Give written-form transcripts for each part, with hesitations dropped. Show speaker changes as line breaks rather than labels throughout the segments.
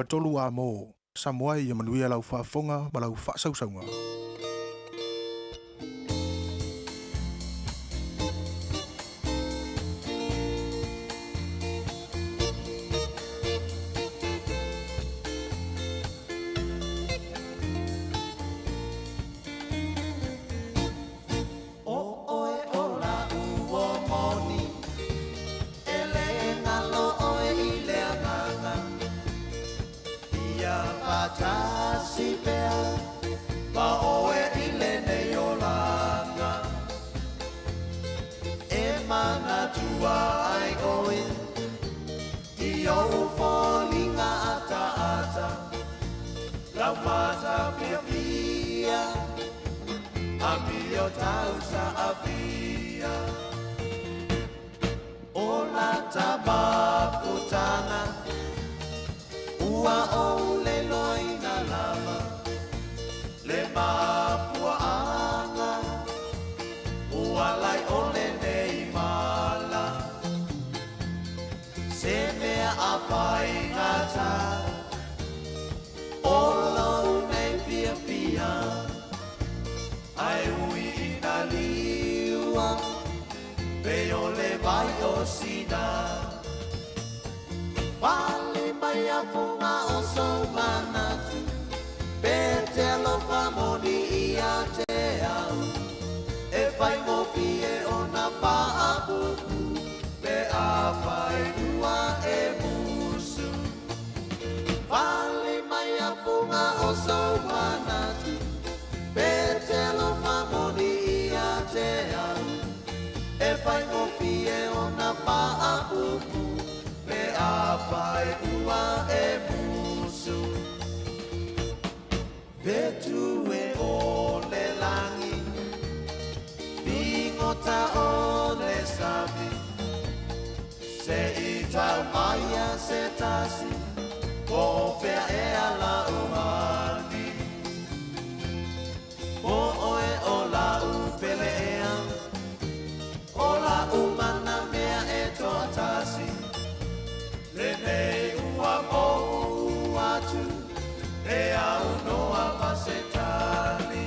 93 amo. Samoa ia manuia lau faafofoga ma lau faasausauga.
ʻO ʻoe ʻo laʻu moni, e le galo ʻoe i le agaga. Ia faatasi pea ma ʻoe i lenei olaga. E manatua ai ʻoe i ou foliga ataata, lau mata fiafia. Amio tau saafia. O lata mafutaga, ua ou leloina lava le mafuaaga, ua lae ʻole nei mala. Se mea a faigata o lou nei fiafia, Ae ui i na liua, Pei o le vai o sina. Pale mai a fuga o sou manatu, Pe te alofa moni ia te au, E faigofie ona faapupu, Pe afai ua e musu. Pale mai a fuga o sou manatu, Pe te alofa moni ia te au, E faigofie ona faapupu, Pe afai ua e musu. Fetu e o le lagi, Figota o le sami, Se i tau mai a se tasi, Po o fea ea lau hani. Po ʻoe ʻo laʻu pele ea, ʻO laʻu mana mea e toatasi, Lenei ua mou atu, E aunoa ma se tali.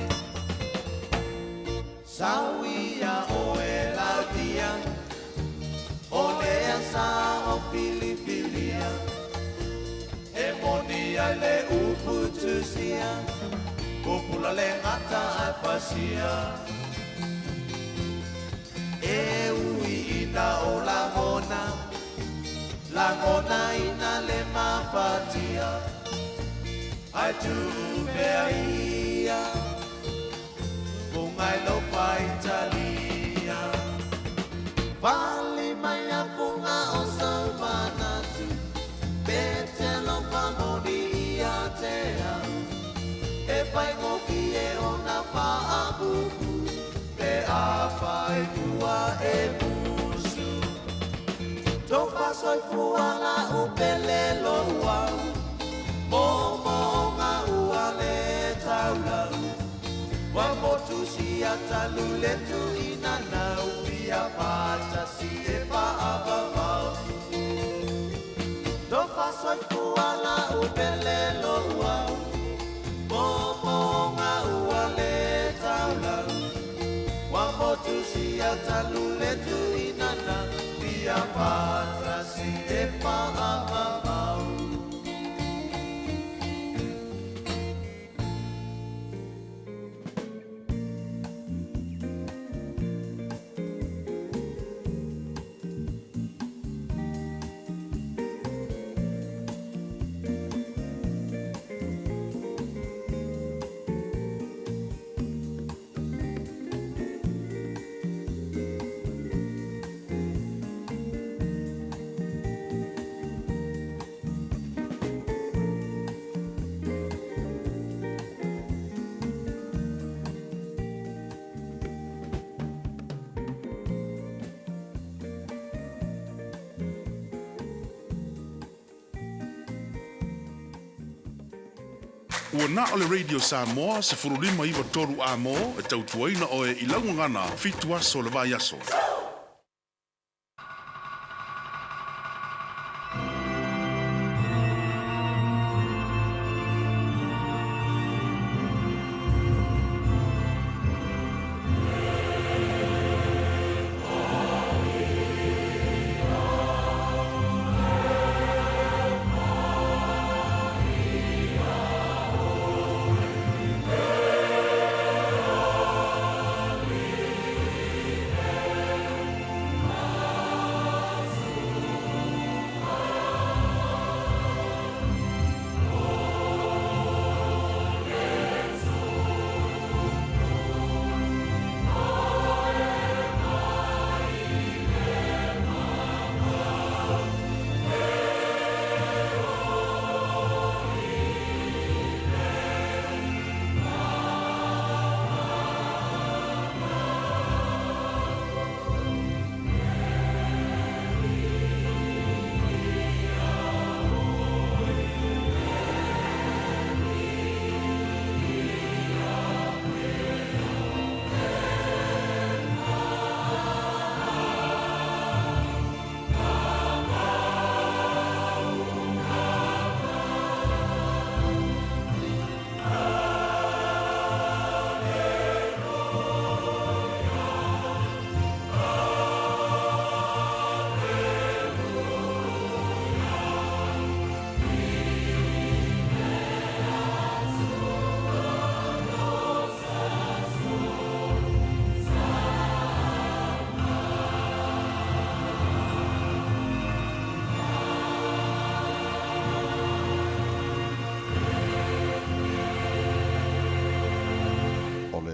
Sau ia ʻoe Laudia, ʻO lea sa o filifilia, E moni ai le upu tusia, Pupula le gata ae fasia. E ui ina o lagona, Lagona ina le mafatia, Ae tuu pea ia. Funga i lou faitalia. Pale mai a fuga o sou manatu, Pe te alofa moni ia te au, E faigofie ona faapupu, Pe afai ua e musu. Tofa soifua la'u pele lou au, Moomooga ua le taulau, Ua motu sia talu le tuina nau, Pia faatasi e faavavau. Tofa soifua la'u pele lou au, Moomooga ua le taulau, Ua motu sia talu le tuina nau, Pia faatasi e faavavau.
Ua na o le Radio Samoa 15 9 3 amo e tautuaina oe i lau gagana fitu aso le vaiaso.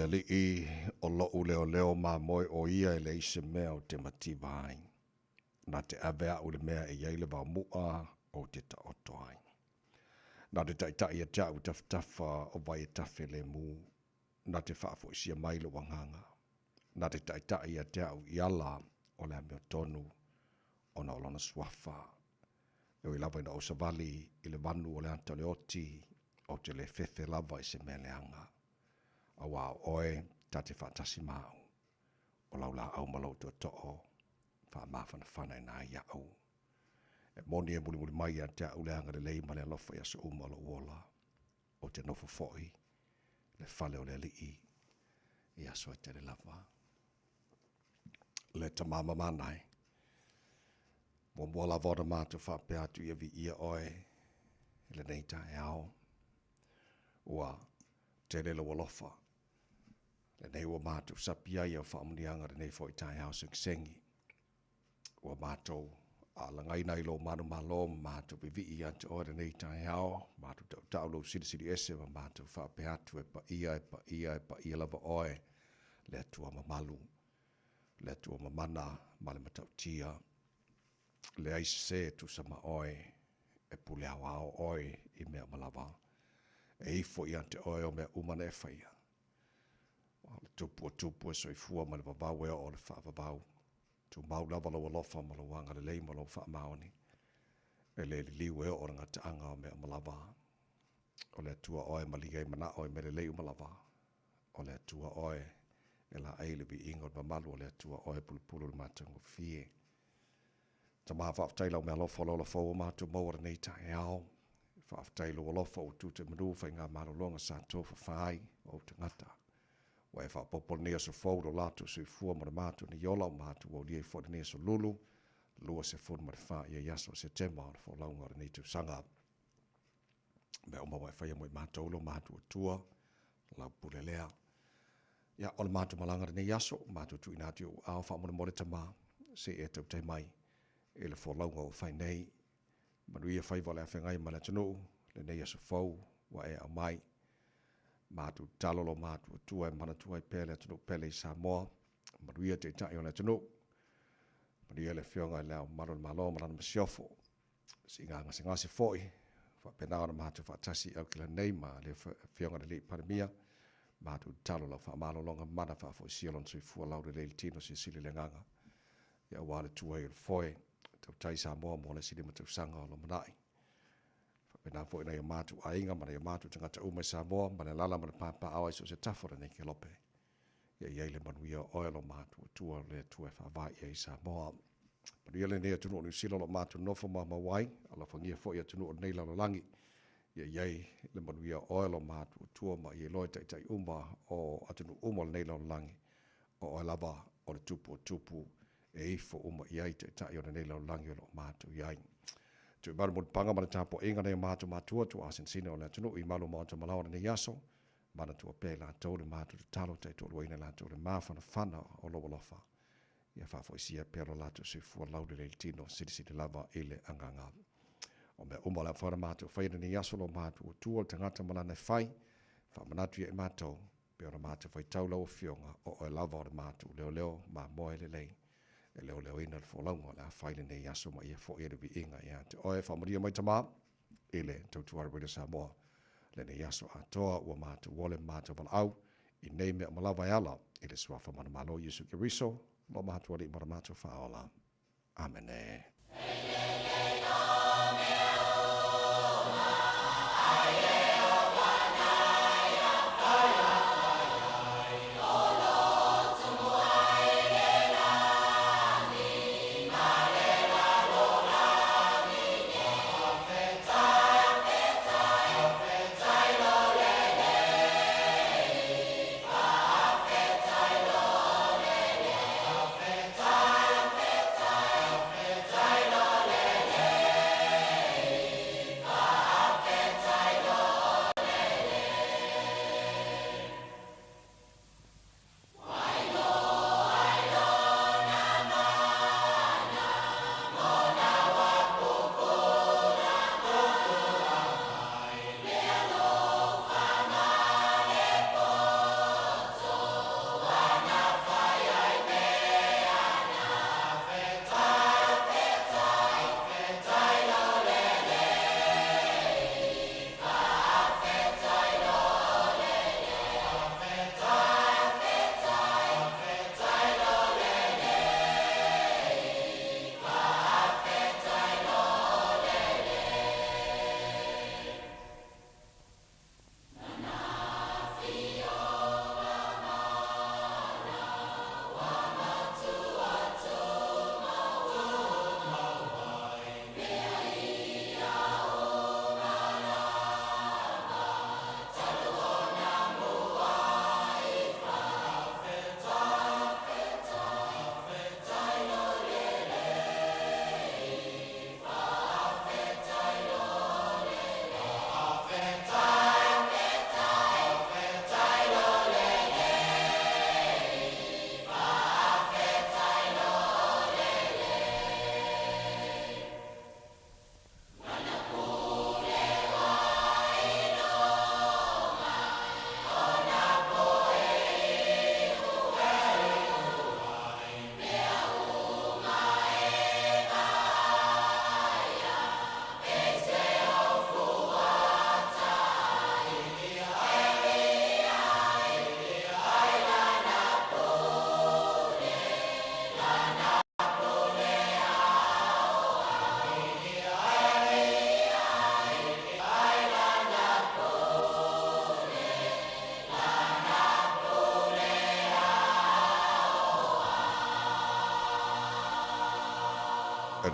Alii o lo'u leoleo mamoe o ia e leai se mea ou te mativa ai. Na te ave a'u i le mea e i ai le vaomu'a ou te taoto ai. Na te ta'ita'i ia te a'u i tafatafa o vai e tafe lemu, na te faafo'isia mai lo'u agaga. Na te ta'ita'i ia te a'u i ala o le amiotonu ona o Lona Suafa. E ui lava ina ou savali i le vanu o le ata o le oti, ou te le fefe lava i se mea leaga. Auā o oe ta te faatasi ma au, o lau laau ma lou tootoo, faamafanafana i nā iaʻu. E moni e mulimuli mai ia te au le agalelei ma le alofa i aso uma o lou ola. Ou te nofo foi le fale o le Alii i aso e tele lava. Le tama mamana e. Muamua lava ona matou faapea atu ia viia oe i lenei taeao. Ua tele lou alofa. Lenei ua matou sapi ai au faamuniaga lenei foi taeao segisegi. Ua matou aalagaina i lou manumalo ma matou vivii ia te oe lenei taeao, matou tautau lou silisili ese ma matou faapea atu e paia, e paia, e paia lava oe, le Atua mamalu, le Atua mamana ma le matautia. Leai se e tusa ma oe, e pule aoao oe i mea uma lava. E ifo ia te oe o mea uma na e faia. O le tupu o tupu e soifua ma le vavau e oo i le faavavau. Tumau lava lou alofa ma lou agalelei ma lou faamaoni. E le liliu e oo i le gataaga o mea uma lava. O le Atua oe e malie ai manao i mea lelei uma lava. O le Atua oe e laei le viiga o le mamalu o le Atua oe e pulupulu i le matagofie. Tama, faafetai lau meaalofa o le ola fou ua matou maua lenei taeao. Faafetai i lou alofa ua tute manu faigamalologa sa tofafa ai ou tagata. Ua e faaopoopo lenei aso fou lo latou soifua ma le matou nei ola ua matou aulia ai foi lenei aso lulu, 24 ia i aso o Setema o le folauga o lenei tausaga. Mea uma ua e faia mo i matou lo matou Atua, lau pule lea. Ia, o le matou malaga lenei aso, matou tuuina atu i ou aao faamolemole Tama, se i e tautai mai i le folauga ua fai nei. Manuia faiva o le afeagai ma le atunuu, lenei aso fou ua e aumai. Matou tatalo lo matou Atua e manatua ai pea le atunuu pele i Samoa, manuia Taitai o le atunuu, manuia le Afioga i Le Ao Mamalu o le Malo ma Lana Masiofo. Siiga gasegase foi, faapena ona matou faatasi i Aukilani nei ma le Afioga i le Alii Palemia, matou tatalo lau faamalologa mana faafoisia lona soifua laulelei i le tino silisili le agaga ia aua le tu ai o le foe tautai Samoa mo le isi 5 tausaga o lumanai. Faapena foi nai o matou aiga ma nai o matou tagata uma i Samoa ma le alala ma le papaaao ai so o se tafa o lenei kelope. Ia i ai le manuia o oe lo matou Atua, le Atua e faavae i ai Samoa. Manuia lenei atunuu o Niu Sila o lo o matou nofo maumau ai, alofagia foi atunuu o lenei lalolagi. Ia i ai le manuia o oe lo matou Atua ma ia iloa e taitai uma o atunuu uma o lenei lalolagi, o oe lava o le Tupu o tupu e ifo uma i ai taitai o lenei lalolagi o lo o matou i ai. Tuumalu mulipaga ma le tapuaiga nai o matou matua tuaasinasina o le atunuu i malu o maota malaoa lenei aso, Manatua pea i latou le matou tatalo taitoaluaina i latou le mafanafana o lou alofa. Ia faafoisia pea lo latou soifua laulelei i le tino, silisili lava i le agaga. O mea uma o le a mafai ona matou faia i lenei aso lo matou Atua, le tagata ma lana e fai, faamanatu ia i matou, pei ona matou faitau lau Afioga, o oe lava o le matou leoleo mamoe lelei, e leoleoina le folauga o le a fai i lenei aso ma ia foi e le viiga ia te oe. Faamanuia mai Tama i le Tautua Radio Samoa lenei aso atoa ua matou ole ma matou valaau i nei mea uma lava e ala i le Suafa Manumalo Iesu Keriso lo matou Alii ma lo matou Faaola. Amene.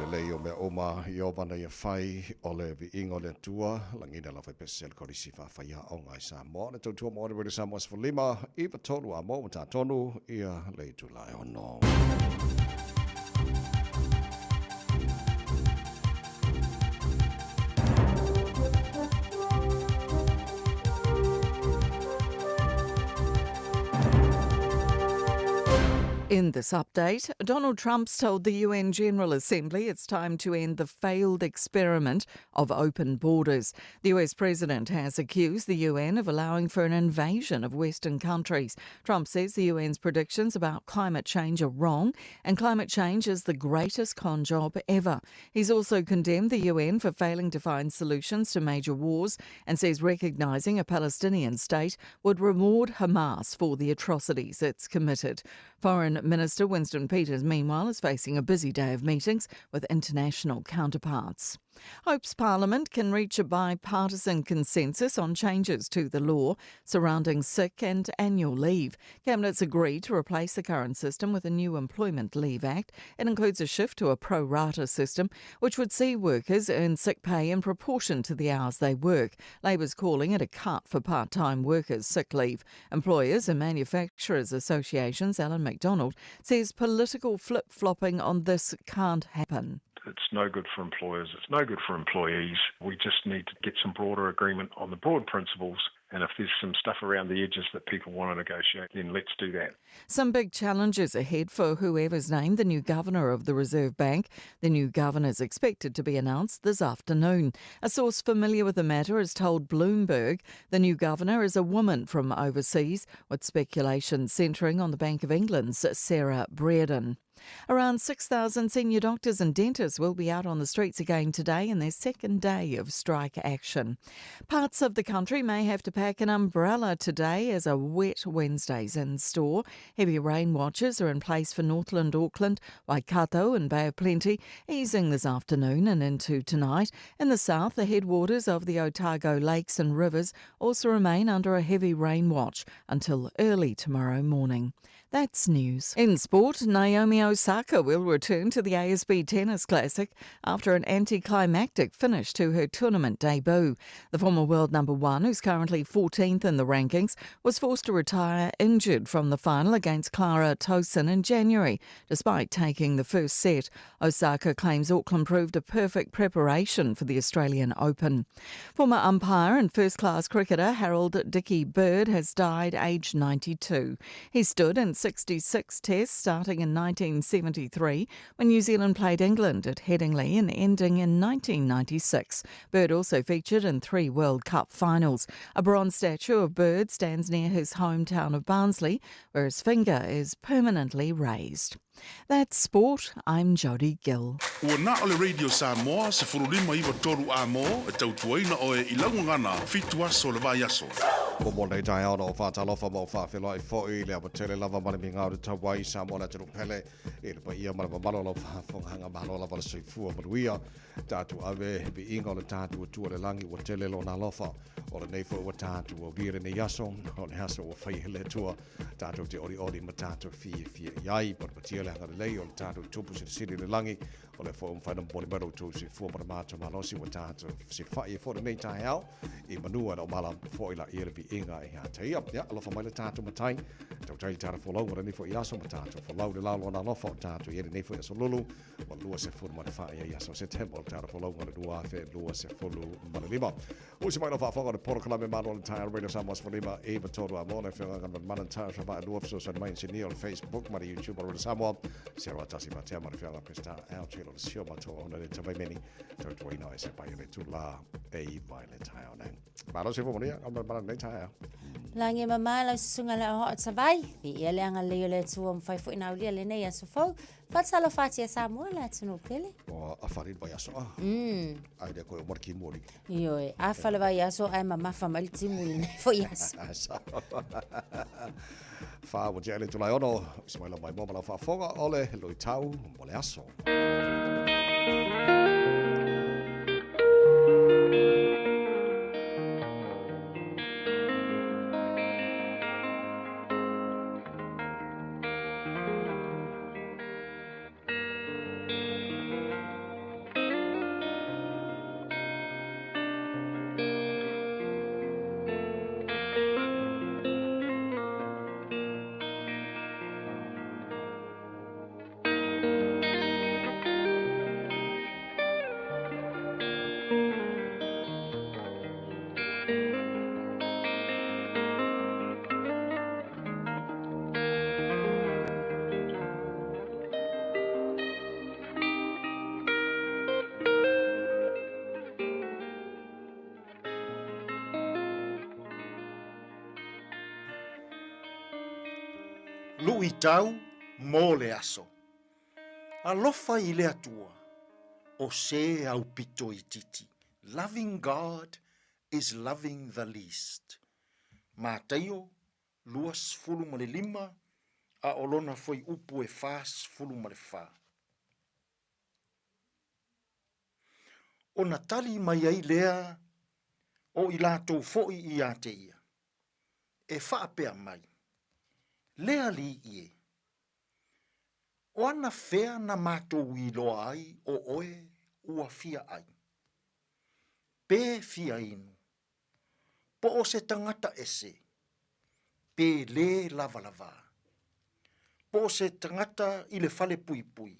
lelei o mea uma Ieova na ia fai, o le viiga o le Atua, lagina lau faipese a le Kolisi Faafaiaoga i Samoa, le tautua mo le Radio Samoa 15, 93 a mo ua tatonu ia le itula e ono.
In this update, Donald Trump's told the UN General Assembly it's time to end the failed experiment of open borders. The US president has accused the UN of allowing for an invasion of Western countries. Trump says the UN's predictions about climate change are wrong and climate change is the greatest con job ever. He's also condemned the UN for failing to find solutions to major wars and says recognising a Palestinian state would reward Hamas for the atrocities it's committed. Foreign Minister Winston Peters, meanwhile, is facing a busy day of meetings with international counterparts. Hopes Parliament can reach a bipartisan consensus on changes to the law surrounding sick and annual leave. Cabinet's agreed to replace the current system with a new Employment Leave Act. It includes a shift to a pro rata system, which would see workers earn sick pay in proportion to the hours they work. Labour's calling it a cut for part time workers' sick leave. Employers and Manufacturers Association's Alan MacDonald says political flip flopping on this can't happen.
It's no good for employers, it's no good for employees. We just need to get some broader agreement on the broad principles. And if there's some stuff around the edges that people want to negotiate, then let's do that.
Some big challenges ahead for whoever's named the new governor of the Reserve Bank. The new governor is expected to be announced this afternoon. A source familiar with the matter has told Bloomberg the new governor is a woman from overseas, with speculation centering on the Bank of England's Sarah Brereton. Around 6,000 senior doctors and dentists will be out on the streets again today in their second day of strike action. Parts of the country may have to pack an umbrella today as a wet Wednesday's in store. Heavy rain watches are in place for Northland, Auckland, Waikato and Bay of Plenty, easing this afternoon and into tonight. In the south, the headwaters of the Otago lakes and rivers also remain under a heavy rain watch until early tomorrow morning. That's news. In sport, Naomi Osaka will return to the ASB Tennis Classic after an anticlimactic finish to her tournament debut. The former world number one, who's currently 14th in the rankings, was forced to retire injured from the final against Clara Tauson in January, despite taking the first set. Osaka claims Auckland proved a perfect preparation for the Australian Open. Former umpire and first class cricketer Harold Dickie Bird has died aged 92. He stood in 66 tests starting in 1973 when New Zealand played England at Headingley and ending in 1996. Bird also featured in three World Cup finals. A bronze statue of Bird stands near his hometown of Barnsley, where his finger is permanently raised. That's sport. I'm Jodie Gill.
Ua na o le Radio Samoa 1593 a mo e tautuaina oe i laugagana fitu aso le vaiaso.
Mo mo nei taeao na o whātalofa ma o whāwheloai fo'i le awa tele lava ma le mingao le tauai Samoa le atunuu pele i le paia ma le mamalo o lau faafofogaaga malo lava le soifua manuia tatou ave he viiga o le tatou Atua i le lagi ua tele lona alofa o lenei foi ua tatou aulia lenei aso o le aso ua faia e le Atua tatou te olioli ma tatou fiafia i ai. Patepatia le agalelei o le tatou Tupu Silisili i le lagi, o lea foi ua mafai ona momoli mai lo outou soifua ma le matou malosi ua tatou fesilafai ai foi lenei taeao i manua e le o mala foi laia le viiga ia te ia. Ia, alofa mai le tatou Matai, tautai le tatou folau o lenei foi aso ma tatou folau le la lona alofa o tatou i ai lenei foi aso lulu ua 24 ai aso Setema o le tatou folauga o le 2025. Usi mai lau faafofoga o le polokalame Malo o le Taeao Radio Samoa 15 i 3 a mo le afioga ga mana taeao sa vaa lua fesoasoani mai inisinia o le Facebook ma le YouTube o Radio Samoa se roa tasi matea ma le afioga Krista Ao Telo le sio matua ona le tawai meni tautuaina o se pai o le tula e i vai le taeao nei. Malo se fo ga mana nei taeao.
Lagi e mama lau susuga le aoao tavai, viia le agalelei o le Atua ua mafai foi ona aulia lenei aso fou. Faatalofa atu ia Samoa le atunuu pele.
Ua afa le vaiaso a. Ai lea koe o mara timu ali.
Ioe, afa le vaiaso ae mamafa mai le timu i lenei foi aso.
Wha ua tia le tulai ono, si mai lau mai mua ma lau faafofoga o le luitau mo le aso.
Luitau mo le aso. Alofa i le Atua, o se aupito itiiti. Loving God is loving the least. Mataio 25, a o lona fuaiupu e 44. Ona tali mai ai lea o i latou foi ia te ia, e faapea mai, Le Alii e, o ana fea na matou iloa ai o oe ua fia ai, pe fia inu, po o se tagata ese, pe lē lavalavā, po o se tagata i le fale puipui,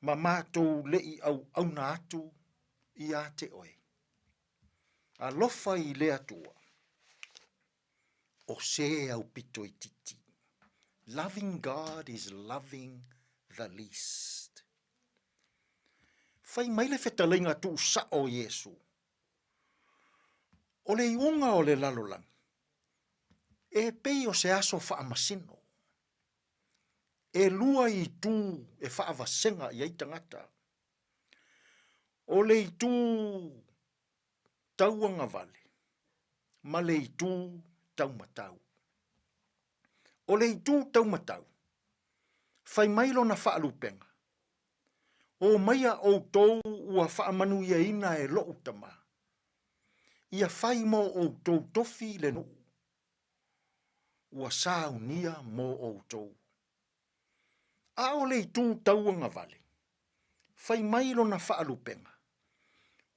ma matou leʻi auauna atu ia te oe. Alofa i le Atua, o se aupito itiiti. Loving God is loving the least. Fai mai le fetalaiga tuusao o Iesu, O le iuga o le lalolagi, e pei o se aso faamasino. E lua itu e faavasega i ai tagata. O le itu tauagavale ma le itu taumatau. O le itu taumatau, fai mai lona faalupega, O maia outou ua faamanuiaina e loʻu Tama, ia fai mo outou tofi le nuu ua saunia mo outou. A o le itu tauagavale, fai mai lona faalupega,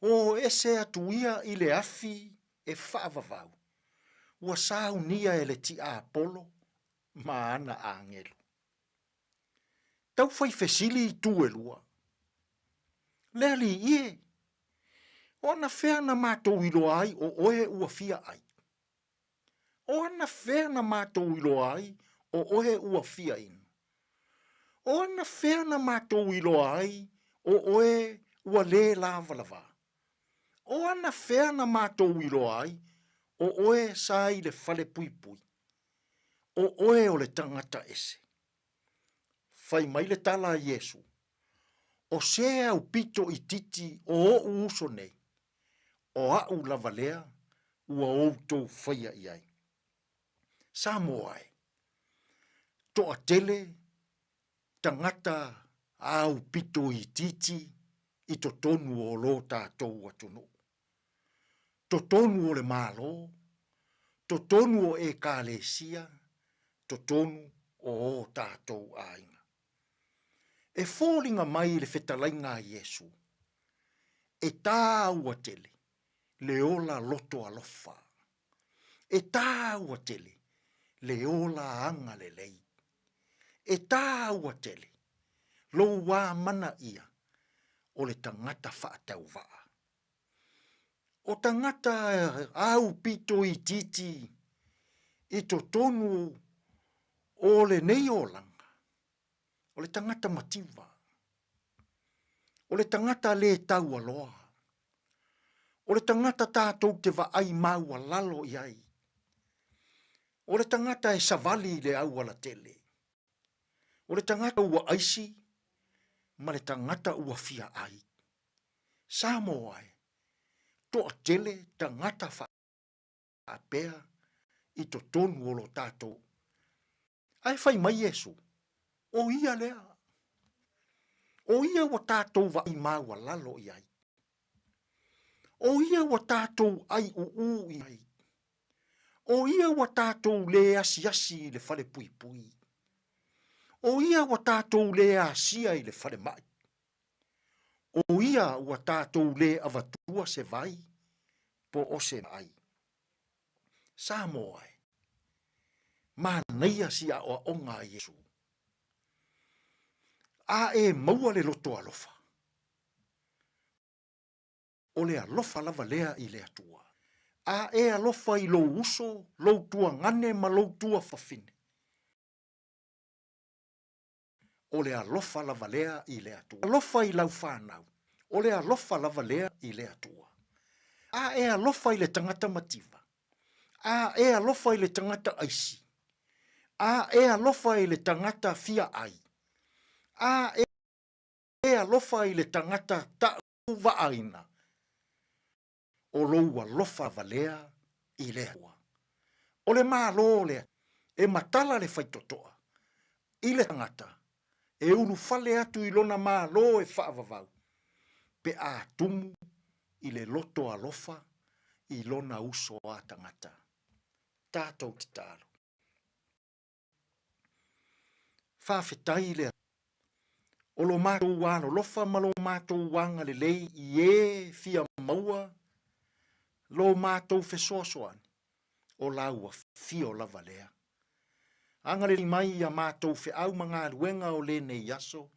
O ese atu ia i le afi e faavavau, ua saunia e le tiapolo ma ana agelu. Tau fai fesili itu e lua. Le alii e, o ana fea na matou iloa ai o oe ua fia ai? O ana fea na matou iloa ai o oe ua fia inu? O ana fea na matou iloa ai o oe ua lē lavalavā? O ana fea na matou iloa ai o oe sa i le fale puipui, o oe o le tagata ese? Fai mai le tala a Iesu, O se aupito itiiti o oʻu uso nei, o aʻu lava lea ua outou faia i ai. Samoa e, toatele tagata aupito itiiti i totonu o lo tatou atunuu. Totonu o le Malo, totonu o Ekalesia, totonu o o tatou aiga. E foliga mai le fetalaiga a Iesu, e tāua tele le ola loto alofa. E tāua tele le ola agalelei. E tāua tele lou amanaia o le tagata faatauvaa. O tagata aupito itiiti i totonu o lenei olaga, o le tagata mativa, o le tagata lē taualoa, o le tagata tatou te vaai maualalo i ai, o le tagata e savali i le aualatele, o le tagata ua aisi ma le tagata ua fia ai. Samoa e, toatele tagata faapea i totonu o lo tatou. Ae fai mai Iesu, O ia lea. O ia ua tatou vaai maualalo i ai. O ia ua tatou aiuū i ai. O ia ua tatou lē asiasi i le fale puipui. O ia ua tatou lē asia i le falemai. O ia ua tatou lē avatua se vai po o se ai. Samoa e, manaia si aoaoga a Iesu. A e maua le loto alofa, o le alofa lava lea i le Atua. A e alofa i lou uso, lou tuagane ma lou tuafafine, o le alofa lava lea i le Atua. Alofa i lau fanau, o le alofa lava lea i le Atua. A e alofa i le tagata mativa, a e alofa i le tagata aisi, a e alofa i le tagata fia ai, a e alofa i le tagata ta'uvaaina, o lou alofa lava lea i le Atua. O le Malo lea e matala le faitotoa i le tagata e ulufale atu i lona Malo e faavavau pe a tumu i le loto alofa i lona uso a tagata. Tatou tatalo. Faafetai i le O lo matou alolofa ma lo matou agalelei i e fia maua lo matou fesoasoani, o lau afio lava lea. Agalelei mai ia matou feau ma galuega o lenei aso,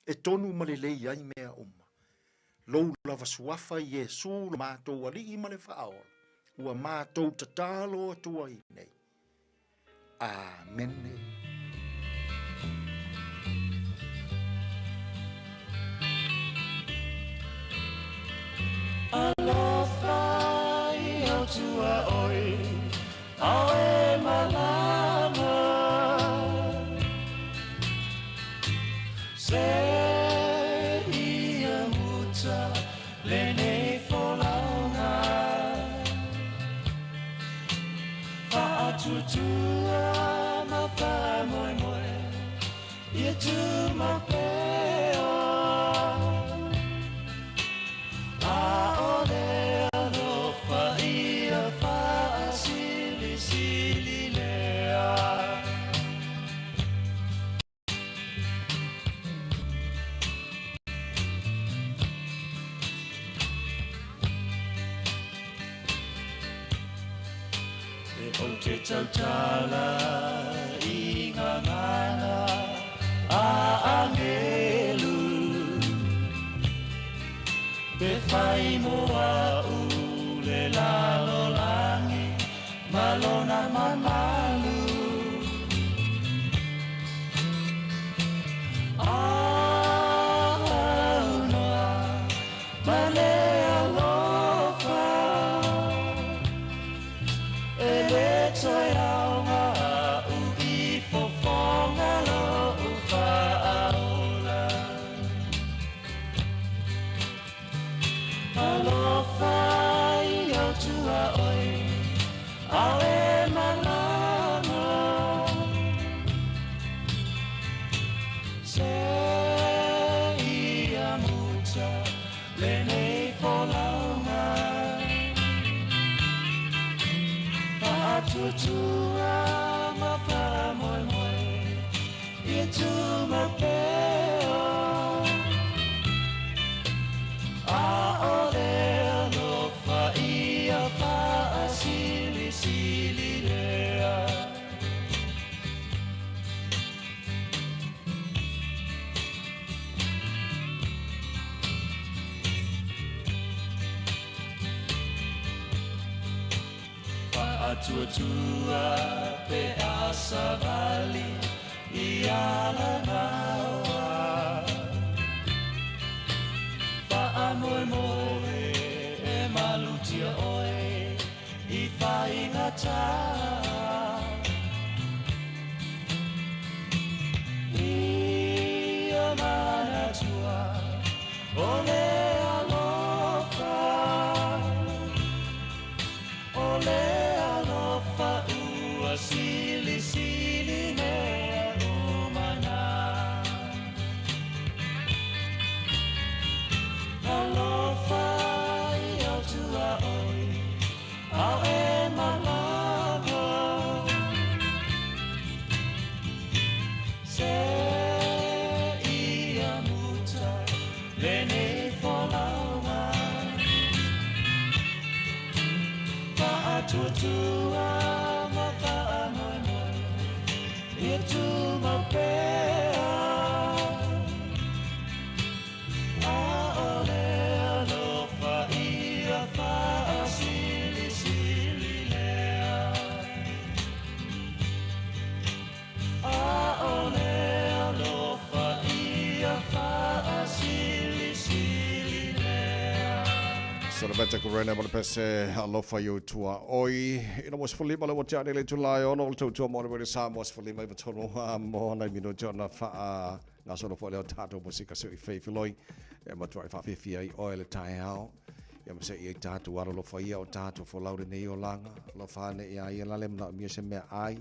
e tonu ma lelei ai mea uma. Lou lava suafa Iesu lo matou Alii ma le Faaola, ua matou tatalo atu ai nei. Amene.
Alofa i au tua oi, ao e malama. Se ia muta lenei folauga. Fa'atuatua ma fa'amoemoe ia tumau pea. ʻAʻole alofa ia fa'asilisili lea. E ou te tautala i ngā ngana a angelu, Pe whai mo au le lalolangi ma lona mamalu. Aunoa ma le alofa, e le toe aoga a'u i fofoga lo'u faaola. Alofa i au tuaoi, ao e malama. Se ia muta lenei folauga. Fa'atuatua ma fa'amoemoe ia tumau pea. ʻAʻole alofa ia fa'asilisili lea. Fa'atuatua pe a savali i Alamaoa. Fa'amoemoe e malutia ʻoe i faigata. Ia manatua o le alofa, o le alofa ua silisili mea uma na. Alofa i au tuaoi, ao e malama. Se ia muta lenei folauga. Fa'atuatua ma fa'amoemoe ia tumau pea. ʻAʻole alofa ia fa'asilisili
Elisabeta Kurena ma le pese alofa i tua oi. Ina mo 15 le ua ane le itula e 6 o le tautua mo le Radio Samoa 15 i tonu a mo nai minuti ona faa gasolo foi lea o tatou musika se i feifiloi e matua i faafifia ai oe le taeao. Ia ma se i ai tatou alolofa ia o tatou folau lenei olaga. Alofa ane ia ia la le manaomia se mea ai.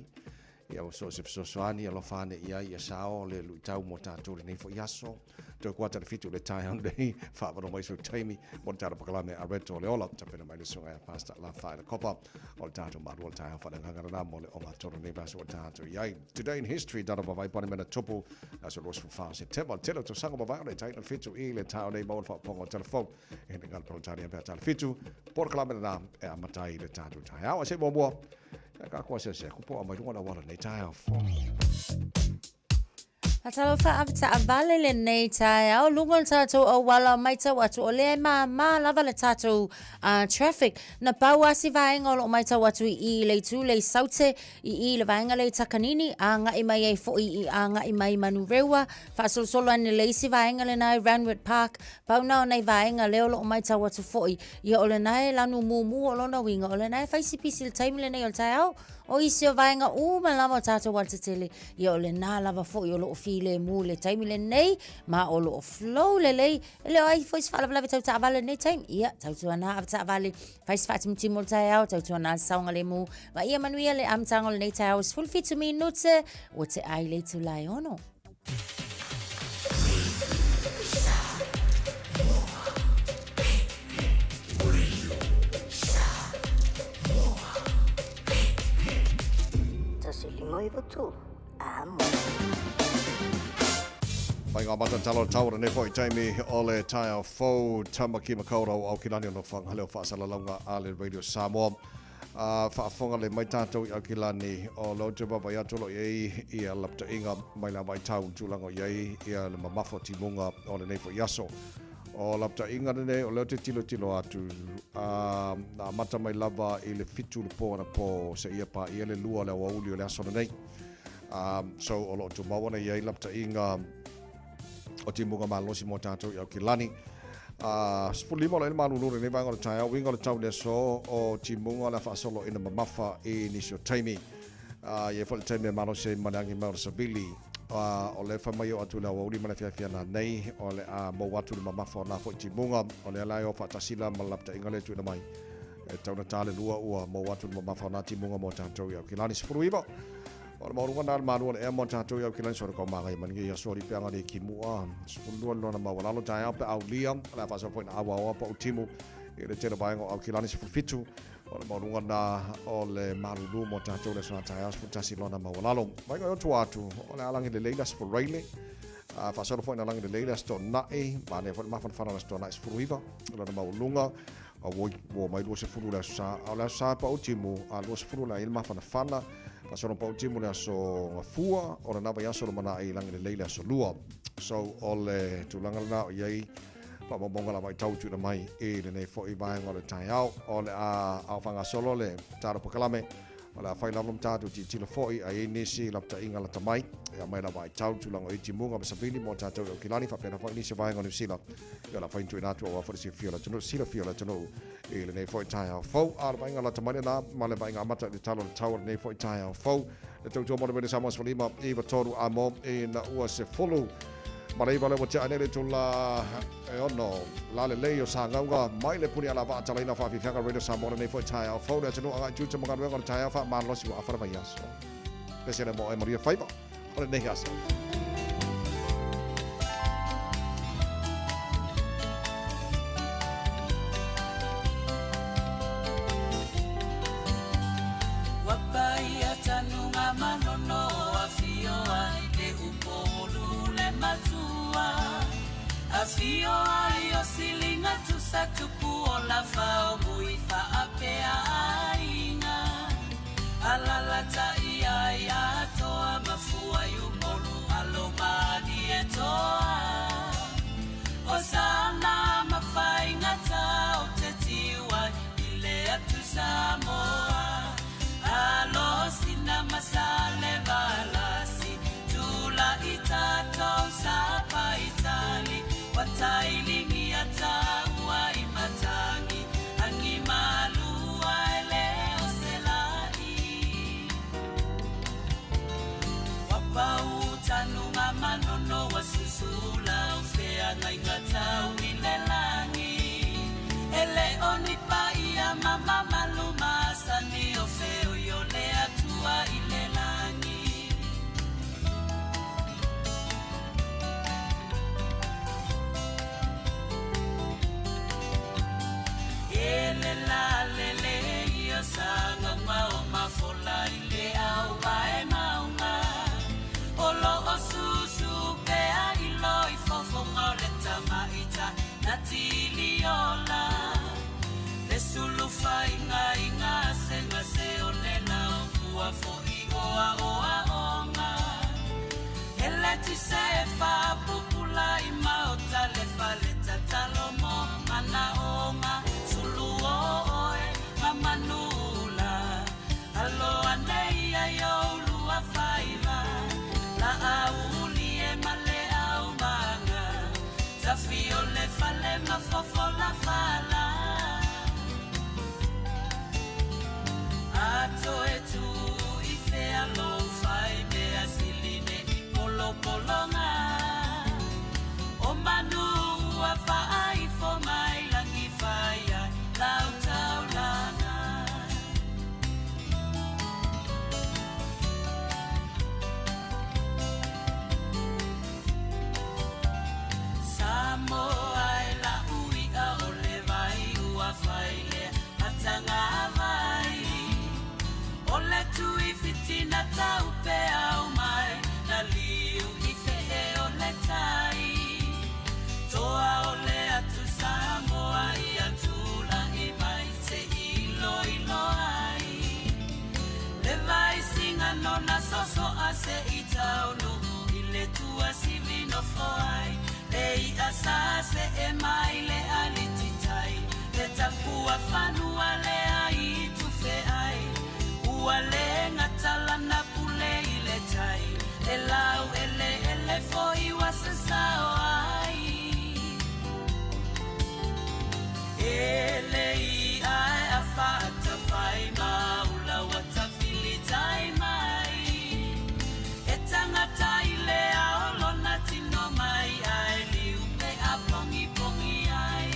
Ia ua so o se fesoasoani alofa ane i ai ia sao le luitau mo tatou lenei foi aso. Toe kuata le 7 le taeao nei, faavanoa mai sou taimi mo le tatou pakalame a Reto le Ola. Tapena mai le susuga ia Pastor Lafa le Kopa o le tatou malua le taeao faaleagaga lena mo le ogatotonu nei vaiaso ua tatou i ai. Today in history, tata vavai pane mena tupu, aso 24 o Setema, tele o tausaga mavae o le taina le 7 i le taeao nei maua le faaopoopoga o telefou. E hene ngā Peretania pea tala 7, polokalame lena e amata ai le tatou taeao. A se muamua, Ia ka koa se se kupo a mai lunga na wala nei taeao fou.
Talofa avetaavale lenei taeao, luga o le tatou auala matau atu o lea e māmā lava le tatou traffic. Na pau lava si vaega o lo o matau atu i i le itu lea i Saute, i i le vaega lea i Takanini, agai mai ai foi i agai mai Manurewa, faasolosolo ane le isi vaega lena i Randwick Park, pau na o nai vaega lea o lo o matau atu foi, ia o lena e lanu mumu o lona uiga, o lena e fai si pisi i le taimi lenei o le taeao. O isi o vaega uma lava o tatou alatetele, ia o lena lava foi o lo o filemu i le taimi lenei, ma o lo o flow lelei. E le o ai foi se faalavelave tau taavale i lenei taimi. Ia, tautuana avetaavale, fai se faatimutimu o le taeao, tautuana le saogalemu. Ma ia manuia le amataga o lenei taeao, 17 minute, ua tea i le itula e 6.
Mai ngā matatalo tau o lenei foi taimi o le taeao fou Tamaki Makaurau Aukilani o Nofoaga Leo Faasalalauga a le Radio Samoa. A faafofoga lelei mai tatou i Aukilani, o lea ou te vaavaai atu o lo o i ai ia lapataiga mai la vaitau i le tulaga o i ai ia le mamafa o timuga o lenei foi aso. O lapataiga lenei o lea ou te tilotilo atu, a, na amata mai lava i le 7 le po anapo seia paia le 2 o le aoauli o le aso lenei. A, so o lo o tumau ana i ai lapataiga o timuga malosi mo tatou i Aukilani. A, 15 o lo o i ai le malulu i lenei vaega o le taeao, uiga o le tau i le aso o timuga o le a faasolo ina mamafa i nisi o taimi. A, i ai foi le taimi e malosi ai ma le agi mai o le savili. A, o lea e fai mai e oo atu i le aoauli ma le afiafi a nanei, o le a mou atu le mamafa o na foi timuga. O lea la e o faatasi la ma le lapataiga lea e tuuina mai. E tau na ta le 2 ua mou atu le mamafa o na timuga mo tatou i Aukilani. 19 O le maualuga na le malu o le ea mo tatou i Aukilani so le kau magai mani ia sori pe anga le ki mua. 12 lona maualalo taeao pe aulia, o le a faasolo foi na auaoa pa utimu i le tele vaega o Aukilani. 17 o le maualuga na o le malulu mo tatou le aso taeao. 11 lona maualalo. Vaega i o tua atu o le alangi lelei le aso Faraile. A faasolo foi na langi lelei le aso Toonai, manaia foi le mafanafana o le aso Toonai. 19 lona maualuga. Auoi, ua mai 20 le aso Sa, a o le aso Sa pau timu, a 20 le a i ai le mafanafana, faasolo pau timu le aso Gafua, o lena vaiaso le manaʻi i lagi lelei le aso Lua. So, o le tulaga lena o i ai faamaumauga lava i tau tuuina mai i lenei foi vaega o le taeao. O le a ao faagasolo le talo pakalame, O le a fai lava ma tatou tilotilo foi a i ai nisi lapataiga lata mai e aumai lava ai tau tulaga o i timuga ma savili mo tatou i Aukilani faapena foi nisi vaega o Niu Sila. Ia o le a fai tuuina atu aua foi le silafia o le atunuu, silafia o le atunuu i lenei foi taeao fou. A o le vaaiga lata mai lena ma le vaaiga amata i le tala o le tau o lenei foi taeao fou. Le tautua mo le Wene Samoa 15 93 a mo ina ua 19 lea ua tea nei le itula e 6 la lelei o Sagauga mai le puni ala vaa talaina faafiafiaga Radio Samoa lenei foi taeao fou le atunuu agai tiute ma galuega o le taeao faamalosi ua afa le vaiaso. Pese le mo e manuia faiva o lenei aso.
nofo ai Le i'a sa se'e mai le alititai Le tapua fanua lea i tufe ai Ua le gata lana pule i le tai E lau eleele foi ua sasao ai E le i'a e afa atafai ma ula ua tafilitai mai E tagata i le ao lona tino mai ae liu pe a pogipogi ai.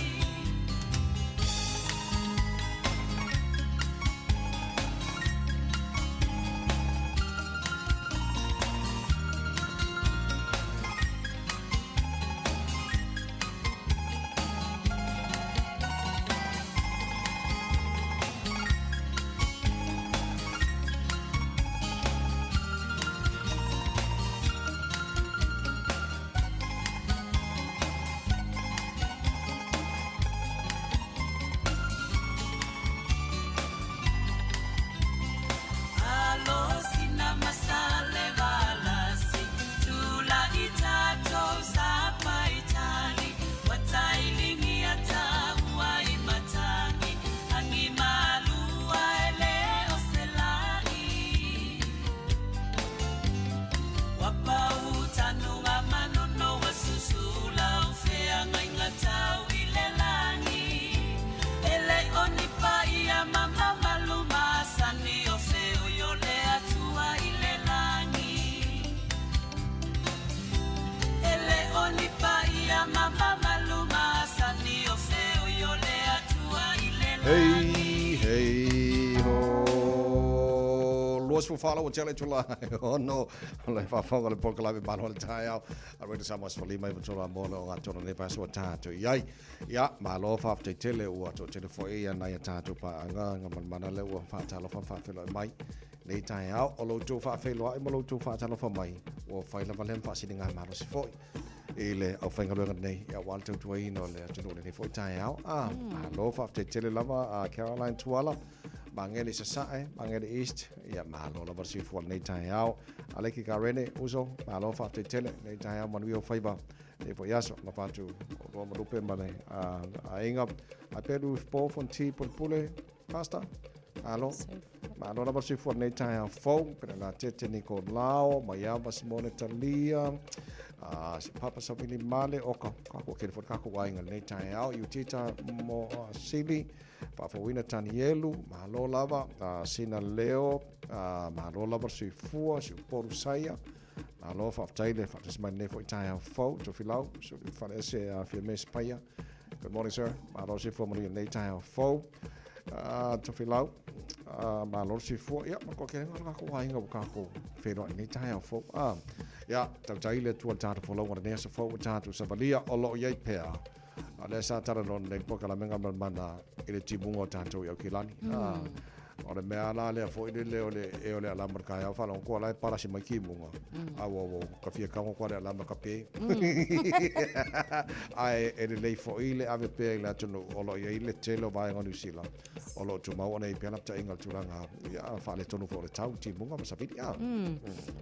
Alo sina masale valasi tula i tatou sa paitali ua tailigi ataua i matagi agi malua e le o se la'i Ua pau tanuga manono ua susula o feagaiga tau i le lagi E le o ni paia ma mamalu masani o feoi o le Atua i le lagi E le o ni paia ma mamalu masani o feoi o le Atua i le lagi.
Hei, hei, ho. 24 la ua tele tula ono le faafofoga le polokalame Malo le Taeao a Radio Samoa 15 i tolu mo le o gatona nei paso ua tatou i ai. Ia, malo faafetai tele ua toatele foi ia nai a tatou paaga gamanamana lea ua faatalofa ma faafeiloai mai nei taeao. O lo outou faafeiloai ma lo outou faatalofa mai ua fai lava lea ma faasiliga malosi foi i le aufaigaluega nei aua le tautuaina o le atunuu i lenei foi taeao. Ah, malo faafetai tele lava a Caroline Tuala, Magele Sasae, Magele East, ia malo lava le soifua i lenei taeao. Aleki Karene, uso, malo faafetai tele lenei taeao manuia o faiva lenei foi aso. Lapa atu o lua ma lupe ma le aiga. Apelu po fonti pulepule, Pastor. Malo. Malo lava le soifua i lenei taeao fou. Pena la tete Niko Lao, Maiava Simone Talia, si Papa Savili Male, oka, kako kele fo kako aiga lenei taeao. Iutita mo Sili, Faafouina Tanielu, malo lava, Sina Leo, malo lava le soifua, si Upolu Saia, malo faafetai le faatasi mai lenei foi taeao fou, Tofilau, Suli Faleese, Fiame Spaia. Good morning, sir. Malo le soifua manuia lenei taeao fou. Tofilau, malo le soifua. Ia, ma koa kelega o le kākou aiga ua kākou feiloai lenei taeao fou. Ia, tautai le Atua i le tatou folauga lenei aso fou ua tatou savalia o lo o i ai pea. A lea sa talanoa nei le polokalame Galumalemana i le timuga o tatou i Aukilani. O le mea la lea foi lele o le e o le alama le taeao faalogo koa la e palasi mai timuga. A ua ua ka fia tago koa le alama ka pe. Ae e lelei foi le ave pea i le atunuu o lo o i ai le tele o vaega o Niu Sila o lo o tumau ona i ai pea lapataiga o le tulaga ia faaletonu foi o le tau, timuga ma savili.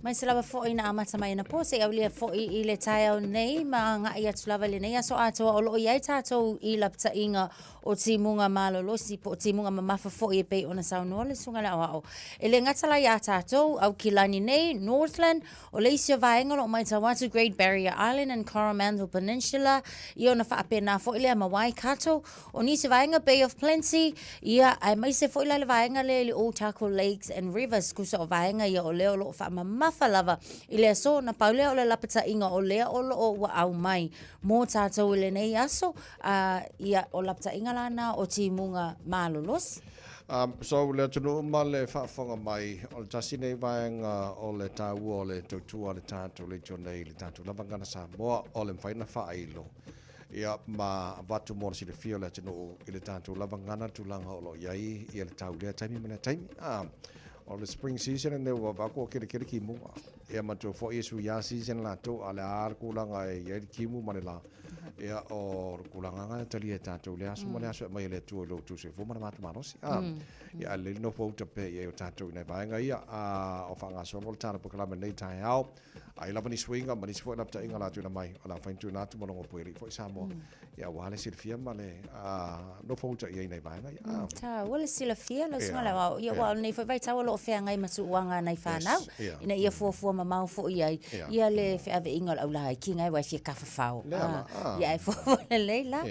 Mai se lava foi na amata mai anapo seia aulia foi i le taeao nei ma agai atu lava i lenei aso atoa o lo o i ai tatou i lapataiga o timuga malolosi po o timuga mamafa foi e pei ona saunoa le Susuga i le Aoao. E le gata la iā tatou, Aukilani nei, Northland, o le isi o vaega o lo o matau atu Great Barrier Island and Coromandel Peninsula, ia ona faapena foi lea ma Waikato, O nisi vaega Bay of Plenty, ia, aemaise foi la le vaega lea i le Otago Lakes and Rivers, tusa o vaega ia o lea o lo o faamamafa lava i le aso, na pau lea o le lapataiga o lea o lo o ua aumai mo tatou i lenei aso, a, ia, o lapataiga la na o timuga malolosi.
So, le atunuu ma le faafofoga mai, o le tasi nei vaega o le taua o le tautua a le tatou leitio nei i le tatou lava gagana Samoa, o le mafai ona faailo Ia, ma avatu mo le silafia o le atunuu i le tatou lava gagana le tulaga o lo o i ai ia le tau i lea taimi ma lea taimi. A, O le spring season lenei ua vaai atu ua kelikeli kimuga. Ia manatua foi e suia season latou a o le a le tulaga e i ai le timu ma le la. Ia o le tulaga lena e talia e tatou i lea aso ma lea aso e aumai e le Atua i lo outou soifua ma le matou malosi. A, ia ae lelei le nofo uta pea i ai o tatou i nai vaega ia a o faagasolo le tala polokalame i lenei taeao. A i ai lava ni suiga ma nisi foi lapataiga o le a tuuina mai, o le a mafai ona tuuina atu ma logo puelii foi Samoa. Ia aua le silafia ma le nofo uta i ai i nai vaega ia.
Mm, taua le silafia lau susuga i le aoao. Ia aua o lenei foi vaitau o lo o feagai ma tuuaga a nai fanau, ina ia fuafua mamao foi i ai ia le feaveaiga o le aulaiti aua e fia tafafao. Ia ae fuafua lelei la.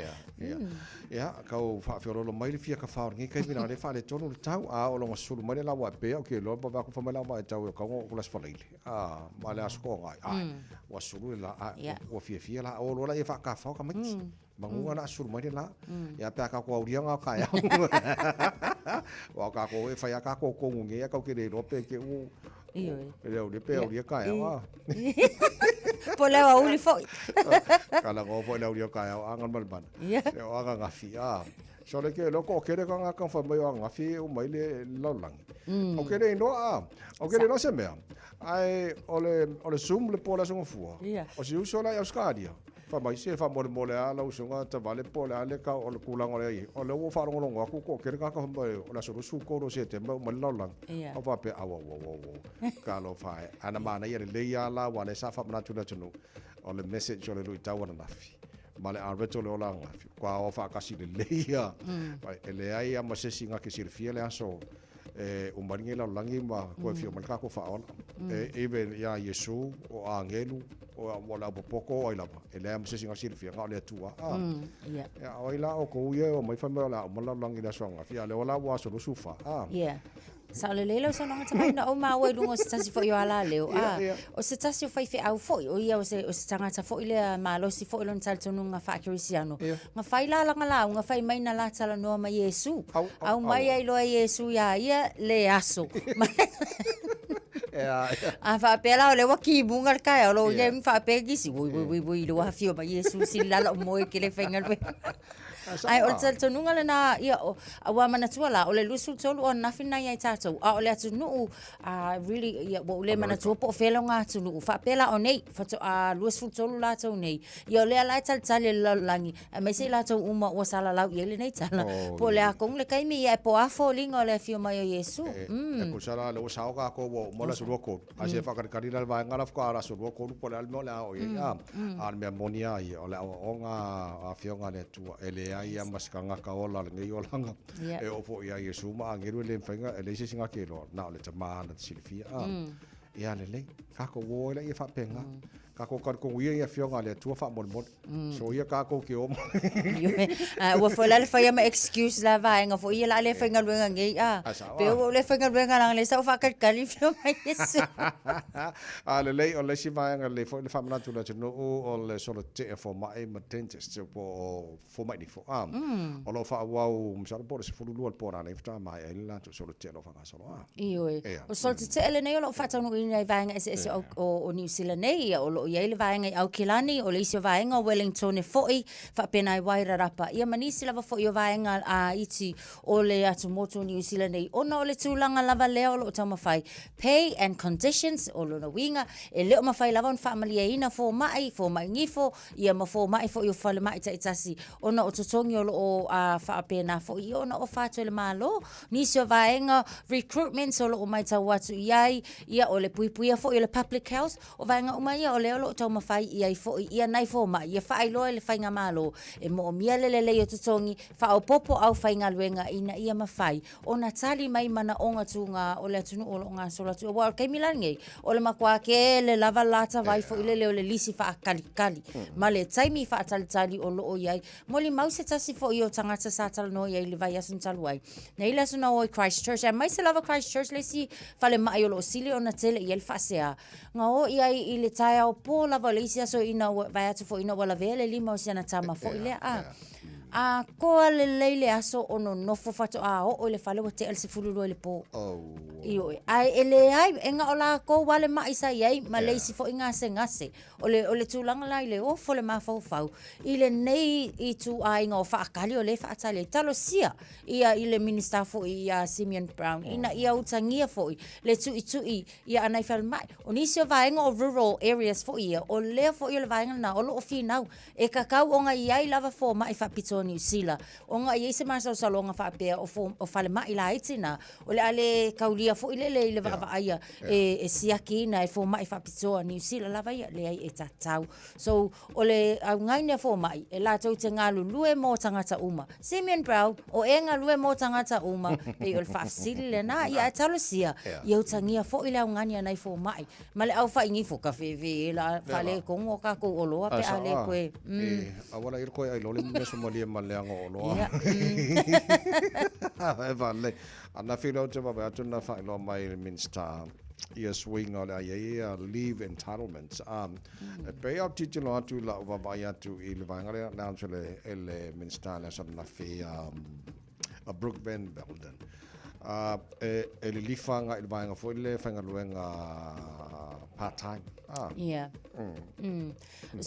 Ia, tau faafeoloolo mai le fia tafao i lenei taimi leaga o lea e faaletonu le tau, a oo loa ina sulu mai le laua e pea, ou te iloa ua vaai atu fai mai le auvaa e tau e tatau ona oo atu i le Aso Faraile. A, ma le Aso Toonai, ai, ua sulu le la, a, ua fiafia la, o loa lea faatafao tamaiti. Manuga o le a sulu mai le la. Ia pe a tatou aulia na o taeao. Aua o tatou e fai lava tatou tonu nei, ae tatou te le iloa pe te i ua
Ioe.
E le aulia pe aulia taeao a.
Po o le aoauli foi.
Talanoa foi le aulia o taeao a galumalemana.
Ia.
O ananafi a. So le ke loko kele ka ngā fai mai o ananafi e uma i le lalolagi. O ke le iloa a. O ke le iloa se mea. Ae o le, o le Zoom le po o le Aso Gafua.
Ia.
O si uso la i Australia. Fai mai se faamolemole lava lau usoga Tavale po o le a le o le tulaga o le ai. O lea ua ou faalogologo atu toatele tagata fai mai o le aso 23 o Setema e uma ai le lalolagi.
Ia.
Ou faapea, au au au au au, talofa e. Ae na manaia lelei lava la aua o lea sa faamanatu i le atunuu, o le message o le luitau ananafi ma le areto o le ola ananafi, ua o faatasi lelei lava. E leai lava ma se isi na te silafia le aso e uma ai lenei lalolagi ma toe afio mai le tatou Faaola. E even ia Iesu, o agelu, o le aupopoto, o ai lava, e leai ma se isi na silafia, na o le Atua. A,
Ia.
Ia, o ai la outou ia e omai fai mai o le a uma le lalolagi i le aso ananafi, a o lea la ua aso 24. A.
Ia. Sao lelei lau saunoaga Tavai na ou maua i luga o se tasi foi o alaleo, a, o se tasi o faifeau foi, o ia o se, o se tagata foi lea malosi foi lona talitonuga faakerisiano. Na fai la lana lauga fai mai na la talanoa ma Iesu.
Au, au,
Aumai
au.
ai loa Iesu iā ia le aso.
Ea, ea.
A faapea la o lea ua kimuga le taeao lo
Ia.
ia faapea nisi, ui, ui, ui, ui, le ua afio mai Iesu sili lala o moe ke le faigaluega. Ae o le talitonuga lena, ia, o, aua manatua la, o le 23 o ananafi lena iai tatou, a o le atunuu, a, really, ia, ua ou le manatua po o fea lona atunuu. Faapea la o nei, faatoa 23 latou nei, ia o lea la e talitali e le lalolagi, aemaise i latou uma ua salalau i ai lenei tala,
Oh,
po o le a tonu le taimi, ia e po a foliga o le afio mai o Iesu.
E, e tusa la, lea ua sao tatou ua uma le aso 23. A se faakalikali la le vaega la faatoa aso 23 po o le a le mea o le a oo i ai. A, a o le mea moni lava ia, o le aoaoga a Afioga a le Atua, e leai lava ma se tagata ola o lenei olaga
Ia.
e oo foi ia Iesu ma agelu e le mafai ona, e leai se isi na te iloa, na o le Tama na te silafia. A, ia lelei, tatou o ai laia faapena. Tatou talitonu ia i Afioga a le Atua faamolemole. Soia tatou ke o mai.
Ioe. Ah, ua foi la le faia ma excuse la vaega foi ia la le faigaluega nei a.
Ah, sao
Pe
ah.
ua ou le faigaluega leaga le sa ou faakalikali fia mai Iesu.
A lelei, o le isi vaega lelei foi le faamanatu i le atunuu o le solo tetee a fomai ma dentist po o fomai nifo. A, o lo o faaauau masalo po o le 12 i le po nanei faatoa maea ai le latou solo tetee o lo o faagasolo. A.
Ioe.
Ea.
O solo tetee lenei o lo o faataunuuina i vaega eseese o, o, o Niu Sila nei, ia, o lo o i ai le vaega i Aukilani, o le isi o vaega o Wellingtone foi, faapena i Wairarapa, ia ma nisi lava foi o vaega a iti o le atumotu o Niu Sila nei, ona o le tulaga lava lea o lo o taumafai. Pay and conditions, o lona uiga, e le o mafai lava ona faamalieina fomai, fomai nifo, ia ma fomai foi o falemai taitasi, ona o totogi o lo o faapena foi, ia ona ofa atu e le Malo nisi o vaega recruitments o lo o matau atu i ai, ia o le puipuia foi o le public health, o vaega uma ia o lea o lo o taumafai i ai foi ia nai fomai, ia faailoa i le faigamalo e moomia le lelei o totogi, faaopoopo aufaigaluega ina ia mafai ona tali mai manaoga tuga o le atunuu o lo o gasolo atu. Aua o le taimi la lenei, o le matua tele lava la tavai foi lele o le lisi faatalikali ma le taimi faatalitali o lo o i ai. Molimau se tasi foi o tagata sa talanoa i ai i le vaiaso talu ai. Nei le aso na o i Christchurch, aemaise lava Christchurch le isi falemai o lo o sili ona tele i ai le faasea. Na o i ai i le taeao pō lava o le isi aso ina ua, vae atu foi ina ua lavea le lima o si ana tama foi lea. A. Atoa lelei le aso o nonofo faatoa oo i le fale ua tea le 12 i le po.
Oh.
Ioe. Ae e leai, e na o latou lava le mai sa i ai ma le isi foi gasegase. O le, o le tulaga la i le ofo o le mafaufau i lenei ituaiga o faatali o lea e faatali ai. Talosia ia i le Minisita foi ia Simeon Brown ina ia utagia foi le tuitui ia nai falemai. O nisi o vaega o rural areas foi ia, o lea foi o le vaega lena o lo o finau E tatau ona i ai lava fomai faapitoa Niu Sila, ona e i ai se masalosaloga faapea o fo, o falemai laiti na, o le a le taulia foi lele i le vaavaaia e, e siakiina e fomai faapitoa Niu Sila lava ia, leai e tatau. So, o le augaine a fomai, e latou te galulue mo tagata uma. Simeon Brown, o e galue mo tagata uma, pei o le faafesili lena, ia ae talosia, ia utagia foi le augani a nai fomai. Ma le au faigifo ka fefe e la faaletonu o tatou oloa pe a le toe.
E aua la koe ai lole mea somalia ma leaga o oloa. E vale. Ana filo o te wawe atu na whaeloa mai le Minista ia suiga o le ai ai ia leave entitlements. E pei au titilo atu la o vavai atu i le vaega lea na atu le e le Minista le aso na fi a Brooke Van Velden. E, e lilifa agai i le vaega foi le faigaluega part time.
Ah. Yeah.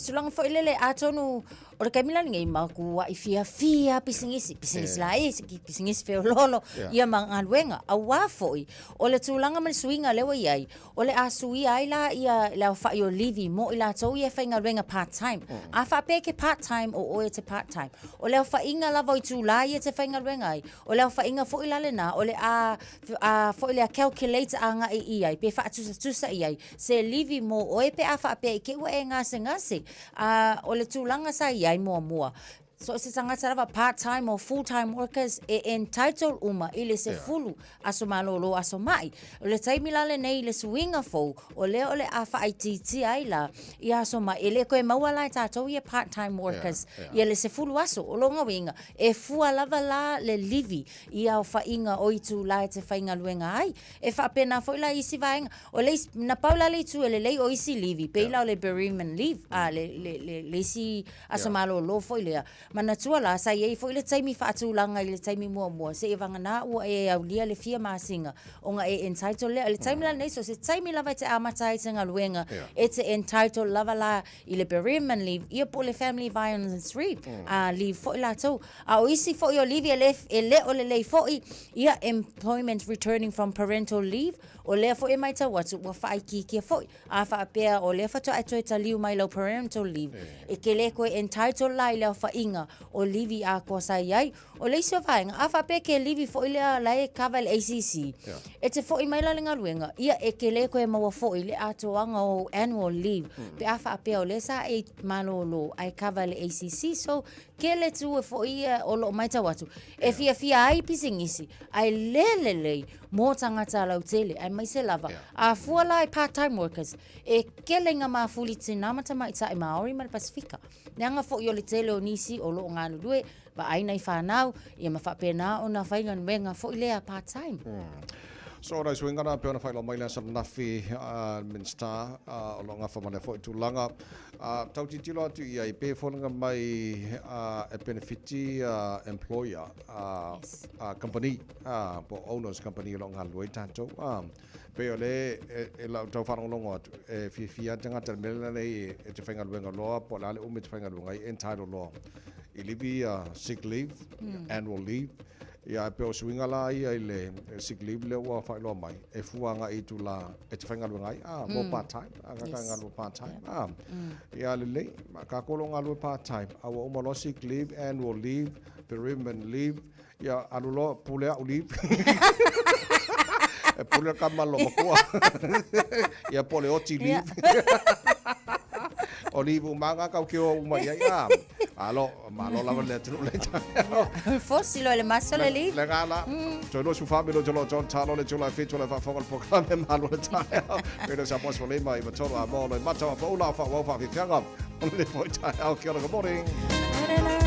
Tulaga foi lele atonu o le taimi la lenei matuai fiafia pisinisi, pisinisi laiti, pisinisi feoloolo, ia ma galuega. Auā foi o le tulaga ma le suiga lea ua i ai, o le a suia ai la ia le aofa'i o livi mo i latou ia e faigaluega part time. A faapea e te part time o oe e te part time, o le aofa'iga lava o itulā ia e te faigaluega ai, O le aofaiga foi la lena, o le a, a foi lea calculate agai i ai, pe faatusatusa i ai, se livi mo oe pe a faapea i te i ua e gasegase. A, o le tulaga sa i ai muamua, so o se tagata lava part time or full time workers e entitle uma i le 10 aso malolo aso mai. O le taimi la lenei i le suiga fou, o lea o le a faaitiitia ai la ia aso mai. E le toe maua la e tatou ia part time workers ia le 10 aso. O lona uiga, E fua lava la le livi i aofaiga o itulā e te faigaluega ai. E faapena foi la i isi vaega. O le isi, na pau la le itu e lelei o isi livi, pei la o le bereavement leave, a, le, le, le, le isi aso malōlō foi lea. Manatua la, sa i ai foi le taimi faatulaga i le taimi muamua, seia vagana ua e aulia le fia masina ona e entitle lea. O le taimi la lenei, so o se taimi lava e te amata ai te galuega, e te entitle lava la i le bereavement leave, ia po o le family violence leave, a leave foi latou. A o isi foi o livi e le, e le o lelei foi, ia employment returning from parental leave, o lea foi e matau atu ua faaitiitia foi. A faapea o lea faatoa e toe taliu mai lau parental leave, e te le toe entitle la i le aofaiga o livi atoa sa i ai. O le isi o vaega, a faapea ke livi foi lea la e cover e le ACC, e te foi mai la i le galuega, ia e te le toe maua foi le atoaga o annual leave, pe a faapea o lea sa e malolo ae cover e le ACC. So, tele tu e foi ia o lo o matau atu, e fiafia ai pisinisi, ae le lelei mō tagata lautele, aemaise lava, a fua la i part-time workers, e kele i ngā māfuli tinā ma tamaitai Māori ma le Pasifika. Leaga foi o le tele o nisi o lo o galulue, vaai nai fanau, ia ma faapena ona faigaluega foi lea part time.
So nai suiga na pei ona faailoa mai le aso ananafi a le Minisita o lo o gafa ma lea foi tulaga. Tau tilotilo atu i ai pe foliga mai e penefiti employer company po o owners company o lo o galulue ai tatou. Pei o le e lau tau faalogologo atu e fiafia lava le tagata i le mea lenei e te faigaluega loa po o le a le umi e te faigaluega ai e entitle loa i livi ia sick leave, annual leave. Ia ae pei o suiga la ia i le sick leave lea ua faailoa mai e fua agai i itulā e te faigaluega ai a mo part time, a tagata e galulue part time. A ia lelei, ma tatou o lo o galulue part time a ua uma loa sick leave, annual leave, bereavement leave, Ia, alu loa, pule au leave. E pule le tama lo matua. Ia, po o le oti leave. O leave uma lava kau ke o uma i ai. Ah, malo, malo lava le atunuu le taeao.
Fosi loa i le maso le leave.
Le gala. Toe 24 minute o lo John Talo le itula e 7 o le faafofoga o le polokalame Malo le Taeao. Radio Samoa 15 i 3 a mo le mata o paula o faaauau faafiafiaga. O le foi taeao. Kia ora, good morning.
Morena.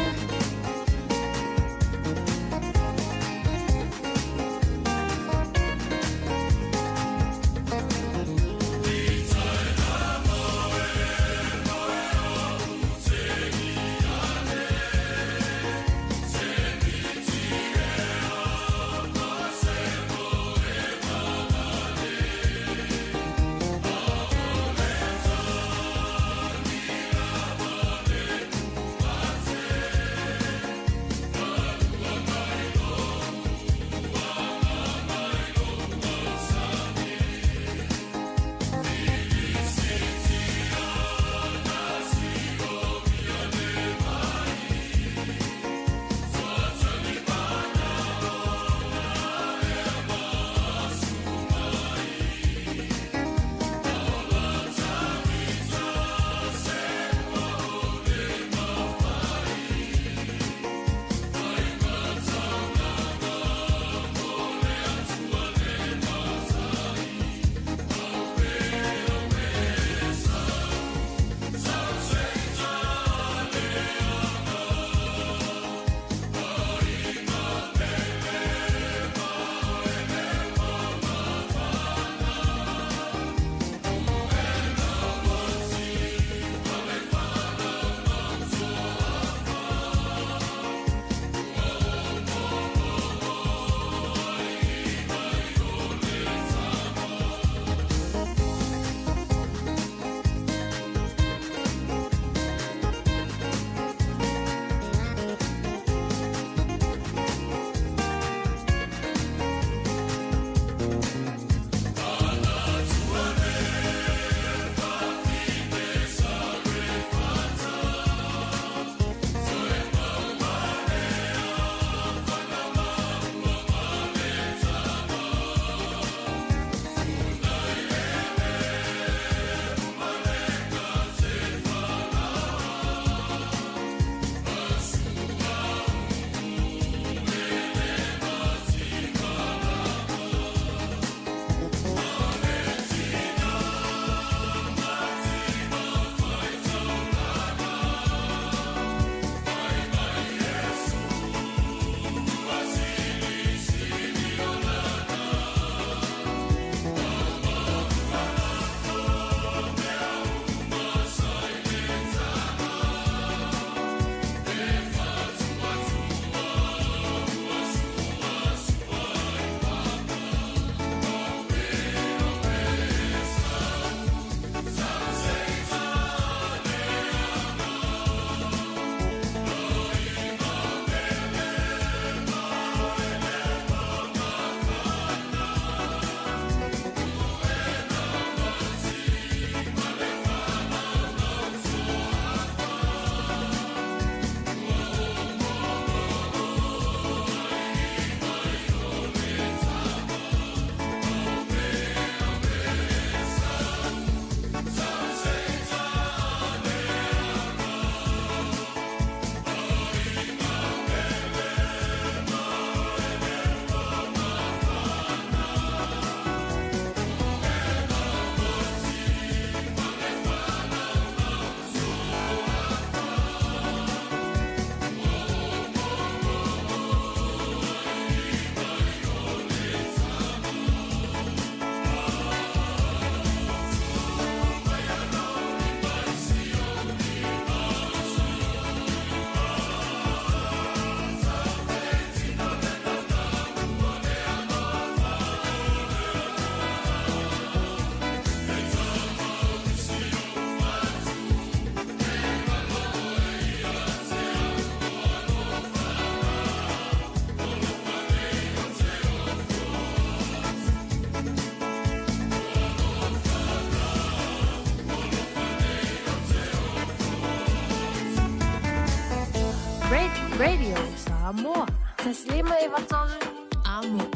Samoa. 1593 Amo.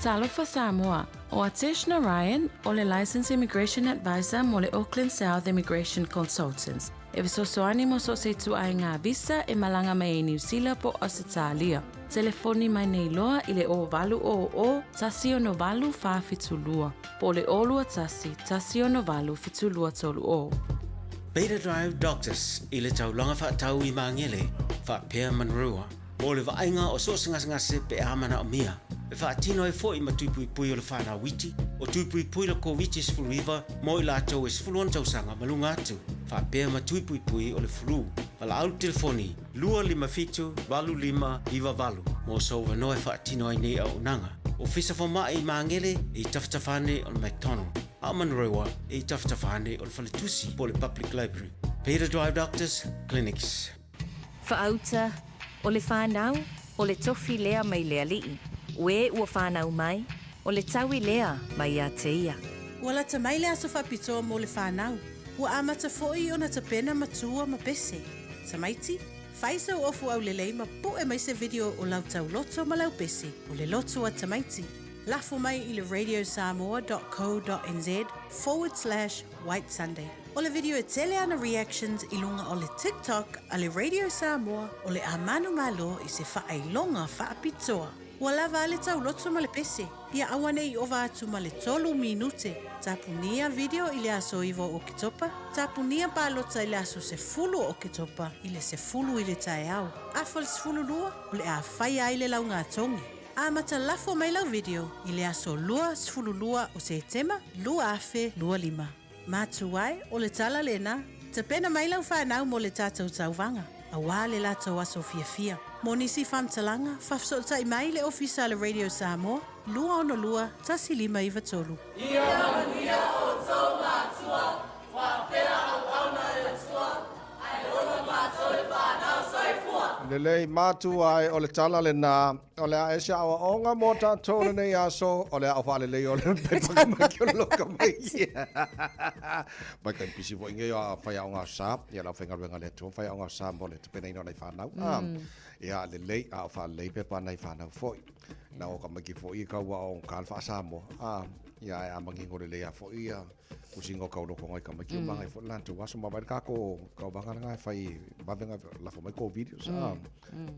Talofa Samoa, ʻO Atesh Narayan, ʻo le Licensed Immigration Advisor mo le Auckland South Immigration Consultants, e fesoasoani mo so o se ituaiga visa e malaga mai ai Niu Sila po o Ausetalia. Telefoni mai nei loa i le 0800 168 472 po o le 021 168 7230.
Beta Drive Doctors i le taulaga faatau i Magele, faapea Manurewa, mo le vaaiga o so o se gasegase pe a manaomia, e faatino ai foi ma tui puipui o le fanau iti, o tui puipui le Koviti-19 mo i latou e 16 tausaga ma luga atu, faapea ma tui puipui o le flu. Valaau le telefoni 257 8598 mo sou avanoa e faatino ai nei auaunaga. Ofisa Fomai i Magele e i tafatafa ane o le McDonald, a o Manurewa e i tafatafa ane o le Faletusi po o le Public Library. Beta Drive Doctors Clinics.
Faauta, O le fanau, o le tofi lea mai le alii, o e ua fanau mai, o le taui lea mai ia te ia.
Ua lata mai le aso faapitoa mo le fanau. Ua amata foi ona tapena matua ma pese. Tamaiti, fai sou ofu aulelei ma pu'e mai se video o lau tauloto ma lau pese, o le loto a tamaiti. Lafo mai i le radiosamoa dot co dot nz forward slash white sunday. O le video e tele ana reactions i luga o le TikTok a le Radio Samoa o le a manumalo i se faailoga faapitoa. Ua lava a le tauloto ma le pese, ia aua ne i ova atu ma le tolu minute. Tapunia video i le aso 9 o Oketopa, tapunia palota i le aso 10 o Oketopa i le 10 i le taeao. Afa le 12, o le a faia ai le laugatogi. Amata lafo mai lau video i le aso 22 o Setema 2025. Matua e, o le tala lena, tapena mai lau fanau mo le tatou tauvaga, auā le latou aso fiafia. Mo nisi faamatalaga, faafesootai mai le Ofisa a le Radio Samoa, 262 1593.
Ia manuia outou matua, faapea auauna a le Atua, ae ola matou le fanau. Soifua!
Lelei, matua e, o le tala lena. O le a ese aoaoga mo tatou lenei aso, o le ao faalelei o le pepa kamaki o le loka mai. Mai kai pisi foi ngei a whai aonga sa, ia lau whaingaluenga le atua, whai aonga sa mo le tapenaina o nai whanau. Ia lelei, ao faalelei pepa nai whanau foi. Na o ka maiki foi i kau ao ka le whaasamoa. Ia e a mangingo lelei a foi ia. Usinga o kau loko ngai ka maiki o mangai foi lantu aso ma vai ka ko ka vanga nga fai vavenga lafo mai ko video sa.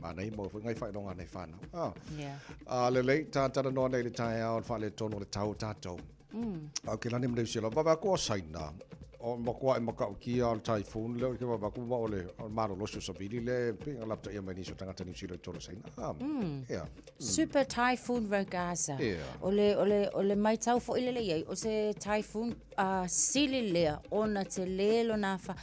Ma nei mo foi ngai fai longa nei whanau. A lelei, tātara noa nei le taeao, le faaletonu o le tau tātou. Au ke lani mleu sila, vava ko saina. O makoa e makautia o le typhoon le o ke vava ku o le o malolosi o savili le pe nga lapta ia mai nisi o tangata Niu Sila i tolo saina. Yeah.
Super Typhoon Ragasa.
Yeah.
O le, o le, o le maitau foi lele iai, o se typhoon sili lea ona tele lona, fa,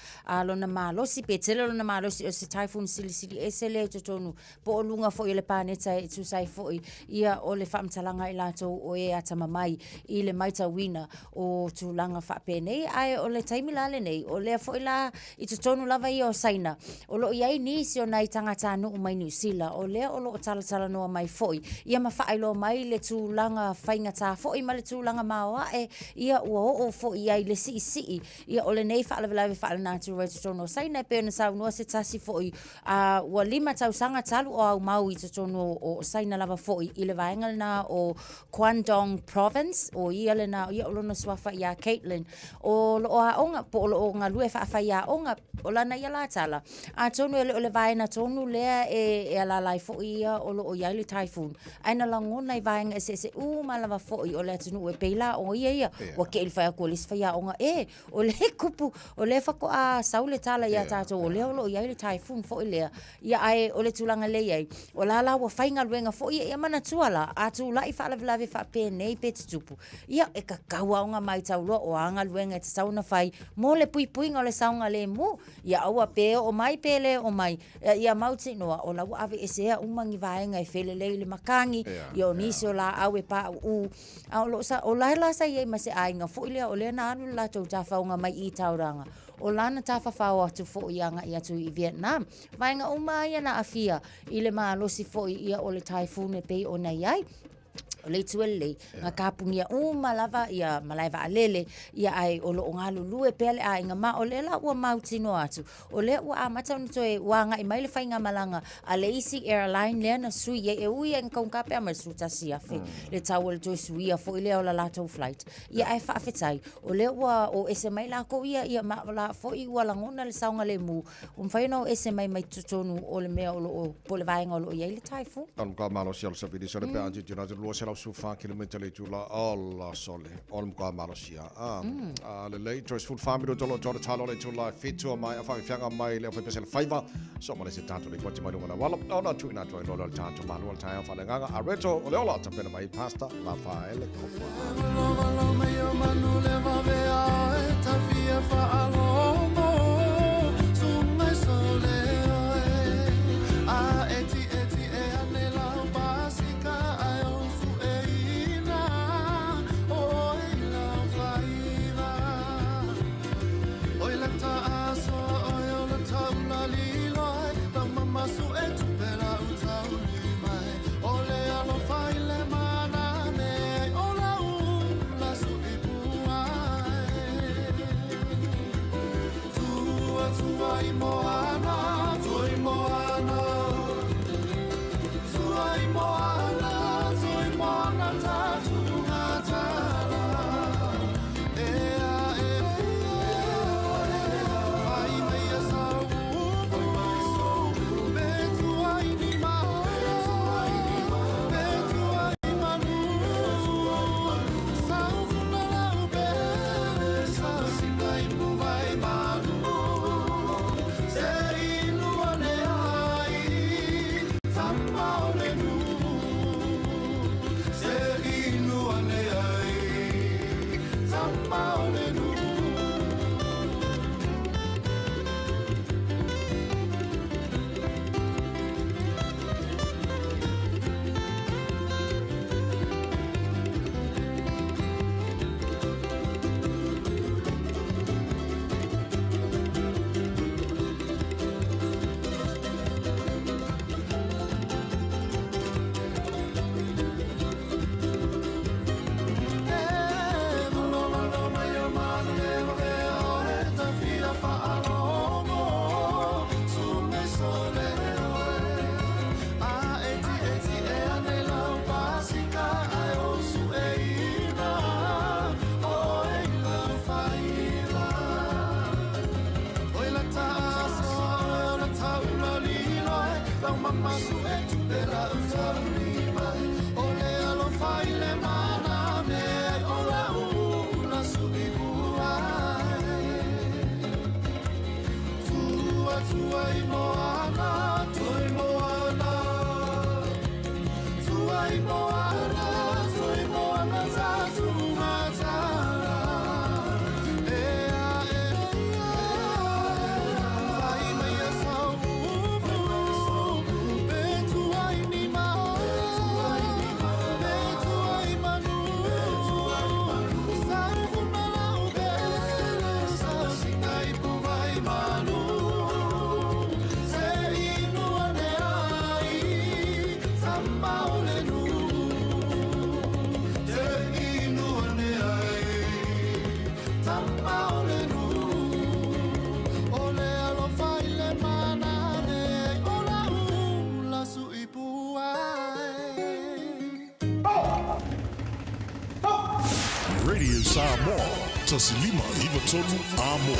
lona malosi, pe tele lona malosi, o se typhoon silisili ese lea i totonu, po o luga foi o le paneta e tusa ai foi ia o le faamatalaga i latou o e atamamai i le maitauina o tulaga faapenei. Ae o le taimi la lenei, o lea foi la i totonu lava ia o Saina, o lo o i ai nisi o nai tagatanuu mai Niu Sila, o lea o lo o talatalanoa mai foi ia ma faailoa mai le tulaga faigata foi ma le tulaga maoae ia ua oo foi i ai le siisii ia o lenei faalavelave faalenatura i totonu o Saina, e pei ona saunoa se tasi foi a ua lima tausaga talu o aumau i totonu o Saina lava foi i le vaega lena o Guangdong Province, o ia lena, ia o lona suafa ia Caitlin, o lo o aoga, po o lo o galue faafaiaoga, o lana ia la tala, atonu e le o le vaena tonu lea e, e alaala ai foi ia o lo o i ai le typhoon, ae na lagona i vaega eseese uma lava foi o le atunuu e pei la o ia ia, ua keʻi le fai atu o le isi faiaoga, e, o lea e kupu, o lea faatoa sau le tala iā tatou, o lea o lo o i ai le typhoon foi lea, ia ae o le tulaga lea i ai, o la la ua faigaluega foi ia, ia manatua la, a tulai faalavelave faapenei pe tutupu, ia e tatau lava ona matau loa o a galuega e tatau ona fai mo le puipuiga o le saogalemu, ia aua pe oo mai pe le oo mai, Ia mautinoa, o la ua aveesea uma ni vaega e felelei i le makani, ia o nisi o laau e paʻuʻu. A o lo o sa, o la la sa i ai ma se aiga foi lea, o lea na alu le latou tafaoga mai i Tauranga, o la na tafafao atu foi agai atu i Vietnam. Vaega uma lava ia na aafia i le malosi foi ia o le typhoon e pei ona i ai. O le itu e lelei, na kapunia uma lava ia malae vaalele, ia ae o loo galulue pea le aiga ma o lea la ua mautinoa atu, o lea ua amata ona toe ua agai mai le faigamalaga a le isi airline lea na sui ai, e ui lava ina taugata pe a ma le $11,000 le tau o le toe suia foi lea o la latou flight. Ia ae faafetai, o lea ua o ese mai lakou ia, ia ma la foi ua lagona le saogalemu, ua mafai ona o ese mai mai totonu o le mea o lo o, po o le vaega o lo o i ai le typhoon.
O le matua malosi o le savili sole pe a tilotilo atu 214 kilomita le itula ola sole o le matua malosi a a lelei toe 14 minuta o lo o toa le talo o le itula e fitu a maea faafiafiaga mai le aufaipiasela faiva so ma le se tatou lipoti mai luga o le auala ona tuuina atu ai loa lea o le tatou malu o le taeao faaleagaga a Reto o le ola tapena mai Pastor Rafaele Kopa.
Radio Samoa, 1593 Amo.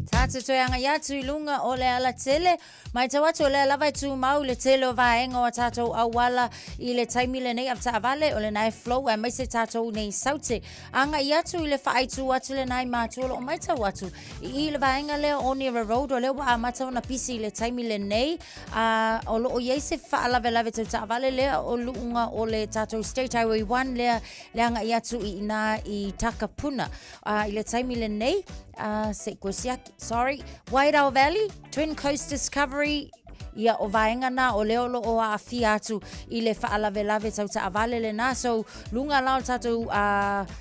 Tātou toe agai atu i lunga o le alatele. Matau atu o lea lava e tumau le tele o vaega o a tātou auala i le taimi lenei avetaavale o lena e flow aemaise tātou nei saute. Agai atu i le faaitū atu lena i matua o lo o matau atu i i le vaega lea o Onera Road o lea ua amata ona pisi i le taimi lenei a o lo o i ai se faalavelave tau taavale lea o luga o le tātou State Highway 1 lea le agai atu i ina i Takapuna. A i le taimi lenei, a se i koe siaki, sorry, Wairau Valley, Twin Coast Discovery, Ia, o vaega na o lea o lo o aafia atu i le faalavelave tau taavale lena. So, luga la o le tatou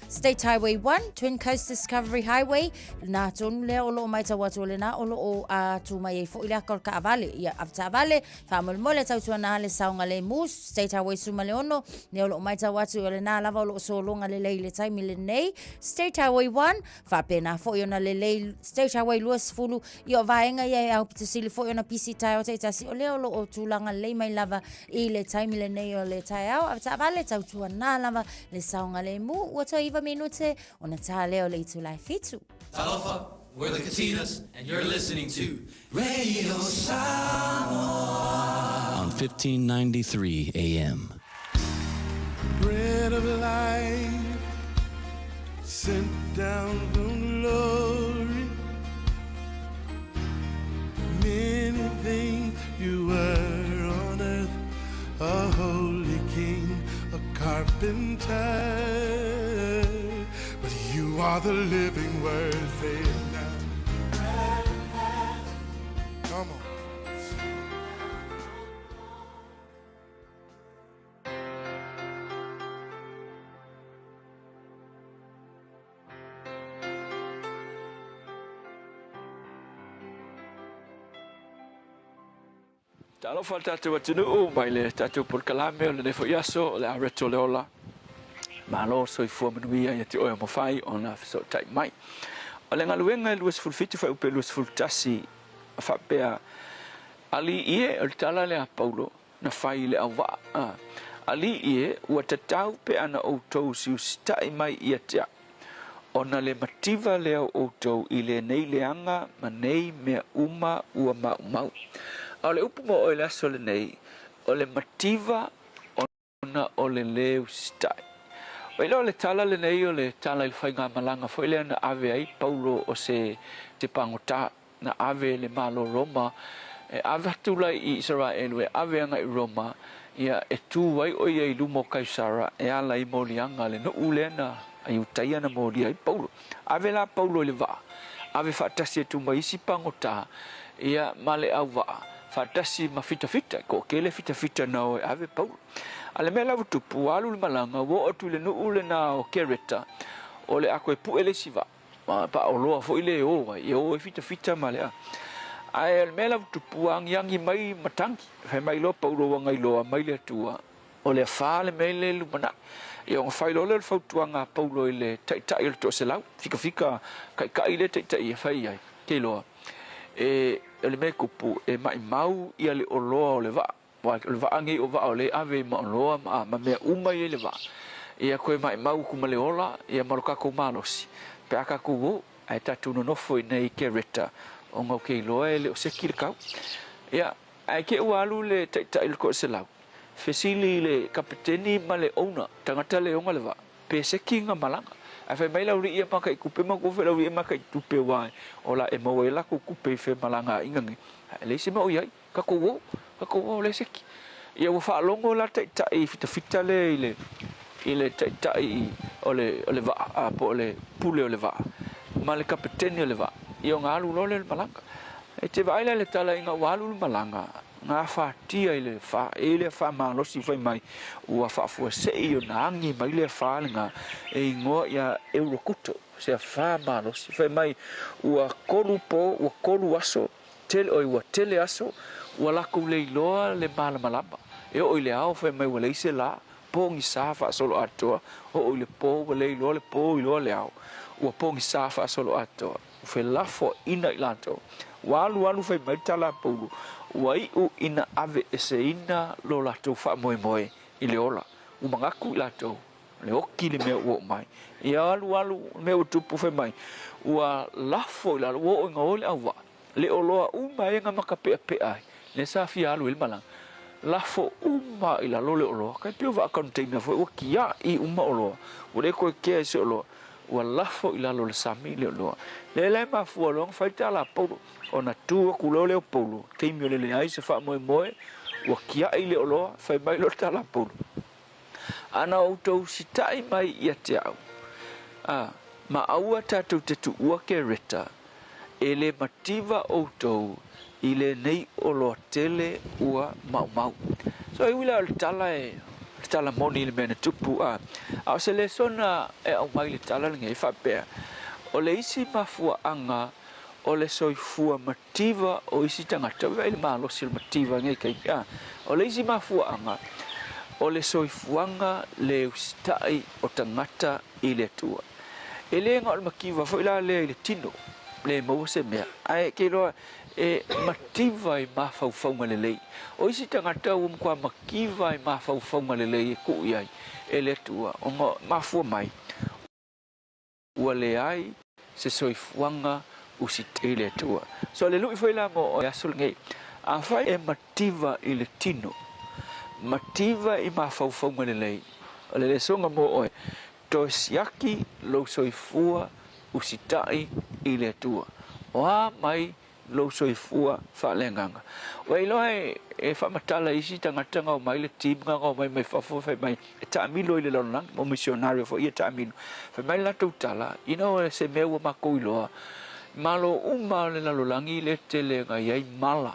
State Highway 1, Twin Coast Discovery Highway, na tonu lea o lo o matau atu o lena o lo o tu mai ai foi le aka o le taavale. Ia, avetaavale, faamolemole tautuana le saogalemu, State Highway 16, lea o lo o matau atu o lena lava o lo o sologa lelei i le taimi lenei. State Highway 1, Faapena foi ona lelei State Highway 20, ia o vaega ia e aupito sili foi ona pisi taeao taitasi, o lea o lo o tulaga lelei mai lava i le taimi lenei o le taeao. Avetaavale tautuana lava le saogalemu, ua toe 9 minute ona tā lea o le itula e 7.
Talofa, we're the Katinas and you're listening to Radio Samoa
on 1593 AM.
Bread of life sent down from glory. Many things you were on earth, a holy king, a carpenter. But you are the living word, say it now. Come on.
Talofa le tatou atunuu mai le tatou polokalame o lenei foi aso o le Areto le Ola. Malo soifua manuia ia te oe o mafai ona fesootai mai. O le galuega e 27 fuaiupe 21 a faapea, Alii e, o le tala lea a Paulo, na fai i le auvaa, a, Alii e, ua tatau pe ana outou siusitai mai ia te au, ona le mativa lea o outou i lenei leaga ma nei mea uma ua maumau. A o le upu mo oe i le aso lenei, o le mativa ona o le lē usitai. Ua iloa o le tala lenei o le tala i le faigamalaga foi lea na ave ai Paulo o se pagota na ave e le Malo Roma e ave atu la i Isaraelu e ave agai i Roma ia e tu ai o ia i luma o Kaisara e ala i moliaga a le nuu lea na Iutaia na molia ai Paulo. Ave la Paulo i le vaa, ave faatasi atu ma isi pagota ia ma le auvaa faatasi ma fitafita, toatele fitafita na o e ave Paulo. A le mea la ua tupu, ua alu le malaga, ua oo atu i le nuu lena o Kereta, o le a toe pue le isi vaa, ma paoloa foi le o ai, e o ai fitafita ma le a. Ae o le mea la ua tupu, ua agiagi mai matagi, fai mai loa Paulo ua gailoa mai le Atua, O le afa le mea lea i le lumanai. Ia ona fai loa lea o le fautuaga a Paulo i le taitai o le toaselau, fikafika kaikai lea taitai e fai ai, te iloa, e, o le mea e tupu, e maimau ia le oloa o le vaa, aua o le vaa nei o vaa o lea e ave ma oloa ma, ma mea uma ia i le vaa, ia toe maimau atu ma le ola, ia ma lo tatou malosi, pe a tatou o, ae tatou nonofo i inei i Kereta, ona ou te iloa e le o seki le kau. Ia, ae te i ua alu le taitai o le toaselau, Fesili i le kapeteni ma le owner, tagata le ona le vaa, pe seki nga malaga. Ae fai mai le auli'i ia maka i kupe ma kofe le auli'i maka i tupe wa o la e maua ai lakou kupe i femalagaaʻiga nei. Ae leai se mea o i ai, kakou o, kakou o le seki. Ia ua faalogo la taitai i fitafita lea i le i le taitai o le o le vaa a po o le pule o le vaa ma le kapeteni o le vaa. Ia ona alu loa lea o le malaga. E te vaai la i le tala ina ua alu le malaga, gafatia i le fa, e le afa malosi fai mai, ua faafuasei ona agi mai le afa lena e igoa ia Eurokuto, se afa malosi. Fai mai, ua kolu po, ua kolu aso, tele, oi, ua tele aso, ua lakou le iloa le malamalama. E oo i le ao fai mai ua leai se la, pogisa faasoloatoa, oo i le po ua le iloa le po iloa le ao, ua pogisa faasoloatoa. Ua felafoaiina i latou. Ua alualu fai mai le tala a Paulo, ua iu ina aveeseina lo latou faamoemoe i le ola. Ua manatu i latou, le oki le mea ua oo mai. Ia alualu le mea ua tupu fai mai, ua lafo i lalo, ua oo ina o le auvaa. Le oloa uma e na makapeapea ai, lea sa fia alu ai le malaga. Lafo uma i lalo le oloa, tai pei o vaa container foi ua tiai uma oloa, ua le toe kea i se oloa. Ua lafo i lalo o le sami le oloa. Lea la e mafua loa ona fai tala a Paulo, ona tu atu loa lea o Paulo, taimi o le leai se faamoemoe, ua tiai le oloa, fai mai loa le tala a Paulo, Ana outou sitai mai ia te au, a, ma aua tatou te tuua Kereta, E lē mativa ʻoutou i lenei oloa tele ua maʻumau. So e ui la o le tala e le tala moni i le mea na tupu a a o se lesona e aumai le tala lenei e faapea, o le isi mafuaaga o le soifua mativa o isi tagata, vaai i le malosi o le mativa i lenei taimi a, o le isi mafuaaga o le soifuaga le usitai o tagata i le Atua. E le na o le mativa foi la lea i le tino, le maua se mea, ae ke iloa e mativa i mafaufauga lelei. O isi tagata ua matua mativa i mafaufauga lelei e tuu i ai e le Atua, ona mafua mai ua leai se soifuaga usitai i le Atua. So le lui foi la mo le aso lenei, afai e mativa i le tino, mativa i mafaufauga lelei, o le lesoga mo oe, Toe siaki lou soifua usitai i le Atua. O a mai lou soifua faaleagaga? Ua iloa e faamatala e isi tagata na omai le team na omai mai fafo fai mai e taamilo i le lalolagi, mo misionario foi ia taamilo. Fai mai le latou tala, you know, se mea ua matou iloa, malo uma o le lalolagi lea tele na i ai mala,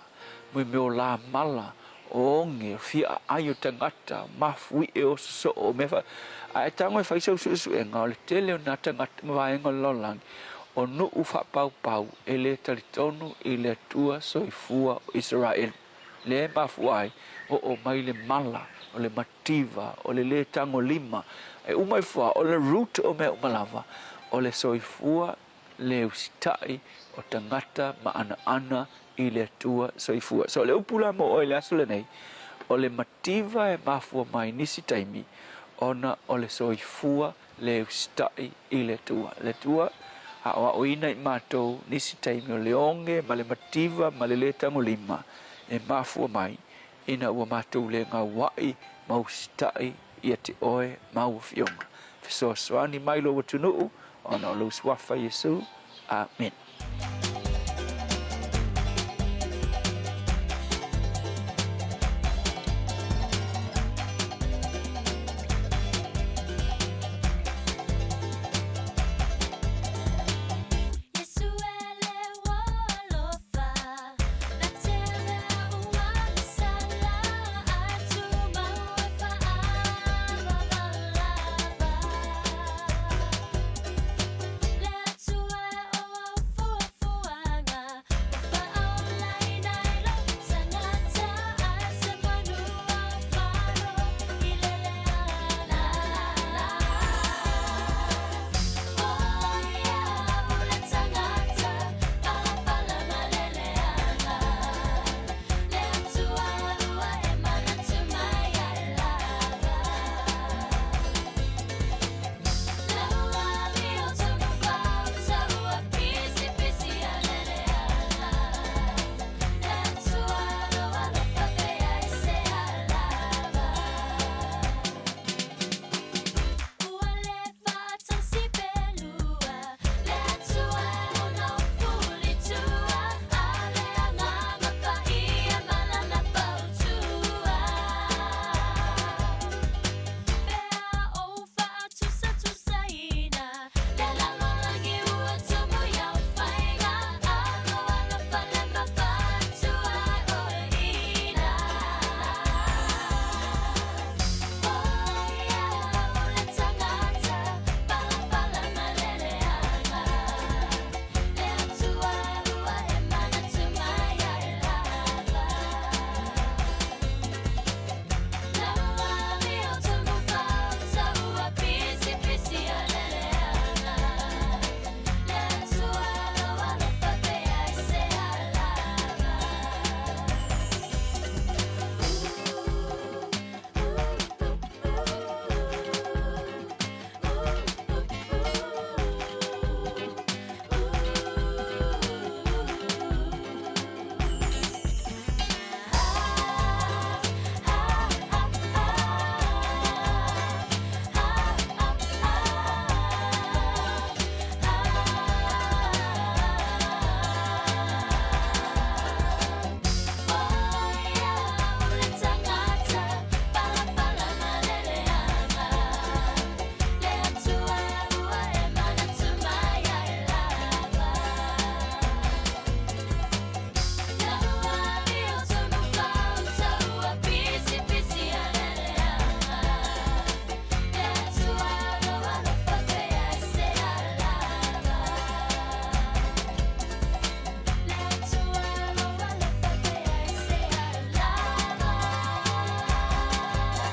mo mea o la mala, o oge, o fia aai o tagata, o mafuie, o sosoo, o mea fa... Ae tago e fai sau suesuega, o le tele o nā tagata ma vaega o le lalolagi, o nuu faapaupau e lē talitonu i le Atua soifua o Isaraelu. Lea e mafua ai, oo mai le mala, o le mativa, o le lē tagolima, e uma ifo lava, o le root o mea uma lava, o le soifua le usitai o tagata ma anaana i le Atua soifua. So o le upu la mo oe i le aso lenei, o le mativa e mafua mai nisi taimi ona o le soifua le usitai i le Atua. Le Atua aoaoina i matou nisi taimi o le oge ma le mativa ma le lē tagolima e mafua mai ina ua matou le gauaʻi ma usitai ia te oe ma au afioga. Fesoasoani mai lou atunuu ona o lou suafa Iesu. Amene.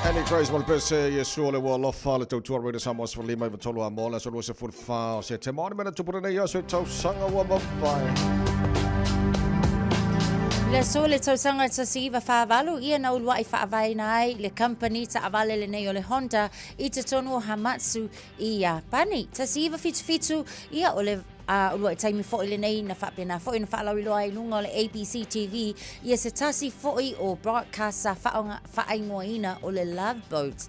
Annie Grace mo le pese Iesu o le ua alofa le tautua Radio Samoa 15 i 3 a mo le aso 24 o Setema o ni mea na tupu lenei aso i tausaga ua mavae.
Le aso le tausaga 1948 ia na ulua'i faavaeina ai le kamupani taavale lenei o le Honda i totonu o Hamatsu i Iapani. 1977 ia o le a ulua'i taimi fo'i lenei na faapena fo'i ona faalauiloa ai i luga o le ABC TV ia se tasi fo'i o broadcast sa faaigoaina o le Love Boat.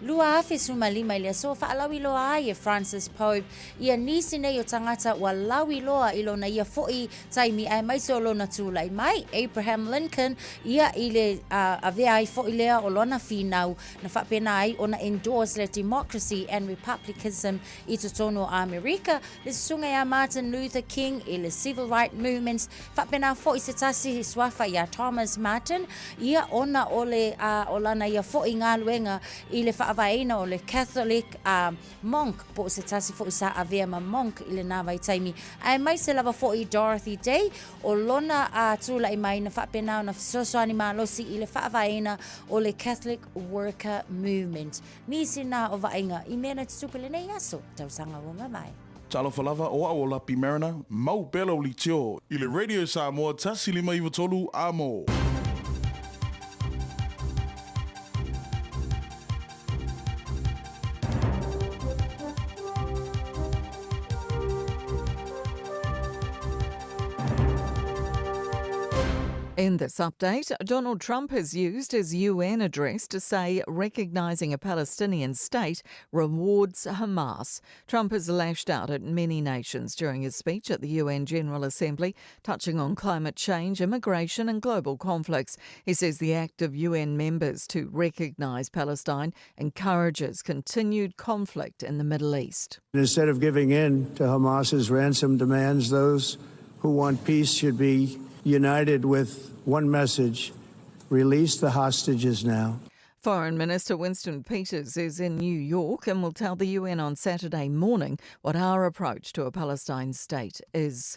2015 i le aso faalauiloa ai e Francis Pope ia nisi nei o tagata ua lauiloa i lona ia fo'i taimi aemaise o lona tulai mai, Abraham Lincoln, ia i le avea ai fo'i lea o lona finau na faapena ai ona endorse le Democracy and Republicanism i totonu o Amerika, le susuga iā Martin Luther King i le Civil Right Movements, faapena fo'i se tasi suafa iā Thomas Martin, ia ona o le o lana ia fo'i galuega i le faavaeina o le Catholic Monk po o se tasi fo'i sa avea ma Monk i lenā vaitaimi, aemaise lava fo'i Dorothy Day, o lona tula'i mai na faapena ona fesoasoani malosi i le faavaeina o le Catholic Worker Movement. Nisi nā o vaaiga i mea na tutupu i lenei aso, tausaga ua mavae.
Talofa lava, o au o Lapi Mariner, mau pea lau leitio i le Radio Samoa 1593 amo.
In this update, Donald Trump has used his UN address to say recognizing a Palestinian state rewards Hamas. Trump has lashed out at many nations during his speech at the UN General Assembly, touching on climate change, immigration, and global conflicts. He says the act of UN members to recognize Palestine encourages continued conflict in the Middle East.
Instead of giving in to Hamas's ransom demands, those who want peace should be united with one message release the hostages now.
Foreign Minister Winston Peters is in New York and will tell the UN on Saturday morning what our approach to a Palestine state is.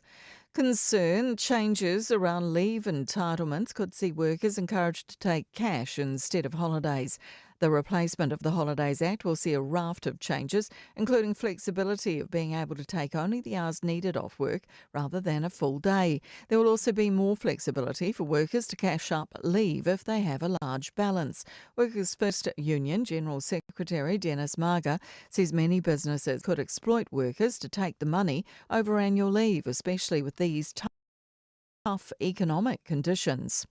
Concern changes around leave entitlements could see workers encouraged to take cash instead of holidays. The replacement of the Holidays Act will see a raft of changes, including flexibility of being able to take only the hours needed off work rather than a full day. There will also be more flexibility for workers to cash up leave if they have a large balance. Workers First Union General Secretary Dennis Marger says many businesses could exploit workers to take the money over annual leave, especially with these tough economic conditions.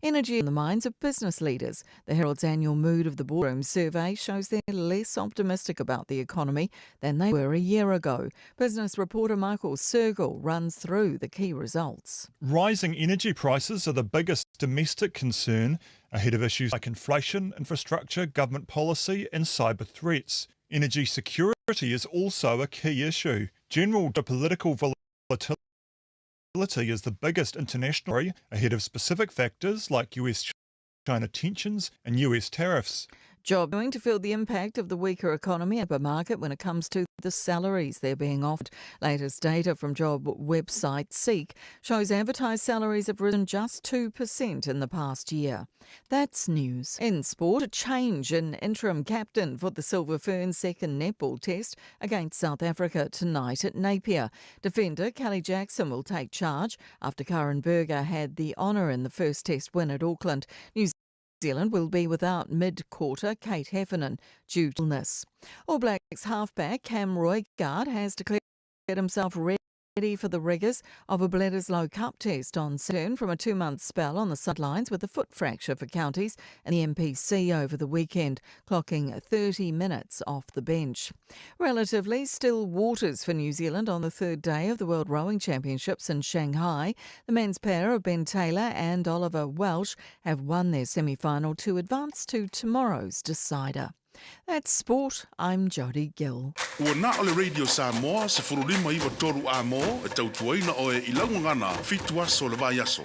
Energy in the minds of business leaders. The Herald's annual Mood of the Boardroom survey shows they're less optimistic about the economy than they were a year ago. Business reporter Michael Sergel runs through the key results.
Rising energy prices are the biggest domestic concern ahead of issues like inflation, infrastructure, government policy, and cyber threats. Energy security is also a key issue. General political volatility is the biggest international worry ahead of specific factors like US China tensions and US tariffs.
Job going to feel the impact of the weaker economy and market when it comes to the salaries they're being offered. Latest data from job website Seek shows advertised salaries have risen just 2% in the past year. That's news. In sport, a change in interim captain for the Silver Ferns second netball test against South Africa tonight at Napier. Defender Kelly Jackson will take charge after Karen Berger had the honour in the first test win at Auckland. New Zealand will be without mid-quarter Kate Heffernan due to illness. All Blacks halfback Cam Roigard has declared himself ready for the rigours of a Bledisloe Cup test on Saturn from a two-month spell on the sidelines with a foot fracture for counties and the MPC over the weekend, clocking 30 minutes off the bench. Relatively still waters for New Zealand on the third day of the World Rowing Championships in Shanghai. The men's pair of Ben Taylor and Oliver Welsh have won their semi-final to advance to tomorrow's decider. That's sport. I'm Jodie Gill.
Ua na o le Radio Samoa 1593 amo e tautuaina oe i lau gagana 7 aso o le vaiaso.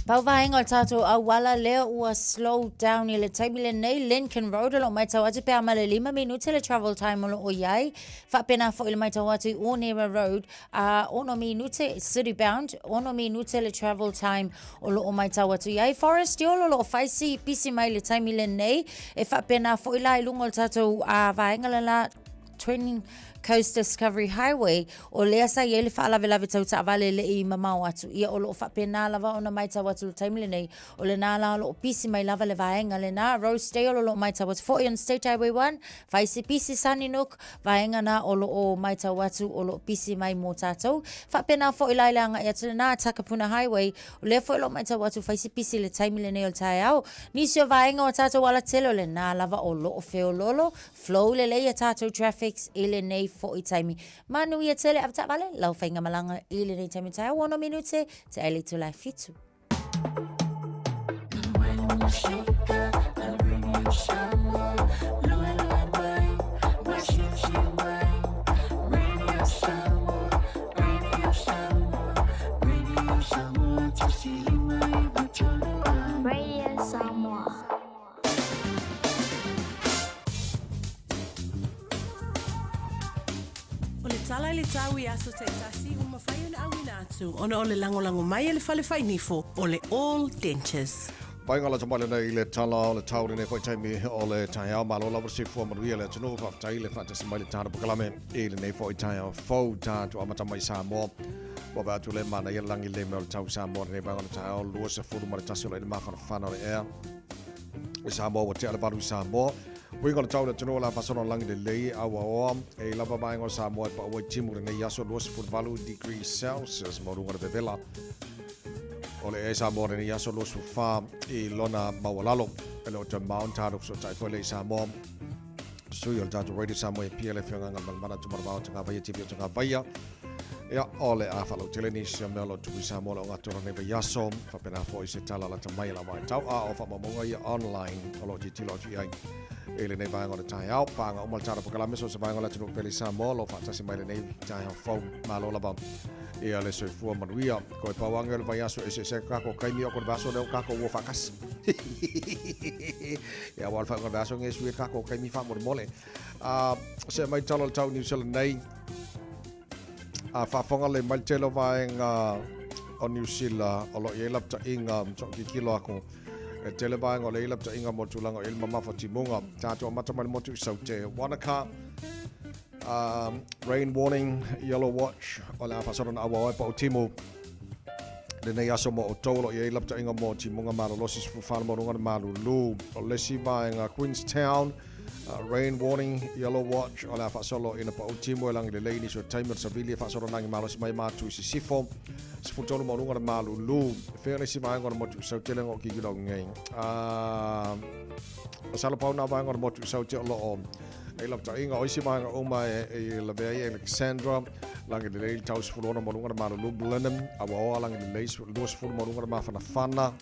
Pau vaega o le tatou auala lea ua slow down i le taimi lenei, Lincoln Road o lo o matau atu pe a ma le 5 minute le travel time o lo o i ai. Faapena foi le matau atu i Onera Road, a 6 minute, city bound, 6 minute le travel time o lo o matau atu i ai. Forest Hill o lo o fai si pisi mai i le taimi lenei, e faapena foi la i luga o le tatou vaega lena, Twin Coast Discovery Highway, o lea sa i ai le faalavelave tau taavale le i mamao atu. Ia o lo o faapena lava ona matau atu i le taimi lenei, o lena la o lo o pisi mai lava le vaega lena. Rosedale o lo o matau atu foi on State Highway 1, fai si pisi Sunnynook, vaega na o lo o matau atu o lo o pisi mai mo tatou. Faapena foi la i le agai atu lena, Takapuna Highway, o lea foi o lo o matau atu fai si pisi i le taimi lenei o le taeao. Nisi o vaega o tatou alatele o lena lava o lo o feololo, Flow lelei a tatou traffics i lenei foi taimi. Manuia tele avetaavale lau faigamalaga i lenei taimi taeao 6 minute te ai le itula e 7.
Radio Samoa.
O le tala i le tau i aso taitasi ua mafai ona auina atu ona o le lagolago mai a le fale fainifo o le All Dentures.
Vaega lata mai lenei i le tala o le tau lenei foi taimi o le taeao. Malo lava le soifua manuia le atunuu, faafetai le faatasi mai le tala pokalame i lenei foi taeao fou tatou amata mai Samoa. Ua vaai atu le manaia lagi le mea o le tau Samoa lenei vaega o le taeao 21 o le mafanafana o le ea. I Samoa ua tea le valu i Samoa. Uiga o le tau le atunuu o le a faasolo lagi lelei auaoa e lava vaega o Samoa e paua i timu lenei aso 28 degrees Celsius ma luga le vevela o le ea i Samoa lenei aso 24 i lona maualalo. E le o toe mao tātou fesootai foi le i Samoa. Sui o le tatou Radio Samoa e pia le afioga Galumalemana Tumaravao Tagavaia TV o Tagavaia. Ia, o le a faalautele nisi o mea o lo o tupu i Samoa le ogatotonu o lenei vaiaso, faapena foi se tala lata mai a lau vaitau, a o faamaumauga ia online o lo o tilotilo atu i ai i lenei vaega o le taeao. Paga uma le tala polokalame so se vaega o le atunuu pele i Samoa o lo o faatasi mai lenei taeao fou. Malo lava ia le soifua manuia. Koe pau ange o le vaiaso eseese ai kako kaimi o ko le vaiaso lea o kako ua faakasi. Ia aua o le faaiuga o le vaiaso nge sui e kako kaimi faamolemole. Se mai tala o le tau New Zealand nei. A faafofoga lelei mai le tele o vaega o Niu Sila o lo o i ai lapataiga sookikilo aku. E tele vaega o le i ai lapataiga mo tulaga o i ai le mamafa timuga. Tatou amata mai le motu i Saute. Wanaka, rain warning, yellow watch, o le a faasolo na auao ai pau timu. Lenei aso mo outou o lo o i ai lapataiga mo timuga malolosi 14 mo luga le malulu. O le isi vaega Queenstown, Rain warning, yellow watch, o le a faasolo ina pau timu e lagi lelei nisi o taimi o le savili e faasolo nagi malosi mai matu i sisifo. 13 mo luga le malulu. Fea le isi vaega o le motu i Sautele ngo ki kilo ngei. Masalo pau nā vaega o le motu i Saute o lo o e lapataiga o isi vaega uma e, e lavea i Alexandra, lagi lelei le tau 16 mo luga le malulu Blenheim, Awaoa lagi lelei 20 mo luga le mafanafana.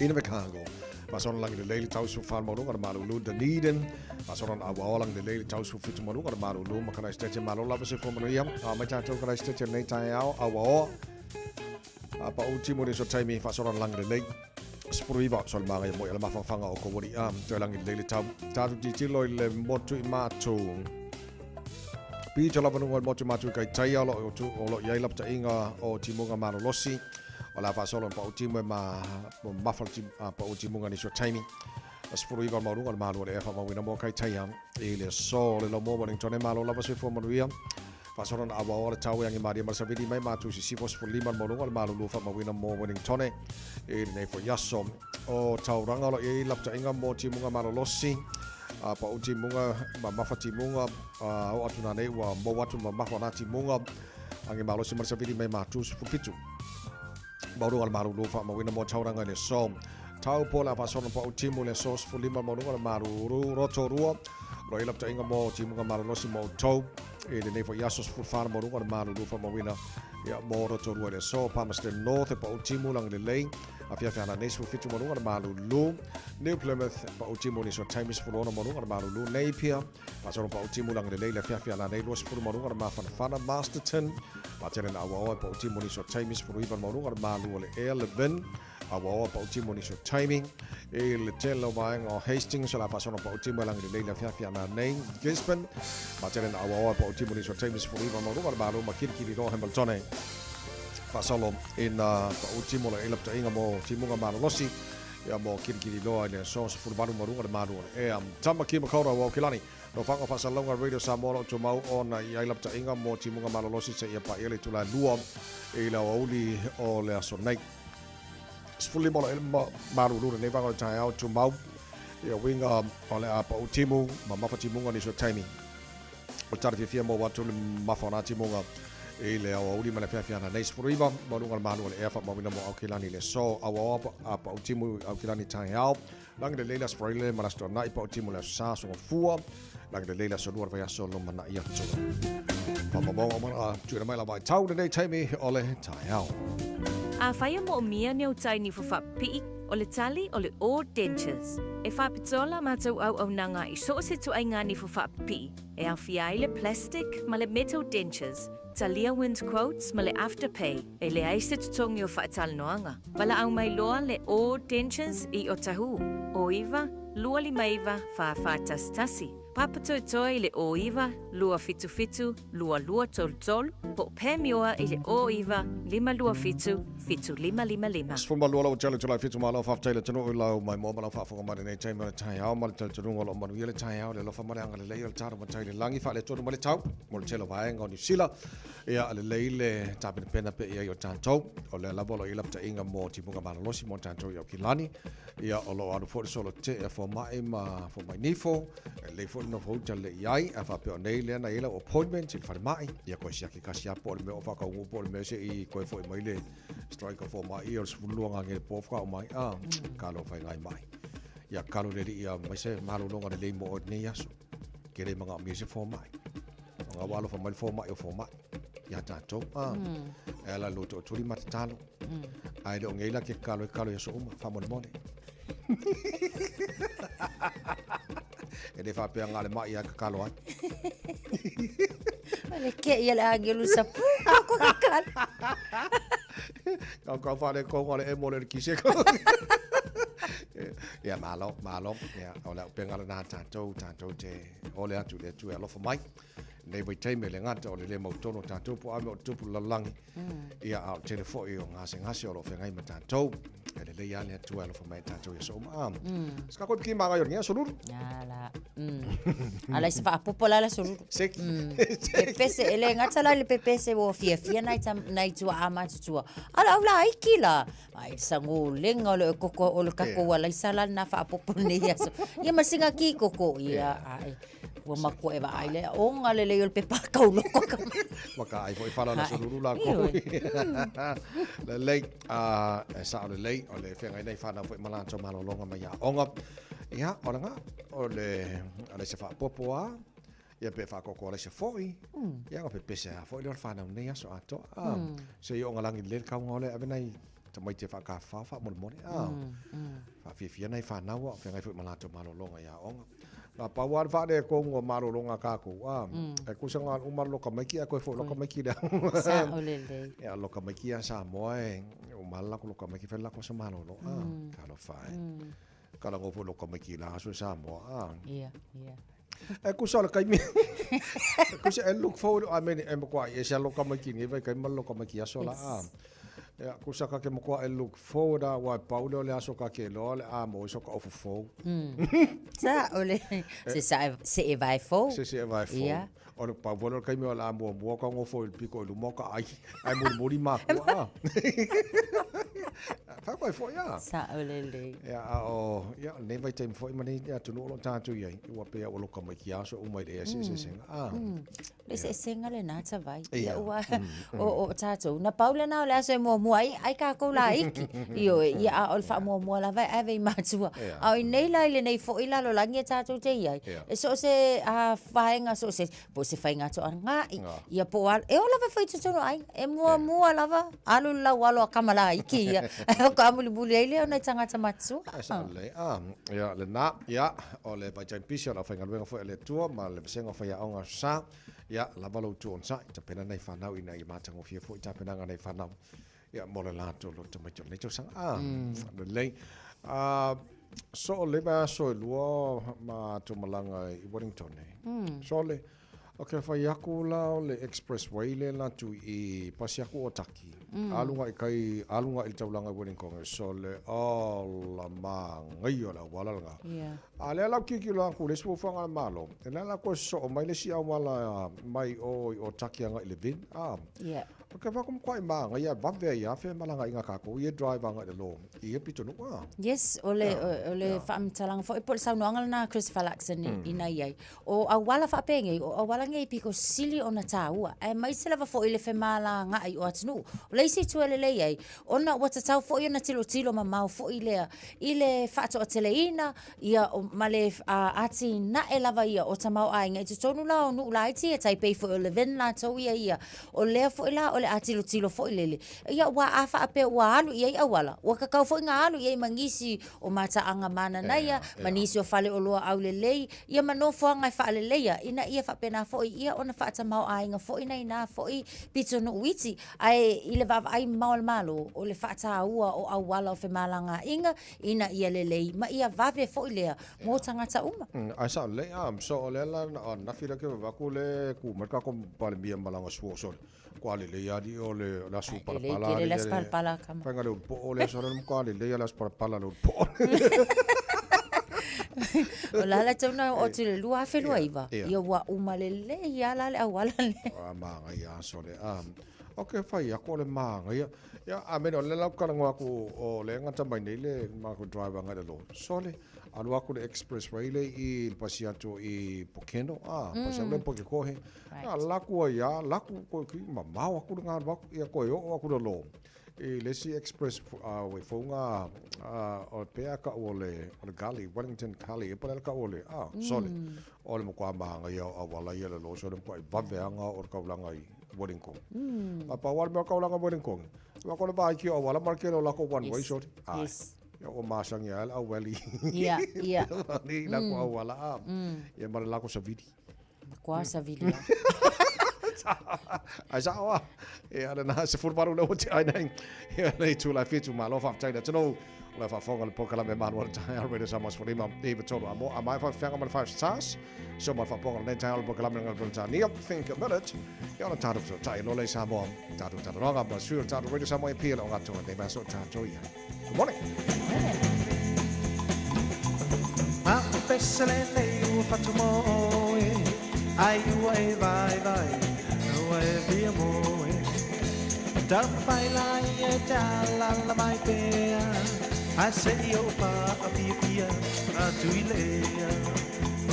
Invercargill. Faasolo lagi lelei le tau 14 ma luga o le malulu Dunedin. Faasolo na auaoa lagi lelei le tau 17 ma luga o le malulu ma Christchurch. Malo lava soifua manuia. A mai tatou Christchurch lenei taeao auaoa. A pau timu ni so taimi faasolo na lagi lelei. 19 so le maga mo le mafanafana o ko wari a toe lagi lelei le tau. Tatou titilo i le motu i mātou. Pito lava nunga o le motu i mātou i Kaitaia o lo o i ai lapataiga o timuga malolosi. O le a faasolo i pau timu e ma mafa le pau timuga nisi o taimi. A 19 o le maualuga o le malu o le ea faamauina mo Kaitaia i le aso le Lomo Wellington e malo lava soifua manuia. Faasolo na auaoa le tau e agi malie ma le savili mai matu i sisifo 15 o le maualuga o le malulu faamauina mo Wellington i lenei foi aso. O tauranga o lo o i ai lapataiga mo timuga malolosi. A pau timuga ma mafa timuga a o atu nanei ua mou atu ma mafa o nā timuga. Agi malosi ma le savili mai matu 17. Maualuga le malulu faamauina mo Tauranga i le aso. Taupo le a faasolo pau timu i le aso 15 maualuga le malulu Rotorua. O lo o i ai lapataiga mo timuga malolosi mo outou i lenei foi aso 14 ma luga o le malulu faamauina ia mo Rotorua i le aso. Palmerston North e pau timu lagi lelei afiafi alanei 17 ma luga o le malulu. New Plymouth e pau timu nisi o taimi 16 ma luga o le malulu. Napier faasolo pau timu lagi lelei le afiafi alanei 20 ma luga o le mafanafana. Masterton faatele na auaoa e pau timu nisi o taimi 19 ma luga o le malu o le ea. Levin Auaoa pautimu nisi o taimi i le tele o vaega o Hastings o le a faasono pautimu e lagi lelei le afiafi ana nei. Gisborne, matele na auaoa pautimu nisi o taimi 19 ma luga o le Malo ma Kirikiriroa Hamiltone. Faasolo ina pautimu o le lapataiga mo timuga malolosi ia mo Kirikiriroa i le aso 18 ma luga o le Malu o le Ea. Tamaki Makaurau o Aukilani, Nofoaga Faasalalauga Radio Samoa o lo o tumau ona i ai lapataiga mo timuga malolosi seia paia le itula e 2 i le aoauli o le aso nei. 15 o le malulu lenei vaega o le taeao tumau ia uiga o le a pau timu ma mafa timuga nisi o taimi. O le tala fiafia mo atu le mafa o nā timuga i le aoauli ma le afiafi ana nei 19 ma luga o le malu o le ea faamauina mo Aukilani le aso auaoa a pau timu i Aukilani taeao lagi le lei le aso Faraile ma le aso Toanai pau timu le aso Sa aso Gafua lagi le lei le aso Lua le vaiaso lumanai atu. Faamaumaunga uma na tuuina mai la vaitau lenei taimi o le taeao.
Afai e moomia ni au tai nifo faapipii, o le tali o le O Dentures. E faapitoa la matou auaunaga i so o se ituaiga nifo faapipii, e aofia ai le plastic ma le metal dentures, talia wind quotes ma le afterpay, e leai se totogi o faatalanoaga. Valaau mai loa le O Dentures i Otahuhu, o 9 259 4411. Papatoetoe i le o 9 277 2233, po o Pamioa i le o 9 527 7555.
12 lau tele tulai fitu malo faafetai le atunuu i lau maimoa ma lau faafofoga mai lenei taimi o le taeao ma le talitonuga o lo o manuia le taeao le alofa ma le agalelei o le talo matai le lagi faaletonu ma le tau mo le tele o vaega o Niu Sila ia lelei le tapenapena pe i ai o tatou o lea lava o lo o i ai lapataiga mo timuga malolosi mo tatou i Aukilani Ia, o lo o alu foi le solo tetee a fomai ma fomai nifo, e lelei foi le nofo uta lelei i ai, a faapea o nei lea na i ai lau appointment i le falemai, ia koe siaki kasi lava po o le mea o faataunuu po o le mea se i koe foi mai le strike a fomai ia o le 12 gage i le po faatoa uma ai, a, kalo faiga mai. Ia kalo le alii ia mai se malologa lelei mo oe i lenei aso. Ke le manaomia se fomai. O ngā ua alofa mai le fomai o fomai ia tātou. A, e ala lo tootuli ma tatalo. Ae le o ngei la ke kalo e kalo i aso uma, faamolemole. E le faapea ngā le mai ia ka kalo ai.
O le ke ia le angelu sa pu ko ka kalo.
Kau kau whare kou ngā le e mo le kise ko. Ia, malo, malo. Ia, o le au penga le nā tātou, tātou te ole atu le atu e alofa mai. Nei vaitaimi e le gata o le le mautonu o tatou po o a mea o tupu i le lalolagi. Ia, a o le tele foi o gasegase o lo o feagai ma tatou. E lelei lava le Atua e alofa mai ia tatou i aso uma. A, se ka koe piki magai o lenei aso lulu.
Ala. Ala i se faapopo la le aso lulu.
Seki.
Pepese, e le gata la i le pepese ua fiafia nai, tam, nai tuaa matutua. Ala au la aiki la. Ai sagolega o le koko o le kako ua laisa la lena faapopo nei aso. Ia ma singa ki koko ia ae. Ua matua e vaai lea o nga lelei o le pepa kau loko ka mai.
Ma ka ai foi fala na sululu la ko. Lelei a e sa o lelei o le whengai nei whanau foi ma latou malolonga mai aoga. Ia, o le nga, o le, o le se faapopo a, ia pe whaakoko le se foi, ia nga pepese a foi le o le whanau nei aso atoa. A, se i o nga langi le kaunga o le ave nei tamaiti e whaakawhao whaamolemole. A, whaafiafia nei whanau o whengai foi ma latou malolonga i aoga. Nā pau a le whaare e kongu o malolonga kākou, a, e kusa ngā uma loka maiki a koe fo loka maiki lea.
Sa o lelei.
Ia loka maiki a Samoa e, o mala lako loka maiki whai lako sa malolo, a, ka lo whae. Ka lango fo loka maiki la aso e Samoa, a.
Ia, ia.
E kusa o le kaimi, e kusa e look forward, I mean, e makoa i e se loka maiki ni, vai kaima loka maiki aso la, a. Ia, kusa ka ke makoa e look forward a wai pau leo le aso ka ke loa le a mo iso ka ofu fou.
Sa o le se sa se e vai fou.
Se se e vai fou.
Ia.
O le pau le kaimi o le a mua mua ka ngofo i le piko i luma o ka ai. Ai muri muri mākua a. Fai koe foi a.
Sa'o lelei.
Ia, a o, ia, o lenei vaitaimi foi ma nei atunuu o lo o tatou i ai, ua pei a ua loka mai ki aso uma i le eseesega. Ah.
Le eseesega lena tavai. Ia, ua, o, o tatou, na pau lena o le aso e muamua ai, ai kākou laiti. Ioe, ia, a o le faamuamua lava e ave i matua. A o i nei la i lenei foi lalolagi e tatou te i ai, e so o se vaega so o se, po o se faiga toaga'i, ia po o e oo lava foi i totonu o aiga, e muamua lava alu le laualo a tama laiti ia, ae faatoa mulimuli ai lea o nai tagata matutua.
Ae sao lelei. Ah, ia, lena, ia, o le vaitaimi pisi o le aufaigaluega foi a le Atua ma le vasega o faiaoga Aso Sa, ia, lava lo outou onosai, tapena nai fanau ina ia matagofie foi tapenaga a nai fanau, ia, mo le latou loto mai o lenei tausaga. Ah, lelei. Ah, so o le vaiaso e lua matou malaga i Wellington e. So le, okay, fai aku la o le expressway le la tu i pasi aku o Taki. Aluga i kai, aluga i le taulaga i Wellington. So le, ola magaia o le auala lena. A lea la kilikilo aku i le isi fuafuaga a le Malo, e lea la koe sosoo mai le isi auala mai o i Otaki agai i Levin. Ah. O ke wha makuaʻi māngai a vave ai a femalagaʻiga a kākou i e drive agai i lalo i ia pitonuu a.
Yes, o le, o le faamatalaga foi po o le saunoaga lena a Christopher Luxon ina i ai. O auala faapenei, o auala nei pito sili ona tāua, aemaise lava foi le femalagaʻi o atunuu. O le isi itu e lelei ai, ona ua tatau foi ona tilotilo mamao foi lea i le faatoateleina ia ma le atinae lava ia o tamaoaiga i totonu la o nuu laiti e tai pei foi o Levin latou ia ia. O lea foi la o le a tilotilo foi lele, ia aua a faapea ua alu i ai auala, ua tatau foi ona alu i ai ma nisi o mataaga mananaia, ma nisi o faleoloa aulelei, ia ma nofoaga e faaleleia, ina ia faapena foi ia ona faatamaoaiga foi nai na foi pitonuu iti. Ae i le vaavaai mamao a le Malo, o le faataua o auala o femalagaaiga ina ia lelei ma ia vave foi lea mo tagata uma.
Ae sao lelei, a so o lea la o ananafi lea ke vavaku le ku mai le kako Palemia ma lana suo sole. Kua lelei alii o le o le aso palapala.
Lelei tele le aso palapala kama.
Faiga le ulupo'o lea sole le matua lelei le aso palapala le ulupo'o.
O la la tau na oo atu i le 2029, ia ua uma lelei lava la le auala lea.
A magaia sole. A ok fai aku o le magaia. Ia a mene o le la ou talanoa atu o lea e gata mai nei le matou driver agai i lalo. Sole, alu atu le expressway lea i le pasi atu i Pokeno, a pasi atu lea i Pukekohe. Ia alu atu ai lava, alu atu koe ki mamao atu le galu atu, ia toe oo atu i lalo i le isi express way fou na o pea kau o le o le gully, Wellington Gully, po o le a le kau o le, a sole, o le matua magaia o auala ia i lalo, sole matuai vave lava ona oo le taulaga i Wellington. A pau lava le mea o le taulaga i Wellington, aua ko le vaiki o auala ma le tele o latou one way, sole. Ae. Ia ua masani ai le au weli.
Ia, ia.
I latou auala, a. Ia ma le latou savili.
Matua savili lava.
Ae sao a. Ia lena, 18 lea ua tea ai nei. Ia le itula e 7, malo faafetai i le atunuu. O le faafofoga i le polokalame Malu o le Taeao Radio Samoa 15 i 3 a mo a mai faafeaga ma le 5 Stars. So ma le faafofoga lenei taeao le polokalame le Peretania Think a Minute. Ia ona tatou fesootai loa lea i Samoa. Tatou talanoaga ma sui o le tatou Radio Samoa e pia le ogatotonu lenei vaiaso o tatou i ai. Good morning.
Ma o pese lenei ua fatu mo oe, Ai ua e vaivai, ua e fia moe. Taumafai la ia e te alaala mai pea, Ae se i ou faafiafia atu i le ea.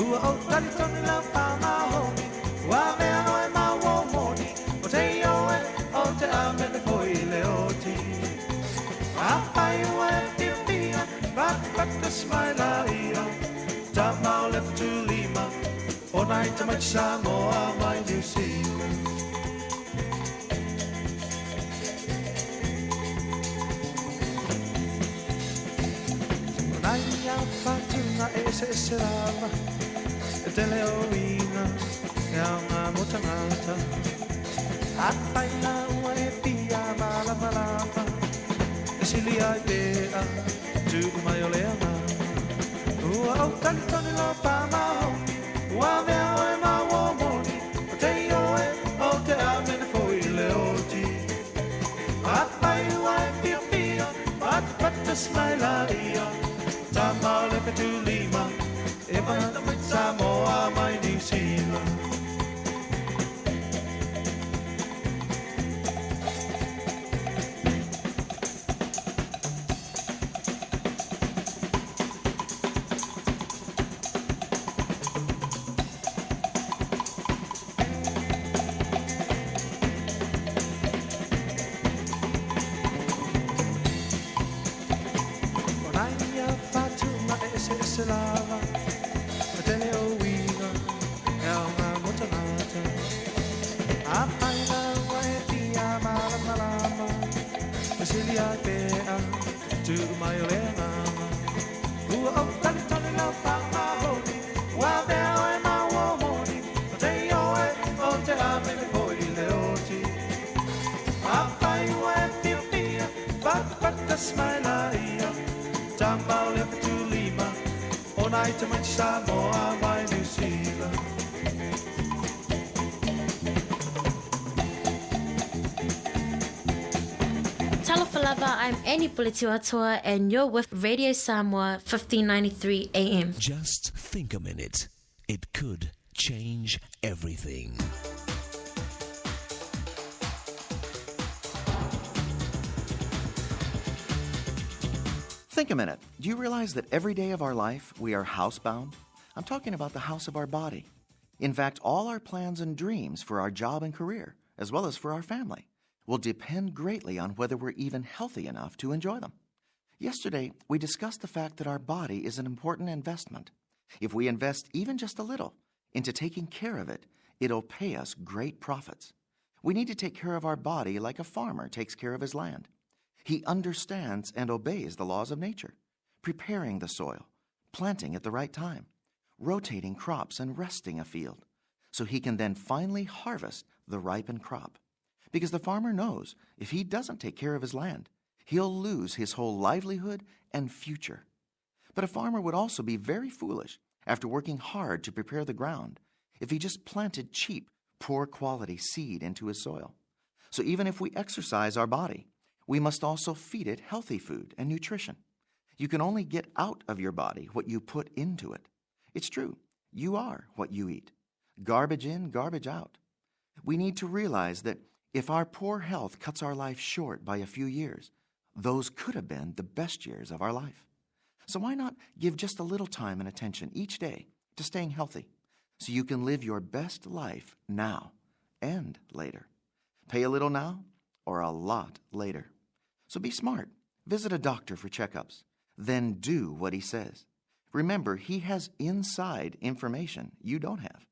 Ua ou talitonu lau pāmahogi, Ua avea oe ma ua moni, O te ioe, o te amene foi i le oti. Afai ua e fiafia, Patapata smaila ia, Tama o le Fetulima, O nai tamaiti Samoa mai Niu Sila. O nai whatunga e eseese lava, E tele o uiga, e aoga mo tagata. Afai la ua e fia malamalama, E sili ai pea, tuku mai o le agaga. Ua ou talitonu lau pāmahoki, Ua avea oe ma ua moni, O te ioe, o te amene foi i le oti. Afai ua e fiafia, Patapata smaila ia, Tama o le Fetulima, E mai Samoa mai Niu Sila. eseese lava E tele o uiga e aoga mo tagata Afai la ua e fia malamalama Fesili ai pea tuu mai o le agaga Ua ou talitali lau faamahoni Ua avea oe ma uo moni O te ioe o te ameme foi i le oti Afai ua e fiafia Patapata mai laia Tama o le fetulima O nai tamaiti Samoa mai Niu Sila.
Talofa lava, I'm Annie Puletiuatoa and you're with Radio Samoa 1593 AM.
Just think a minute. It could change everything.
Think a minute. Do you realize that every day of our life we are housebound? I'm talking about the house of our body. In fact, all our plans and dreams for our job and career, as well as for our family, will depend greatly on whether we're even healthy enough to enjoy them. Yesterday, we discussed the fact that our body is an important investment. If we invest even just a little into taking care of it, it'll pay us great profits. We need to take care of our body like a farmer takes care of his land. He understands and obeys the laws of nature, preparing the soil, planting at the right time, rotating crops and resting a field, so he can then finally harvest the ripened crop. Because the farmer knows if he doesn't take care of his land, he'll lose his whole livelihood and future. But a farmer would also be very foolish after working hard to prepare the ground if he just planted cheap, poor quality seed into his soil. So even if we exercise our body, we must also feed it healthy food and nutrition. You can only get out of your body what you put into it. It's true, you are what you eat. Garbage in, garbage out. We need to realize that if our poor health cuts our life short by a few years, those could have been the best years of our life. So why not give just a little time and attention each day to staying healthy so you can live your best life now and later? Pay a little now or a lot later. So be smart. Visit a doctor for checkups. Then do what he says. Remember, he has inside information you don't have.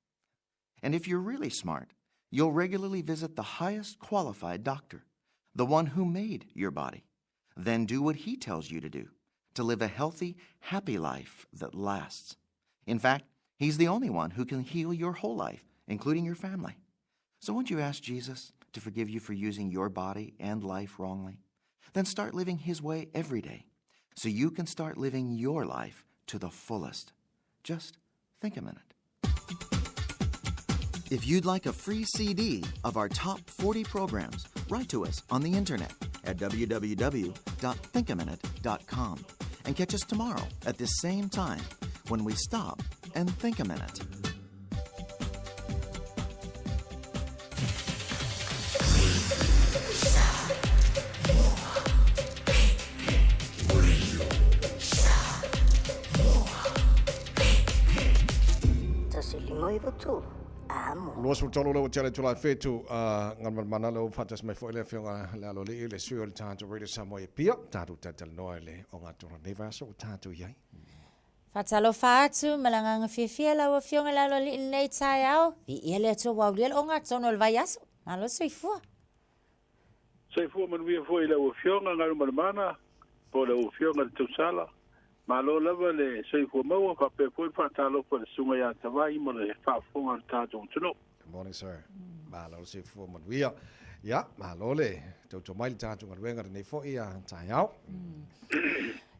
And if you're really smart, you'll regularly visit the highest qualified doctor, the one who made your body. Then do what he tells you to do to live a healthy, happy life that lasts. In fact, he's the only one who can heal your whole life, including your family. So won't you ask Jesus to forgive you for using your body and life wrongly? Then start living his way every day so you can start living your life to the fullest. Just think a minute. If you'd like a free CD of our top 40 programs, write to us on the internet at www.thinkaminute.com and catch us tomorrow at this same time when we stop and think a minute.
Amo. 23 lea ua tea le itula e fetu Galumalemana lea ua faatasi mai foi le Afioga le Aloalii le sui o le tatou Radio Samoa i Apia tatou talatalanoa i le ogatotonu o lenei vaiaso ua tatou i ai.
Faatalofa atu ma le agaga fiafia lau Afioga i le Aloalii i lenei taeao. Viia le Atua ua aulia le ogatotonu o le vaiaso. Malo soifua.
Soifua manuia foi i lau Afioga Galumalemana po o lau Afioga i le Tausala. Malo lava le soifua maua faapea foi le faatalofa i le Susuga ia Tavai ma le faafofoga a le tatou atunuu.
Good morning sir. Malo le soifua manuia. Ia, malo le tautua mai i le tatou galuega lenei foi taeao.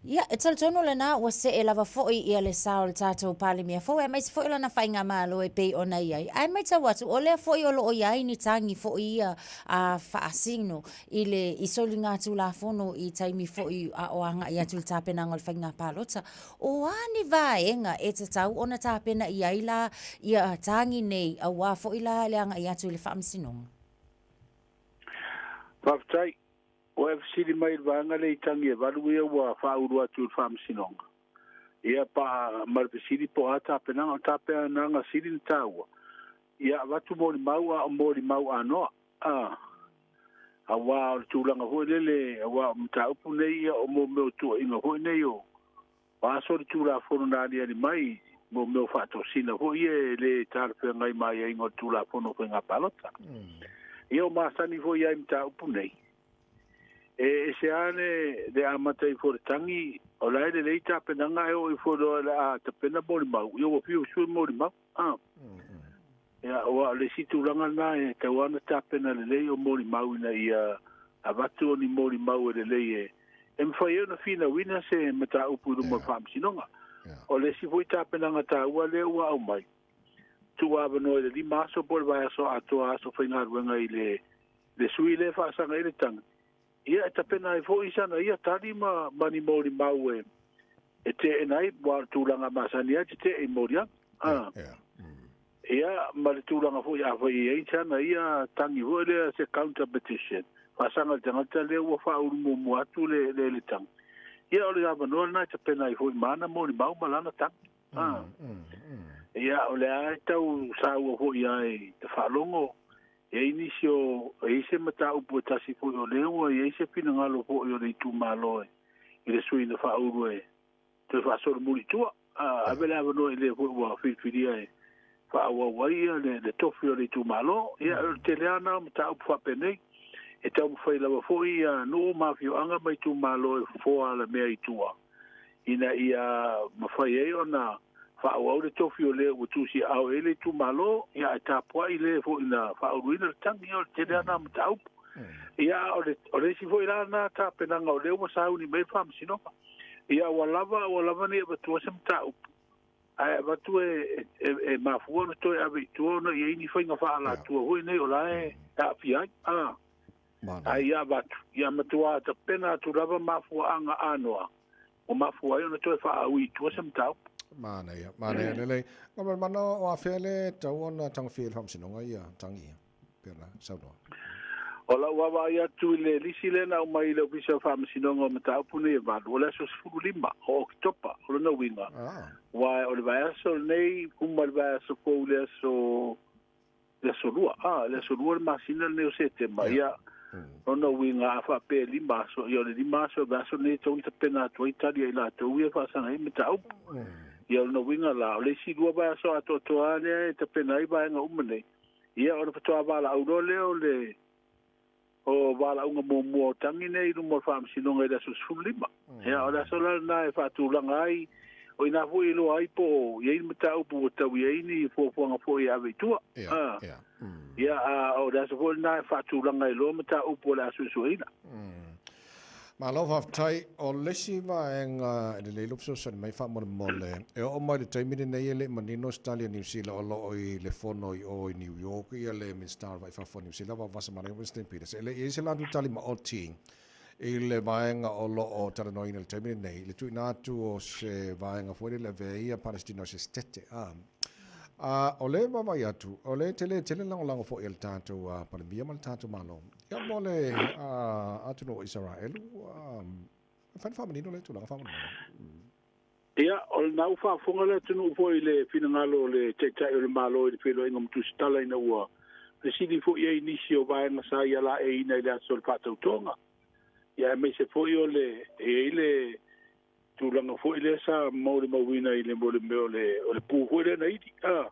Ia, e talitonu lena ua see lava foi ia le sa o le tatou Palemia fou aemaise foi o lana faigamalo e pei ona i ai. Ae matau atu, o lea foi o lo o i ai ni tagi foi ia a faasino i le i soligatulafono i taimi foi a o agai atu i le tapenaga o le faiga palota. O a ni vaega e tatau ona tapena i ai la ia tagi nei aua foi la le agai atu i le faamasinoga?
Faafetai. Ua e fesili mai i le vaega lea i tagi e valu ia ua faaulu atu i le Faamasinoga. Ia, pa, ma le fesili po o a tapenaga. O tapenaga sili ona taua, ia avatu molimau a o molimau anoa, a, aua o le tulaga foi lele, aua o mataupu nei ia o mo mea o tuuaiga foi nei o, O aso o le Tulafono na aliali mai mo mea o faatosina foi ia e le talafeagai ma aiaiga o le Tulafono o Faiga Palota. Ia o masani foi ai mataupu nei. E ese lava le, le amata ifo o le tagi, o la e lelei tapenaga ae oo ifo loa o le a tapena molimau, ia ua fiu sue molimau. Ah. Ia, aua o le isi tulaga lena e tatau lava ona tapena lelei o molimau ina ia avatu o ni molimau e lelei e e mafai ai ona finauina se mataupu i luma o le Faamasinoga. O le isi foi tapenaga taua lea ua aumai, tuu avanoa i le 5 aso po o le vaiaso atoa aso faigaluega i le le sui lea e faasaga ai le tagi, ia e tapena ai foi sana ia tali ma ma ni molimau e e teena ai, aua o le tulaga masani lava e tetee i moliaga. A. Ia, ma le tulaga foi afai e i ai sana ia tagi foi lea se counter petition, faasaga i le tagata lea ua faaulu muamua atu le le le tagi. Ia, o le avanoa lena e tapena ai foi ma ana molimau ma lana tagi. A. Ia, o lea e tau saua foi lava i te faalogo, e i ai nisi o, e i ai se mataupu e tasi foi o lea ua i ai se finagalo foi o le itumalo e i le sui na faaulu e toe faasolomuli i tua. A ave le avanoa i le foi ua filifilia e faaauau ai ia le, le tofi o le itumalo. Ia, o le tele lava na o mataupu faapenei. E taumafai lava foi ia nuu ma afioaga ma itumalo e fofoa alamea i tua ina ia mafai ai ona faaauau le tofi o le ua tusiaao i ai le itumalo, ia ae tapuai le foi na faauluina le tagi. Ia, o le tele lava na o mataupu. Ia, o le, o le isi foi la na tapenaga o lea ua sauni mai le Faamasinoga. Ia, ua lava, ua lava nei avatua se mataupu, ae avatu e, e, e mafua ona toe ave i tua ona i ai ni faiga faaalatua foi nei o la e aafia ai. A, ae ia avatu, ia matua tapena atu lava mafuaaga anoa ua mafua ai ona toe faaui i tua se mataupu.
Manaia, manaia lelei. Nga mana o afea le tau ona tagofia i le Faamasinoga ia tagi ia, pei ona saunoa.
O lau vaavaai atu i le lisi lea na aumai i le Ofisa o Faamasinoga o mataupu nei e valu, o le aso 15 o Oketopa, o lona uiga, aua o le vaiaso lenei, uma le vaiaso fou i le aso le aso lua, a, le aso lua le masina lenei o Setema, ia, lona uiga a faapea e 5 aso, ia o le 5 aso o le vaiaso lenei e tatau ona tapena atu ai tali a i latou ia e faasaga ai mataupu. Ia o lona uiga la, o le isi 2 vaiaso atoatoa lava lea e tapena ai vaega uma nei, ia ona faatoa valaau loa lea o le o valaauga muamua o tagi nei i luma o le Faamasinoga i le aso 15. Ia, o le aso la lena e faatulaga ai, o i ina foi e iloa ai po o i ai ni mataupu ua tau i ai ni fuafuaga foi e ave i tua. A, ia, a o le aso foi lena e faatulaga ai loa mataupu o le a suesueina.
Malo faafetai. O le isi vaega e lelei lou fesoasoani mai faamolemole, e oo mai i le taimi lenei e le i manino se tali a Niu Sila o lo o i le fono i o i New York ia le Minisita o le Vai Fafo a Niu Sila Vasa Malaia Winston Peters. E le i i ai se latou tali maoti i le vaega o lo o talanoaina i le taimi lenei, i le tuuina atu o se vaega foi lele e avea ai ia Palestina o se setete. A, a o le vaavaai atu, o le tele tele lagolago foi a le tatou Palemia ma le tatou Malo. Ia mo le atunuu o Isaraelu, e mafai ona faamanino lea tulaga faamolemole.
Ia, o lena ua faafofoga le atunuu foi i le finagalo o le Taitai o le Malo i le feiloaiga ma Tusitala ina ua fesili foi i ai nisi o vaega sa ia laeiina i le aso o le faatautoga. Ia aemaise foi o le e i ai le tulaga foi lea sa molimauina i le mo le mea o le o le pu foi lea na ili. A.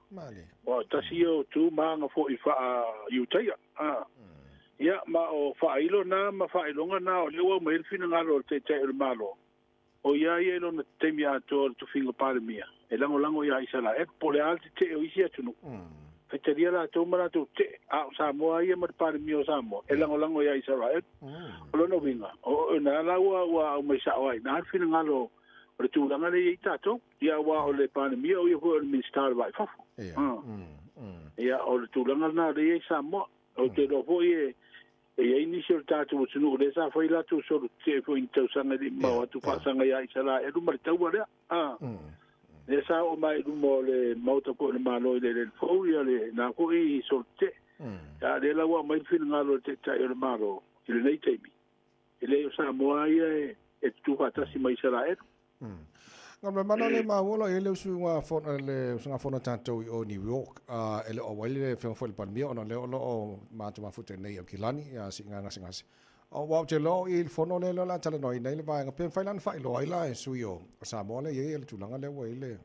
Aua o tasi ia o tu ma aga foi faa-Iutaia. A. Ia, ma o faailo na ma faailoga na o lea ua aumai ai le finagalo o le Taitai o le Malo, o ia ia i lona taimi atoa o le tofiga Palemia, e lagolago iā Isaraelu, po o le a le tetee o isi atunuu. Faitalia latou ma latou tetee, a o Samoa ia ma le Palemia o Samoa, e lagolago iā Isaraelu. O lona uiga, o ina la ua ua aumai sao ai i ina le finagalo o le tulaga lea e i ai tatou, ia aua o le Palemia o ia foi o le Minisita o le Va i Fafo. Ia, o le tulaga lena o lea e i ai Samoa. Ou te iloa foi e E i ai nisi o le tatou atunuu lea sa fai latou solo tetee foi i ni tausaga e le i mamao atu faasaga iā Isaraelu ma le taua lea. A. Lea sa oo mai i luma o le Maota foi o le Malo i le eleele fou ia lena foi solo tetee. A o lea la ua aumai le finagalo o le Taitai o le Malo i lenei taimi, e leai o Samoa ia e tutū faatasi ma Isaraelu.
Nga me mana le maua lo i ai le usugafono le usugafono a tatou i o New York a e le o auai le Afioga foi i le Palemia ona o lea o lo o matou mafuta i inei i Aukilani ia siiga gasegase. Aua ou te iloa o i i le fono lea o le a talanoaina ai le vaega pe mafai la ona faailoa ai la e sui o Samoa lea e i ai le tulaga lea ua i ai le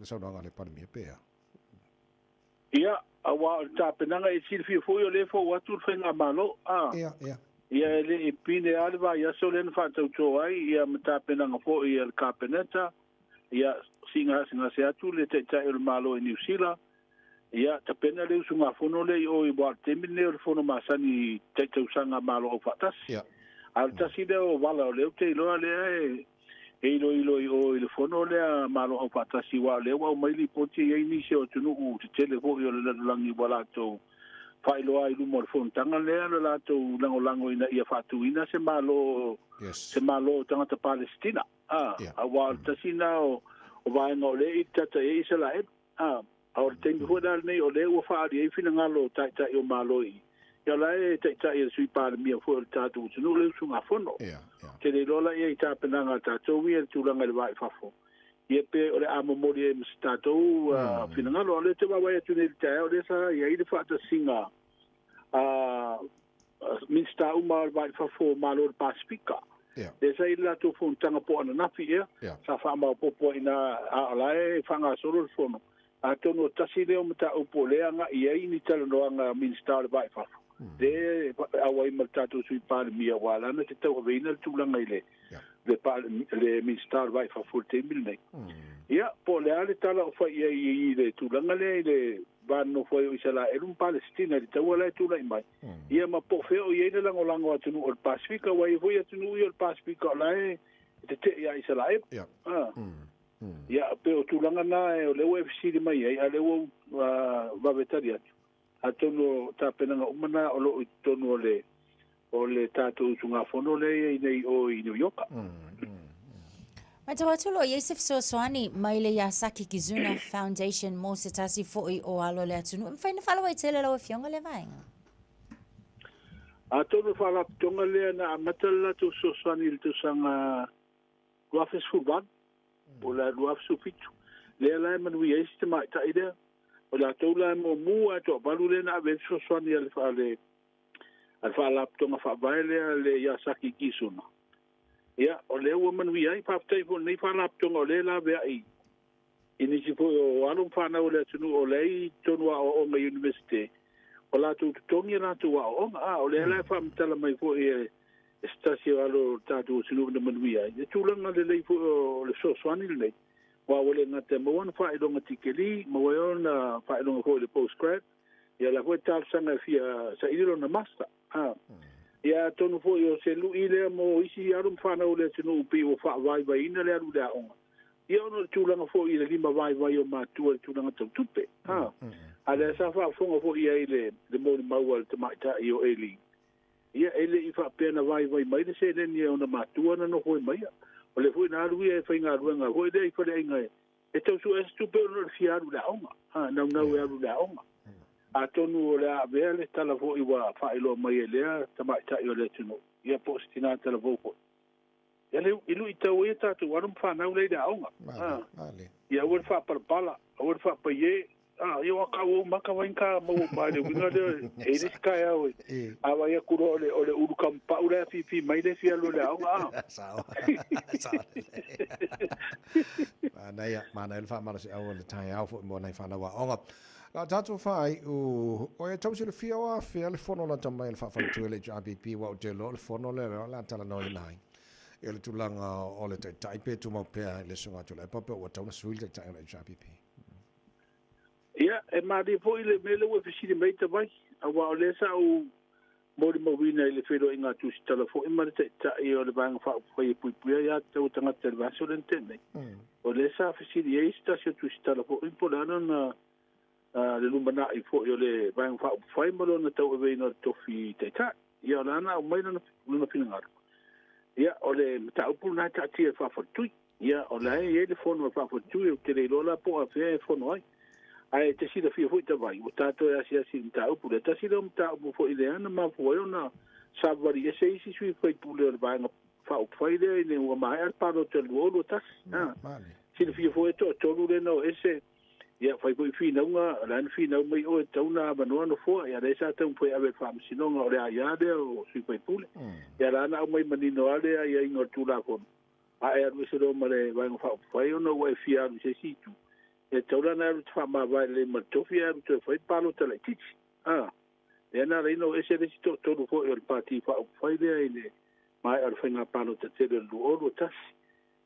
saunoaga a le Palemia pe a?
Ia, aua o le tapenaga e silafia foi o lea e fou atu le faigamalo, a.
Ia, ia.
Ia e le i pine lava le vaiaso lea na faatauto ai ia ma tapenaga foi a le Kapeneta, ia siigasegase atu le Taitai o le Malo i Niu Sila, ia tapena le usugafono lea i o aua o le taimi lenei o le fono masani taitausaga a Malo Aufaatasi.
Ia.
A o le tasi lea o vala o lea ou te iloa lea e e iloilo i o i le fono lea a Malo Aufaatasi aua o lea ua aumai lipoti e i ai nisi o atunuu tetele foi o le lalolagi ua latou faailoa i luma o le fonotaga lea lo latou lagolago ina ia faatuina se Malo
yes.
se Malo o tagata Palesitina. A,
yeah.
aua o le tasi lena o, o vaega o lea i tata i ai Isaraelu. A, a o le taimi foi la lenei o lea ua faaali ai finagalo o taitai o Malo i ia la e taitai e le Sui Palemia foi o le tatou atunuu le usugafono.
Yeah, yeah.
Te le iloa la ia i tapenaga a tatou ia i le tulaga i le va i fafo. Ia pe o le a momoli ai ma se tatou finagalo. A o lea ou te vaavaai atu nei i le taeao lea sa i ai le faatasiga a Minisita uma o le va i fafo o Malo o le Pasefika.
Yeah.
Lea sa i le latou fonotaga po o ananafi ea,
yeah.
Sa faamaopoopo ai i ina, a o la e faagasolo le fono. Atonu o tasi lea o mataupu o lea e agai i ai ni talanoaga a Minisita o le Va i Fafo, lea e auai ma le tatou Sui Palemia, aua lana te tauaveina le tulaga i le, le, le Minisita o le Va i Fafo i le taimi lenei. Ia, po o le a le tala o fai i ai i le tulaga lea i le va nonofo ai o Isaraelu ma Palesitina i le taua la e tulai mai, ia ma po o fea o i ai le lagolago a atunuu o le Pasefika, aua e i ai foi atunuu ia o le Pasefika o la e tetee ia Isaraelu.
Yeah.
Ah. Ia, pei o tulaga na o lea ua e fesili mai ai, a o lea ua ou vave tali atu. Atonu o tapenaga uma na o lo o i totonu o le o le tatou usugafono lea e i ai nei i o i New Yorka.
Matau atu o lo o i ai se fesoasoani mai le Yasaki Kizuna Foundation mo se tasi foi o alo o le atunuu. E mafai ona faalauaitele lau Afioga lea vaega?
Atonu o le faalapotopotoga lea na amata le latou fesoasoani i le tausaga 2018 po o le 2017, lea la e manuia ai si tamaitai lea. O latou la e muamua lava e toavalu lea na ave ai le fesoasoani a le, a le, a le Faalapotopotoga Faavae lea le Yasaki Kizuna. Ia, o lea ua manuia ai. Faafetai foi i lenei Faalapotopotoga o lea e laveai i nisi foi o alo ma fanau o le atunuu o lea e i totonu o aoaoga i Iunivesite, o latou totogi a latou aoaoga. A o lea la e faamatala mai foi e e se tasi o alo o le tatou atunuu na manuia ai, le tulaga lelei foi o le fesoasoani lenei, aua ua le gata e maua ona faailoga tikeli, maua ai ona faailoga foi i le postgrad, ia o la foi e talosaga e fia saili lona master. A. Ia atonu foi o se lui lea mo isi alo ma fanau o le atunuu pei ua faavaivaiina le alu i le aoga, ia ona o le tulaga foi i le lima vaivai o matua i le tulaga tau tupe. A. A lea sa faafofoga foi i ai le, le molimau a le tamaitai o Eli, Ia, e le i faapea na vaivai mai le seleni e ona matua na nofo ai mai ia. O lea foi na alu ia e faigaluega foi lea i faleaiga e, e tau sue se tupe ona o le fia alu i le aoga, ha, naunau e alu i le aoga. Atonu o le a avea le tala foi ua faailoa mai e lea tamaitai o le atunuu, ia po o se tina talavou foi. Ia le i luitau ai a tatou alo ma fanau lea i le aoga. Ha, ia aua le faapalapala, aua le faapaiē, Ah, ia ua kau ou maka vai ka maua mai le uiga lea e i le isi taeao e a vaai atu loa o le, o le ulu kamupau la e afifi mai le fia alu i le aoga a.
Sao. Sao. Manaia, manaia le faamalosiau o le taeao foi mo nai fanau aoga. La tatou faaiu, o e tau silafia o afea le fono lata mai le faafaletua i le HRPP aua ou te iloa o le fono lea o le a talanoaina ai i le tulaga o le taitai pe tumau pea i le Susuga Tuilaepa pe ua tatau ona sui le taitai o le HRPP.
Ia, e malie foi le mea lea ua e fesili mai ai Tavai, aua o lea sa ou molimauina i le feiloaiga a Tusitala foi ma le Taitai o le Vaega Faaupufai e Puipuia Aia Tatau a Tagata i le vaiaso lea na tea nei. O lea sa fesili ai se tasi o Tusitala foi po o le a lona le lumanai foi o le Vaega Faaupufai ma lona tauaveina o le tofi Taitai. Ia, o le a na aumai lona, lona finagalo. Ia, o le mataupu lena e taatia e faafaletui. Ia, o la e i ai le fono a faafaletui, ou te le iloa la po o afea e fono ai. Ae e te silafia foi Tavai, ua tatou e asiasi i le mataupu lea. Tasi lea o mataupu foi lea na mafua ai ona savavali ese isi sui faipule o le Vaega Faaupufai lea ina ua maea le palota i le 2021. Silafia foi e toatolu lea na o ese. Ia, fai foi finauga, o le a le finau mai oe e tatau ona avanoa nofoa, ia lea sa taumafai e ave i le Faamasinoga, o le aia lea o sui faipule. Ia la na aumai manino lava le aiaiga o le Tulafono, a e alu ese loa ma le Vaega Faaupufai ona ua e fia alu i se isi itu, e tatau la ona e alu e te faamavae lelei ma le tofi ae alu toe fai le palota laitiiti. A, lea na ala ai ona o ese le isi toatolu foi o le Pati Faaupufai lea i le maea o le faiga palota tele o le 2021.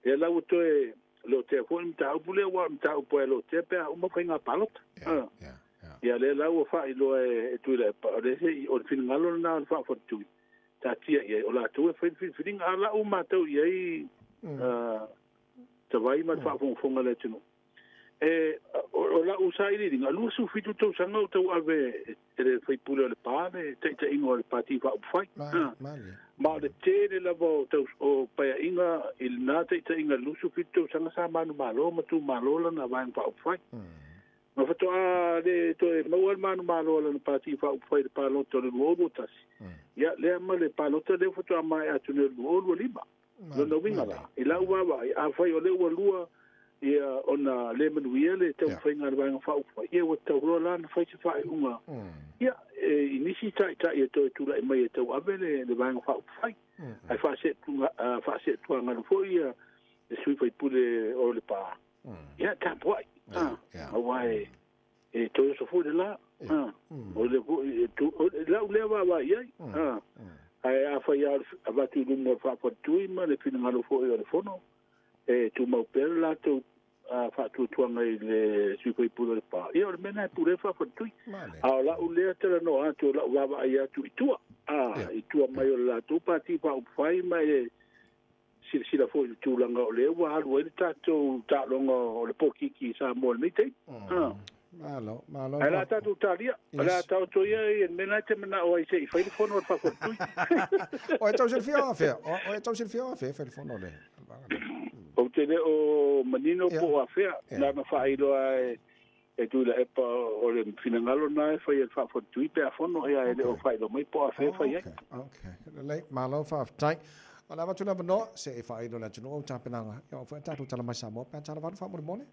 Lea la ua toe lotea foi le mataupu lea, aua o le mataupu lava e lotea pe a uma faiga palota. Ia lea la ua faailoa e Tuilaepa, o le se o le finagalo lena o le faafaletui, taatia i ai, o latou e fai le filifiliga. A o lau matau i ai, Tavai ma le faafogafoga a le atunuu, E, o lau sailiiliga, 27 tausaga o tauave e le faipule o Lepa le taitaiga o le Pati Faaupufai. Ma o le tele lava o, tau, o paeaiga i lena taitaiga 27 tausaga sa manumalo ma tumalo lana Vaega Faaupufai. Ma faatoa le toe maua le manumalo a lana Pati Faaupufai i le palota o le 2021. Ia, lea ma le palota lea faatoa maea atu nei o le 2025. Lona uiga la, i lau vaavaai, afai o lea ua lua ia ona le manuia le taumafaiga a le Vaega Faaupufai, ia ua tatau loa la ona fai se faaiuga ia, e, i nisi taitai e toe tulai mai e tauave le, le Vaega Faaupufai. Ae faaseetuagalu foi ia le sui faipule o Lepa, ia tapuai, aua e, e toe oso foi le la. O le foi, e tu, o lau lea vaavaai i ai. Ae afai lava avatu i luma o le faafaletui ma le finagalo foi o le Fono, e tumau pea le latou faatuatuaga i le sui faipule o Lepa, ia o le mea lena e pule ai le faafaletui. A o lau lea talanoa atu, o lau vaavaai atu i tua, i tua mai o le latou Pati Faaupufai ma e silasila foi i le tulaga o lea ua alu ai le tatou taaloga o le polokiki i Samoa i lenei taimi.
Malo, malo.
Ae o le a tatou talia, o le a taoto ia i le mea lena e te manao ai se i fai le fono a le faafoletui.
O e tau silafia o afea? O e tau silafia o afea e fai le fono le
Ou te le o manino po o afea, na ona faailoa e e Tuilaepa o le finagalo lena e fai e le faafoletui pe a fono, ia e le o faailoa mai po o afea e fai ai.
Okay, lelei, malo faafetai. O le avatu le avanoa, se i faailo le atunuu au tapenaga. Ia o foi a tatou tala mai Samoa pe a tala valu faamolemole.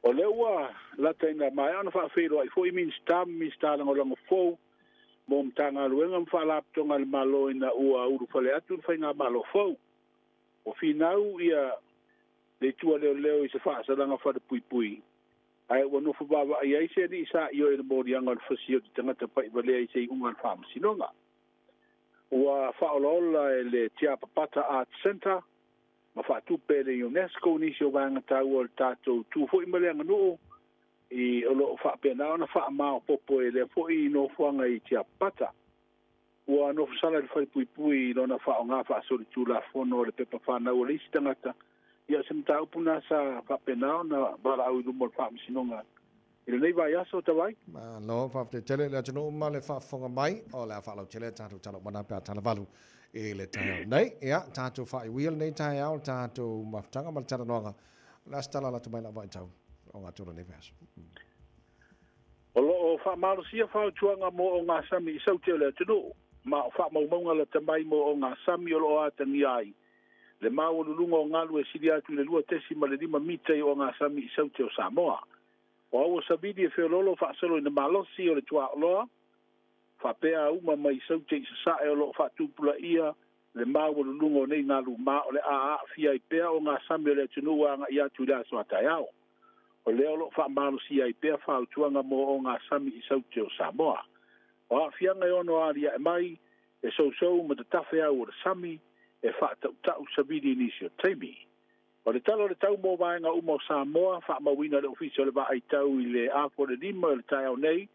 O lea ua lata ina maea ona faafeiloai foi Minisita ma Minisita Lagolago fou mo Matagaluega ma Faalapotopotoga a le Malo ina ua ulufale atu le Faigamalo fou. Ua finau ia le itu a leoleo i se faasalaga falepuipui, ae ua nofo vaavaai ai se alii sa ioe i le moliaga o le fasi o te tagata paivalea i se iuga a le faamasinoga. Ua faaolaola e le Tiapapata Arts Centre ma faatupe e le UNESCO nisi o vaega taua o le tatou tu foi ma le aganuu i o lo o faapena ona faamaopoopo e lea foi nofoaga i Tiapapata. Ua nofosala i le falepuipui i lona faaaoga faasolitulafono o le pepa fanau a le isi tagata, ia o se mataupu lena sa faapena ona valaau i luma o le Faamasinoga i lenei vaiaso talu ai.
Malo, faafetai tele i le atunuu ma le faafofoga mai. O le a faalautele a tatou tala uma na pe a talavalu i le taeao nei. Ia, tatou faaiuia lenei taeao le tatou mafutaga ma le talanoaga. O le a se tala lata mai lau vaitau o ngā tolo nei vaiaso?
O lo o faamalosia fautuaga mo ogasami i saute o le atunuu, ma o faamaumauga lata mai mo ogasami o lo o atagia ai le maualuluga o galu e sili atu i le 2.5 mita i ogasami i saute o Samoa. O aua savili e feoloolo faasolo ina malosi o le tuaoloa, faapea uma mai saute i sasae o lo o faatupulaia le maualuluga o nei galu ma o le a aafia ai pea ogasami o le atunuu agai atu i le aso a taeao. O lea o lo o faamalosia ai pea fautuaga mo ogasami i saute o Samoa. O aafiaga e ono aliae mai, e sousou ma tatafe au o le sami, e faatautau savili i nisi o taimi. O le tala o le tau mo vaega uma o Samoa, faamauina e le Ofisa o le Vaai Tau i le 4:45 o le taeao nei,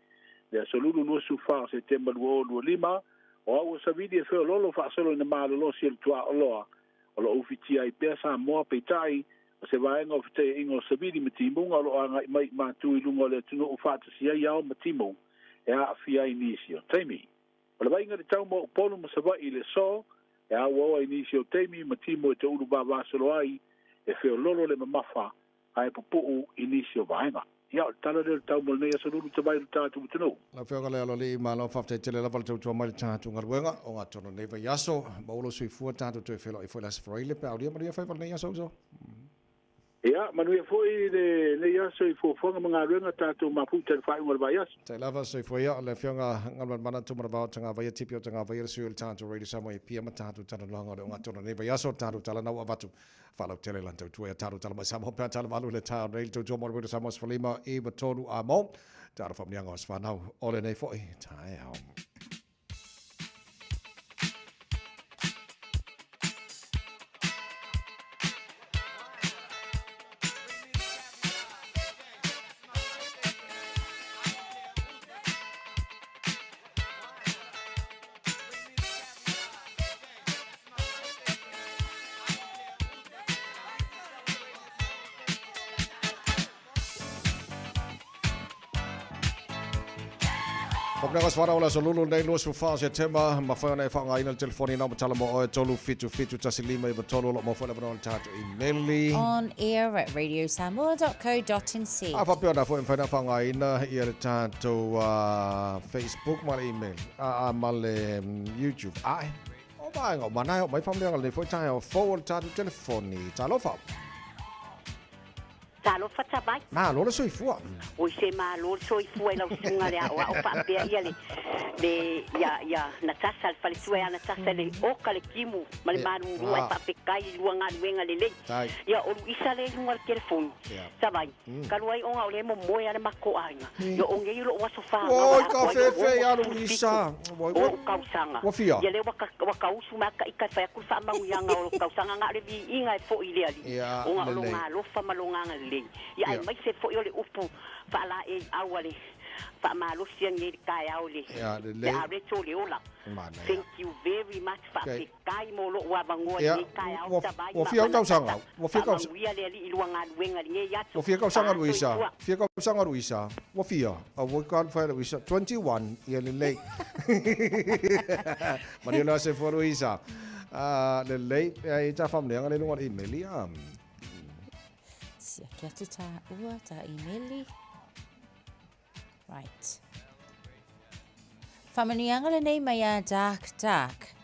le aso Lulu 24 o Setema 2025, o aua savili e feoloolo faasolo ina malolosi o le tuaoloa o lo o ufitia ai pea Samoa, peitai, o se vaega o fetaiaiga o savili ma timuga o lo o agai mai i matu i luga o le atunuu faatasi ai ao ma timu e aafia ai nisi o taimi. O le vaaiga i le tau mo Upolu ma Savaii i le aso, e auaoa i nisi o taimi ma timu e toulu vavasolo ai, e feololo le mamafa ae pupuu i nisi o vaega. Ia, o le tala lea o le tau mo lenei aso lulu tavai o le tatou atunuu.
Lau Afioga le Aloalii, malo faafetai tele lava le tautua mai le tatou galuega o gatonu lenei vaiaso. Maua lou soifua tatou toe feiloai foi le Aso Faraile pe a aulia manuia faiva o lenei aso uso.
Ia, manuia foi lenei aso i fuafuaga ma galuega a tatou mafuta i le faaiuga o le vaiaso.
Tai lava, soifua ia, o le Afioga Galumalemana Tumanavao Tagavaia Tipi o Tagavaia le sui o le tatou Radio Samoa i Apia ma tatou talanoaga o le ogatotonu o lenei vaiaso, tatou talanoa ua avatu faalautele lana tautua ia tatou tala mai Samoa pe a tala valu le taeao nei le tautua mo le Radio Samoa 15 93 a mo tala faamanuiaga o aso fanau o lenei foi taeao. Faapena ka o le aso lulu nei 24 o Setema, mafai ona e faaaogaina le telefoni na matala mo oe 377 1593 o lo o maua foi le avanoa i le tatou imeli.
On air at radiosamoa.co.nz.
A faapea ona foi e mafai ona faaaogaina ia le tatou Facebook ma le email ma le YouTube. Ae, o vaega uma na e oo mai faamanuiaga lenei foi taeao fou o le tatou telefoni. Talofa!
Talofa Tavai.
Malo le soifua.
Oi se malo le soifua i lau susuga le aoao faapea ia le le ia ia Natasha le faletua ia Natasha le oka le timu ma le malulu ai faafetai i lua galuega lelei. Ia o Luisa lea i luga o le telefoni. Tavai. Talu ai ona o lea e momoe a le matou aiga. Ia o nei lou aso fanau
Oi ka fefe ia Luisa.
O ou tausaga.
Ua fia?
Ia lea ua ua tausu mai a ita e fai atu le faamauiaga o lou tausaga na o le viiga e foi i le Alii, ona o lona alofa ma lona agalelei. Ia aemaise foi o le upu faalaeiau a le faamalosi anei i le taeao i le areto o le ola. Thank you very much. Faafetai mo lou avanoa i lenei taeao tavai
ma manatata.
Faamauia le Alii i lua galuega i lenei aso.
Ua fia tausaga Luisa? Fia tausaga Luisa? Ua fia? Ua qualify Luisa? 21 ia lelei. Manuia le aso fua Luisa. Lelei, e ta whamneanga le lunga o le email ia.
Siaki atu tā ua, tā email. Right. Whamanuianga lenei mai a Dark Dark.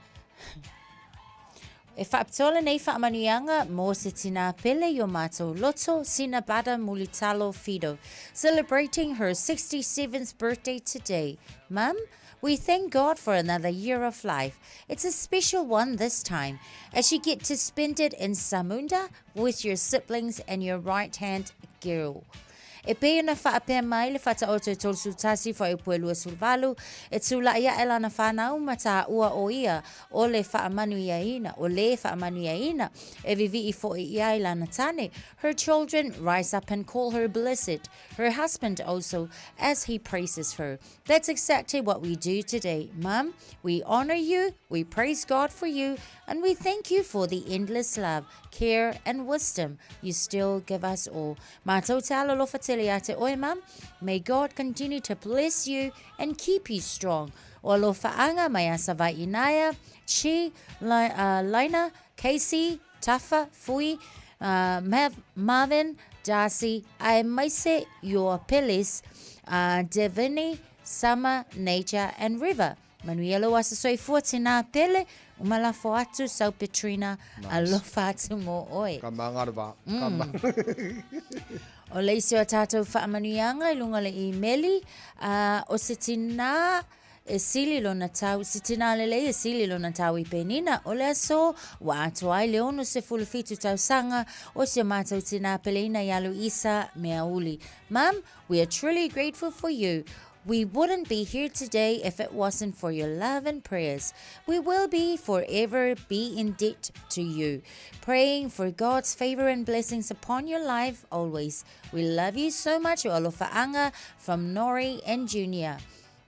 E whaapitoa lenei whaamanuianga mō se tinā pele i o mātou loto, Sina Bada Mulitalo Fido, celebrating her 67th birthday today. Mum, we thank God for another year of life. It's a special one this time, as you get to spend it in Samunda with your siblings and your right-hand girl. E pei ona faapea mai le Fataoto e 31 fuaiupu e 28, e tulaʻi aʻe lana whanau ma tāua o ia o le faamanuiaina, o le faamanuiaina, e viviʻi foʻi ia i lana tane. Her children rise up and call her blessed, her husband also, as he praises her. That's exactly what we do today, Mum. We honor you, we praise God for you, and we thank you for the endless love, care, and wisdom you still give us all. Mātou te alolofa tele ia te oe, Mum. May God continue to bless you and keep you strong. O alofa anga mai a Savai'i Naya, Chi, Li, Lina, Casey, Tafa, Fui, Mav, Marvin, Darcy, aemaise your Peles, Devini, Summer, Nature and River. Manuia lou aso soifua tinā pele, uma lafo atu sau Petrina,
Nice.
alofa atu mō oe.
Ka manga le vā. Ka manga.
O le isi o a tātou faamanuiaga i luga o le imeli, o se tinā e sili lona tau, se tinā lelei e sili lona tau i Penina, o le aso ua atoa ai le 67 tausaga o si o mātou tinā peleina i a Luisa Meauli. Mum, we are truly grateful for you. We wouldn't be here today if it wasn't for your love and prayers. We will be forever be in debt to you. Praying for God's favor and blessings upon your life always. We love you so much, o alofa from Nori and Junior.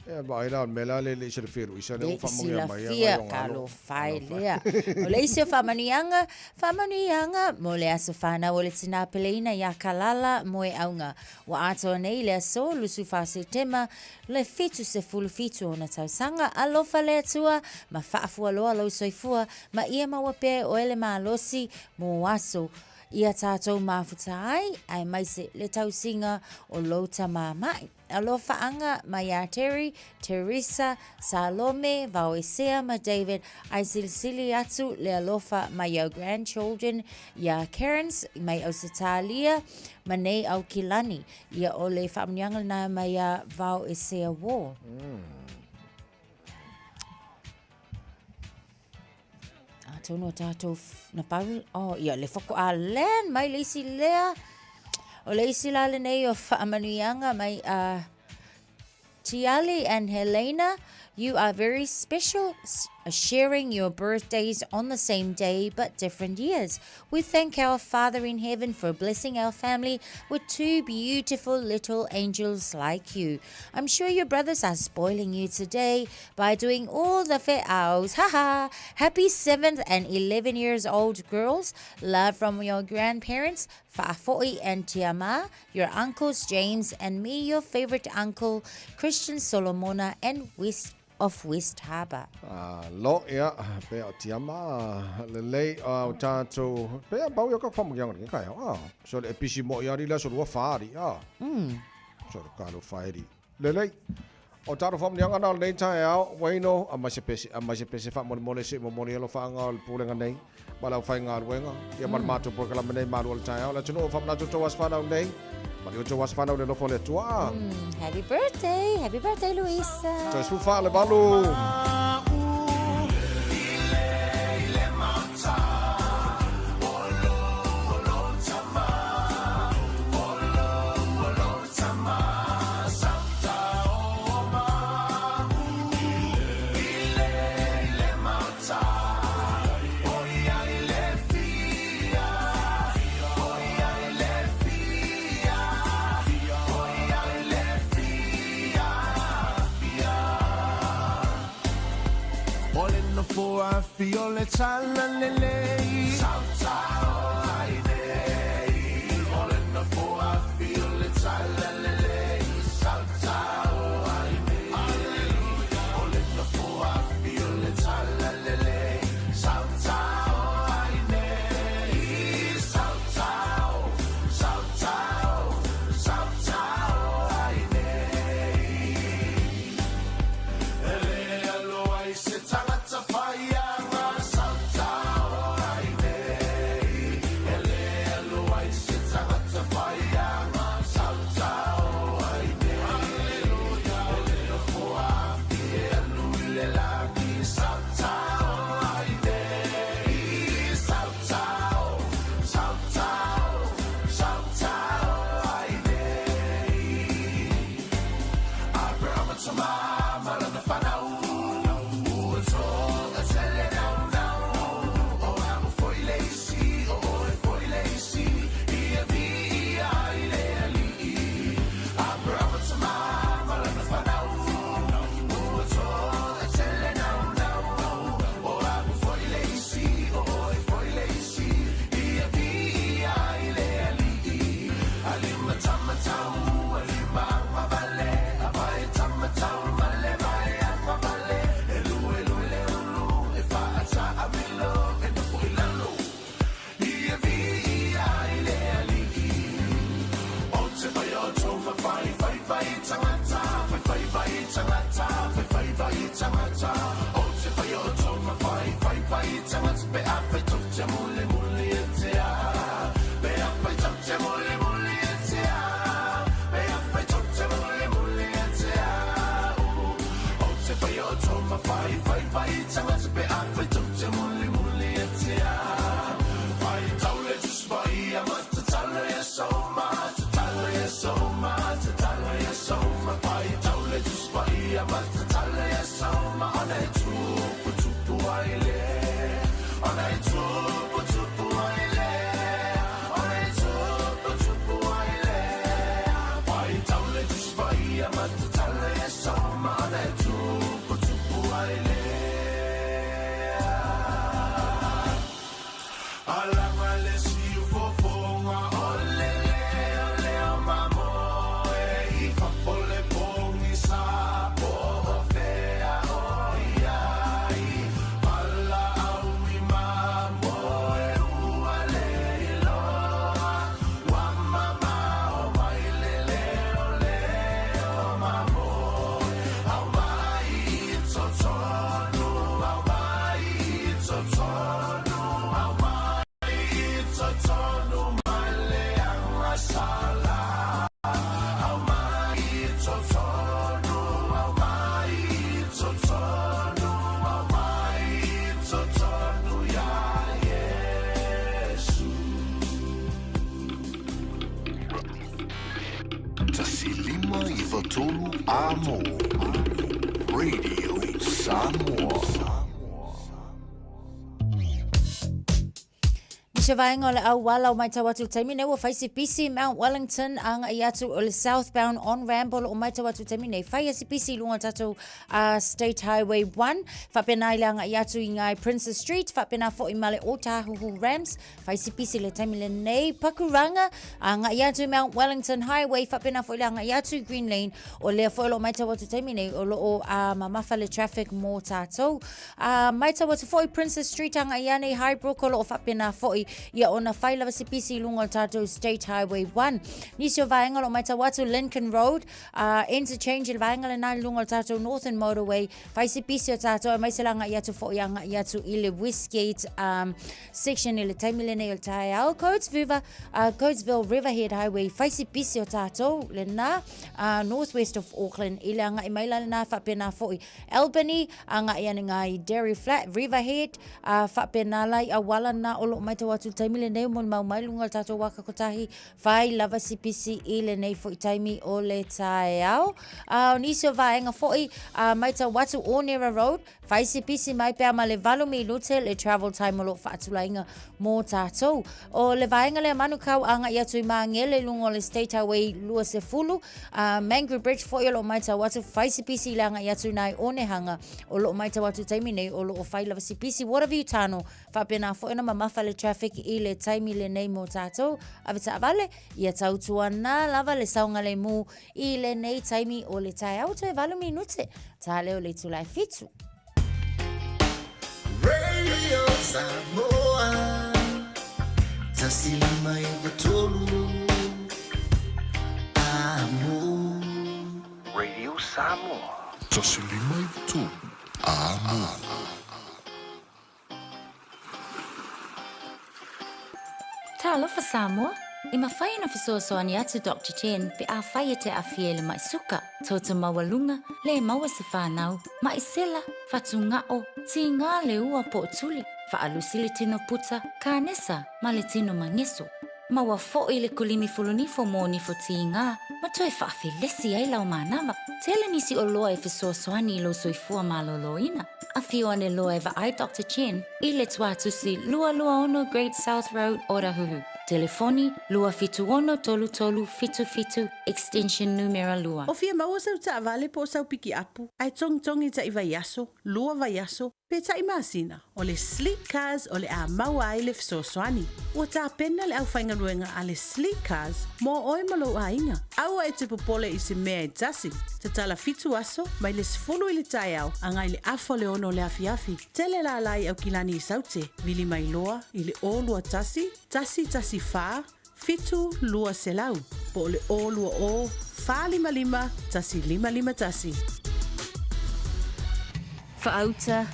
E vaai la o le mea la le le i silafia e Luisa lea
Le
ua faamanuia mai ai
silafia
ngai o
ka
galo.
alofa e lea. O le isi o faamanuiaga, faamanuiaga mo le aso whanau o le tinā peleina iā Kalala Moeauga. Ua atoa nei le aso 24 Setema le 77 ona tausaga. Alofa le Atua ma faafualoa lou soifua ma ia maua pea e oe le malosi mo aso. Ia tatou mafuta ai, aemaise le tausiga o lou tama ma'i. Alofaaga mai ia Terry, Teresa, Salome, Vaoesea ma David, ae silisili atu le alofa mai au grandchildren ia Karens mai Ausetalia ma nei Aukilani. Ia o le faamanuiaga lena mai ia Vaoesea Wall. Atonu o tatou na pau, oh, ia le faatoa land mai le isi lea. O le isi la lenei o faamanuiaga mai a Tiali and Helena, you are very special sharing your birthdays on the same day but different years. We thank our Father in heaven for blessing our family with two beautiful little angels like you. I'm sure your brothers are spoiling you today by doing all the fe'aus. Ha ha! Happy 7th and 11 years old girls. Love from your grandparents, Fa'afoi and Tiama, your uncles James and me, your favorite uncle, Christian Solomona and West of West Harbour.
Lo, ia, pea o Tiama, lelei o tātou, pea pau ia ka whamukianga ni kai, ah. So le pisi mo ia ri la so lua whaari, ah. So le ka lo whaeri. Lelei. O tātou whamukianga na o lenei taeao, Waino, a mai se pese, a mai se pese whamolemole se momoli alo whaanga o le pulenga nei, ma lau whaingaluenga, ia ma le mātou polokalame nei malu o le taeao, le atunuu o whamanatu tau aso whanau nei, ma le o tau aso whanau le lofo le Atua.
Happy birthday, happy birthday Luisa.
Toe sefulu wha le valu.
tolu Amo. Radio Samoa.
I se vaega o le auala o matau atu i le taimi nei ua fai se pisi Mount Wellington agai atu o le southbound on ramp o lo o matau atu i le taimi nei fai a se pisi i luga o le tatou uh, State Highway 1 faapena i le agai atu i ngai Princess Street faapena foi ma le Otahuhu Ramps fai se pisi i le taimi lenei Pakuranga agai atu i Mount Wellington Highway faapena foi le agai atu i Green Lane o lea foi o lo o matau atu i le taimi nei o lo o uh, mamafa le traffic mō tātou Ā, matau atu foi Princess Street agai ane i Highbrook o lo o faapena foi ia ona fai lava se pisi i luga o le tatou State Highway 1. Nisi o vaega o lo o matau atu Lincoln Road, ā, interchange i le vaega lena i luga o le tatou Northern Motorway, fai se pisi o tatou aemaise le agai atu foi agai atu i le Westgate um, section i le taimi lenei o le taeao. Coatesviva, uh, Coatesville Riverhead Highway, fai se pisi o tatou lena, uh, northwest of Auckland i le agai mai la lena faapena foi Albany, agai ane ngā i Dairy Flat, Riverhead, ā, faapena la i auala na o lo o matau atu i le taimi lenei o molimau mai luga o le tatou waka kotahi, whai lava si pisi i lenei foi taimi o le taeao. Ā, o nisi o vaega foi, ā, matau atu Onera Road, whai si pisi mai pea ma le valu minute le travel time o lo o faatulaina mō tātou. O le vaega lea Manukau agai atu i Māngere i luga o le State Highway 20, ā, Mangere Bridge foi o lo o matau atu, whai si pisi i le agai atu nā i Onehanga o lo o matau atu taimi nei o lo o whai lava si pisi Waterview Tano, faapena foi ona mamafa le traffic i le taimi lenei mō tātou. Ave taavale, ia tautuana lava le saogalemu i lenei taimi o le taeao toe valu minute, tā leo le itula e fitu.
Radio Samoa Tasi lima iwa tolu Amo
Radio Samoa
Tasi lima iwa tolu Amo
Talofa Samoa! E mafai ona fesoasoani atu Doctor Chen pe afai e te aafia i le mai suka, toto maualuga, le maua se fanau, mai sela, fatugao, tiga le ua po o tuli, faalusi le tino puta, kanesa ma le tino mageso. Maua foi le kulimi fulunifo mo nifo tiga ma toe faafelesi ai lau manava. Tele nisi oloa e fesoasoani i lou soifua malōlōina. Afio ane loa e vaai Doctor Chen i le Tuatusi 226 Great South Road, Otahuhu. Telefoni, 276 3377, extension numera lua.
O fia maua sau taavale po o sau pikiapu, ae togitogi taʻi vaiaso, lua vaiaso, pe taʻi masina, o le Sleek Cars o le a maua ai le fesoasoani. Ua tapena le aufaigaluega a le Sleek Cars mo oe ma lou aiga. Aua e te popole i se mea e tasi. Tatala fitu aso, mai le 10 i le taeao agai le afa o le ono o le afiafi. Tele lala i Aukilani i Saute, vili mai loa i le 021 114 7200 po o le 020 455 1551.
Faauta,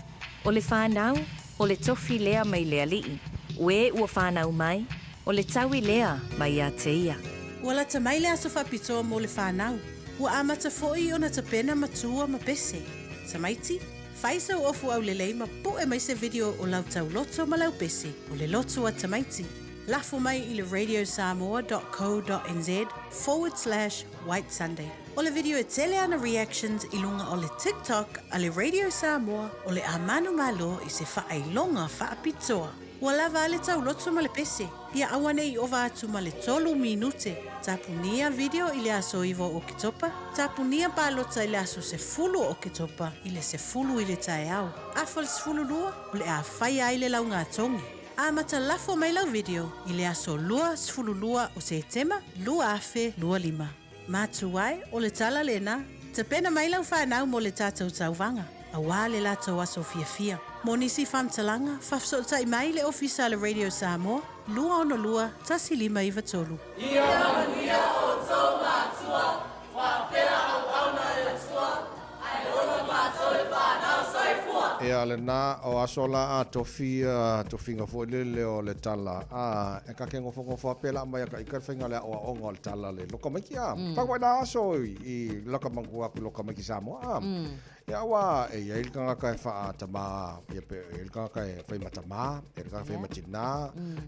o le fanau, o le tofi lea mai le alii, o e ua fanau mai, o le taui lea mai ia te ia.
Ua lata mai le aso faapitoa mo le fanau. Ua amata foi ona tapena matua ma pese. Tamaiti, fai sau ofu aulelei ma puʻe mai se video o lau tauloto ma lau pese, o le loto a tamaiti. Lafo mai i le radiosamoa.co.nz forward slash white sunday. O le video e tele ana reactions i luga o le TikTok a le Radio Samoa o le a manumalo i se faailoga faapitoa. Ua lava a le tauloto ma le pese, ia aua ne i ova atu ma le tolu minute. Tapunia video i le aso 9 o Oketopa, tapunia palota i le aso 10 o Oketopa i le 10 i le taeao. Afa le 12, o le a faia ai le laugatogi. Amata lafo mai lau video i le aso 22 o Setema 2025. Matua ai, o le tala lena, tapena mai lau fanau mo le tatou tauvaga, auā le latou aso fiafia. Mo nisi faamatalaga, faafesootai mai le Ofisa a le Radio Samoa, 262 1593.
Ia manuia outou matua, faapea auauna e le Atua, ae ola matou e fanau. Soifua!
Ea lena, o aso la a tofi, tofiga foi lele o le tala, a, e ka ke ngofongofo a pela mai a ka ika le faiga le aoaoga o le tala le loka mai ki a. Pau ai la aso i, i loka mangu aku loka mai ki Samoa, a. Ia aua e i ai le tagata e faatamā, ia pe e i ai le tagata e fai ma tamā, e i ai le tagata e fai ma tinā,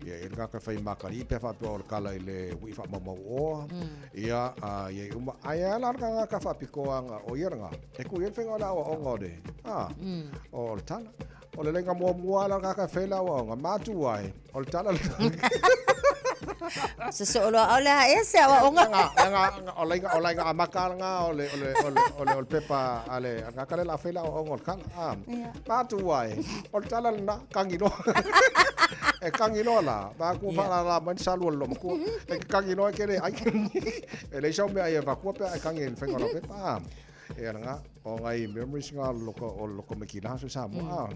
ia e i ai le tagata e fai ma atalii pe a faapea o le kala i le ui'i faamaumauoa, ia, a i ai uma. Ae a la le tagata faapitoa na o ia lena, e tuu i ai le faiga o le aoaoga o le, a, o le tala. O le laina muamua lava la le tagata e fai le aoaoga, matua ai, O le tala le
Sosoo loa aole a ea se aoaoga.
O laina o laina amata lena o le o le o le o le o le pepa a le a le la fai le aoaoga o le tala. Ah. Matua e. O le tala lena kagi loa. E kagi loa la. Ma ku whaalala mai sa lua lo matua. E kagi loa ke le ai. E leai sau mea e avatua pe a e kagi i le faiga o lau pepa. Ah. E ala ngā, o ngai memories ngā loko, o loko mai ki aso Samoa.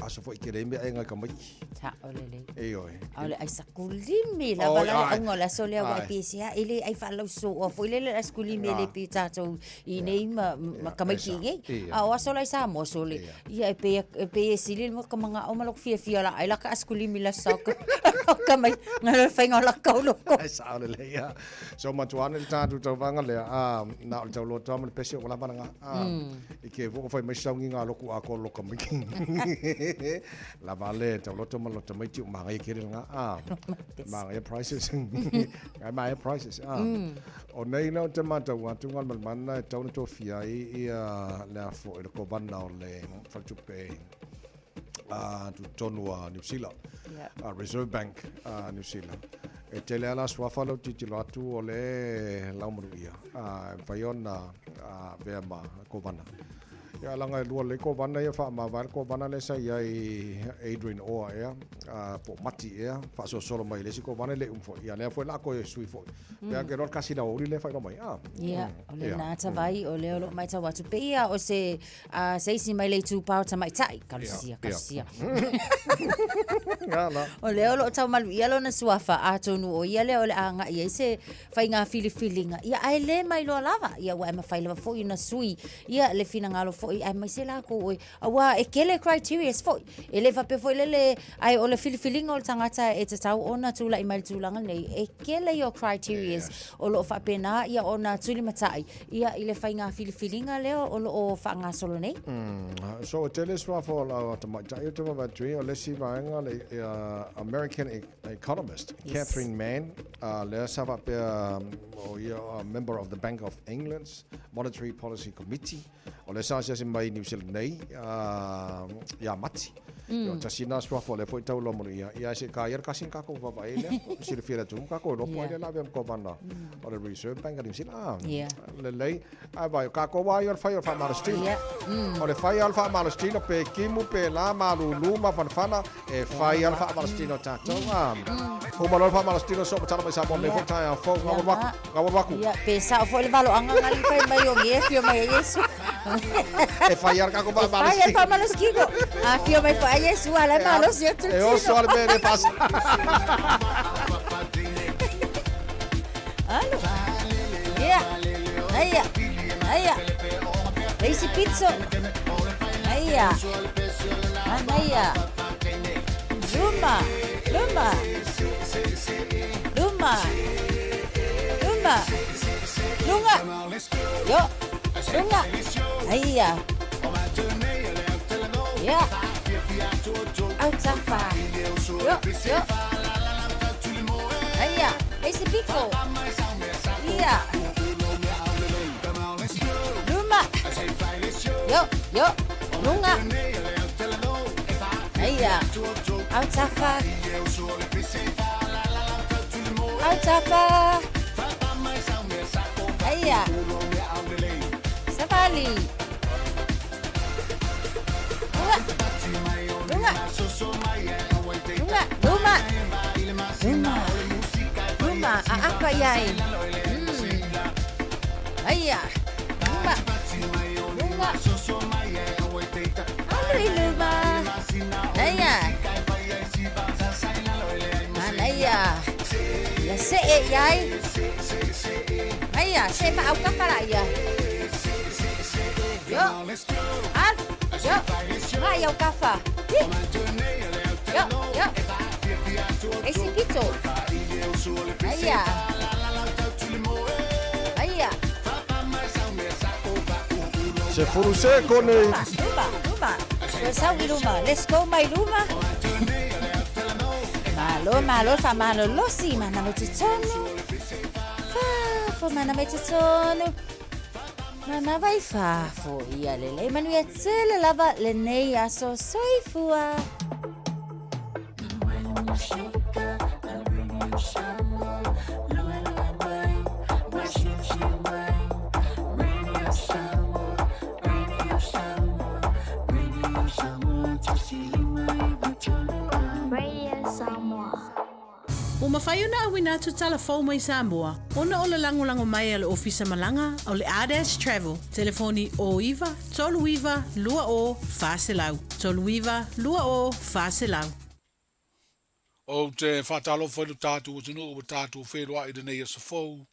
Aso foi ke le mea e ngai ka mai.
Ta o le le.
E oi.
A o le ai sakulimi lava la le auga o le aso lea ua ai pei e le ai faalauso oa foi lele le aisakulimi e le pei tatou i nei ma ma tamaiti i nei. A o aso la i Samoa sole ia e pei e pei e sili le ka mana'o ma loko fiafia la ai la ka aisakulimi le aso ka mai ngai lo le faiga o la kau loko.
Ai sao lelei ia. So matua ane le tatou tauvaga lea, a, na o le tauloa toa ma le pese o lava langa, a, i ke voo fai mai saungi ngā loku a ko loka mai. Lava le tauloto ma lota mai tiu mahangaia kere langa, a, mahangaia prices. Ngai mahangaia prices, a. O nei la o te matau atu ngā malmana e tau na tofia ai ia le afo i le kovana o le faletupe a tutotonu a New Zealand, a Reserve Bank a New Zealand. E tele lava la suafa lea ou tilotilo atu o le laumaluia a e mafai ona avea ma kovana. Ia leaga e lua lelei kovana ia faamavae le kovana lea sa i ai Adrian Orr ea po o Mati ea faasolosolo mai i le isi kovana e le i uma foi. Ia lea foi o le a toe sui foi. Pe a ke loa le kasi aoauli lea e faailoa mai.
Ia, o lena tavai o lea o lo o matau atu pei lava o se A se isi mai le itupa o tamaitai, kalosia, kalosia. O lea o lo o taumalu ʻia lona suafa, atonu o ia lea o le a agai ai se faiga filifiliga. Ia, ae le mailoa lava, ia ua e mafai lava foi ona sui ia le finagalo foi aemaise lakou oi, aua e tele criterias foi. E le faapea foi lele, ae o le filifiliga o le tagata e tatau ona tulai mai i le tulaga lenei, e tele ia o criterias o lo o faapena ia ona tulimatai Ia, i le faiga filifiliga lea o lo o faagasolo nei.
So, e tele suafa o lau tamaitai ou te vaavaai atu ai, o le isi vaega le American Economist, yes. Catherine Mann, lea sa faapea o ia a member of the Bank of England's Monetary Policy Committee, o lea sa asiasi mai i New Zealand nei ia Mati. Ia, o tasi lena suafa o lea foi tau loa mo ia. Ia, se ka ia le kasi na kākou vaavaai ai lea. Silafia e le atunuu kākou e iloa po o ai lea o le a avea ma kovana o le Reserve Bank a New Zealand. Ah, lelei. Ae vaai, o kākou lava ia o le fai o le faamalositino. O le fai lava o le faamalositino, pe kimu, pe la, malūlū, mafanafana, e fai lava le faamalositino a tatou. Ah, uma loa le faamalositino, soo matala mai Samoa nei foi taeao fou. Gaualu aku, gaualu aku.
Ia, pe sao foi le valoaga nga li fai mai o nge afio mai ai Iesu.
E fai lava le kākou faamalositino.
E fai lava le faamalositino. A afio mai foi ai Iesu, a la e malosi atu le
tino. E oso lava le mea e le faasa.
Alo. Ia. Aia. Aia. Le isi pito. Aia. Anaia. Luma. Luma. Luma. Luma. Luga. Yo. Luga. Aia. Ia. Autafa. Yo. Yo. Aia. Isi pito. Ia. Luma. Yo. Yo. Luga. Aia. Autafa. Autafa. Aia. Savali. Luga. Luga. Luga. Luma. Luma. Luma. Aapa i ai. Aia. Luma. Luma. Alu i luma. Aia. Manaia. Ia see i ai. Aia, see faaaukapa laia. Yo. Alu. Yo. Nga i aukafa. Hi. Yo, yo. Isi pito. Aia. Aia.
10 sekone.
Luma, luma, luma. Ua sau i luma. Let's go mai luma. Malo, malo, faamalolosi, mana mai totonu. Fafo, mana mai totonu. Mana vai fafo ia lelei. Manuia tele lava lenei aso. Soifua.
Radio Samoa.
Ua mafai ona auina atu tala fou mai Samoa ona o le lagolago mai a le Ofisa Malaga o le Ardash Travel, telefoni 09 39 20 400, 39 20 400.
Ou te faatalofa i lo tatou atunuu ua tatou feiloai i lenei aso fou,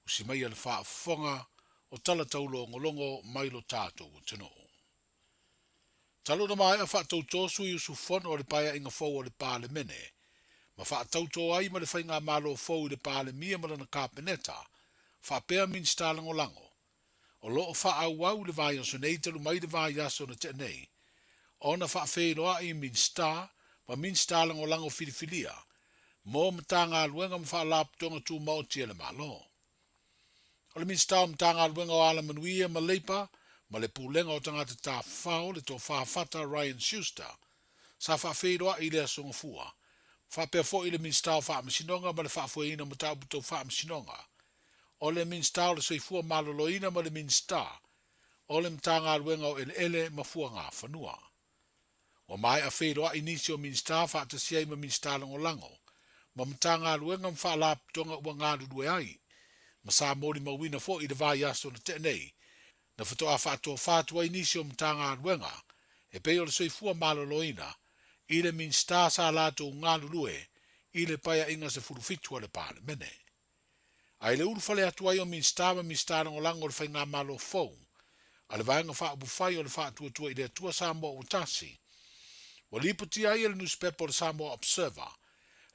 usi maia le faafofoga o tala taulogologo mai lo tatou atunuu. Talu ona maea faatautō sui usufono o le Paeaiga fou o le Palemene, ma faatautō ai ma le Faigamalo fou i le Palemia ma lana Kapeneta, faapea Minisita Lagolago, o lo o faaauau i le vaiaso nei talu mai le vaiaso na tea nei, ona faafeiloai Minisita ma Minisita Lagolago filifilia mo Matagaluega ma Faalapotopotoga Tumaoti a le Malo. O le Minisita o Matagaluega o Alamanuia ma Leipa ma le Pulega o Tagata Tafafao, le Tofa Fata Ryan Schuster, sa faafeiloai i le Aso Gafua, faapea foi le Minisita o Faamasinoga ma le Faafoeina o Mataupu Tau Faamasinoga, o le Minisita o le Soifua Maloloina ma le Minisita o le Matagaluega o Eleele ma Fuagafanua. Ua maea feiloai nisi o Minisita faatasi ai ma Minisita Lagolago ma Matagaluega ma Faalapotopotoga ua galulue ai, ma sa molimauina foi i le vaiaso na tea nei, na faatoa faatofa atu ai nisi o Matagaluega e pei o le Soifua Maloloina i le Minisita sa latou galulue i le Paeaiga 17 a le Palemene. A i le ulufale atu ai o Minisita ma Minisita Lagolago o le Faigamalo fou a le Vaega Faaupufai o le Faatuatua i le Atua Samoa Ua Tasi, ua lipotia ai e le nusipepa o le Samoa Observer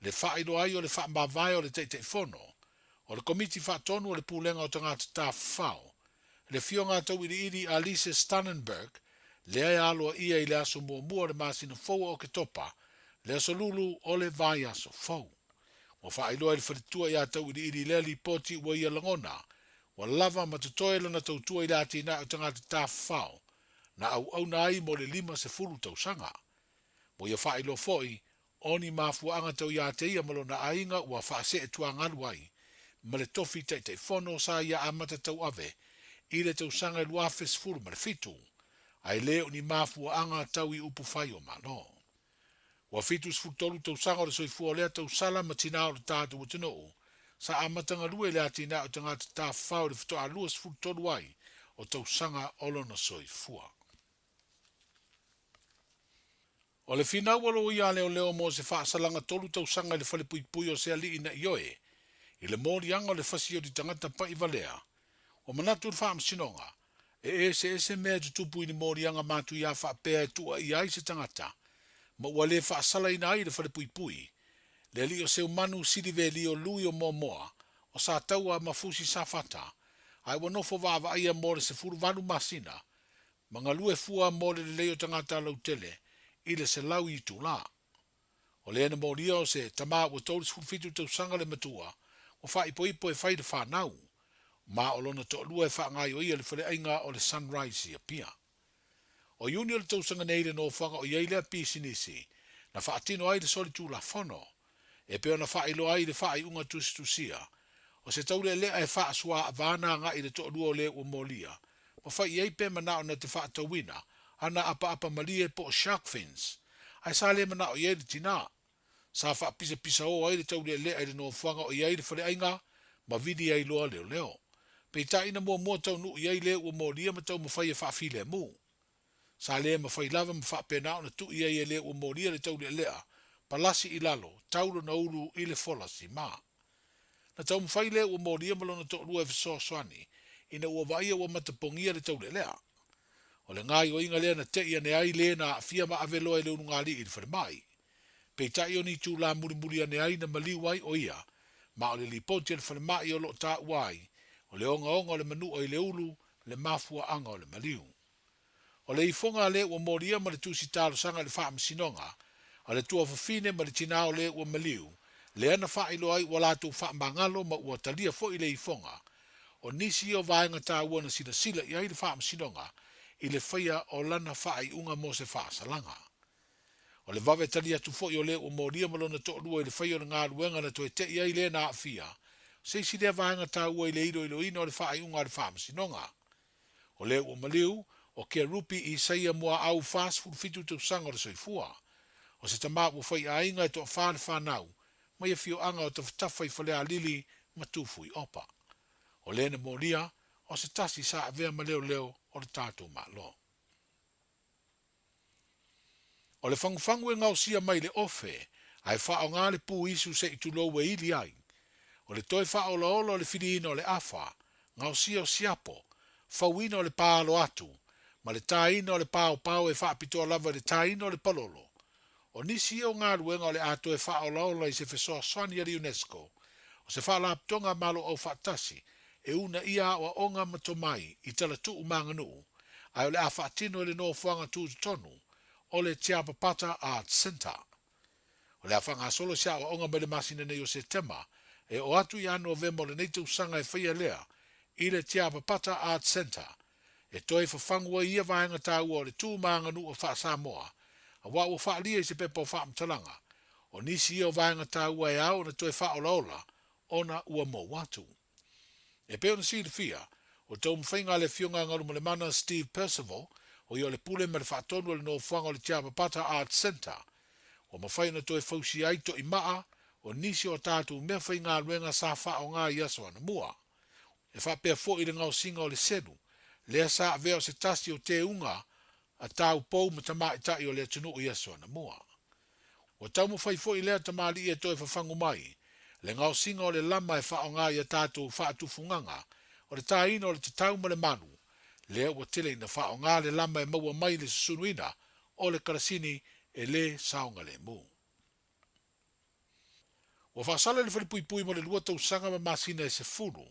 le faailoa ai o le faamavae o le Taitaifono o le Komiti Faatonu o le Pulega o Tagata Tafafao, le Afioga a Tauiliili Alice Stannenberg, lea e aloaia i le aso muamua o le masina fou o Oketopa, le aso Lulu o le vaiaso fou. Ua faailoa e le faletua ia Tauiliili i lea lipoti ua ia lagona, ua lava ma totoe lana tautua i le atinae o tagata tafafao na auauna ai mo le 50 tausaga. Ua ia faailoa foi, o ni mafuaaga tau ia te ia ma lona aiga ua faasee tuagalu ai ma le tofi Taitaifono sa ia amata tauave i le tausaga e 2017, ae le o ni mafuaaga tau i upufai o Malo. Ua 73 tausaga o le soifua o lea tausala ma tinā o le tatou atunuu, sa amata galue i le atinae o tagata tafafao i le faatoa 23 ai o tausaga o lona soifua. O le finau a loia a leoleo mo se faasalaga tolu tausaga i le falepuipui o se alii na ioe i le moliaga o le fasioti tagata pa'i valea, ua manatu le Faamasinoga E eseese mea e tutupu i ni moliaga matuia faapea e tuuaia ai se tagata, ma ua le faasalaina ai le falepuipui, le alii o Seumanu Silivelio Lui o Moamoa, o Sataua ma Fusi Safata, ae ua nofo vaavaaia mo le 18 masina, ma galue fua mo le lelei o tagata lautele i le 100 itula. O lea na molia o se tama ua 37 tausaga le matua, ua faaipoipo e fai le fanau, ma o lona toalua e faagaioia le faleaiga o le Sunrise i Apia. O Iuni o le tausaga nei le nofoaga o i ai lea pisinisi na faatino ai le solitulafono, e pei ona faailoa ai i le faaiuga tusitusia, o se taulealea e faasuaavā na agai i le toalua o le ua molia, ma fai i ai pe manao na te faatauina ana apaapa malie po o shark fins, ae sa le manao i ai le tinā. Sa faapisapisaō ai le taulealea i le nofoaga o i ai le faleaiga ma vili ai loa leoleo. Peitai na muamua taunuu i ai le ua molia ma taumafai e faafilemu. Sa le mafai lava ma faapena ona tuu i ai e le ua molia le taulealea, palasi i lalo, tau lona ulu i le fola sima. Na taumafai le ua molia ma lona toalua e fesoasoani ina ua vaaia ua matapogia le taulealea. O le gaoioiga lea na te'i ane ai le na aafia ma ave loa e le ulugalii i le falemai. Peitai o ni itulā mulimuli ane ai na maliu ai o ia, ma o le lipoti a le falemai o lo o taua ai, o le ogaoga o le manua i le ulu le mafuaaga o le maliu. O le ifoga a le ua molia ma le tusi talosaga i le Faamasinoga a le tuafafine ma le tinā o le ua maliu, lea na faailoa ai ua latou faamagalo ma ua talia foi le ifoga. O nisi ia o vaega taua na silasila i ai le Faamasinoga i le faia o lana faaiuga mo se faasalaga. O le vave tali atu foi o le ua molia ma lona toalua i le faia o le galuega na toe te'i ai le na aafia, se isi lea vaega taua i le iloiloina o le faaiuga a le Faamasinoga. O lea ua maliu, o Kerupi Isaia Muaau 47 tausaga o le soifua. O se tama ua faiaiga e toafa le fanau, mai afioaga o Tafatafa i Falealili ma Tufuiopa. O lea na molia, o se tasi sa avea ma leoleo o le tatou Malo. O le fagufagu e gaosia mai le ofe, ae faaaoga le pu isu se i tulou e ili ai. O le toe faaolaola o le filiina o le afa, gaosia o siapo, fauina o le paalo atu, ma le taina o le paopao e faapitoa lava i le taina o le palolo. O nisi ia o galuega o le a toe faaolaola i se fesoasoani a le UNESCO, o se Faalapotopotoga a Malo Aufaatasi e uunaia aoaoga ma tomai i talatuu ma aganuu, ae o le a faatino e le nofoaga tutotonu o le Tiapapata Arts Centre. O le a faagasolo se aoaoga mai le masina nei o Setema e oo atu ia Novema o lenei tausaga e faia lea i le Tiapapata Arts Centre e toe fafagu ai ia vaega taua o le tu ma aganuu faa-Samoa, aua ua faaalia i se pepa o faamatalaga, o nisi ia o vaega taua e ao ona toe faaolaola ona ua mou atu. E pei ona silafia, o taumafaiga a le Afioga a Galumalemana Steve Percival, o ia o le pule ma le faatonu o le nofoaga o le Tiapapata Arts Centre, ua mafai ona toe fausia ai toimaa o nisi o a tatou mea faigaluega sa faaaoga i aso anamua. E faapea foi le gaosiga o le selu, lea sa avea o se tasi o teuga a taupou ma tamaitai o le atunuu i aso anamua. Ua taumafai foi lea tamalii e toe fafagu mai le gaosiga o le lama e faaaoga i a tatou faatufugaga o le taina o le tatau ma le malu, lea ua tele ina faaaoga le lama e maua mai le susunuina o le kalasini e lē saogalemu. Ua faasala i le falepuipui mo le lua tausaga ma masina e 10,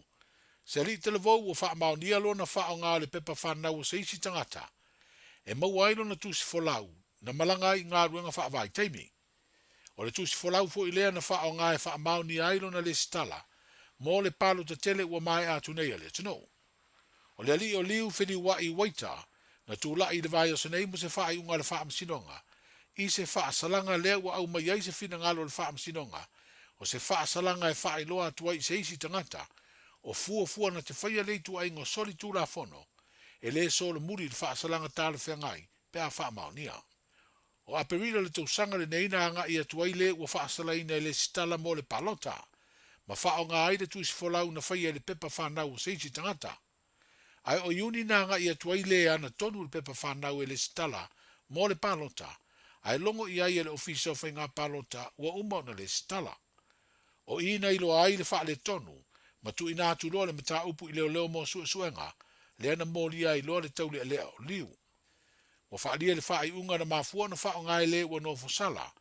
se alii talavou ua faamaonia lona faaaoga o le pepa fanau o se isi tagata e maua ai lona tusi folau na malaga ai i galuega faavaitaimi. O le tusi folau foi lea na faaaoga e faamaonia ai lona lesitala mo le palota tele ua maea atu nei a le atunuu. O le alii o Liu Feliuai Waita na tulai i le vaiaso nei mo se faaiuga a le Faamasinoga i se faasalaga lea ua aumai ai se finagalo o le Faamasinoga o se faasalaga e faailoa atu ai i se isi tagata o fuafua na te faia le ituaiga o soli tulafono e le solomuli i le faasalaga talafeagai pe a faamaonia. O Aperila le tausaga lenei na agai atu ai le ua faasalaina e lesitala mo le palota, ma faaaoga ai le tusi folau na faia i le pepa fanau o se isi tagata. Ae o Iuni na agai atu ai le ana tonu le pepa fanau e lesitala mo le palota, ae logo i ai e le Ofisa o Faiga Palota ua uma ona lesitala. O i na iloa ai le faaletonu, ma tuuina atu loa le mataupu i leoleo mo suesuega, lea na molia ai loa le taulealea o Liu. Ua faaalia le faaiuga na mafua ona faaaoga e le ua nofosala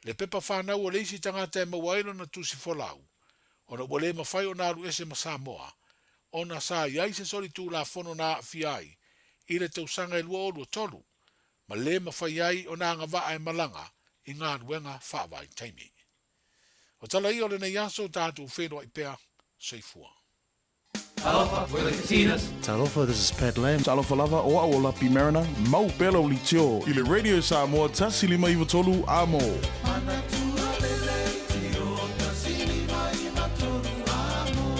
le pepa fanau o le isi tagata e maua ai lona tusi folau, ona ua le mafai ona alu ese ma Samoa, ona sa i ai se solitulafono na aafia ai i le tausaga e 2023, ma le mafai ai ona agavaa e malaga i galuega faavaitaimi. O tala ia o lenei aso, tatou feiloai pea. Soifua.
Talofa, we're the Katinas.
Talofa, this is Pat Lam.
Talofa lava, o au o Lapi Mariner, mau pea lau leitio i le Radio Samoa 153 Amo.
Manatua le leitio 153 Amo.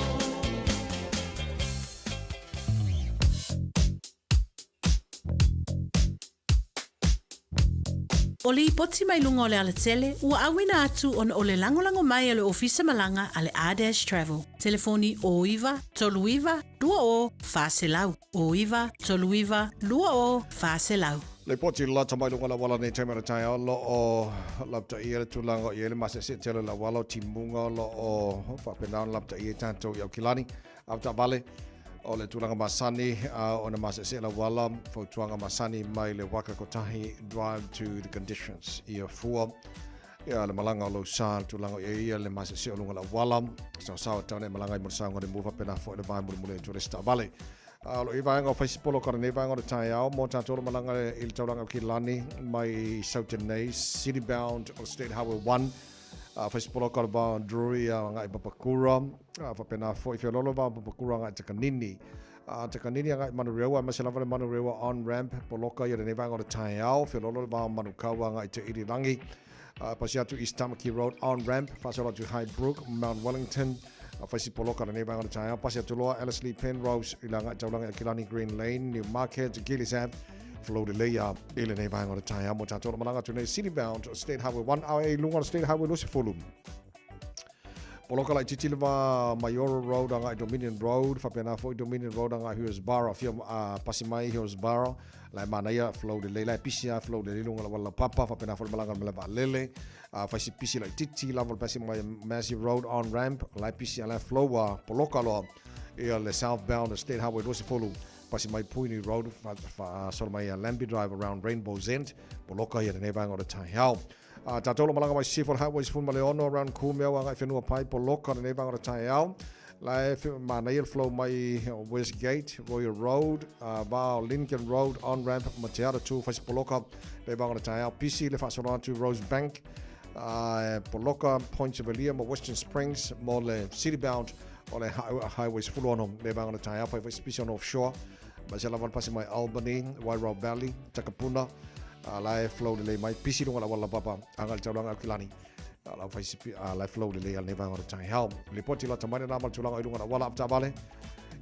O lipoti mai luga o le alatele ua auina atu ona o le lagolago mai a le Ofisa Malaga a le R-Dash Travel. Telefoni 09 39 20 400, 09 39 20 400.
Lipoti lata mai luga o le auala nei taimi o le taeao o lo o lapataia le tulaga o i ai le maseese tele o le auala o timuga o lo o faapena ona lapataia i tatou i Aukilani. Avetaavale, o le tulaga masani ona maseese le auala, fautuaga masani mai le waka kotahi, drive to the conditions, ia fua ia le malaga o lou sa, le tulaga o i ai ia le maseese o luga o le auala, saosaoa e tau nei malaga ai mo le saogalemu faapena foi le vae mulimuli atu o le isi taavale. O lo i vaega o Faisipolo ka lenei vaega o le taeao mo tatou le malaga i le taulaga o Kilani mai Saute nei, City Bound o State Highway 1. Faisipolo ka le va o Drury a ngai Papakura, faapena foi Fiololo va o Papakura ngai Takanini. Takanini a ngai Manurewa, aemaise lava le Manurewa on ramp, poloka ia lenei vaega o le taeao, Fiololo le va o Manukau a ngai Te Irirangi. Pasi atu East Tamaki Road on ramp, faasolo atu Highbrook, Mount Wellington, Faisi poloka lenei vaega o le taeao, pasi atu loa Ellerslie Penrose i le agai taulaga i Kilani Green Lane, Newmarket, Gillies Ave, flow lelei a i lenei vaega o le taeao mo tatou o malaga atu nei City Bound State Highway 1 a i luga o le State Highway 20. Poloka laitiiti le va Maioro Road agai Dominion Road, faapena foi Dominion Road agai Hillsborough, fia pasi mai Hillsborough, la e manaia flow lelei, la e pisi a flow lelei luga o le auala laupapa, faapena foi le malaga o le malae vaalele, faisi pisi laitiiti lava le pasi mai Massey Road on ramp, la e pisi a la e flow a poloka loa ia le southbound State Highway 20, pasi mai Puini Road, faasolo mai Lambie Drive around Rainbow's End, poloka ia lenei vaega o le taeao. A tatou lo malaga mai Sisifo le Highway 16 around Kumeu agai whenua pai poloka lenei vaega o le taeao. La e manaia le flow mai Westgate, Royal Road, va o Lincoln Road, on-ramp ma Te Aratū, whaisi poloka lenei vaega o le taeao. Pisi le faasolo atu Rosebank, poloka Point Chevalier ma Western Springs mo le city bound o le Highway 16 lenei vaega o le taeao. Whai whaisi pisi o North Shore, ma se lava le pasi mai Albany, Wairau Valley, Takapuna, la e flow lelei mai pisi lunga la wala papa anga le taulanga au kilani la fai sipi la flow lelei al neva ngora tai hao lipoti la tamani na mal tulaga i lunga la wala apta vale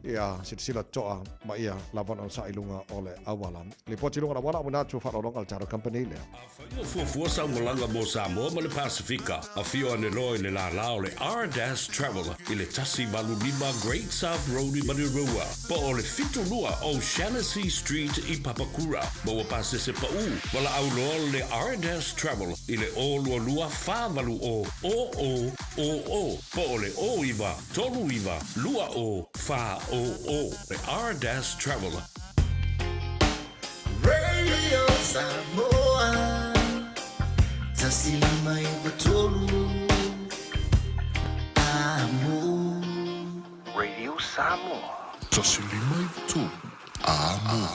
ia silasila toa ma ia lava ona sa i luga o le auala. Lipoti i luga o le auala, auina atu faaaloaloga a le tatou company lea.
Afai o fuafua sau malaga mo Samoa ma le Pasifika, afio ane loa i le lālā o le R-Dash Travel i le 185 Great South Road i Manurewa, po o le 72 O'Shannessy Street i Papakura. Maua pasese paʻū, valaau loa le R-Dash Travel i le 022 480 0000 po o le 09 39 20 400. Le R-Dash Travel.
Radio Samoa 153 Amo.
Radio Samoa. 153 Amo.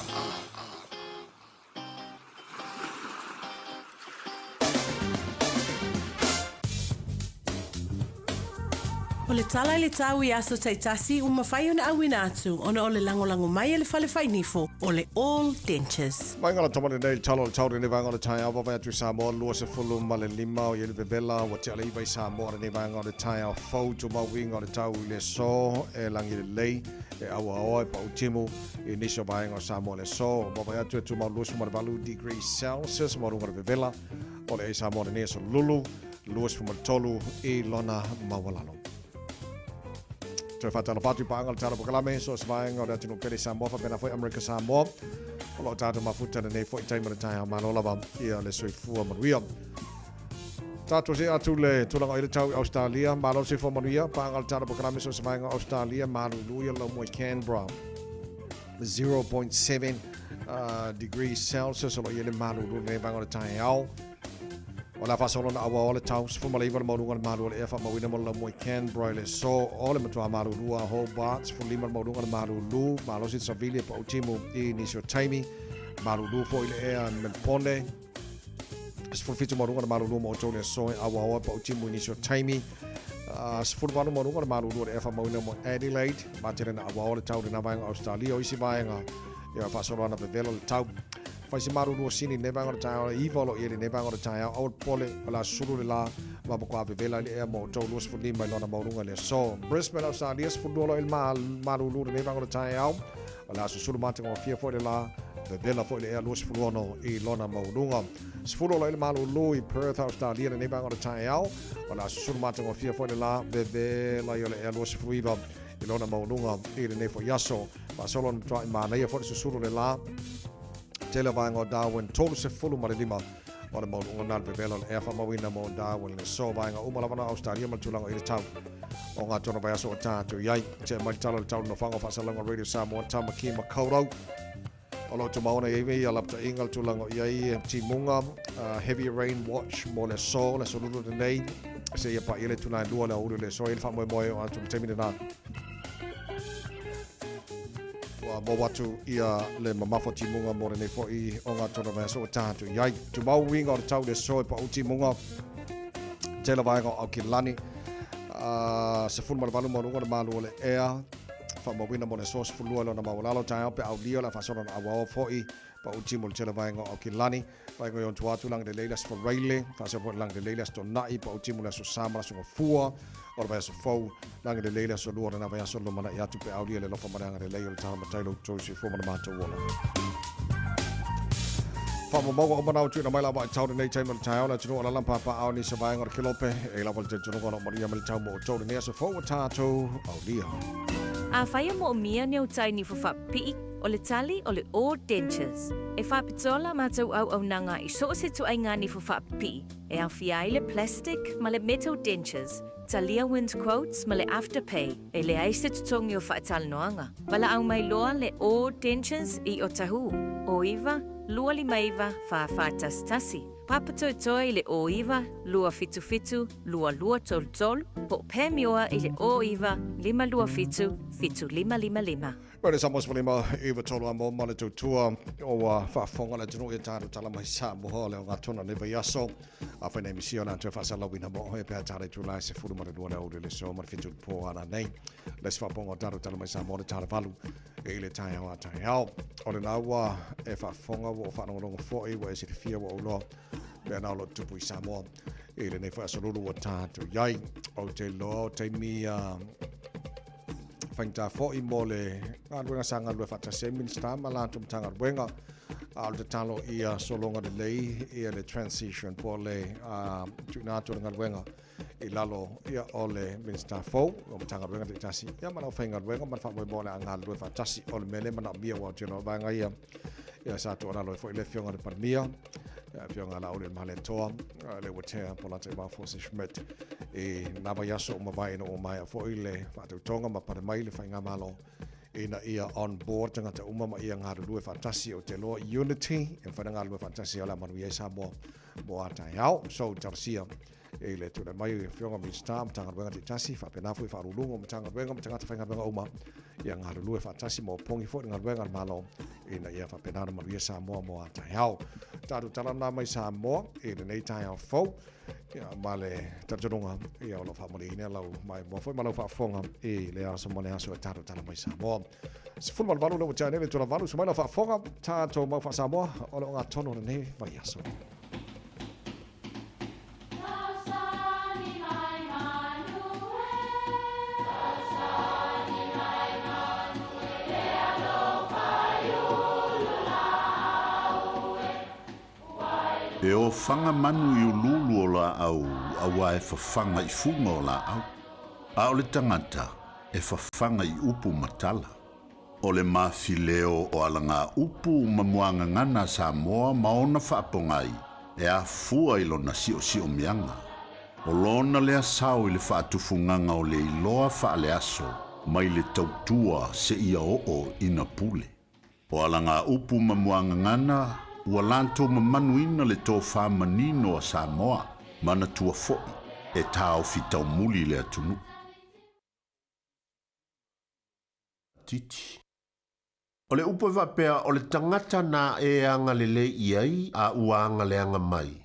O le tala i le tau i aso taitasi ua mafai ona auina atu ona o le lagolago mai a le Fale Fainifo o le All Dentures.
Mai ngala tama lenei le tala o le tau lenei vaega o le taeao vaavaai atu i Samoa 25 o i le vevela ua tea le iva i Samoa lenei vaega o le taeao fou tumau uiga o le tau i le aso e lagi lelei e auaoa e pau timu I nisi o vaega o Samoa le aso, vaavaai atu e tumau 28 degrees Celsius ma luga o le vevela o le Samoa lenei aso lulu 23 i lona maualalo. Toe whātalo whātu pānga le tāna pokalame, so se vaenga o le atunuu pele Samoa, whapena foi Amerika Samoa. O loo tātou mafuta lenei foi taima le taeao malo lava ia le soifua manuia. Tātou se atu le tulaga i le tau i Australia, malo le soifua manuia, pānga le tāna pokalame so se vaenga o Australia, malulu ia lau moe Canberra. 0.7 degrees Celsius o lo i le malulu lenei vaenga o le taeao. O le a faasolo na aua o le tau, 19 le maualuga o le malu o le ea faamauina mo le laumua i Canberra i le aso o le matua malulu a Hobart, 15 le maualuga o le malulu, malosi le savili e pau timu i nisi o taimi, malulu foi le ea i Melbourne, 17 maualuga o le malulu mo outou i le aso e aua e pau timu i nisi o taimi, 18 maualuga o le malulu o le ea faamauina mo Adelaide, matele na aua o le tau i lena vaega o Australia, o isi vaega ia faasolo ana vevela le tau. Fai se malulu o Sini lenei vaega o le taeao, e iva o lo o i ai lenei vaega o le taeao, aua le popole, o le a sulu le la, ma matua vevela i le ea mo outou 25 i lona maualuga i le aso. Brisbane, Australia, 12 o lo o i le malulu lenei vaega o le taeao, o le a susulu matagofie foi le la, vevela foi le ea 26 i lona maualuga. 10 o lo o i le malulu i Perth, Australia lenei vaega o le taeao, o le a susulu matagofie foi le la, vevela i o le ea 29 i lona maualuga i lenei foi aso. Faasolo na matuai manaia foi le susulu le la, tele o vaega o Darwin, 35 o le maualuga na le vevela o le ea faamauina mo Darwin le aso. Vaega uma lava na Australia ma le tulaga i le tau o ngā tona vaiaso o tātou i ai. Tea mai le tala o le tau le nofoaga o faasalalauga Radio Samoa, Tamaki Makaurau. O lo o tumaona i ai ia lapataʻiga le tulaga o i ai timuga, heavy rain watch mo le aso, le aso lulu lenei, seia paia le itula e lua le aoauli o le aso. E i ai le faamoemoe o atu i le taimi lena. Ua maua atu ia le mamafa o timuga mo lenei foi o ngā tona vaiaso ua taha atu i ai. Tumau uiga o le tau le aso e pau timuga tela vaega o Aukilani. 18 maualuga o le malu o le ea. Faamauina mo le aso 12 lona maualalo taeao pe aulia o le a faasolo na auao foi pau timu o le tele vaega o Aukilani. Vaega i ona tua atu Langelelei le Aso Faraile, faasolo foi Langelelei le Aso Toonai, pau timu le Aso Sa ma le Aso Gafua o le vaiaso fou, Langelelei le Aso Lua o lena vaiaso lumanai atu pe aulia le alofa ma le agalelei o le Tala Matai lo outou soifua ma le matou ola. Faamaumauga uma na ua tuuina mai la vaitau lenei taimi o le taeao le atunuu o alaala ma papaaao i nisi o vaega o le Kelope e lava le talitonuga o lo o manuia mai le tau mo outou lenei aso fou ua tatou aulia.
Afai e moomia ni ou tai nifo faapipii, o le tali o le All Dentures. E faapitoa la matou auaunaga i so o se ituaiga nifo faapipii, e aofia ai le plastic ma le metal dentures, talia wind quotes ma le afterpay, e leai se totogi o faatalanoaga. Valaau mai loa le All Dentures i Otahuhu, 09 259 4411, Papatoetoe i le 09 277 2233, po o Pamioa i le 09 527 7555.
Mai le Samoa 15 i tolu a mo ma le tautua o ua faafofoga le atunuu i a tatou tala mai Samoa le ogatona nei vaiaso. Afai nei misia o le atu e faasalalauina mo oe pe a tala i tula e 12 le aoauli le aso ma le 7 i le po a nei. Le isi faafofoga o tatou tala mai Samoa le tala valu i le taeao a taeao. O lena ua e faafofoga ua o faalogologo foi ua e silafia ua ou iloa mea na o lo o tupu i Samoa i lenei foi aso lulu ua tatou i ai. Ou te iloa o taimi faigata foi mo le galuega sa galulue faatasi ai Minista ma latou Matagaluega, a o le tatalo ia sologa lelei ia le transition po o le tuuina atu o le galuega i lalo ia o le Minista fou o Matagaluega taitasi ia ma le aufaigaluega ma le faamoemoe o le a galulue faatasi. O le mea lea e manaomia aua ou te iloa o vaega ia ia sa tuualalo ai foi le Afioga i le Palemia, le Afioga Laauli Malietoa, le ua tea po Lataimau Force Schmidt i nā vaiaso ua mavae ina ua maea foi le faatautoga ma pale mai le faigamalo ina ia on board tagata uma ma ia galulue faatasi. Ou te iloa unity e mafai ona galulue faatasi o le a manuia ai Samoa mo a taeao. So talosia i le tulai mai o Afioga Minista o Matagaluega taitasi, faapena foi Faauluuluga o Matagaluega ma tagata faigaluega uma ia galulue faatasi ma opogi foi le galuega a le Malo ina ia faapena ona manuia Samoa mo a taeao. Tatou tala lena mai Samoa i lenei taeao fou ia, ma le talitonuga ia o lo o faamalieina lau maimoa foi ma lau faafofoga i le aso ma le aso e tatou tala mai Samoa. 18 lea ua tea nei le itula valu, susu mai lau faafofoga, tatou mau faa-Samoa o le ogatotonu o lenei vaiaso.
E ofaga manu i uluulu o laau auā e fafaga i fuga o laau, a o le tagata e fafaga i upu ma tala. O le mafileo o alagaupu ma muagagana a Samoa ma ona faapogai e afua i lona siosiomiaga. O lona lea sao i le faatufugaga o le iloa faaleaso mai le tautua seia oo ina pule. O alagaupu ma muagagana ua latou mamanuina le tofa manino a Samoa, manatua foi e taofi taumuli le atunuu. Titi.
O le upu e faapea o le tagata na e agalelei i ai a ua agaleaga mai,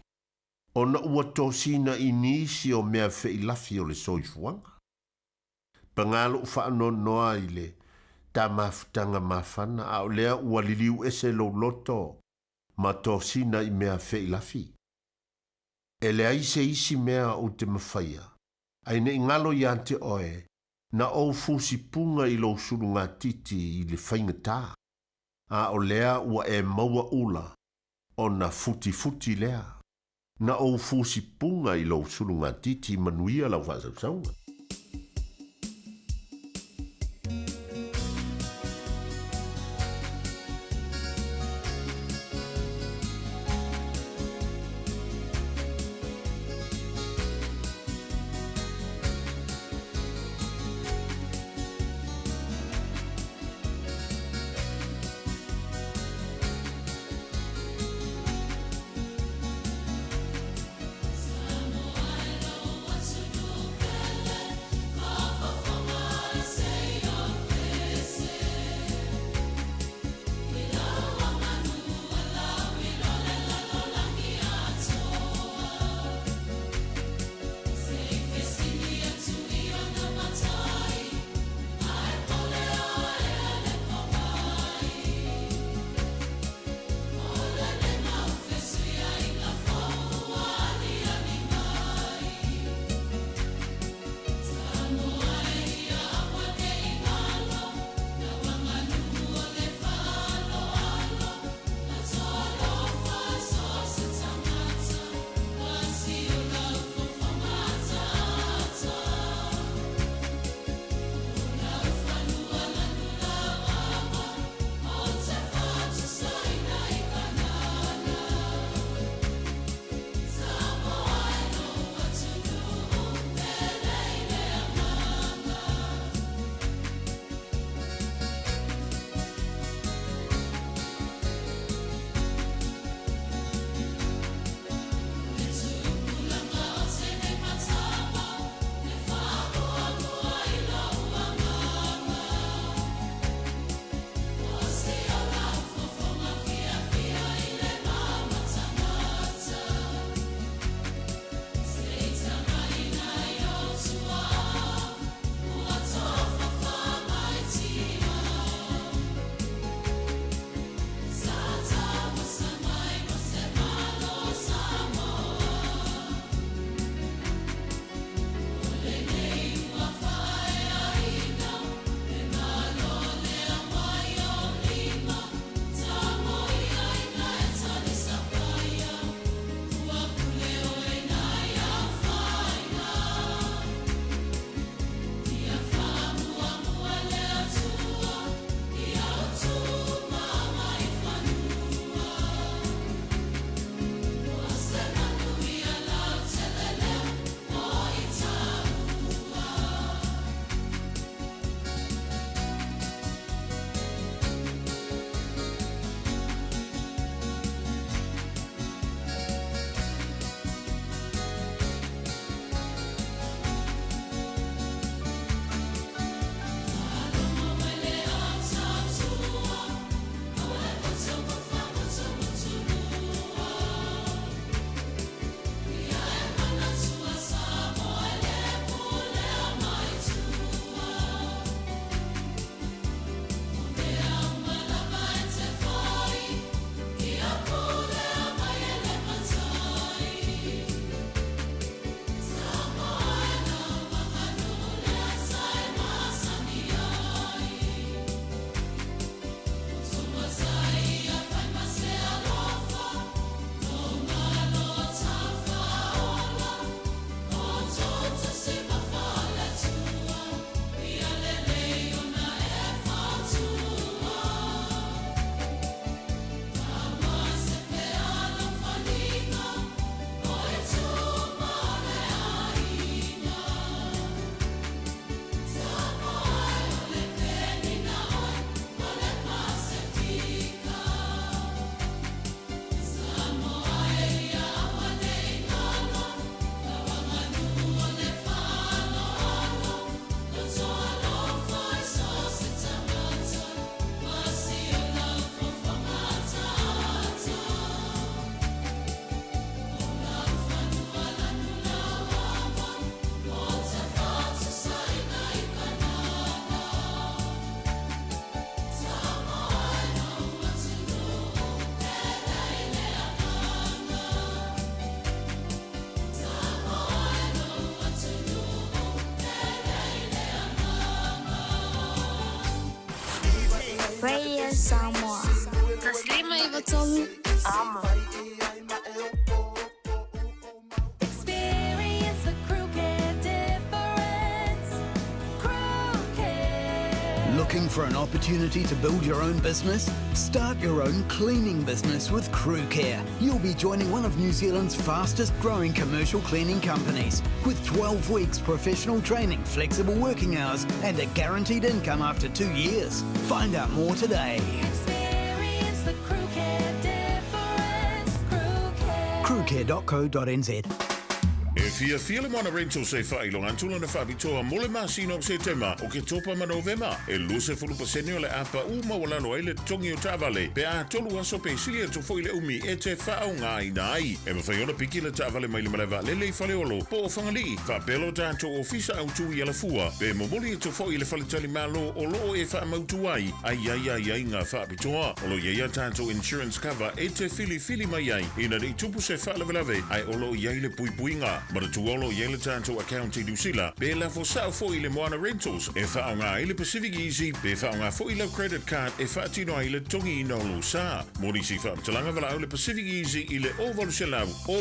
ona ua tosina i nisi o mea feilafi o le soifuaga. Paga lou faanoanoa i le ta mafutaga mafana, a o lea ua liliu ese lou loto ma tosina i mea feilafi. E leai se isi mea ou te mafaia, ae ne i galo ia te oe Na ou fusipuga i lou sulugatiti i le faigata, a o lea ua e maua ula, ona futifuti lea. Na ou fusipuga i lou sulugatiti manuia lau faasausauga.
Radio Samoa. 153 Amo.
Experience the Crew Care difference. Crew Care.
Looking for an opportunity to build your own business? Start your own cleaning business with Crew Care. You'll be joining one of New Zealand's fastest growing commercial cleaning companies with 12 weeks professional training, flexible working hours, and a guaranteed income after 2 years. Find out more today.
Experience the Crew Care difference. Crew Care.
Crewcare.co.nz.
E fiafia le Moana Rentals e faailoga atu lona faapitoa mo le masina o Setema, Oketopa ma Novema. E 20% o le a pau maualalo ai le totogi o taavale pe a tolu aso pe sili atu foi le umi e te faaaogaina ai. E mafai ona piki le taavale mai le malae vaalele i Faleolo po o Fagalii, faapea lo tatou ofisa autu i Alafua, pe momoli atu foi i le faletalimalo o lo o e faamautu ai a i ai aiaiga faapitoa. O lo o i ai a tatou insurance cover e te filifili mai ai ina ne i tupu se faalavelave ae o lo o i ai le puipuiga. Manatua o lo o i ai le tatou account i Niu Sila pe lafo sao foi i le Moana Rentals e faaaoga ai le Pacific Easy pe faaaoga foi lau credit card e faatino ai le totogiina o lou sa. Mo nisi faamatalaga valaau le Pacific Easy i le 0800 000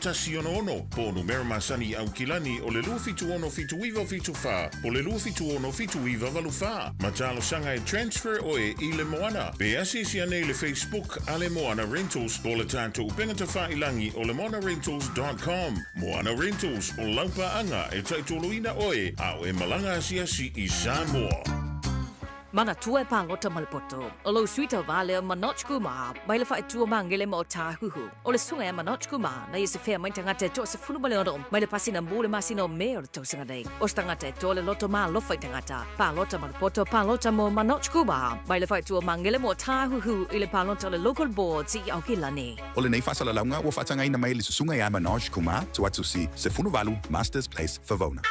166 po o numera masani i Aukilani o le 276 7974 po o le 276 7984. Ma talosaga e transfer oe i le Moana. Pe asiasi ane i le Facebook a le Moana Rentals po o le tatou upega tafailagi o le moanarentals.com. Moana Rentals, o lau paaga e taitoloina oe a o e malaga asiasi i Samoa.
Manatua e palota ma le poto. O lou sui tauva lea Manoj Kumar, mai le faaitua magele ma Otāhuhu. O le susuga ia Manoj Kumar, na ia sefea mai tagata e 16 mai le pasina mo le masina o Me o le tausaga nei. O se tagata e toa le loto ma alofa i tagata. Palota ma le poto, palota mo Manoj Kumar, mai le faaitua magele ma Otāhuhu i le palota o le Local Boards i Aukilani.
O lenei faasalalauga ua faatagaina mai e le Susuga ia Manoj Kumar, tuu atu 18 Masters Place, Favona.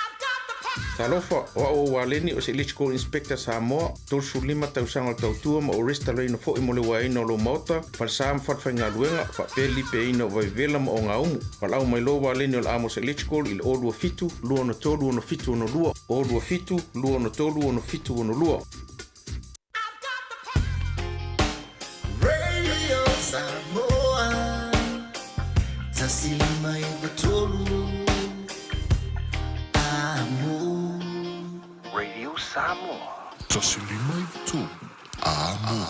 Talofa, o au o Waleni o se Electrical Inspector Samoa, 35 tausaga o le tautua ma o resitalaina foi mo le uaeina o lou maota, falesa ma falefaigaluega, faapea le lipeaina o vaivevela ma ogaumu. Valaau mai loa Waleni o le Amos Electrical i le 027 263 6762, 027 263 6762.
Radio Samoa 153 Amo.
Radio Samoa. 153 Amo.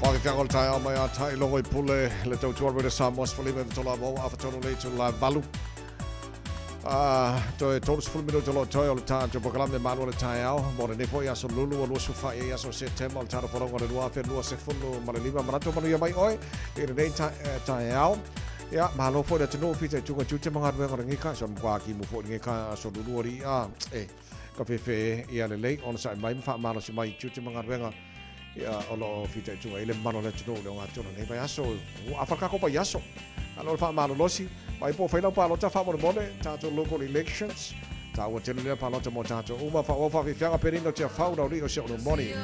Whakakanga o le taeao mai a tai logo i pule le tautua Radio Samoa 15 i tola maua afa tonu le itu la valu. Toe 30 minuta o lo o toe o le tatou polokalame malu o le taeao mo lenei foi aso lulu o 24 i aso Setema o le tala folauga o le 2025. Manatu manuia mai oe i lenei taeao. Ia, malo foi le atunuu fita i tuga tiute ma galuega o lenei ka so mkwa ki mu foi lenei ka aso lulu o li a e ka fefe ia lelei ona sa'i mai ma faamalosi mai i tiute ma galuega ia o lo o fitaituga i le mamalu o le atunuu i le ogatotonu o lenei vaiaso. Ua afa le kako vaiaso. Malo le faamalolosi. Mai po o fai lau palota faamolemole, tatou local elections. Taua tele lea palota mo tatou uma. Faaauau faafiafiaga Perina Tiafau Laulii o si o'u moni.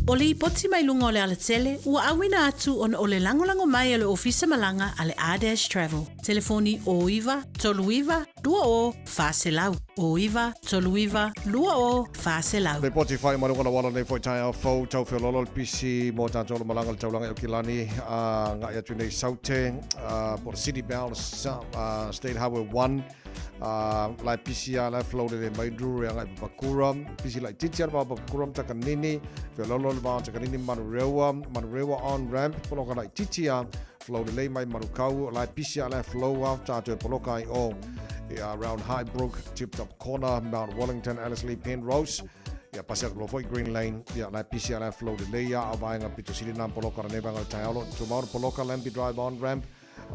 O lipoti mai luga o le alatele ua auina atu ona o le lagolago mai a le Ofisa Malaga a le R-Dash Travel. Telefoni 09 39 20 400, 09 39 20 400.
Lipoti whai mai luga la nei foi taeao fou tau feololo le pisi mo tātou le malaga le taulaga i Aukilani a ngai atu nei Saute po le City Bound State Highway 1 lai pisi a lai flow le mai duru e ngai Papakura pisi lai titi ana Papakura Takanini feololo le vao Takanini Manurewa Manurewa on ramp poloka lai titi a flow le mai Marukau lai pisi a lai flow a tātou e poloka ai o around Highbrook, Tip Top Corner, Mount Wellington, Ellerslie, Penrose. Ia pasi atu loa foi Green Lane, ia lai pisi a lai flow le ia a vaenga pito sili nā poloka ra nevanga o Taialo, Tumau poloka Lambie Drive on ramp,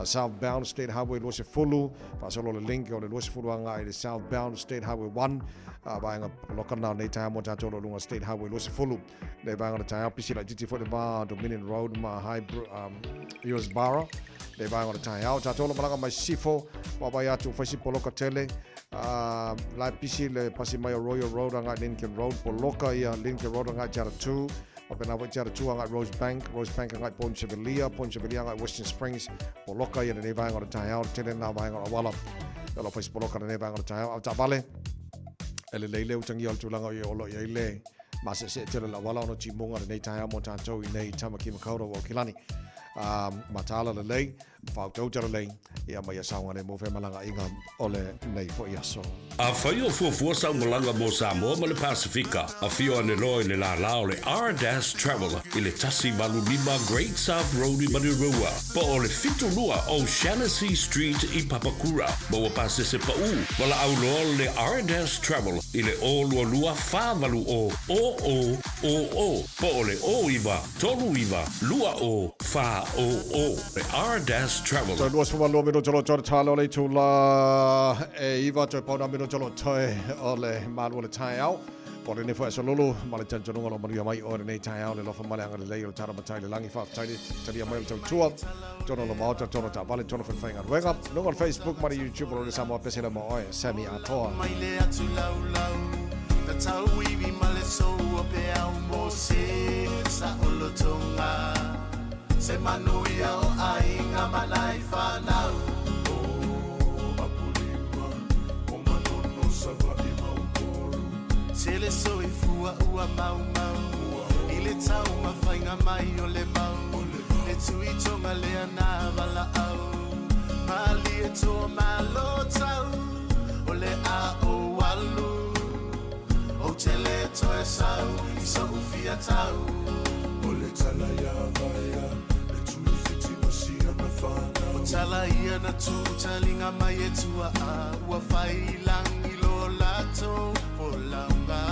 southbound State Highway 20, faasolo le link o le 20 agai i le southbound State Highway 1, a vaenga poloka na nei taeao mo tātou o lo lunga State Highway 20, le vaenga o le taeao pisi laitiiti foi le va Dominion Road ma High Eurosbara, le vaenga o le taeao. Tātou o lo malaga mai Sifo, vaavaai atu fai si poloka tele, la e pisi le pasi mai o Royal Road agai Lincoln Road, poloka ia Lincoln Road agai Te Aratū, faapena foi Te Aratū agai Rosebank, Rosebank agai Point Chevalier, Point Chevalier agai Western Springs, poloka ia lenei vaenga o le taeao, le tele lena vaenga o le auala. O lo fai si poloka lenei vaenga o le taeao. Au taavale, e lelei le utagia o le tulaga o lo o i ai le maseese tele le auala ona timuga lenei taeao mo tātou i nei Tamaki Makaurau o Aukilani. Mataala lelei, Whautauta lelei, ia mai a saogalemu mo femalagaaiga o lenei foi aso.
Afai o fuafua sau malaga mo Samoa ma le Pasefika, afio ane loa i le lālā o le R-Dash Travel i le 185 Great South Road i Manurewa, po o le 72 O'Shannessy Street i Papakura. Maua pasese paʻū, valaau loa le R-Dash Travel i le 022 480 0000 po o le 09 39 20 400 le R-Dash Travel.
Toe 22 minute o lo toe talo le itula e iva toe pauna minute o lo toe o le malu o le taeao. Po lenei foi aso lulu ma le talitonuga o lo manuia mai oe lenei taeao le alofa ma le agalelei o le tala matai le langi faafetai le talia mai o le tautua tonu o le maota tonu taavale tonu faigaluega luga o le Facebook ma le YouTube o le Samoa Pesela mo oe Sammy Atoa.
Mai le atu laulau Na tauiwi ma le sou o pe au mo se sa olotonga Se manuia o aiga ma nai whanau O Apolima o Manono Savaii ma Upolu Tele soifua ua maumau I le taumafaiga mai o le mau E tui tonga lea na valaau Malie toa malo tau O le a ou alu Ou te le toe sau I so'u fia tau O le tala ia Vaea Le tui whiti ma siana whanau O tala ia na tu talinga mai e tuaa Ua whai langi lo latou folaunga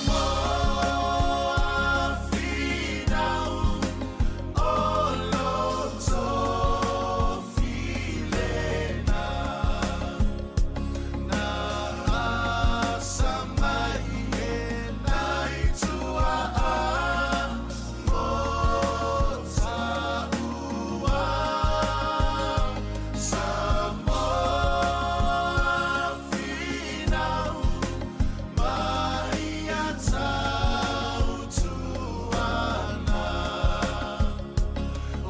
Samoa finau o loto filena Na asa mai e nai tuaa mo taua Samoa finau mai a tautuana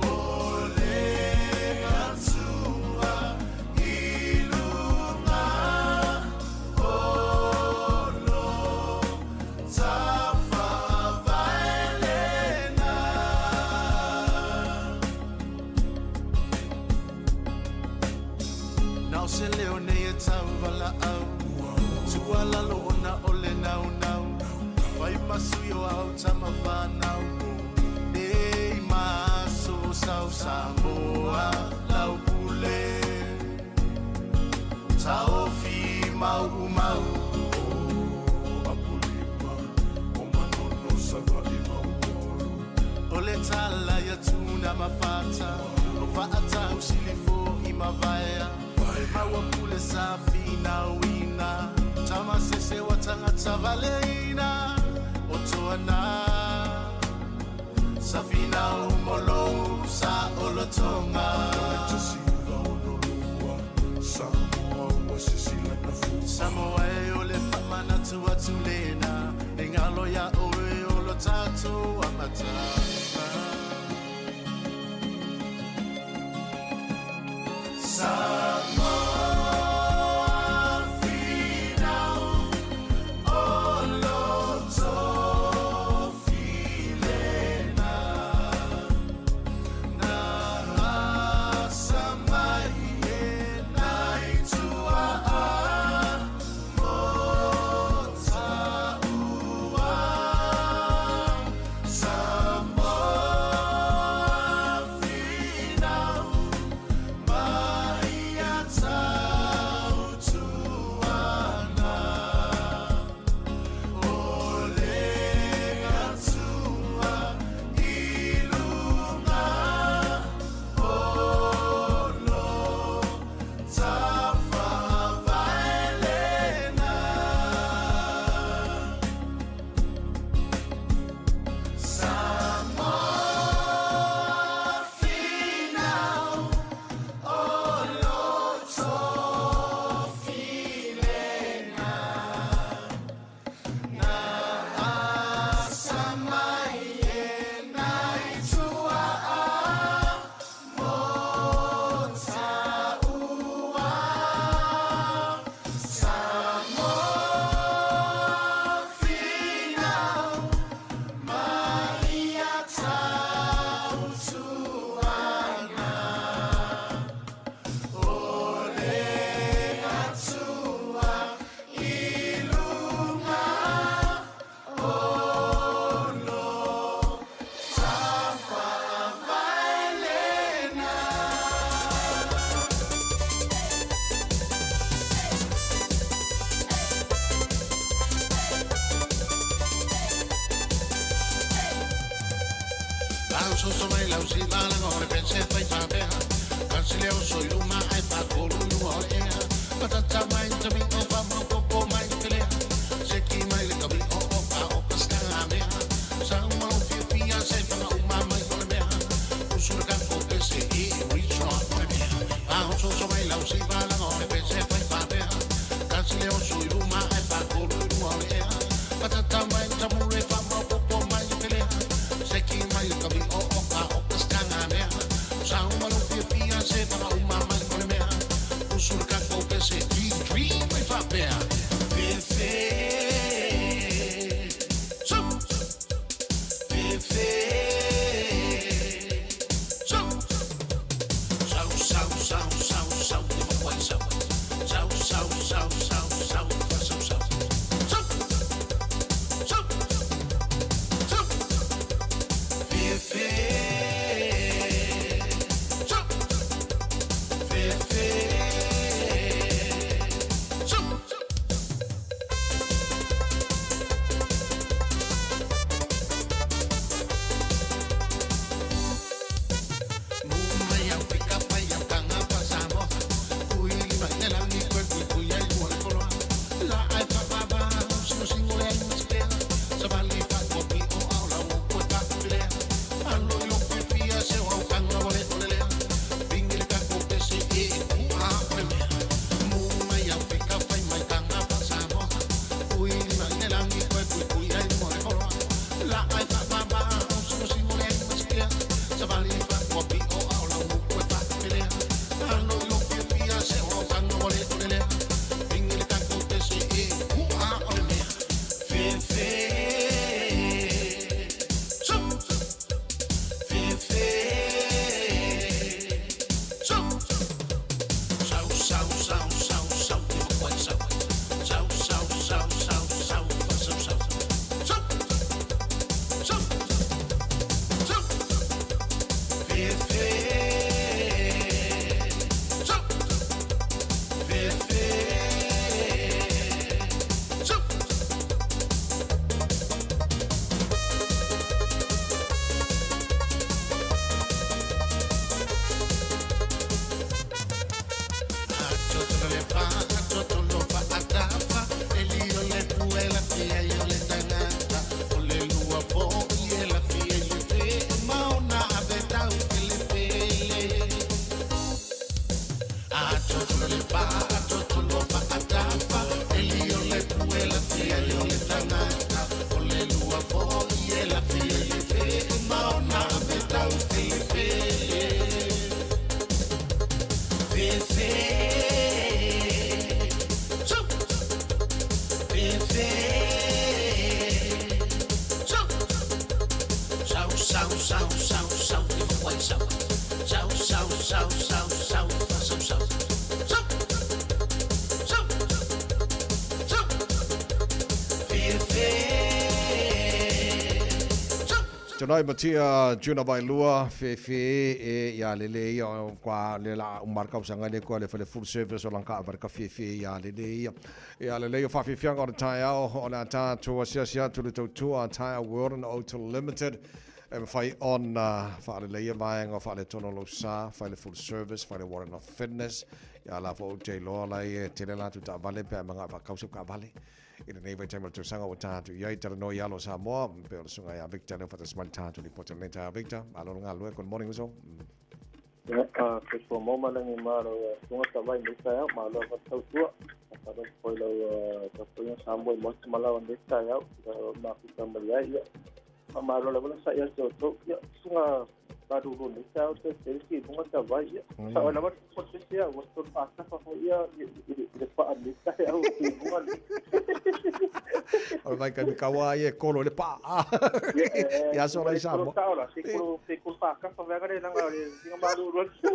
O le Atua i luga o lo tafavae lena. Na o se leo nei e tauvalaau Tuualalo ona o le naunau Fai ma sui o au tama whanau Nei maso sau Samoa lau pule Taofi mau mau O Apolima o Manono Savaii ma Upolu O le tala ia Tuna ma Fata O Faatau Silifo i Mavaea Maua pule sa finauina Tama sese wa tagata valeina O Toana Sa finau mo lou sa olotoga O le 1962 Samoa ua sisila na fua Samoa e o le. Manatu atu lena E ngalo ia oe o lo tātou amatanga Samoa finau o lo tofilena Na asa mai e nai tuaa mo taua Samoa finau ma ia tautuana O le Atua i luga o lo tafaavae lena Samoa finau o lo tofilena Na asa mai e nai tuaa mo taua Samoa finau ma ia tautuana O le Atua i luga o lo tafaavae lena.
Lau soso mai lau si malaga o le pese fai faapea Kasi leo so i luma ai faatolu i luga o le ea Patata mai le tami o faamaopopo mai le pelea Seki mai le kami o o pa o pasitanga mea Sau ma lou fiafia se fagauma mai o le mea Usu le kako pese i reach on o le mea Faaososo mai lau si malaga o le pese fai faapea Kasi leo so i luma ai faatolu i luga o le ea Patata mai le tamure faamaopopo mai le pelea Seki mai le kami o o ka o pasitanga mea Sau ma lou fiafia se fagauma mai o le mea Usu le kako pese i dream mai faapea Fefe Su Fefe Su Sau sau sau sau sau te mawai sau Sau sau sau sau sau fa sau sau Su Su Su Fefe Su Fefe Su
Sau Sau sau sau sau sau i maua ai sau Sau sau sau sau sau fa sau sau Sau Sau Sau Fiafia
Tonai Matia Juna Vailua fefe e ia lele ia kwa le la umarka usanga le kwa le fale full service o lanka avarka fefe ia lele ia ia lele ia whawhiwhianga o le taeao o le ata tua sia sia tu le tautua Tire World and Auto Limited e mawhai ona whaalele ia vaenga whaale tono lo sa whaile full service whaile warrant of fitness ia la fo te loa lai e tele la tu ta vale pe manga whakausa ka vale i lenei vaitaimi o le tausaga ua tatou i ai talanoa i alo o Samoa pei o le susuga ia Victor lea ua faatasi mai le tatou lipoti o lenei taeao. Victor, malo le galulue. Good morning uso.
Ia, soifua maua ma lagi ma lau susuga Tavai i lenei taeao, malo lava le tautua. Faatalofa foi i lau tapuaiga Samoa i Maota ma Laoa i lenei taeao, i lau mafuta mai ai. Ia, faamalo lava le sa'i atu o outou. Ia, susuga malulu i lenei taeao, toe tele si i luga Tavai. Ia, sao ai lava le tupu o le pese ia, ua tolu faatafa foi ia i le paa i lenei taeao i luga le.
O le vaitaimi kaua ai e kolo i le paa.
Ia,
I aso la i Samoa.
Kolo sao la, se kolo, se kolo faatafa vaega le langa o le singa malulu atu.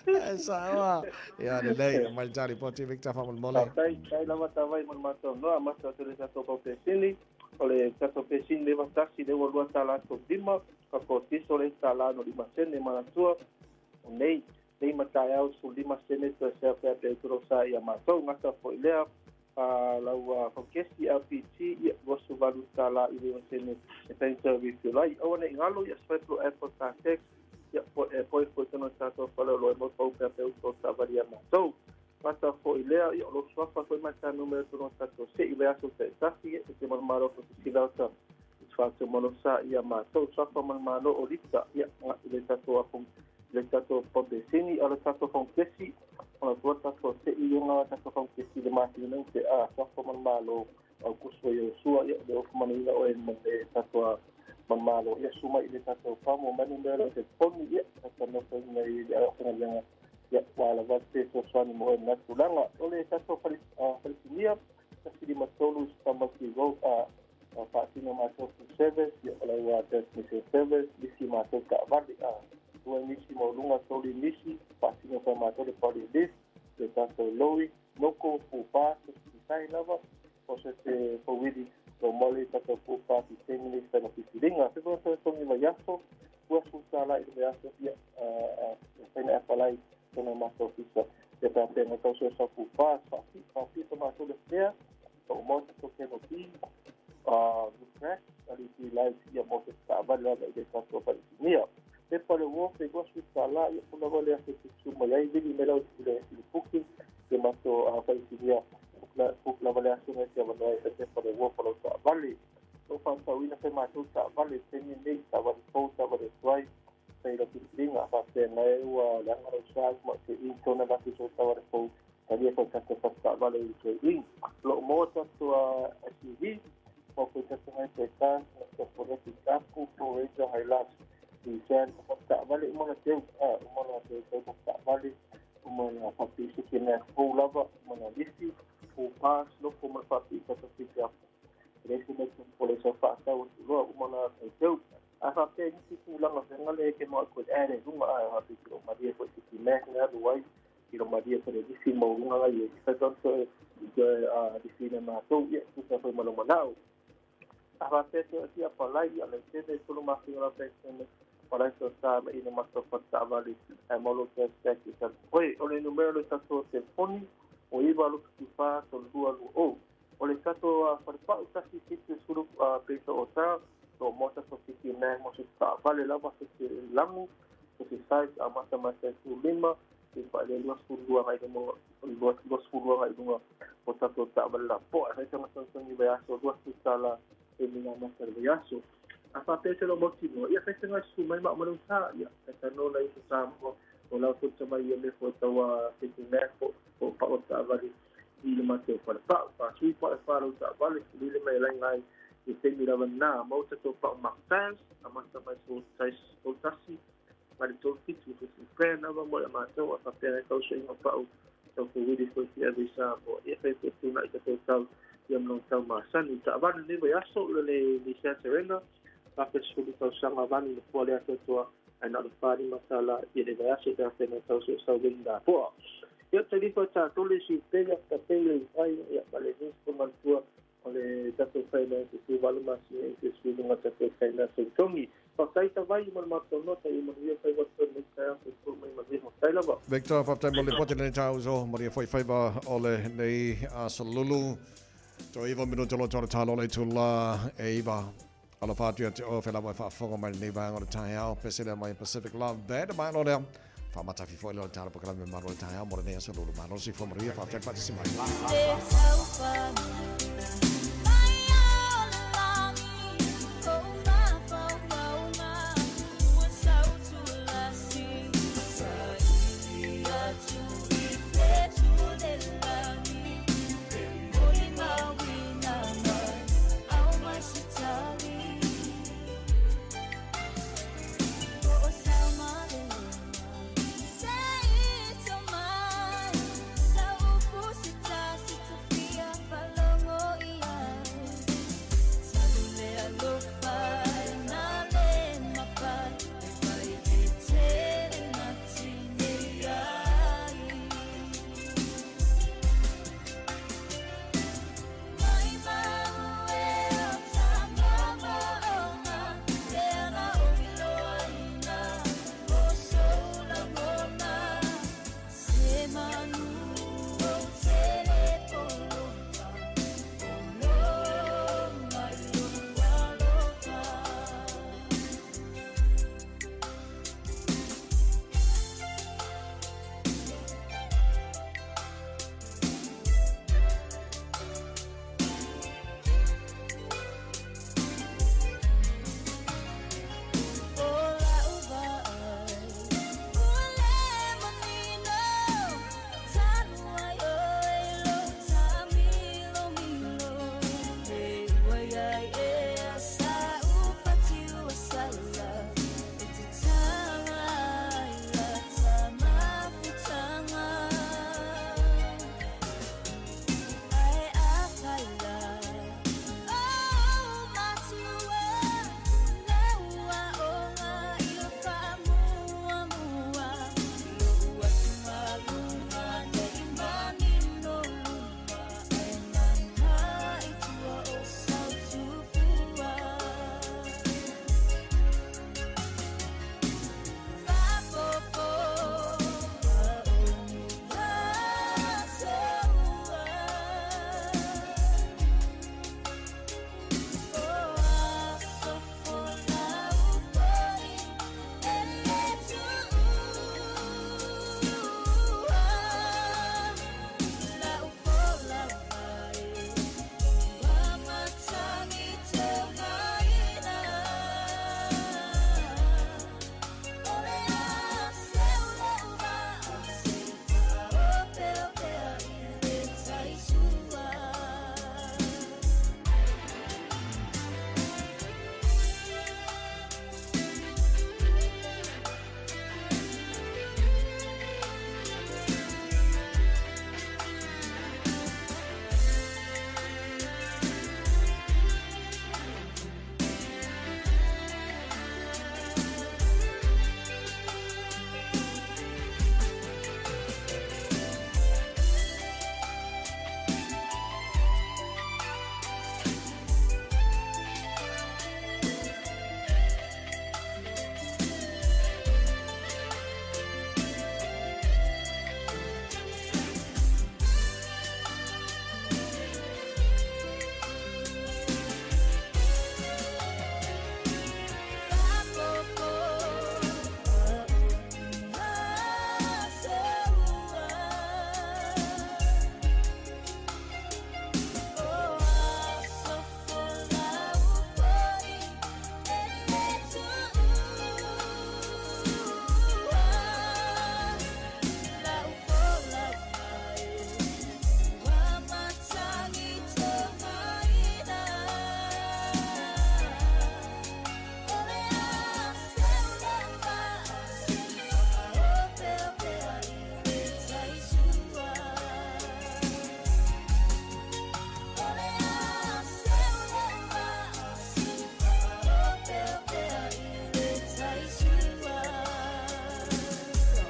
E saoa. Ia, lelei, mai le tali poti, Victor faamolemole.
Faafetai, faafetai lava Tavai mo le matou noa, amata atu i le tatou pau pesini. O le tatou pesini le 91 lea ua $2.35, ka kotiso le $1.05 manatua. O nei, nei ma taeao 15 sene toe sea pea pe tolo sa ia matou gata foi lea a lau faukesi LPG ia $28 i le sene e painter refill ai. Aua nei ngalo ia swipe lo Apple car tax ia po e poi foi tono tatou fale o lo e mo pau pea pe uto ta vali ia matou. Gata foi lea ia o lo suafa foi mai ta numero tono tatou se i vaiaso te tasi e te malmalo fo te sila ta fatu malo sa ia matou suafa malmalo o lita ia i le tatou afu le tatou pampesini o le tatou faukesi o le tua tatou se i unga tatou faukesi le masina nei te a suafa malmalo au kuso ia sua ia le ofu manuina o e le tatou malmalo ia suma i le tatou pamo manu mea te poni ia tatou nofo nei le au ia ua lava te fesoasoani mo oe i lena tulaga. O le tatou falesinia, 153 Stamaki Road, faatino matou full service, ia o lau transmission service, lisi matou taavale, lua nisi maualuga, tolu nisi, faatino foi matou le body lift, le tatou loi, noko, pupa, se lava, o se te fauili lo mole tatou pupa ki taimi nei fai ma filifiliga. Fe foi togi vaiaso, $20 i le vaiaso, ia e fai na apply tona matou ofisa. Ia pe a pea ngai tau sua sau pupa, faapi, faapi fa matou le fea, o mo tatou canopy, refresh, LED lights, ia mo se taavale lava i le tatou falesinia. Pepa le uo, pe $20, ia pula lava le aso te tutu mai ai, vili mai lau i le booking, ia matou falesinia, book lava le aso ngai te avanoa ai fai pepa le uo pa lau taavale. Lo faatauina fai matou taavale, taimi nei, taavale fou, taavale tuai, fai lau filifiliga, faapea ngai ua leaga lau sa ma te i tona laki so taavale fou, talia foi tatou fatu taavale i te i. Lo maua tatou SUV, mo foi tatou ngai pe ta, na te pikapu, Ford Ranger, Hilux, Nissan, fatu taavale uma na teu, uma na teu teu fatu taavale, uma na whapi se ke mea fou lava, uma na lisi, fou pass, loko ma whapi tatou pikapu. Le se me te pole sa whaatau atu loa, uma na teu. A whapea nisi tūlanga whengale e ke mau koe ere runga a whapi ki o Maria koe te ki mea nga alu ai, ki o Maria koe le lisi mau runga ngai e ki whai i te lisi na mātou, ia tusa foi malo manao. A whapea te ati a palai, a le tene tolu mawhinga la pētene, palai tō tā ma ina matou whataavale, e malo te te ki te hoi, o le numero le tatou telefoni, o iwa luku ki whā, tolu lua lua o. O le tatou wharepau 170 peso o tā, o mota so fiti mea mo se taavale lava se te langu, se te size a mata mata e 15, te wha le 22 ngai lunga, 22 ngai lunga o tatou taavale la poa. Hei tanga tangi vai aso, $20 e minga mata le vai aso. A whapea te lo moti noa, ia hei tanga su mai ma malu tā, ia hei tano na iso tā mo, o lau tō mai ia me fo taua fiti mea fo, o pa o taavale i le mate o whare pau. Wha sui pa e whārau taavale, lile mai lai ngai i te mi rawa nā, mau tatou pau Martins, a mata mai so tais o tasi, mai le tolu fitu, so si friend lava mo le mātou, a whapea ngai tau so inga pau, tau ko wili fo ki every sa mo, ia whai te tūna i tatou tau, Ia ma lona taumasani. Taavale lenei vaiaso le Nissan Serena 1010 tausaga vanu le fua le atoatoa ae na o le $45 i le vaiaso pe afai na tau soosau leni lapoa. Ia talifa tatou le isi pega tapei le ai ia ma le nisi ko manatua o le tatou finance e 18 masina i te sui luga tatou finance o togi. Faafetai tavai ma le matou nota ia manuia faiva le taeao soifua mai manuia. Faafetai lava.
Victor, faafetai mo le lipoti lenei taeao maria foi faiva o lenei aso lulu. Toaiva minuta lo tolo talo le itula e iva. Alofa atu ia te oe o fea lava e faafofoga mai lenei vaega o le taeao. Pese lea mai Pacific Love Band. Mai lo lea. Faamatafi foi lea o le tala polokalame mamalu o le taeao mo lenei aso lulu. Malo le soifua manuia. Faafetai le faatasi mai.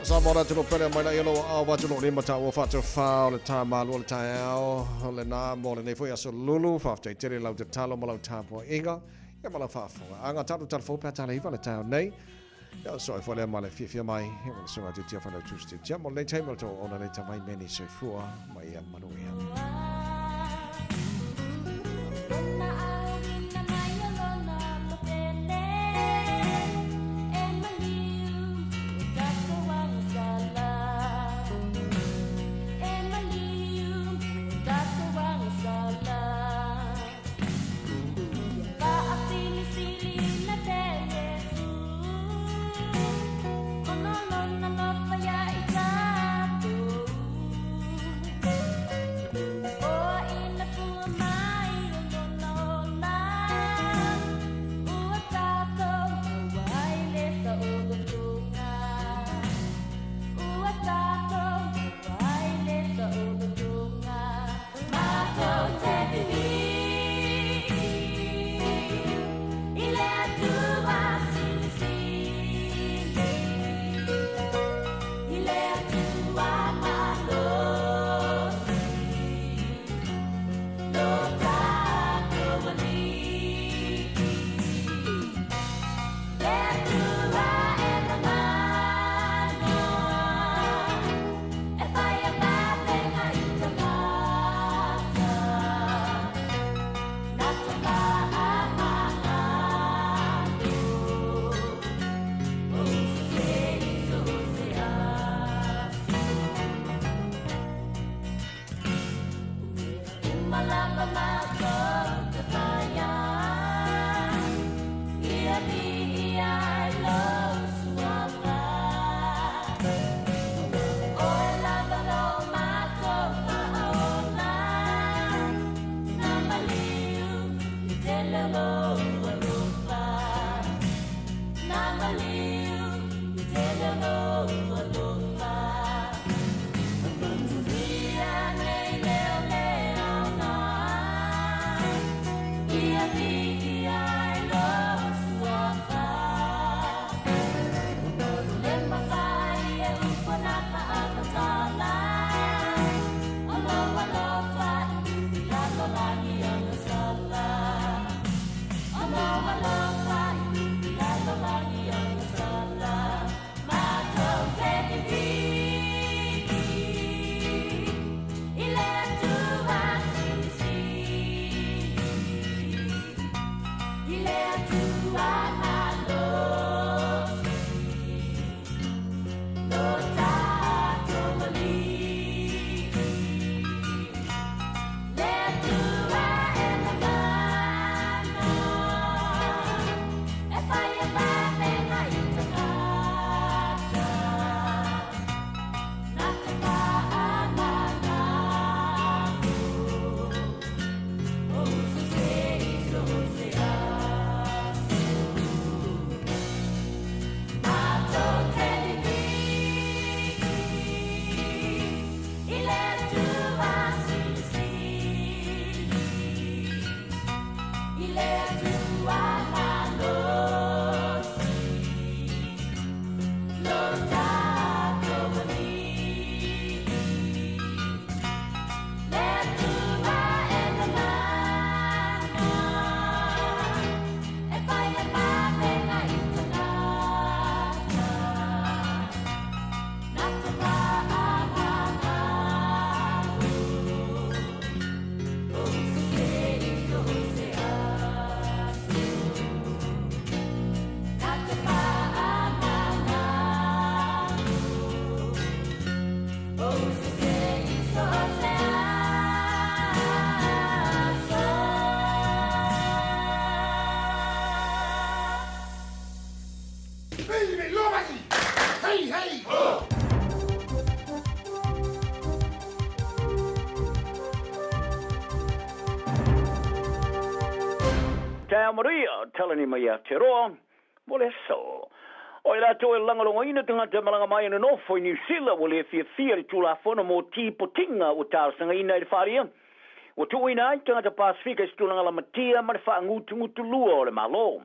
Samoa le atunuu pele mai laia lou aao atu lou lima taua faatofa o le ta malua le taeao lena mo lenei foi aso lulu. Faafetai tele i lau tatalo ma lau tapuaiga ia ma lau faafofoga. Aga talu talafou pe a tala iva le taeao nei. Ia o soe foi lea ma le fiafia mai ia ma le susuga tiatia Failautusi Tiatia mo lenei taimi o le tou auauna nei tamai meni soifua ma ia manuia.
Taeao manuia, talani mai ia te roa mo le aso. O i latou e lagolagoina tagata e malaga mai e nonofo i Niu Sila ua le fiafia i le Tulafono mo Tipotinga ua talosagaina i le faaalia, ua tuuina ai tagata Pasefika i se tulaga lamatia ma le faagutugutulua o le Malo.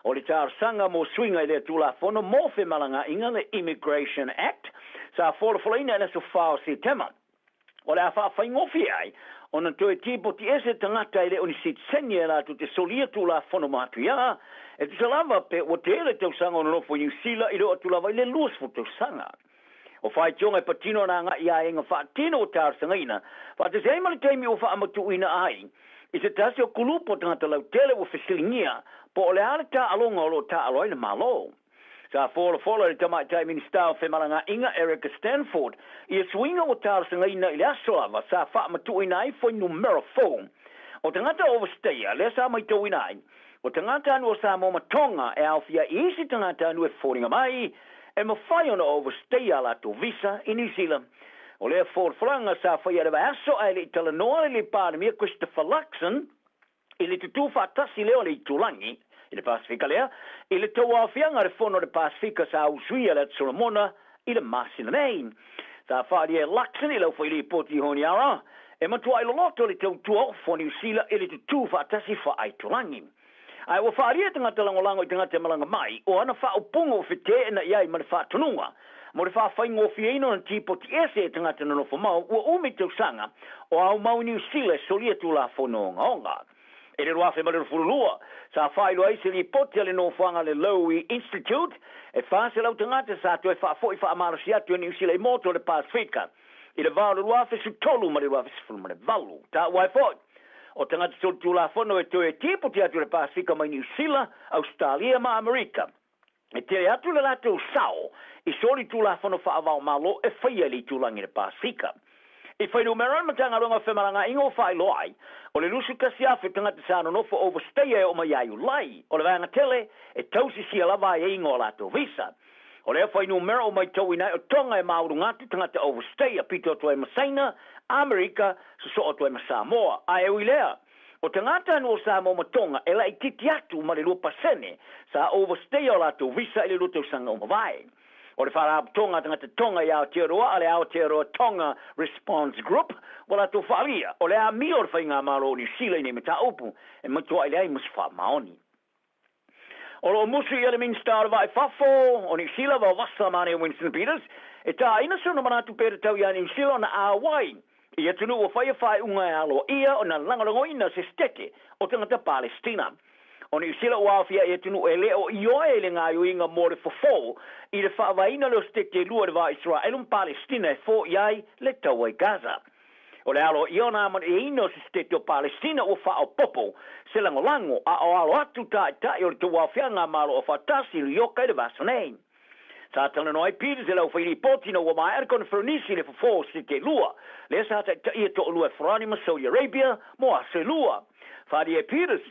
O le talosaga mo suiga i lea Tulafono mo Femalagaaiga, le Immigration Act, sa folafolaina i le aso 4 o Setema, o le a faafaigofie ai ona toe tipoti ese tagata e le o ni sitiseni e latou te solia Tulafono matuia, e tusa lava pe ua tele tausaga o nonofo i Niu Sila i le oo atu lava i le 20 tausaga. O faitioga e patino ana agai i aiaiga faatino ua talosagaina, faatasi ai ma le taimi ua faamatuuina ai i se tasi o kulupu o tagata lautele ua fesiligia po o le a le taaloga o lo o taaalo ai le Malo. Sa folafola e le Tamaitai Minisita o Femalagaaiga Erica Stanford ia suiga ua talosagaina i le aso lava sa faamatuuina ai fuainumera fou o tagata overstayer lea sa maitauina ai O tagatanuu o Samoa ma Tonga e aofia i isi tagatanuu e foliga mai e mafai ona overstay a latou visa i Niu Sila. O lea folafolaga sa faia i le vaiaso ae le i talanoa le Palemia Christopher Luxon i le tutū faatasi lea o le itulagi i le Pasefika lea i le tauaofiaga o le Fono a le Pasefika sa usuia le Atu Solomona i le masina nei. Sa faaalia e Luxon i lau foi lipoti i Honiara, e matuai loloto le tautua ofo a Niu Sila i le tutū faatasi faaitulagi. Ae ua faaalia e tagata lagolago i tagata e malaga mai, o ana faaupuga ua feteenai ai ma le faatonuga mo le faafaigofieina ona tipoti ese e tagata nonofo mau ua umi tausaga o aumau i Niu Sila e solia Tulafono ogaoga. I le 2022, sa faailoa ai se lipoti a le nofoaga a le Lowy Institute, e 400 tagata sa toe faafoi faamalosi atu e Niu Sila i motu o le Pasefika i le va o le 2013 ma le 2018. Taua ai foi, o tagata solitulafono e toe tipoti atu i le Pasefika mai Niu Sila, Ausetalia ma Amerika. E tele atu le latou sao i solitulafono faava-o-Malo e faia i le itulagi i le Pasefika. I fuainumera le Matagaluega o Femalagaaiga ua faailoa ai, o le 21,000 tagata sa nonofo overstayer e oo mai ia Iulai, o le vaega tele e tausisia lava aiaiga o a latou visa. O lea fuainumera ua maitauina ai o Tonga e maualuga atu tagata overstayer pito atu ai ma Saina, Amerika, sosoo atu ai ma Samoa. Ae ui lea, O tagatanuu o Samoa ma Tonga e laitiiti atu ma le 2% sa overstay o latou visa i le lua tausaga ua mavae. O le Faalapotopotoga a Tagata Tonga i Aotearoa a le Aotearoa Tonga Response Group ua latou faaalia, o le amio o le Faigamalo o Niu Sila i nei mataupu e matuai leai ma se faamaoni. O lo o musu ia le Minisita o le Vaa i Fafo o Niu Sila, Vaovasa Mane Winston Peters, e tāina sona manatu pe tatau iā Niu Sila ona āwai i atunuu ua faia faaiuga e aloaia ona lagolagoina se setete o tagata Palestina. O Niu Sila ua aofia i atunuu e le o ioe i le gaoioiga mo le fofo i le faavaeina lea o setete e lua i le va o Iseraelu ma Palestina e foia ai le taua i Gaza. O le aloaia ona amana'iaina o se setete o Palestina ua faaopoopo se lagolago a o alo atu taʻitaʻi o le tauaofiaga a Malo Aufaatasi i Luioka i le vaiaso nei. Sa talanoa ai Peters i le aufailipoti ina ua maea le koneferenisi i le fofo o setete e lua, lea sa taʻitaʻia toʻalua e Farani ma Saudi Arabia mo aso e lua. Faaalia e Peters,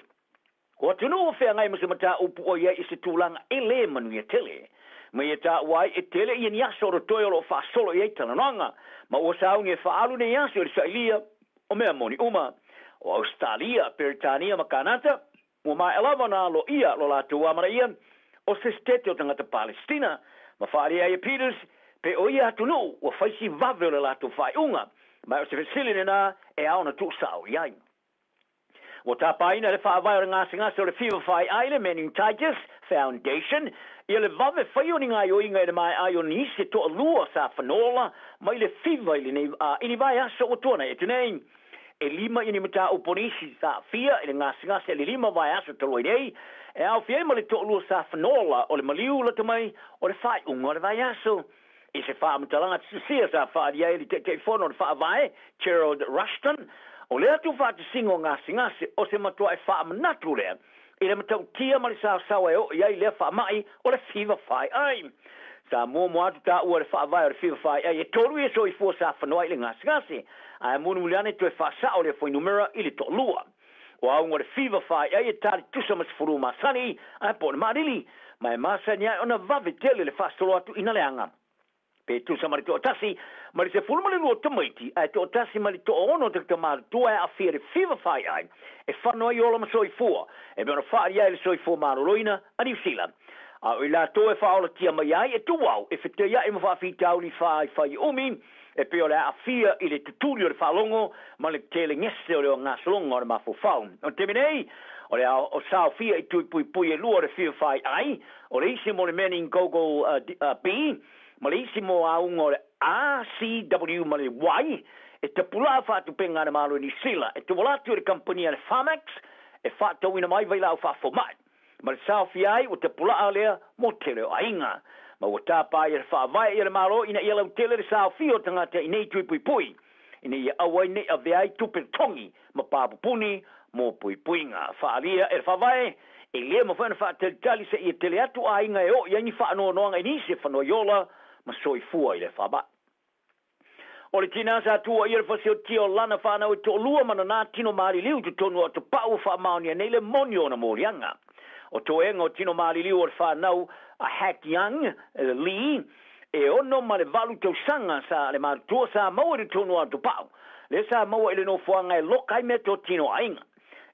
O atunuu ua feagai ma se mataupu o i ai i se tulaga e lē manuia tele. Ma ia taua ai e tele ia ni aso o rotoe o lo o faasolo i ai talanoaga, ma ua sauni e faaalu nei aso i le sailia o mea moni uma. O Ausetalia, Peretania ma Kanata, ua maea lava ona aloaia lo latou amanaia o se setete o tagata Palestina, ma faaalia ai e Peters pe o ia atunuu ua fai si vave o le latou faaiuga, ma o se fesili lena e ao ona tuusao i ai. Ua tapaina le faavae o le gasegase o le Fiva Faiai le Meningitis Foundation ia le vave fai o ni gaoioiga i le maea ai o nisi e toalua sa fanola mai le fiva i lenei i ni vaiaso ua tuanai atu nei. E lima ia ni mataupu o nisi sa aafia i le gasegase i le lima vaiaso talu ai nei, e aofia ai ma le toalua sa fanola o le maliu lata mai o le faaiuga o le vaiaso. I se faamatalaga tusisia sa faaalia ai le Taitaifono o le Faavae, Gerald Rushton, o lea tuufaatasiga o gasegase o se matuaʻi faamanatu lea i le matautia ma le saosaoa e oo i ai lea faamaʻi o le fiva faiai. Sa muamua atu taua le faavae o le fiva faiai e tolu ia soifua sa fanoa i le gasegase, ae mulimuli ane toe faasao lea fuainumera i le toalua. O auga o le fiva faiai e tali tusa ma se fulu masani ae po o le maalili, ma e masani ai ona vave tele le faasolo atu ina leaga. Pe tusa ma le toatasi ma le 12 tamaiti ae toatasi ma le toaono o tagata matutua e aafia i le fiva faiai e fano ai ola ma soifua, e mea ona faaalia ai le soifua maloloina a Niu Sila. A o i latou e faaolatia mai ai e tuau e fetaiaʻi ma faafitauli faaifaiumi E pei o le aafia i le tutuli o le faalogo ma le telegese o le ogasologa o le mafaufau. O le taimi nei, o le o saofia i tui puipui e lua o le fia fai ai, o le isi mo le meningococcal B, ma le isi mo auga o le A, C, W ma le Y, e tapulaa faatupega a le Malo i Niu Sila e tauala atu i le kamupani a le Pharmax e faatauina mai vailaau faafomai. Ma le saofia ai ua tapulaa lea mo tele o aiga. Ma ua tapa ai e le Faavae ia le Malo ina ia lautele le saofia o tagata i nei tui puipui, ina ia aua ai nei avea ai tupe totogi ma papupuni mo puipuiga. Faaalia e le Faavae, e le mafai ona faatalitali seia tele atu aiga e oo i ai ni faanoanoaga i nisi e fanua i ola ma soifua i le faamai. O le tinā sa tuuaia le fasiotia o lana fanau e toalua ma nanā tino maliliu i totonu o Atopa'u ua faamaonia nei le moni o ona moliaga. O toega o tino maliliu o le fanau a Hack Young Lee e 68 tausaga sa le matutua sa maua i totonu o Atopa'u, lea sa maua i le nofoaga e loka ai meatotino a aiga.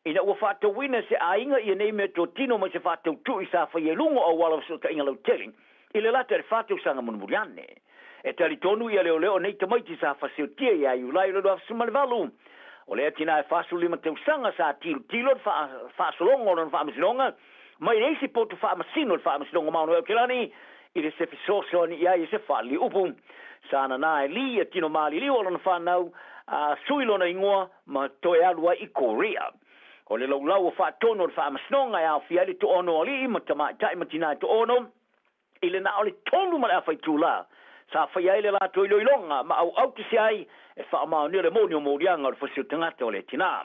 Ina ua faatauina e se aiga ia nei meatotino mai se faatautu'i sa faia i luga o auala o fesootaiga lautele, I le lata i le fa tausaga mulimuli ane. E talitonu ia leoleo o nei tamaiti sa fasiotia ia Iulai o le 2018. O lea tina e 45 tausaga sa tilotilo le faasologa o lona faamasinoga mai le isi poto faamasino i le Faamasinoga Maono e Aokelani i le se fesoasoani i ai i se faaliliupu. Sa nana e Lee ia tino maliliu o lona fanau a sui lona igoa ma toe alu ai i Korea. O le laulau o faatonu o le Faamasinoga e aofia ai le toaono o alii ma tamaitai ma tina e toaono, i le na o le tolu ma le afa itulā sa faia ai le latou iloiloga ma auautasi ai e faamaonia le moni o moliaga o le fasi o tagata o le tinā.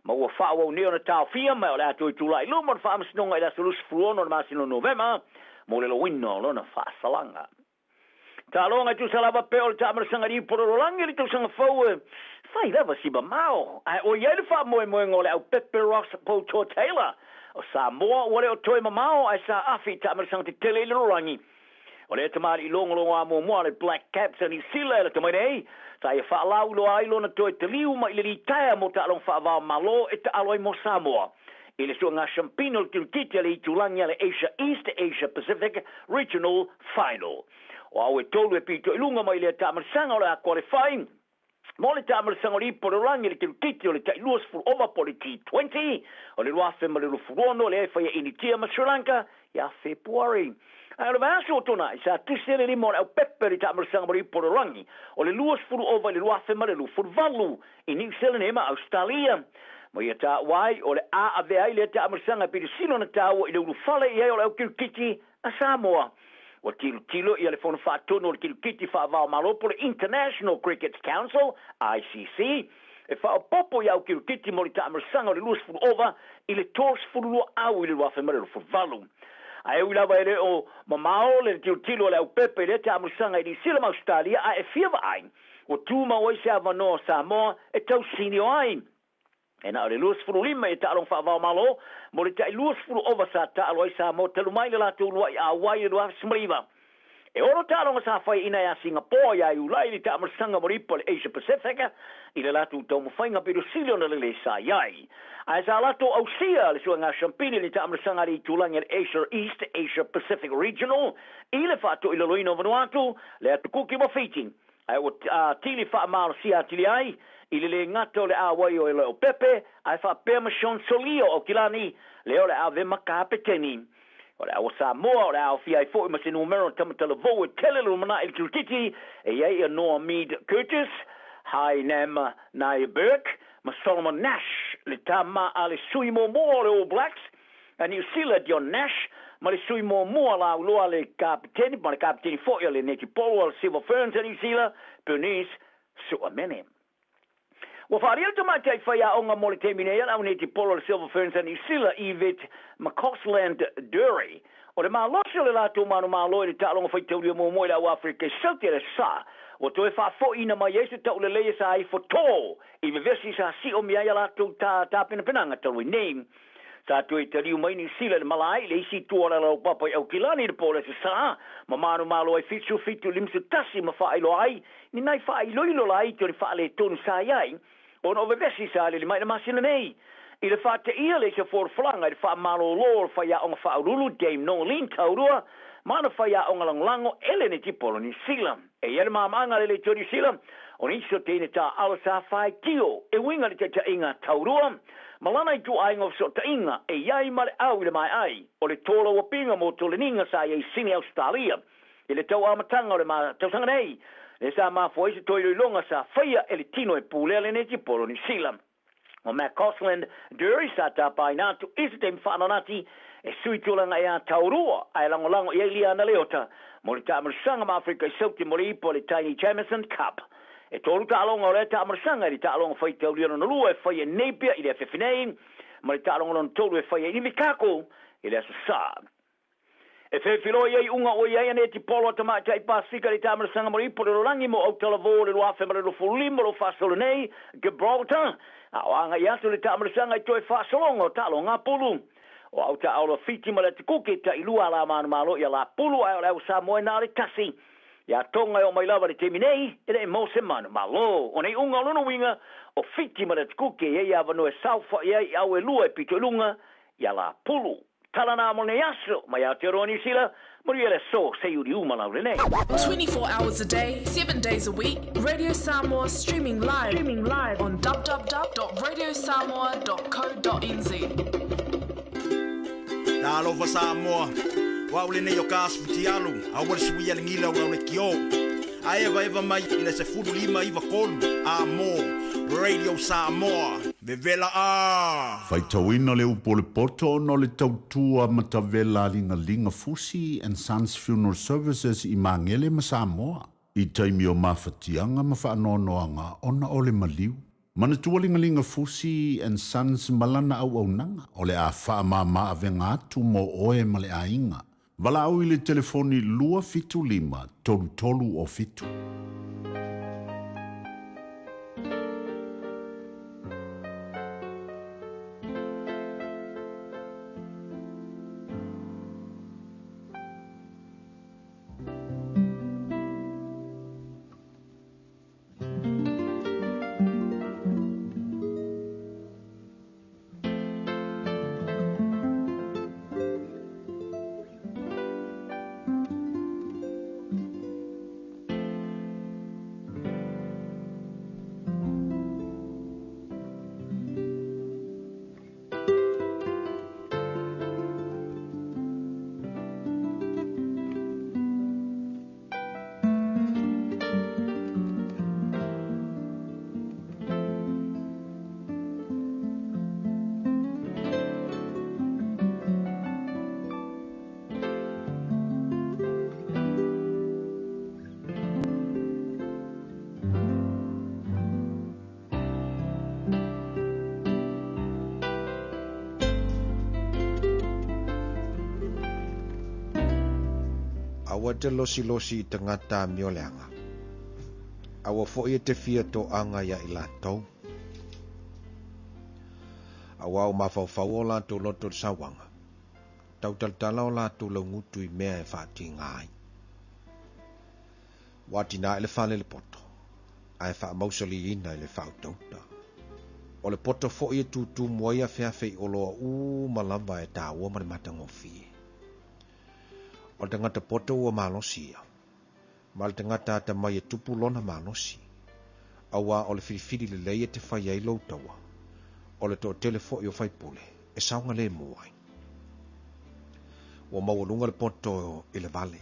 Ma ua faaauau nei ona taofia ma o le a toe tulai i luma o le Faamasinoga i le aso 26 o le masina o Novema mo le loina o lona faasalaga. Taaloga e tusa lava pea o le taamalosaga i Ipolololangi i le tausaga fou e fai lava si mamao, ae ʻoi ai le faamoemoega o le aupepe Ross Poutoa Taylor o Samoa ua le o toe mamao ae sa afi i taamalosaga tetele i le lalolagi. O lea tamalii logologoa muamua a le Black Caps a Niu Sila e lata mai nei, sa ia faalauiloa ai lona toe taliu mai i le litaea mo taaloga faava-o-Malo e taalo ai mo Samoa i le suega siampina o le kirikiti a le itulagi a le Asia East Asia Pacific Regional Final. O au e tolu e pito i luga mai lea taamalosaga o le a qualify mo le taamalosaga o le ipu o le lalolagi i le kirikiti o le tai 20 ova po o le T20 o le 2026 lea e faia Initia ma Sri Lanka ia Fepuari. Ae o le vaiaso ua tuanai, sa tusi ai le lima o le aupepe i le taamalosaga mo le ipu o le lalolagi o le 20 ova i le 2028 i Niu Seleni ma Ausetalia. Ma ia taua ai, o le a avea ai lea taamalosaga e pito sili ona taua i le ulufale i ai o le au kirikiti a Samoa. Ua tilotilo ia le Fono Faatonu o le Kirikiti Faava-o-Malo po o le International Cricket Council, ICC, e faaopoopo i au kirikiti mo le taamalosaga o le 20 ova i le 32 au i le 2028. Ae ui lava e le o mamao le tilotilo a le aupepa i lea taamalosaga i Niu Sila ma Ausetalia, ae e fia vaai ua tumau ai se avanoa o Samoa e tausinio ai. E na o le 25 i taaloga faava-o-Malo mo le tai 20 ova sa taalo ai Samoa talu mai le latou uluai auai i le 2019. E ono taaloga sa faiaina ia Singapoa ia Iulai i le taamalosaga mo le ipu a le Asia Pacific i le latou taumafaiga pito sili ona lelei sa i ai. Ae sa latou ausia le suega siampini i le taamalosaga a le itulagi a le Asia East Asia Pacific Regional i le faatoilaloina o Vanuatu, le Atu Kuki ma Fiti. Ae ua atili faamalosia atili ai i le lē gata o le auai o Leaupepe, ae faapea ma Sean Solia o Aukilani, lea o le a ave ma kapeteni. O le aua Samoa, o le a aofia ai foi ma se numera o tamatalavou e tele le lumanai i le kirikiti, e i ai ia Noah Mead Curtis, Hai Nam Nair Burke, ma Solomon Nash, le tama a le sui muamua o le All Blacks, a Niu Sila, Dion Nash, ma le sui muamua lauiloa a le kapeteni, ma le kapeteni foi a le netipolo a le Silver Ferns a Niu Sila, Bernice Suamene. Ua faaalia le tamaitai faiaoga mo le taimi nei a le au netipolo a le Silver Ferns a Niu Sila, Yvette McCausland Durie, o le malosi o le latou manumalo i le taaloga faitaulia muamua i le au Afrika i Saute le Sa, ua toe faafoiina mai ai se taulelei e sa ifo tō i vevesi sa siomia ai a latou tapenapenaga talu ai nei. Sa toe taliu mai Niu Sila i le malae i le isi itu o le alaupapa i Aukilani i le po o le Aso Sa, ma manumalo ai 77 51 ma faailoa ai ni nai faailoilo laiti o ni faaletonu sa i ai ona o vevesi sa alili mai i le masina nei. I le faateia lea i se folafolaga i le faamalōlō o le faiaoga faauluulu Dame Noeline Taurua ma ana faiaoga lagolago Eleni Tipolo Niu Sila. E i ai le malamalamaaga a le Leitio Niu Sila o nisi o teine taaalo sa faitio e uiga i le taitaiga a Taurua ma lana ituaiga o fesootaiga e i ai ma le au i le maea ai o le tolauapiga mo toleniga sa i ai i Sini Ausetalia i le tau amataga o le tausaga nei, lea sa mafua ai se toe iloiloga sa faia e le tino e pulea lenei Tipolo Niu Sila. O McCausland Durie sa tapaina atu i se taimi faananati e sui tulaga ea taurua ae lagolago i ai Liana Leota mo le taamalosaga ma Afrika i Saute mo le ipu o le Taini Jamieson Cup. E tolu taaloga o lea taamalosaga i le taaloga faitaulia lona lua e faia i Napier i le afiafi nei ma le taaloga lona tolu e faia i Invercargill i le Aso Sa. E fefiloai ai iuga ua i ai ane tipolo a Tamaitai Pasefika i le taamalosaga mo le ipu o le lalolagi mo Autalavō le 2025 o lo o faasolo nei Gibraltar, a o agai atu le taamalosaga i toe faasologa o taaloga a pulu. O Autaolo a Fiti ma le Atikuki e tailua a la manumalo ia la pulu ae o le au Samoa e na o le tasi. Ia Tonga e oo mai lava i le taimi nei e le i maua se manumalo. O nei iuga o lona uiga o Fiti ma le Atikuki e i ai avanoa e saofai ai i au e lua e pito i luga ia la pulu. Tala nā mo nei aso, mai Aotearoa Niu Sila, manuia le aso, se uliu ma lau lenei.
24 hours a day, 7 days a week, Radio Samoa streaming live, streaming live on www.radiosamoa.co.nz.
Talofa Samoa, o au lenei o Kas Futialu, aua le suia le gila o lau lekiō. A evaeva mai i le 15 93 a mo Radio Samoa, vevela a!
Faitauina le upu o le poto ona o le tautua matavela a Ligaliga Fusi and Sons Funeral Services i Magele ma Samoa, i taimi o mafatiaga ma faanoanoaga ona o le maliu. Manatua Ligaliga Fusi and Sons ma lana auaunaga o le a faamama avega atu mo oe ma le aiga. Valaau i le telefoni 275 33 o 7.
Aua te losilosi i tagata amioleaga. Aua foi e te fia toaga ia i latou. Auā ua mafaufau o latou loto i le sauaga, tautalatala o latou laugutu i mea e faatiga ai. Ua atinae le fale i le poto, ae faamausaliina i le faautauta. O le poto foi e tutumu ai afeafe i oloa uma lava e taua ma le matagofie. O le tagata poto ua malosi ia, ma le tagata atamai e tupu lona malosi, auā o le filifili lelei e te fai ai lou taua, o le toatele foi o faipule e saogalemu ai. Ua maualuga le poto i le vale,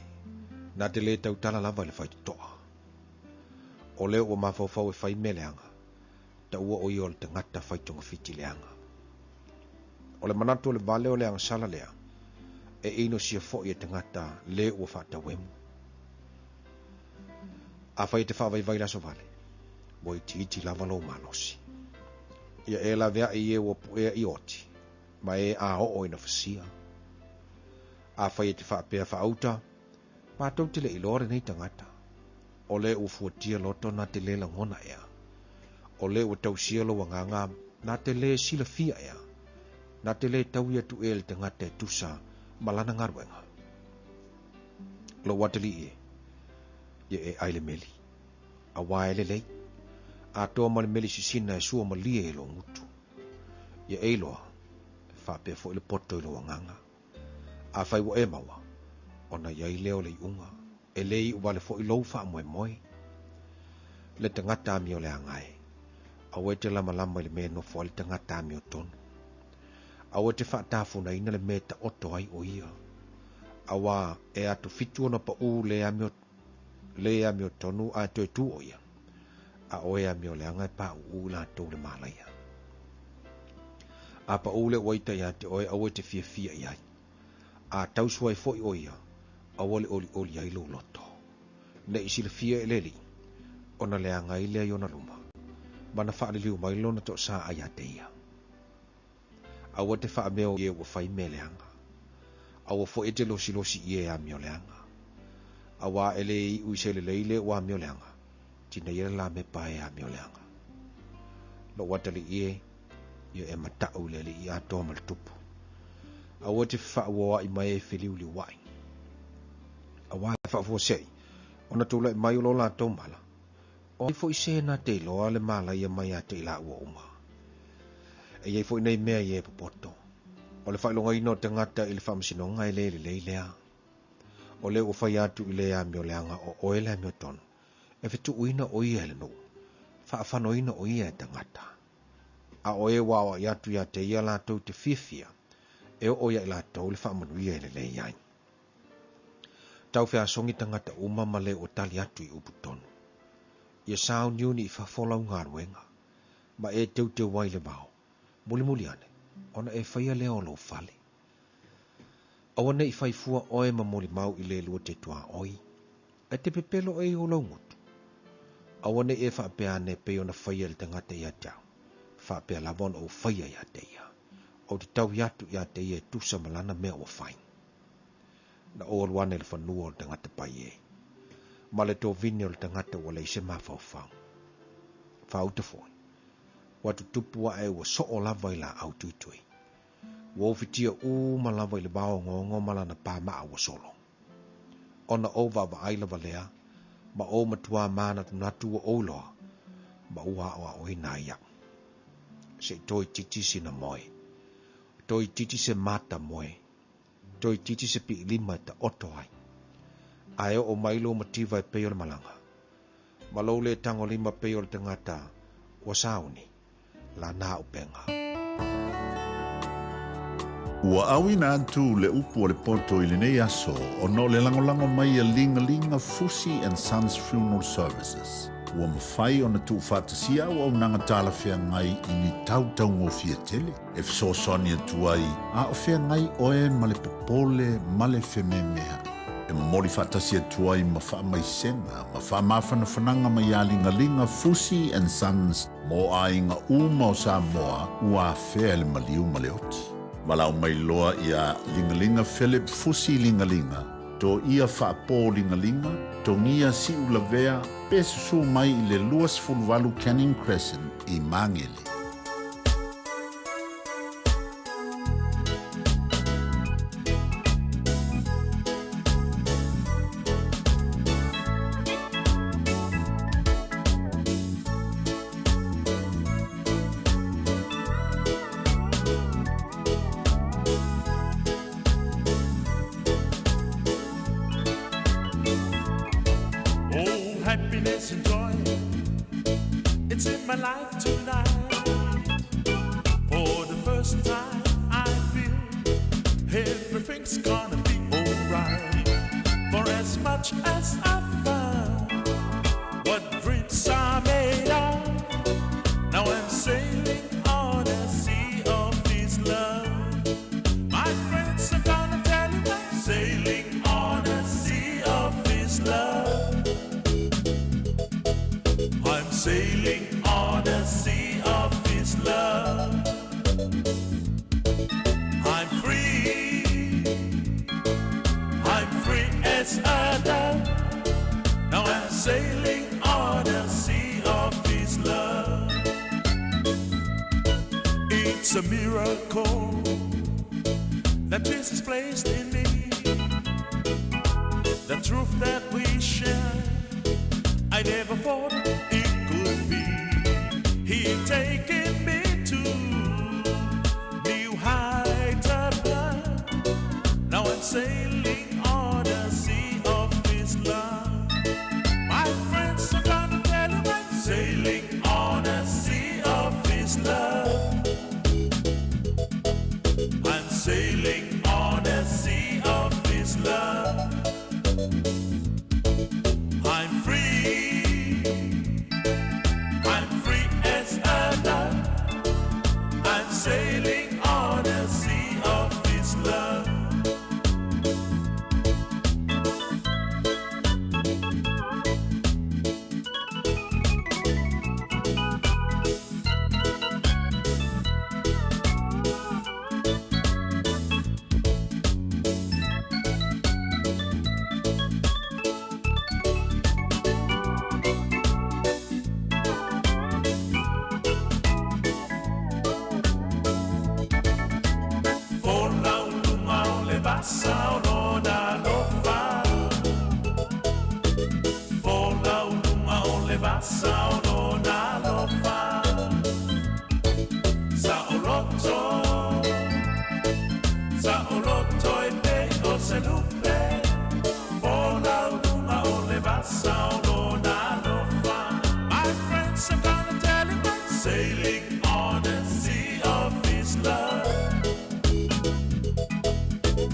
na te lē tautala lava i le faitotoa. O lea ua mafaufau e fai mea leaga, taua o ia o le tagata fai togafiti leaga. O le manatu o le vale o le agasala lea, e inosia foi e tagata lē ua faatauemu. Afai e te faavaivai i le aso vale, ua itiiti lava lou malosi. Ia e laveai i e ua puea i oti, ma e a oo ina fasia. Afai e te faapea faauta, matou te le iloa lenei tagata. O le ua fuatia loto na te lē lagona ea. O le ua tausia lou agaga na te lē silafia ea. Na te lē taui atu ea i le tagata e tusa ma lana galuega. Lou atalii e, ia e ai le meli, auā e lelei, atoa ma le meli sisina e sua malie i lou gutu. Ia e iloa, e faapea foi le poto i lou agaga. Afai ua e maua, ona i ai lea o le iuga, e le iu vale foi lou faamoemoe. Le tagata amioleaga e, aua e te lamalama i le mea e nofo ai le tagata amiotonu. Aua e te faatafunaina le mea e taoto ai o ia, auā e atofitu ona paʻū le amio, le amiotonu ae toe tu o ia, a oe amioleaga e paʻuʻū i latou le malaia. A paʻū le uaita iā te oe, aua e te fiafia i ai. A tausu ai foi o ia, aua le ʻoliʻoli ai lou loto. Ne i silafia e le Alii, ona leaga ai lea i ona luma, ma na faaliliu mai lona toasaa iā te ia. Aua te faamea i e ua fai mea leaga. Aua foi e te losilosi i e amioleaga. Auā e le iu i se lelei le ua amioleaga, tineia le lamepa e amioleaga. Lou atalii e, ia e mataʻu i le Alii atoa ma le Tupu. Aua e te fefaaʻuoaʻi ma e feliuliuaʻi. Auā e faafuasei ona tulai mai o lo latou mala, O ai foi se na te iloa le malaia mai ia te i laua uma? E i ai foi nei mea i e popoto. O le faailogaina o tagata i le faamasinoga e le lelei lea. O lea ua fai atu i le amioleaga o oe le amiotonu, e fetuuina o ia e le nuu, faafanoina o ia e tagata. A o e ua aoai atu ia te ia latou te fiafia, e oo ia i latou le faamanuia e lelei ai. Tau feasogi tagata uma ma le ua tali atu i upu tonu. Ia sauniuni i fafo lau galuega, ma e teuteu ai le vao, mulimuli ane, ona e faia lea o lou fale. Aua ne i fai fua oe ma molimau i le lua te tuaoi, e te pepelo oe i ou laugutu. Aua ne i e faapea ane e pei ona faia e le tagata ia te au, faapea lava ona ou faia ia te ia. Ou te taui atu ia te ia e tusa ma lana mea ua fai. Na ou alu ane i le fanua o le tagata pai e, ma le tovine o le tagata ua leai se mafaufau. Faauta foi, ua tutupu aʻe ua soo lava i laau tuitui. Ua ufitia uma lava i le vao ogaoga ma lana pamaa ua solo. Ona ou vaavaai lava lea, ma ou matuā mānatunatu ua ou iloa, ma ua aʻoaʻoina ai iaʻu. Se i toeitiiti sina moe. Toeitiiti se mata moe. Toeitiiti se piʻilima e taoto ai. A e oo mai lou mativa e pei o le malaga, ma lou lē tagolima pei o le tagata ua sauni, lana upega.
Ua auina atu le upu a le poto i lenei aso ona o le lagolago mai a Ligalinga Fusi and Sons Funeral Services. Ua mafai ona tuufaatasia auaunaga talafeagai i ni tau taugofie tele e fesoasoani atu ai a o feagai oe ma le popole ma le fememeaʻi. E momoli faatasi atu ai ma faamaisega ma faamafanafanaga mai iā Ligaliga Fusi and Sons mo aiga uma o Samoa ua afea e le maliu ma le oti. Valaau mai loa iā Ligaliga Philip Fusi Ligaliga, to ia faapō Ligaliga, togia Siulavea pe susū mai i le 28 Canning Crescent i Magele.
Oh, happiness and joy, it's in my life tonight. For the first time, I feel everything's gonna be alright. For as much as I found what dreams are made of, now I'm sailing on a sea of this love. My friends, I'm gonna tell you I'm sailing on a sea of this love. I'm sailing on a sea of this love. I'm free. I'm free as a dove. Now I'm sailing on a sea of this love. It's a miracle that Jesus placed in me. The truth that we share, I never thought it could be. He taken me to sailing on a sea of His love. My friends are gonna tell you I'm sailing on a sea of His love. I'm sailing on a sea of His love. I'm free. I'm free as a dove. I'm sailing on a sea of His love. Fola uluga o le vasa o lona alofa. Fola uluga o le vasa o lona alofa. Saoloto, saoloto e pei o se lupe. Fola uluga o le vasa o lona alofa. My friends are gonna tell him I'm sailing on a sea of His love.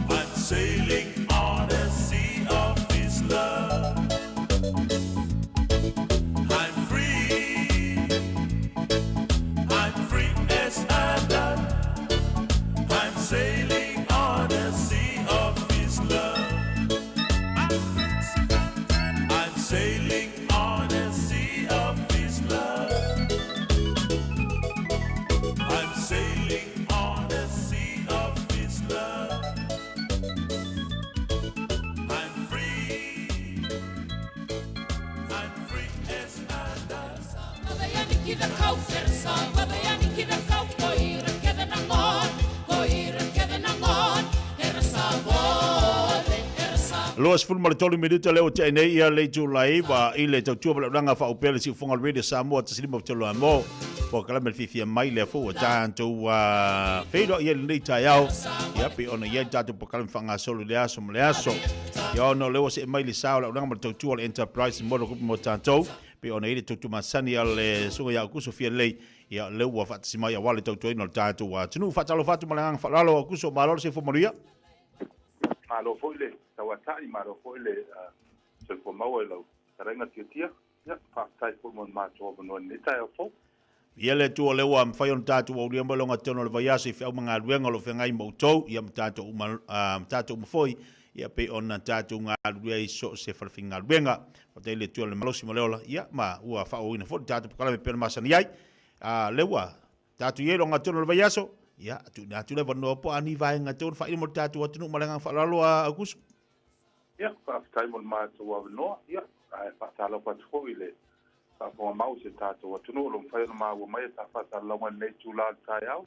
I'm sailing on a sea of His love. I'm free. I'm free as a dove. I'm sailing on a sea of His love. I'm sailing on a sea of His love. I'm sailing on a sea of His love. I'm free. I'm free as a dove.
23 minute leo te nei ia le itula 9 i le tautua ma le auaunaga faaupea le siufoga o le Radio Samoa 153 mo polokalame le fiafia mai lea foi ua tatou feiloai ai lenei taeao ia pei ona i ai le tatou polokalame faagasolo i le aso ma le aso. Ia ona o lea ua see mai le sa o le auaunaga ma le tautua o le Enterprise Model Group mo tatou pei ona i ai le tautua masani a le Susuga ia Aukuso Fialelei ia lea ua faatasi mai aua le tautuaina o le tatou atunuu. Faatalofa atu ma le agaga faaaloalo Aukuso, malo le soifua manuia.
Malo foi le tauatai, malo foi le soifua maua i lau fetalaiga Tiatia. Ia, faafetai foi mo le matou avanoa i lenei taeao fou.
Ia le Atua o lea ua mafai ona tatou aulia mai loga totonu o le vaiaso i feau ma galuega o lo o feagai ma outou, ia ma tatou uma, ma tatou uma foi, ia pei ona tatou galulue ai i so o se falefaigaluega. Faafetai i le Atua i le malosi ma le ola, ia ma ua faaauauina foi le tatou polokalame e pei ona masani ai. A, lea ua tatou i ai loga totonu o le vaiaso, ia, tuuina atu le avanoa po o a ni vaega e tatau ona faailoa mo le tatou atunuu ma le agaga faaaloalo a Aukuso.
Ia, faafetai mo le matou avanoa, ia, ae faatalofa atu foi i le faafofoga mau o si o tatou atunuu o lo o mafai ona maua mai e ta faasalalauga i lenei itula o le taeao.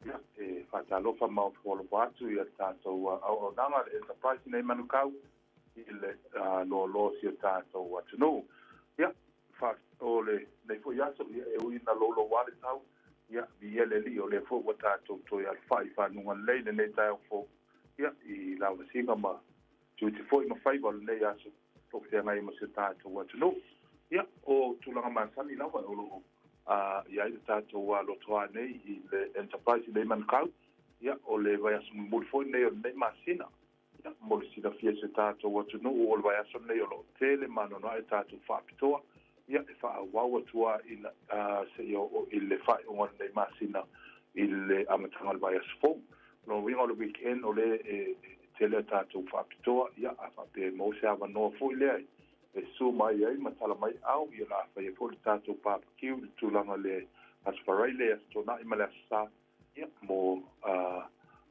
Ia, e faatalofa ma ofo alofa atu i le tatou auaunaga le Enterprise i nei manukau i le loaloa o si o tatou atunuu. Ia, o lenei foi aso, ia, e ui ina louloua le tau, ia, viia le Alii o lea foi ua tatou toe alafai i fanuga lelei i lenei taeao fou, ia, i lavasiga ma tiute foi ma faiva o lenei aso o lo o feagai ma si o tatou atunuu. Ia, o tulaga masani lava o lo o i ai le tatou lotoa nei i le Enterprise i nei manukau, ia, o le vaiaso mulimuli foi lenei o lenei masina. Ia, mo le silafia e si o tatou atunuu, o le vaiaso lenei o lo o tele ma anoanoai tatou faapitoa, ia, e faaauau atu lava ina, seia oo i le faaiuga o lenei masina i le amataga o le vaiaso fou. O lona uiga o le weekend o lea e tele a tatou faapitoa, ia, a faapea e maua se avanoa foi lea e susu mai ai ma tala mai au, ia o le a faia foi le tatou barbecue i le tulaga i le Aso Faraile, Aso Toonai ma le Aso Sa, ia, mo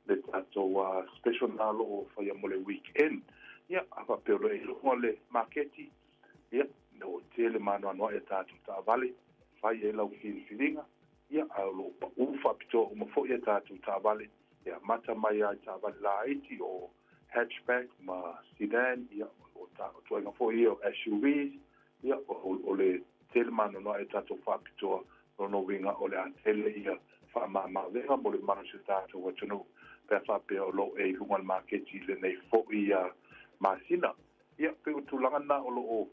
le tatou special na o lo o faia mo le weekend. Ia, a faapea o lo o i luga le maketi, ia, o tele ma anoanoai a tatou taavale, fai ai lau filifiliga, ia, ae o lo o pau faapitoa uma foi a tatou taavale, e amata mai lava i taavale laiti o hatchback ma sedan, ia, o ituaiga foi ia o SUVs, ia, o le tele ma anoanoai a tatou faapitoa, lona uiga o le a tele ia
Faamamaavega mo le mamalu o si o tatou atunuu pe a faapea o lo o e i luga o le maketi i lenei foi masina. Ia, pei o tulaga na o lo o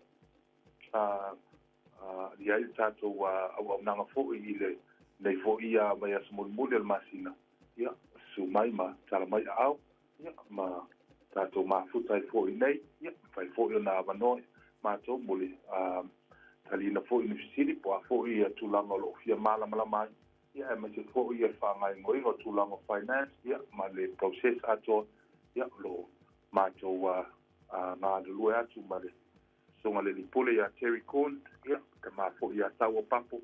i ai le tatou auaunaga foi i lenei foi vaiaso mulimuli o le masina. Ia, susu mai ma tala mai aao, ia, ma tatou mafuta ai foi i inei. Ia, mafai foi ona avanoa matou mo le taliina foi o ni fesili po o a foi tulaga o lo o fia malamalama ai, ia, aemaise foi le faagaoioiga o tulaga o finance, ia, ma le process atoa, ia, o lo o matou galulue atu ma le Susuga i le Alii Pule ia Terry Corn, ia, tama foi ia Taua Papo,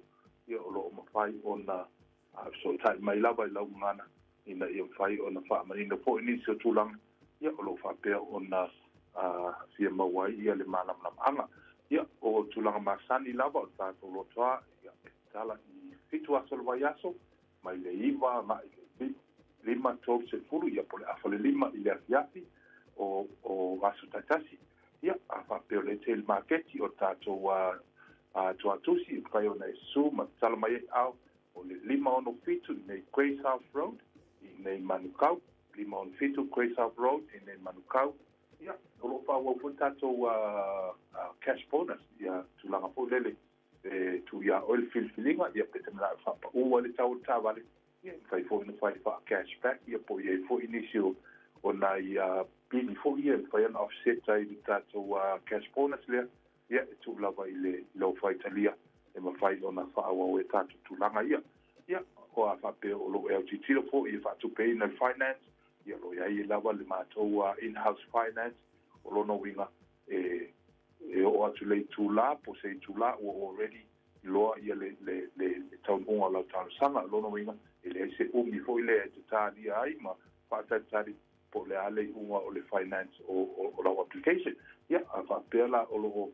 ia, o lo o mafai ona fesootai mai lava i lau gagana ina ia mafai ona faamanino foi nisi o tulaga, ia, o lo o faapea ona fia maua ai ia le malamalamaaga. Ia, o tulaga masani lava o le tatou lotoa, ia, e tatala i 7 aso o le vaiaso, mai le 9 agai i le 5, 30, ia, po o le afa le 5 i le afiafi o aso taitasi. Ia, a faapea o lea e te i le maketi o le tatou tuatusi, e mafai ona e susu ma tatala mai ai aao o le 567 i nei Grey South Road i nei Manukau, 567 Grey South Road i nei Manukau. Ia, o lo o faaauau foi le tatou cash bonus, ia tulaga foi lele e tuu iā oe le filifiliga, ia pe te manao e faapaū ai le tau o le taavale, ia e mafai foi ona fai faa-cash back, ia po o i ai foi nisi o nai pili foi ia e mafai ona offset ai le tatou cash bonus lea, ia e tuu lava i le i lou faitalia e mafai ona faaauau ai tatou tulaga ia. Ia, o a faapea o lo o e autilotilo foi e faatupeina le finance, ia o lo o i ai lava le matou in-house finance, o lona uiga e e oo atu le itula po o se itula ua already iloa ia le le le taunuuga o lau talosaga. O lona uiga e leai se umi foi lea e te talia ai ma faatalitali po o le a le iuga o le finance o o lau application. Ia a faapea la o lo o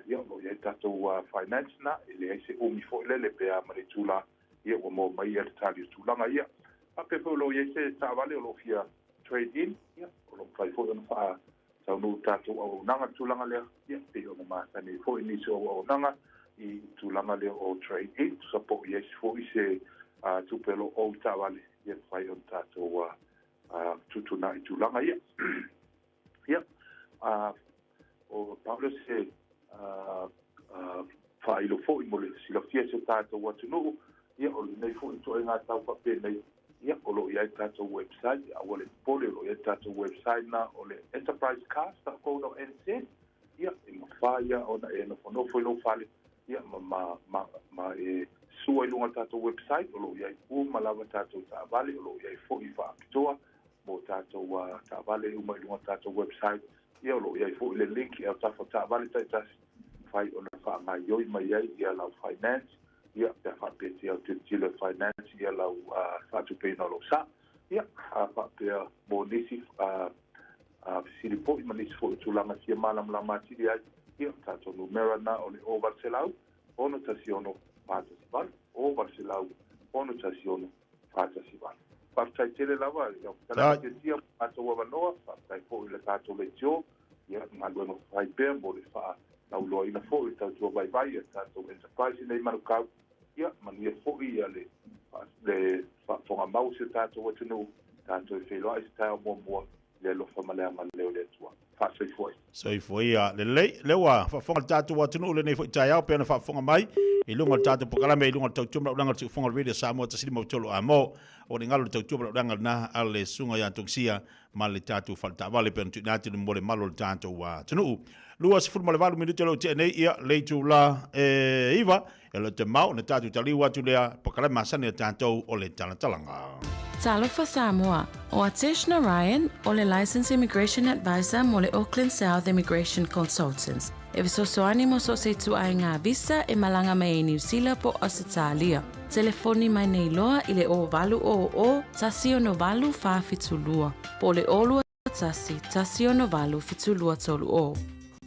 ia o lo o i ai tatou finance na, e leai se umi foi lele pe a ma le itula ia ua maua mai ia le tali o tulaga ia. Faapea foi o lo o i ai se taavale o lo o fia trade in, ia o lo o mafai foi ona faa taunuu tatou auaunaga i le tulaga lea, ia pei ona masani ai foi nisi o auaunaga i tulaga lea o trade in, tusa po o i ai foi se tupe o lo o ou i taavale, ia mafai ona tatou tuutuunai i tulaga ia. Ia, o pau lea o se faailo foi mo le silafia e si o tatou atunuu, ia o lenei foi ituaiga tau faapenei, ia o lo o i ai tatou website, aua le popole, o lo o i ai tatou website na o le enterprisecars.co.nz, ia e mafai lava ona e nofonofo i lou fale, ia ma ma ma ma e sua i luga o le tatou website, o lo o i ai uma lava tatou taavale, o lo o i ai foi faapitoa mo tatou taavale uma i luga o le tatou website, ia o lo o i ai foi le link i autafa o taavale taitasi, mafai ona faagaoioi mai ai ia lau finance, ia pe a faapea e te autilotilo e finance ia lau faatupeina o lou sa. Ia, a faapea mo nisi fesili foi ma nisi foi o tulaga e fia malamalama atili ai, ia, o tatou numera na o le 0800 616 418, 0800 616 418. Faafetai tele lava i lau fetalaiga Tiatia mo matou avanoa, faafetai foi i le tatou leitio, ia, galuega fai pea mo le faalauiloaina foi o le tautua vaivai a le tatou enterprise i nei Manukau, ia, manuia foi ia le le faafofoga mau o si o tatou atunuu, tatou e feiloai i se taeao muamua i le alofa ma le agalelei o le Atua. Faasoifua ia.
Soifua ia. Lelei, lea ua faafofoga le tatou atunuu i lenei foi taeao pei ona faafofoga mai i luga o le tatou polokalame i luga o le tautua ma le auaunaga o le Siufofoga o le Radio Samoa 153 Amo. O le galo i le tautua ma le auaunaga lena a le Susuga ia Tongisia ma le tatou faletaavale pei ona tuuina atu mo le malu o le tatou atunuu. 28 minute o lo o tea nei ia le itula e 9 e le o te mao ona tatou taliu atu lea polokalame masani a tatou o le talatalaga.
Talofa Samoa, o Atesh Narayan o le Licensed Immigration Advisor mo le Auckland South Immigration Consultants e fesoasoani mo so o se ituaiga visa e malaga mai ai Niu Sila po o Ausetalia. Telefoni mai nei loa i le 0800 168 472 po o le 21 168 7230.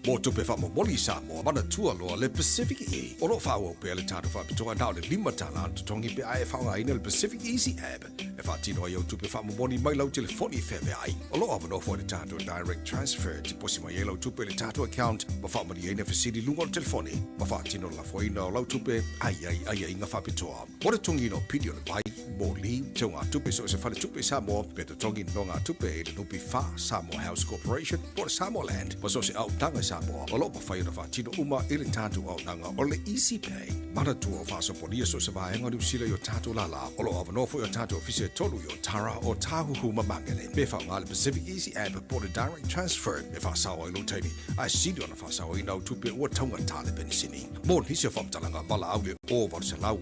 Mo tupe faamomoli i Samoa, manatua loa le Pacific E. O lo o faaauau pea le tatou faapitoa na o le $5 le totogi pe a e faaaogaina le Pacific Easy App e faatino ai au tupe faamomoli mai lau telefoni i feaveai. O lo o avanoa foi le tatou Direct Transfer e tiposi mai ai lau tupe i le tatou account ma faamalieina fesili i luga o le telefoni ma faatino le lafoina o lau tupe a i ai aiaiga faapitoa. Mo le totogiina o pili o le vai,
moli, teugatupe i so o se faletupe i Samoa, pe totogi nonogatupe i le NPF, Samoa House Corporation, po o le Samoa Land, ma so o se aotaga i Samoa, o lo o mafai ona faatino uma i le tatou auaunaga o le Easy Pay. Manatua o faasopolia so o se vaega o Niu Sila i o tatou lālā, o lo o avanoa foi o tatou ofisa e tolu i Otara, Ōtāhuhu ma Māngere. Pe faaaoga le Pacific Easy App po o le Direct Transfer e faasao ai lou taimi, ae sili ona faasaoina au tupe ua taugata le penisini. Mo nisi o faamatalaga, valaau i le 0800 000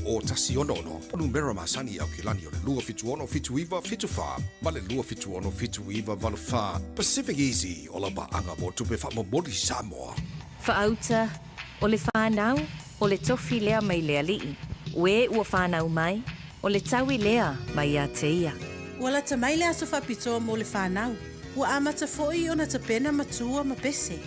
166, numera masani i Aukilani o le 276 79 74 ma le 276 79 84. Pacific Easy, o lau paaga mo tupe faamomoli Samoa.
Faauta, o le fanau, o le tofi lea mai le Alii, o e ua fanau mai, o le taui lea mai ia te ia.
Ua lata mai le aso faapitoa mo le fanau. Ua amata foi ona tapena matua ma pese.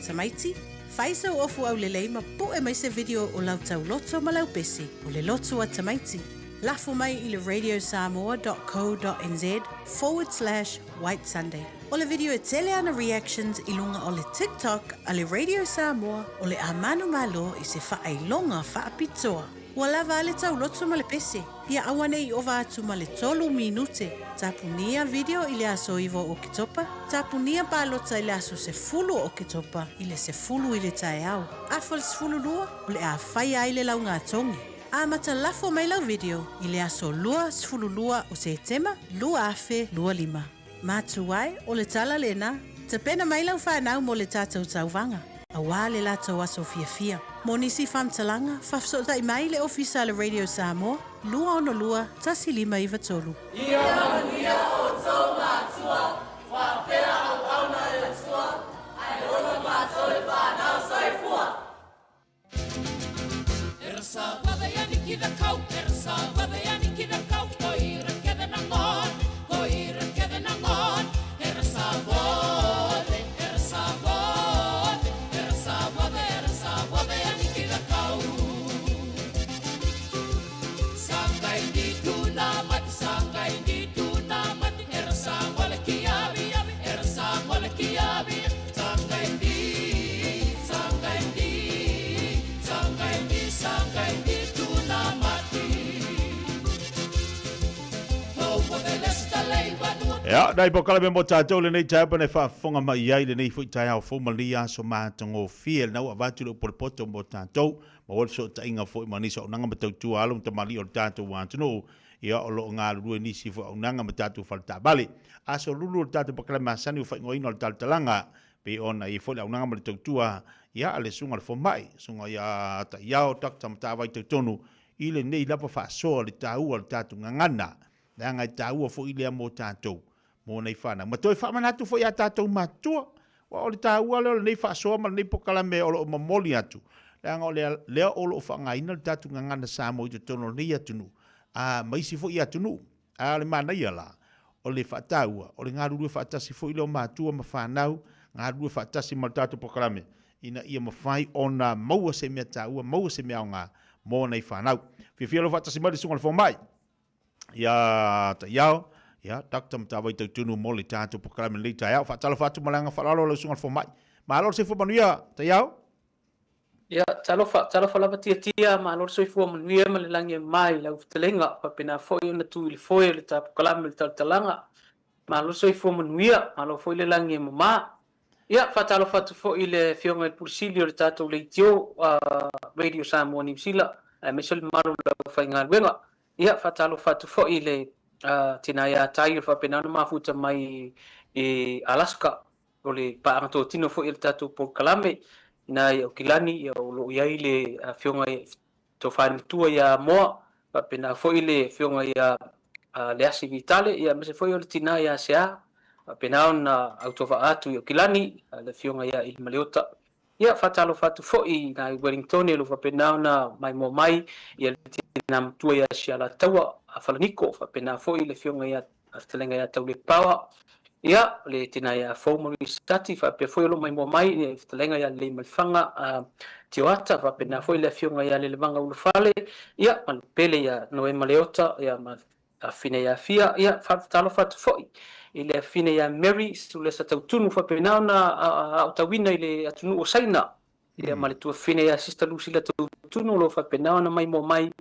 Tamaiti, fai sau ofu aulelei ma pu'e mai se video o lau tauloto ma lau pese o le loto a tamaiti. Lafo mai i le radiosamoa.co.nz forward slash white sunday. O le video e tele ana reactions i luga o le TikTok a le Radio Samoa o le a manumalo i se faailoga faapitoa. Ua lava a le tauloto ma le pese, ia aua ne i ova atu ma le tolu minute. Tapunia video i le aso 9 o Oketopa, tapunia palota i le aso 10 o Oketopa i le 10 i le taeao. Afa le 12, o le a faia ai le laugatogi. Amata lafo mai lau video i le aso 22 o Setema 2025. Matua e, o le tala lena, tapena mai lau fanau mo le tatou tauvaga, auā le latou aso fiafia. Mo nisi faamatalaga, faafesootai mai i le Ofisa a le Radio Samoa, 262 1593.
Ia manuia outou matua, faapea auauna a le Atua, ae ola matou le fanau. Soifua!
Ia, nai polokalame mo tatou lenei taeao pe na e faafofoga mai ai lenei foi taeao fou ma lenei aso matagofie lena ua avatu le upu o le poto mo tatou maua le fesootaiga foi ma nisi o auaunaga ma tautua alo ma tamalii o le tatou atunuu ia o lo o galulue nisi foi auaunaga ma tatou faletaavale. Aso lulu o le tatou polokalame masani ua faaigoaina o le Talatalaga pei ona i ai foi le auaunaga ma le tautua ia a le susuga i le fomai, susuga ia Taiao Doctor Matavai Tautonu i lenei lava faasoa le taua o le tatou gagana, leaga e taua foi lea mo tatou, mo nei fanau. Ma toe faamanatu foi ia tatou matua, aua o le taua lea o lenei faasoa ma lenei polokalame o lo o momoli atu, leaga o lea o lo o faaaogaina le tatou gagana Samoa i totonu o lenei atunuu, a ma isi foi atunuu. A o le manaia la, o le faataua, o le galulue faatasi foi lea o matua ma fanau, galulue faatasi ma le tatou polokalame, ina ia mafai ona maua se mea taua, maua se mea aoga mo nai fanau. Fiafia lou faatasi mai le Susuga i le Fomai, ia Taiao, ia Doctor Matavai Tautunu mo le tatou polokalame i lenei taeao. Faatalofa atu ma le agaga faaaloalo lau Susuga i le Fomai. Malo le soifua manuia, Taiao.
Ia, talofa, talofa lava Tiatia, malo le soifua manuia ma le lagi e mama i lau fetalaiga, faapena foi ona tu i le foe o le tapukalame o le talatalaga. Malo le soifua manuia, malo foi le lagi e mama. Ia, faatalofa atu foi i le Afioga i le Pule Sili o le tatou leitio, Radio Samoa Niu Sila, aemaise o le mamalu o le aufaigaluega. Ia, faatalofa atu foi i le tina ia Tai o faapena ona mafuta mai i Alaska, o le paaga totino foi o le tatou polokalame ina i Aukilani, ia, o lo o i ai le Afioga i Tofa Matua ia Moa, faapena foi le Afioga ia Leasi Vitale, ia aemaise foi o le tina ia Sea, faapena ona autovaa atu i Aukilani, le Afioga ia Ilimaleota. Ia, faatalofa atu foi i nai Wellingtone o lo o faapena ona maimoa mai, ia le tina matua ia Sialataua Falaniko, faapena foi le Afioga ia Fetalaiga ia Taulepaoa, ia, le tina ia Fou Manuisati, faapea foi o lo o maimoa mai le Fetalaiga ia Leleimalefanga Tioata, faapena foi le Afioga ia Lelevaga Ulufale, ia, ma le pele ia Noema Leota, ia, ma Afine ia Fia, ia, faatalofa atu foi i le afine ia Mary Sulesa Tautunu, faapena ona aotauina i le atunuu o Saina, ia, ma le tuafafine ia Sister Lucilla Tautunu o lo o faapena ona maimoa mai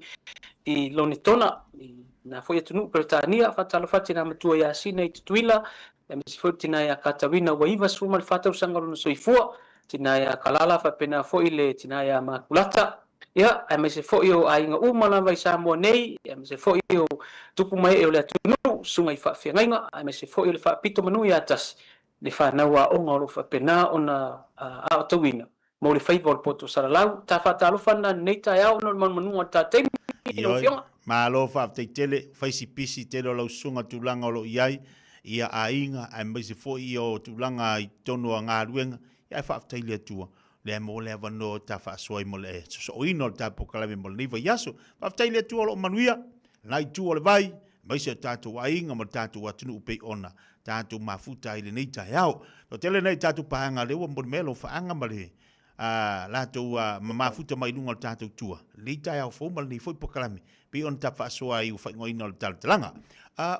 i Lonetona, i. lena foi atunuu Peretania. Faatalofa atu i tina matua ia Sina i Tutuila, aemaise foi le tina ia Katawina ua 94 tausaga lona soifua, tina ia Kalala faapena foi le tina ia Makulata, ia, aemaise foi o aiga uma lava i Samoa nei, aemaise foi o tupu ma ee o le atunuu, susuga i faafeagaiga, aemaise foi o le faapito manu ia tasi, le fanau aoga o lo o faapena ona aotauina mo le faiva o le poto salalau. Ta faatalofa lena i lenei taeao ona o le manumanuga o le ta taimi, lau
Ioe,
Afioga.
malo faafetai tele, fai si pisi tele o lau susuga tulaga o lo o i ai, ia aiga aemaise foi ia o tulaga i totonu o galuega, ia ae faafetai i le Atua, lea mo le avanoa o ta faasoa ai mo le sosooina o le ta polokalame mo lenei vaiaso. Faafetai i le Atua o lo o manuia, lena itu o le vai, aemaise o tatou aiga ma le tatou atunuu pei ona tatou mafuta ai i lenei taeao. Toatele nei tatou paega lea ua momoli mai alofaaga ma le a latou ma mafuta mai luga o le tatou tua, lenei taeao fou ma lenei foi polokalame pei ona ta faasoa ai ua faaigoaina o le talatalaga.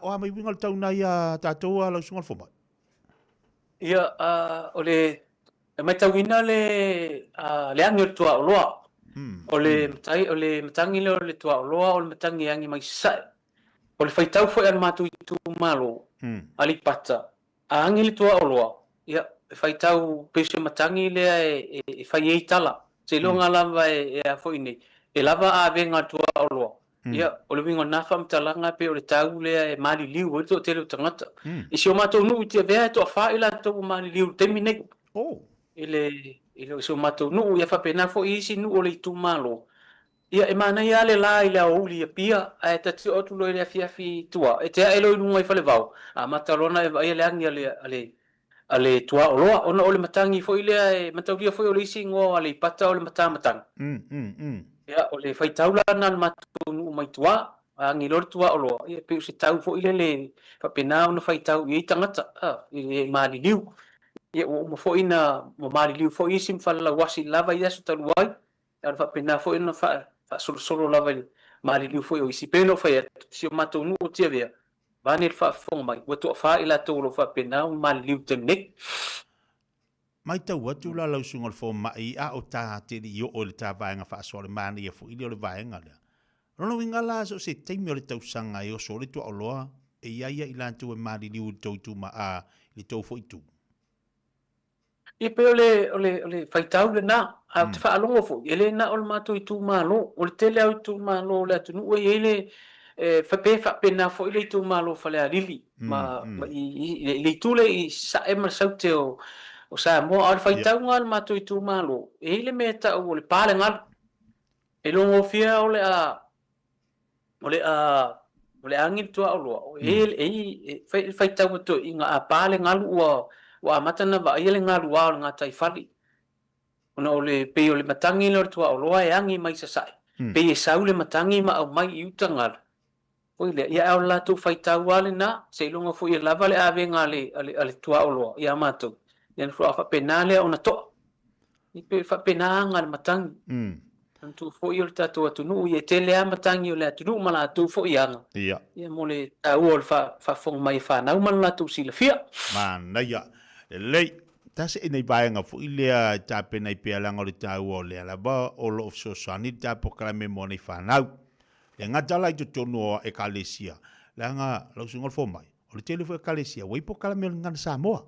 O a mai uiga o le tau nai a tatou lau susuga i le fomai?
Ia, o le e matauina le le agi o le tuaoloa. O le matai, o le matagi lea o le tuaoloa o le matagi e agi mai sasae. O le faitau foi a le matou itumalo, Aleipata, a agi le tuaoloa, ia, e faitau pei o se matagi lea e fai ai tala. Seiloga lava e a foi nei, e lava avega a le tuaoloa. Ia, o le uiga o lena faamatalaga pei o le tau lea e maliliu ai le toatele o tagata. I si o matou nuu i Tiavea e toafa i latou ua maliliu i le taimi nei. I le, i le, i si o matou nuu, ia faapena foi i isi nuu o le itumalo. Ia, e manaia lava le la i le aoauli i Apia, ae ta te oo atu loa i le afiafi i tua, e te ae loa i luga i Falevao, amata loa ona e vaaia le agi a le, a le, a le tuaoloa, ona o le matagi foi lea e mataulia foi o le isi igoa o Aleipata o le matamatagi. Ia, o le faitau la lena a le matou nuu mai tua, a agi loa le tuaoloa, ia e pei o se tau foi lele e faapena ona faitau i ai tagata, a, i le maliliu. Ia, ua uma foi ona maliliu foi isi ma falelauasi lava i aso talu ai, Ae o le faapena foi ona faasolosolo lava i le maliliu foi o isi. E pei ona ou fai atu, si o matou nuu o Tiavea, vaeane le faafofoga mai, ua toafa i latou o lo o faapena ona maliliu i le taimi nei.
Matau atu la lau susuga i le fomai, a o ta te le i oo i le ta vaega faasoa, o le manaia foi lea o le vaega lea. O lona uiga la, so o se taimi o le tausaga e oso ai le tuaoloa, e i ai ia i latou e maliliu i le tou ituma, a, i le tou foi itu.
Ia pei o le, o le, o le faitau lena, ae ou te faalogo foi, e le na o le matou itumalo, o le tele lava o itumalo o le atunuu e i ai le, e, pe faapena foi le itumalo o Falealili, ma, ma i, i, i le itu lea i Sasae ma le Saute o, o Samoa. A o le faitauga a le matou itumalo, e i ai le mea e tau o le pa le galu. E logofia o le a, o le a o le agi le tuaoloa e e e fai le faitau a toeaiina a pa le galu ua ua amata ona vaaia le galuā o le gataifale ona o le pei o le matagi lea o le tuaoloa e agi mai sasae pei e sau le matagi ma aumai i uta galu foi lea ia ae o le latou faitau lava lena seiloga foi e lava le avega a le a le a le tuaoloa ia matou ia ona faatoa faapena lea ona toa. E pei e faapena aga a le matagi. Manatua foi o le tatou atunuu, ia e tele lava matagi o le atunuu ma latou foi aga.
Ia.
Ia mo le taua o le faafofoga mai e fanau ma le latou silafia.
Manaia. Lelei. Tasi e nei vaega foi lea e tapena ai pea leaga o le taua o lea lava o lo o fesoasoani le ta polokalame mo nei fanau. Le gata la i totonu o Ekalesia, leaga lau susuga o le fomai, o le tele foi o Ekalesia ua i ai polokalame o le Gagana Samoa.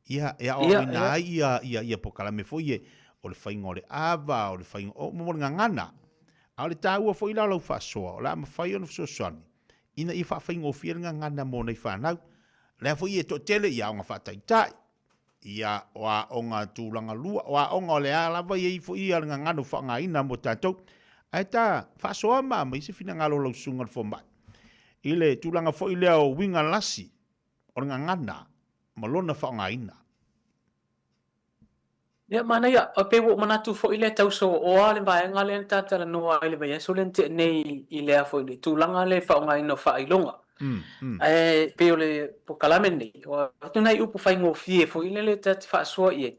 Ia, e aoaoina ai ia, ia, ia polokalame foi e, o le faiga o le ava, o le faiga, o, mo le gagana. A o le taua foi la o lau faasoa, o le a mafai ona fesoasoani, ina ia faafaigofie le gagana mo nai fanau. O lea foi e toatele i aoga faataitai, ia, o aoga tulaga lua, o aoga o le a lava e i ai foi ia le gagana ua faaaogaina mo tatou. Ae ta faasoa ma aumai se finagalo o lau susuga i le fomai, i le tulaga foi lea o uiga lasi, o le gagana ma lona faaaogaina.
Ia, manaia. E pei ua ou manatu foi lea tau sooa le vaega lea na ta talanoa ai i le vaiaso lea na tea nei i le a foi le tulaga lea i le faaaogaina o faailoga. Ae pei o le polokalame lenei, ua avatu nai upu faigofie foi lele ta te faasoa i ai,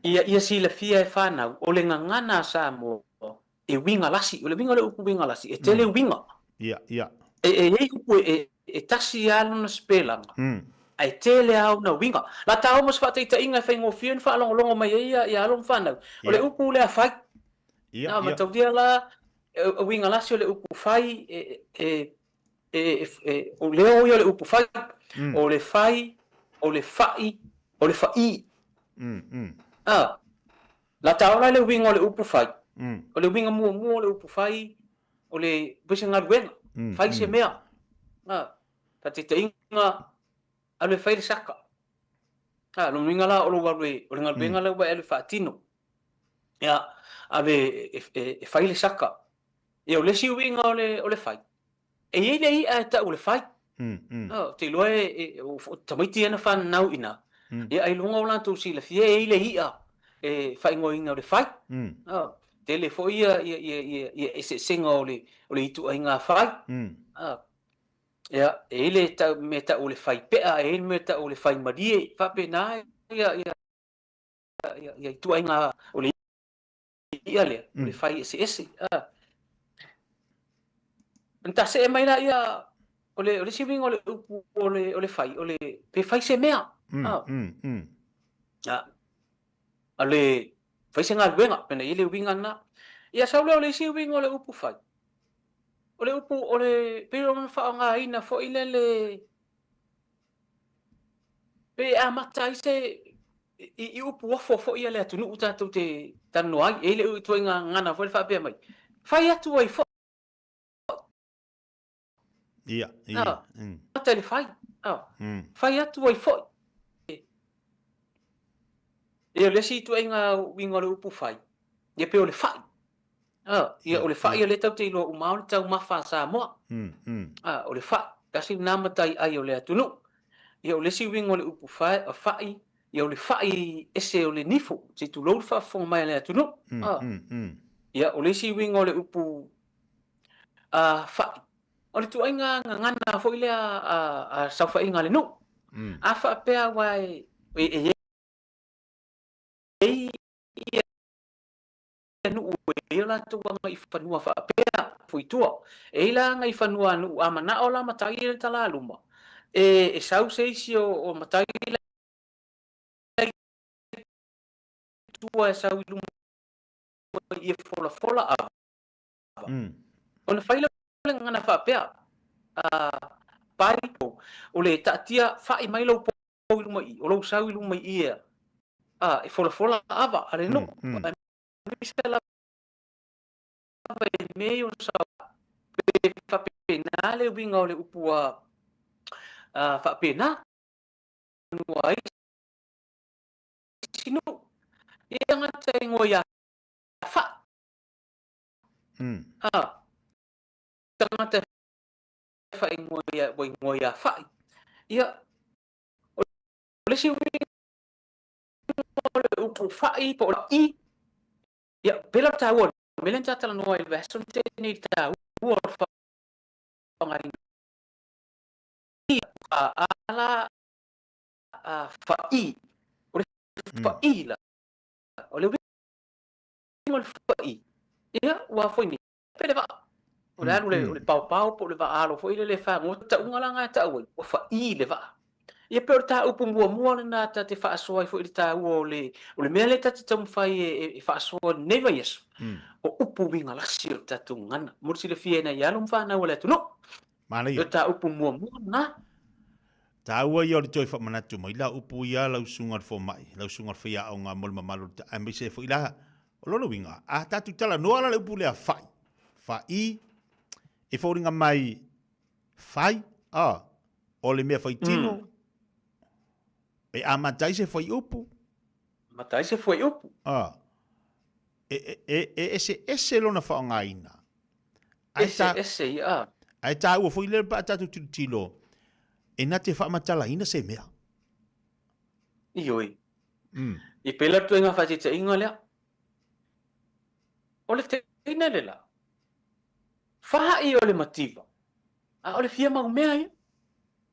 ia ia silafia e fanau, o le gagana a Samoa e uiga lasi. O le uiga o le upu uiga lasi, e tele uiga.
Ia, ia.
E, e i ai upu e, e tasi lava lona sipelaga, ae tele lava ona uiga. La ta o ma se faataitaiga e faigofie ona faalogologo mai ai ia, ia alo ma fanau. O le upu lea fai.
Ia,
Na,
ia.
mataulia la, e, e uiga lasi o le upu fai, e, e, e, e, o leo ia o le upu fai, o le fai, o le fa'i, o le fa'i. A, la taola le uiga o le upu fai. O le uiga muamua o le upu fai, o le pei se galuega, fai se mea. A, faataitaiga, alu e fai le saka. A, lona uiga la o lou alu e, o le galuega lea ua e alu e faatino. Ia, alu e, e, e, e fai le saka. Ia, o le isi uiga o le, o le fai, e i ai le i'a e tau o le fai. Ou te iloa e, e, o tamaiti ia na fanau i ina, ia ailoga o latou silafia e i ai le i'a e faaigoaina o le fai. Tele foi ia, ia, ia, ia, ia eseesega o le, o le ituaiga fai. Ia, e i ai le tau, mea tau o le fai pe'a, e i ai le mea tau o le fai malie, faapena ia, ia, ia, ia ituaiga o le i'a lea, o le fai eseese. Ona tasee mai laia, o le, o le isi uiga o le upu o le, o le fai, o le, pe fai se mea. O le, fai se galuega, pena i ai le uiga lena. Ia sau lea o le isi uiga o le upu fai, o le upu, o le, pei ona faaaogaina foi lea le, Pe amata ai se i upu ofo foi a le atunuu tatou te talanoa ai, e i ai le ituaiga gagana foi le faapea mai, fai atu ai foi.
Ia, ia.
Amata i le fai. Fai atu ai foi. Ia, o le isi ituaiga uiga o le upu fai, ia pei o le fai. Ia, o le fai o lea tatou te iloa uma o le taumafa a Samoa. O le fai, tasi lena mataiai o le atunuu. Ia, o le isi uiga o le upu fai, ia o le fai ese o le nifo, se i tulou le faafofoga mai a le atunuu. Ia, o le isi uiga o le upu fai, o le ituaiga gagana foi lea a saofaiga a le nuu. A faapea aua e i ai ia nuu e i ai o latou agaifanua faapea, foi i tua. E i ai la agaifanua a nuu, a manao la matai ia le talaluma, e sau se isi o matai la i tua e sau i luma i e folafola ava. Ona fai lea o le gagana faapea, pai, o le taatia fai mai lou pou i luma i i, o lou sau i luma i i ea, e folafola ava a le nuu. Aemaise lava i mea ia o sau, pe faapena le uiga o le upu faapena. Fanua ai isi nuu. E tagata e igoa ia Fai. Tagata e faaigoa ia, ua igoa ia Fai. Ia, o le isi uiga o le upu fa'i po o le i, ia, pei la o le taua o le mea lea na ta talanoa ai i le vaiaso na tea nei i le taua o le faaaogaina a la fa'i, o le fa'i la, o le uiga o le fa'i, ia, ua foi nei, pe le vaa, o le alu o le paopao po o le vaa alo foi lele e fagota, tauga la na e tau ai, ua fa'i le vaa. Ia pei o le ta upu muamua lena ta te faasoa ai foi i le taua o le, o le mea lea ta te taumafai e faasoa i lenei vaiaso, o upu uiga lasi o le tatou gagana. Mo le silafia e nai alo ma fanau a le atunuu.
Manaia.
O le ta upu muamua lena.
Taua ia o le toe faamanatu mai la upu ia lau susuga i le fomai, lau susuga i le faiaoga mo le mamalu o le, aemaise ai foi la, o lona uiga, a tatou talanoa la le upu lea fa'i, fa'i, e foliga mai fai, a, o le mea faitino, e amata ai se fuaiupu.
Amata ai se fuaiupu.
A, e, e, e eseese lona faaaogaina.
Eseese, ia.
Ae taua foi lea pe a tatou tilotilo, e na te faamatalaina se mea.
Ioe. E pei la le ituaiga faataitaiga lea. O le teine le la, fa'i o le mativa, a o le fia mau mea ia.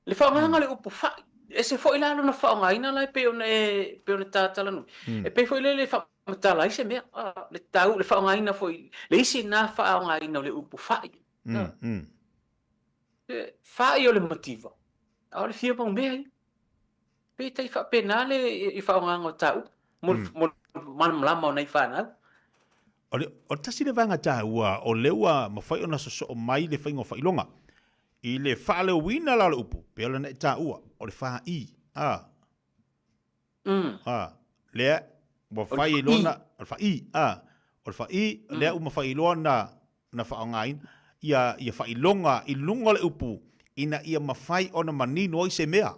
Le faaaogaina o le upu fa'i, ese foi la lona faaaogaina la e pei ona e pei ona ta talanoa. E pei foi lele e faamatala ai se mea, le tau, le faaaogaina foi, le isi na faaaogaina o le upu fa'i. Fa'i o le mativa, a o le fia mau mea ia. Pe tai faapena le i faaaogaina o ta upu mo le malamalama o nai fanau.
O le, o le tasi le vaega taua, o lea ua mafai ona sosoo mai le faiga o faailoga. I le faaleoina la o le upu, pei ona e taua, o le fā-i, a.
Mm.
A, lea, ua fai i lona, o le fā-i, a. O le fā-i, mm. lea ua mafai loa na, na faaaogaina, ia, ia faailoga i luga o le upu, ina ia mafai ona manino ai se mea.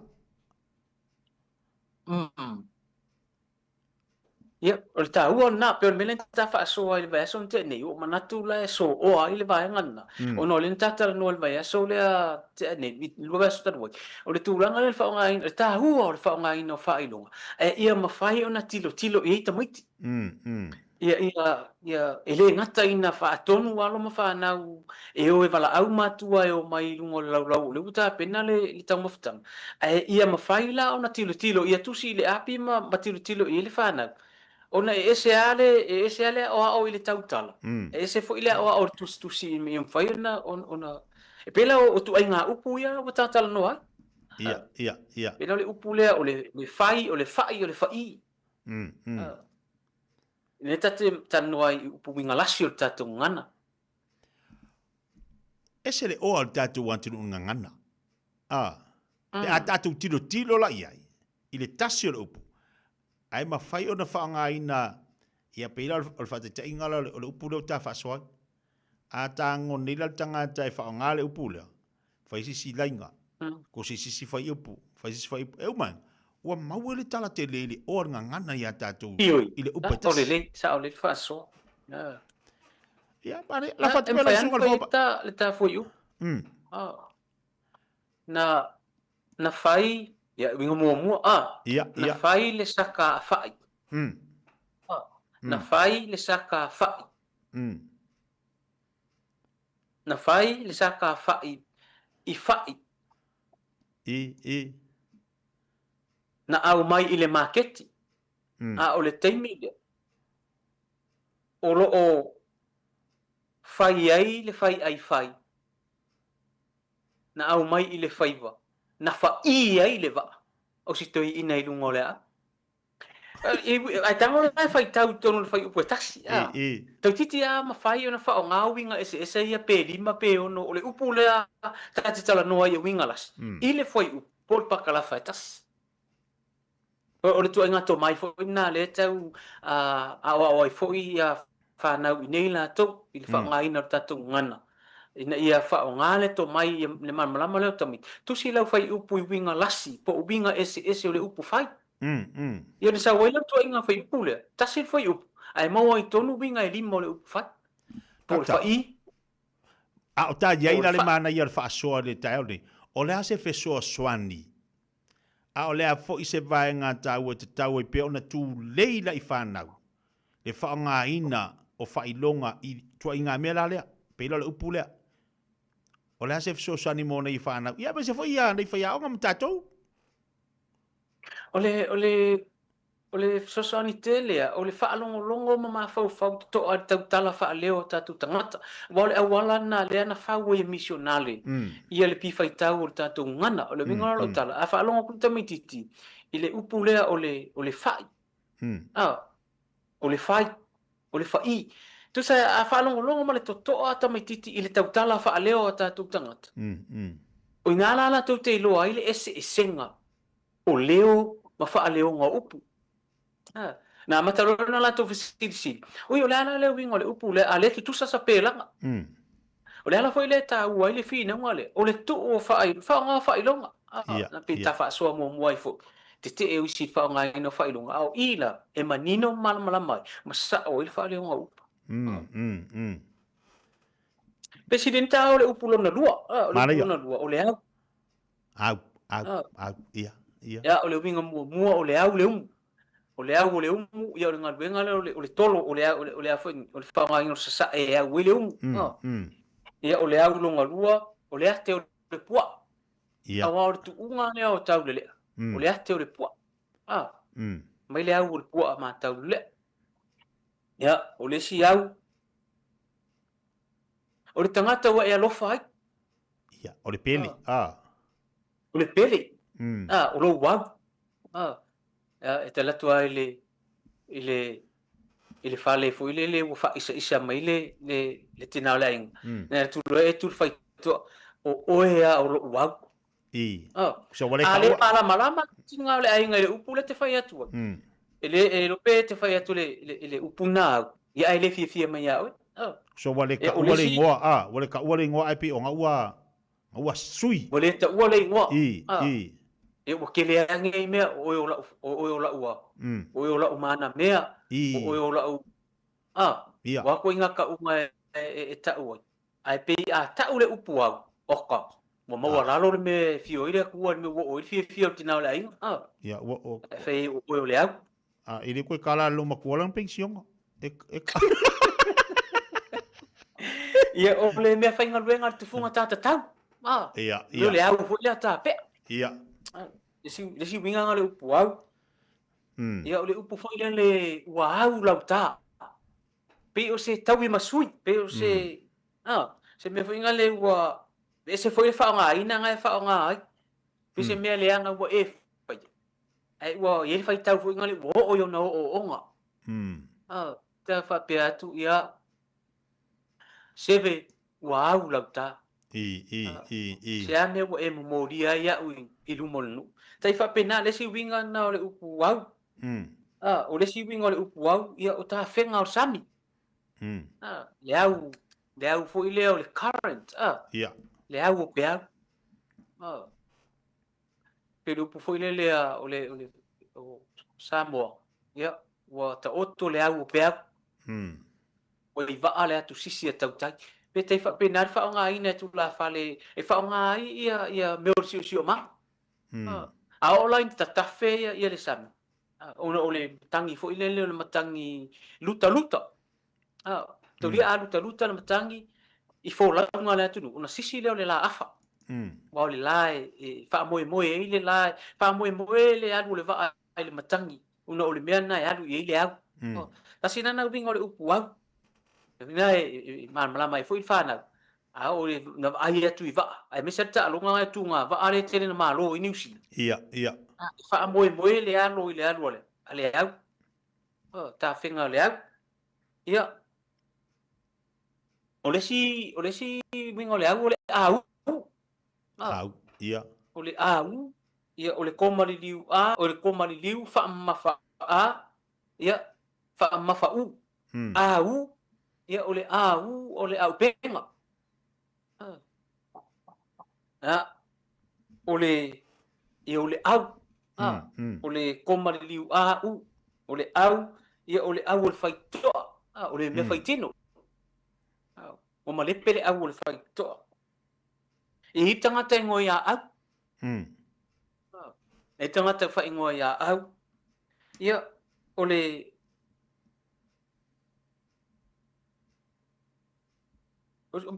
Mm. Ia, o le taua lena, pei o le mea lea na ta faasoa ai i le vaiaso na tea nei, ua ou manatu la e soa ai le vaega lena, ona o lea na ta talanoa i le vaiaso lea tea nei, i le vaiaso talu ai, o le tulaga lea o le faaaogaina, le taua o le faaaogaina o faailoga, ae ia mafai ona tilotilo i ai tamaiti. Ia, ia, ia, e le gata ina faatonu alo ma fanau e o e valaau matua e omai i luga o le laulau o lea ua tapena le, le taumafataga, ae ia mafai la ona tilotilo, ia tusi i le api ma, ma tilotilo i ai le fanau, ona e ese lava le, e ese lava le aoao i le tautala, e ese foi le aoao i le tusitusi ina ia mafai ona, ona, ona, e pei la o ituaiga upu ia ua ta talanoa ai.
Ia, ia, ia.
Pei la o le upu lea o le, le fai, o le fa'i, o le fa'i. Lea ta te talanoa ai i upu uiga lasi o le tatou gagana.
Ese le oa o le tatou atunuu gagana. A, pe a tatou tilotilo la i ai, i le tasi o le upu, ae mafai ona faaaogaina, ia pei la o le faataitaiga la o le upu lea ua ta faasoa ai. A tago nei la le tagata e faaaoga le upu lea, fai se isi laiga, ko se isi fuaiupu, fai se isi fuaiupu, e uma ua maua le tala tele i le oa o le gagana iā tatou i le upu e tasi.
Sao lelei, sao lelei le faasoa.
Ia, pare, la fatu pea lau susuga i le
Fofoga. Le ta fuaiupu. Na, na fai, ia, uiga muamua, a,
ia,
na fai le saka a fa'i. Na fai le saka a fa'i. Na fai le saka fa'i i fa'i.
I, i.
Na aumai i le maketi. A o le taimi lea, o lo o fai ai le fai'ai fai. Na aumai i le faiva, na fa'i ai le va'a o si toeaina i luga o le aau. Ae tago la e faitau i totonu o le fuaiupu e tasi, a. Toeitiiti lava mafai ona faaaoga uiga eseese ia pe lima pe ono o le upu lea ta te talanoa ai e uiga lasi i le fuaiupu po o le pakalafa e tasi. O le ituaiga tomai foi lena lea e tau aoao ai foi ia fanau i inei latou i le faaaogaina o le tatou gagana ina ia faaaoga le tomai le malamalama lea o tamaiti. Tusi lau fuaiupu i uiga lasi po o uiga eseese o le upu fai. Ia ona sau ai lea o le ituaiga fuaiupu lea, tasi le fuaiupu, ae maua ai tonu uiga e lima o le upu fai, po o le fa'i.
A o ta i ai la le manaia o le faasoa i le taeao lenei, o le a se fesoasoani, a o le a foi se vaega taua e tatau ai pea ona tulei la i fanau le faaaogaina o faailoga i ituaiga mea la lea, pei la o le upu lea. O le a se fesoasoani mo nei fanau, ia aemaise foi ia nei faiaoga ma tatou.
O le, o le, o le fesoasoani tele a, o le faalogologo ma mafaufau totoa i le tautala faaleo a tatou tagata. Aua o le auala lena lea na fau ai e misionale ia le pifaitau o le tatou gagana. O le uiga o lau tala, a faalogo atu le tamaitiiti i le upu lea o le, o le fa'i, a, o le fai, o le fa'i. Tusa a faalogologo ma le totoa tamaitiiti i le tautala faaleo a tatou tagata, o i ina la latou te iloa ai le eseesega o leo ma faaleoga o upu. A, na amata loa ona latou fesilisili, ui o le a la le uiga o le upu lea, a le tutusa sapelaga. O le ala foi lea e taua ai le finauga lea, o le tuu o faaaoga o faailoga. Na pei ta faasoa muamua ai foi, tetee o isi i le faaaogaina o faailoga, a o i la, e manino ma malamalama ai, ma sao ai le faaleoga o upu. Pesidenta o le upu lona lua, o le upu lona lua, o le au.
Au, au, au, ia, ia.
Ia, o le uiga muamua o le au le umu. O le au o le umu, ia o le galuega lea o le, o le tolo, o le, o le, o le a foi, o le faaaogaina o le sasae e au ai le umu. Ia, o le au lona lua, o le ate o le puaa.
Ia.
Aua o le tuuga lea o Taulelea, o le ate o le puaa. Mai le au o le puaa ma Taulelea. Ia, o le isi au, o le tagata ua e alofa ai.
Ia, o le pele.
Ah. O le pele. Ah, o lou au. Ah. E tali atu lava i le, i le, i le fale foi lele ua faaisaisa mai le, le, le tina o le aiga. Na atu loa e tu le faitotoa. O oe a o lo'u au.
I.
Oh.
So ua le
A le
taua.
malamalama le tiga o le aiga i le upu lea te fai atu ai. E le e iloa pe te fai atu le le le upu na au, ia ae le fiafia mai ia oe. Oh.
So ua le
E o
taua
le
le
isi
igoa, a, ua le taua le igoa ae pei o ga ua ga ua sui.
Ua le taua le igoa.
I,
Ah.
i.
E ua kele a nei mea o oe o la'u o oe o la'u a. O oe o la'u manamea,
I.
o oe o la'u ah,
Ia.
ua koe nga ka'uga e e e ta'u ai. Ae pei a ta'u le upu au, oka, ua maua lalo le mea e fio ai le Atua i le mea ua oo ai le fiafia o le tina o le aiga, a.
Ia, ua, ua.
Ae fai ai o oe o le au.
A, e le koe kala le matua lana penisiona. E, e.
Ia, o le mea faigaluega a le tufuga ta tatau, a.
Ia,
ia. O le au foi lea tapea.
Ia.
Le isi, le isi uiga o le upu au. Ia, o le upu foi lea le ua au lau ta. Pei o se taui ma sui, pei o se, a, se mea foi lea ua ese foi le faaaogaina na e faaaoga ai. Pei se mea leaga ua e faia. Ae ua i ai le faitau foi lea ua oo i ona ooooga. A, ta faapea atu, ia, seve ua au lau ta.
I, i, i, i.
Se a mea ua e momolia ai au i luma o le nuu. Tai faapena le isi uiga lena o le upu au. A, o le isi uiga o le upu au, ia o tafega o le sami. A, le au, le au foi lea o le current, a.
Ia.
Le au o peau. A. Pe le upu foi lea lea o le, o le, o Samoa, ia, ua taoto le au o peau. Ua i vaa le atu sisi a tautai. Pe tai faapena le faaaogaina e tulafale e faaaoga ai ia, ia mea o le siosiomaga. A oo la ina tatafe ia, ia le sami, ona o le matagi foi lele o le matagi lutaluta. Taulia a lutaluta le matagi i folauga a le atunuu, ona sisi lea o le la afa. Aua o le la e faamoemoe ai le la, e faamoemoe le alu o le vaa i le matagi, ona o le mea lena e alu i ai le au. Tasi lena uiga o le upu au. Le uiga e malamalama ai foi le fanau, a oo ina vaai atu i vaa, aemaise le taaloga e tuga vaa lea e tele ina malo i Niu Sila.
Ia, ia.
E faamoemoe le alo i le alu a le au, tafega o le au. Ia, o le isi, o le isi uiga o le au, o le au.
Au, ia.
O le au, ia, o le koma liliu a, o le koma liliu faamamafa a, ia, faamamafa u. Au, ia, o le au, o le auupega. Ia, o le, ia, o le au, a, o le koma liliu a u, o le au, ia, o le au o le faitotoa, a, o le mea faitino. A, ua malepe le au o le faitotoa. E i tagata ingoa iā au. E tagata whaingoa iā au. Ia, o le...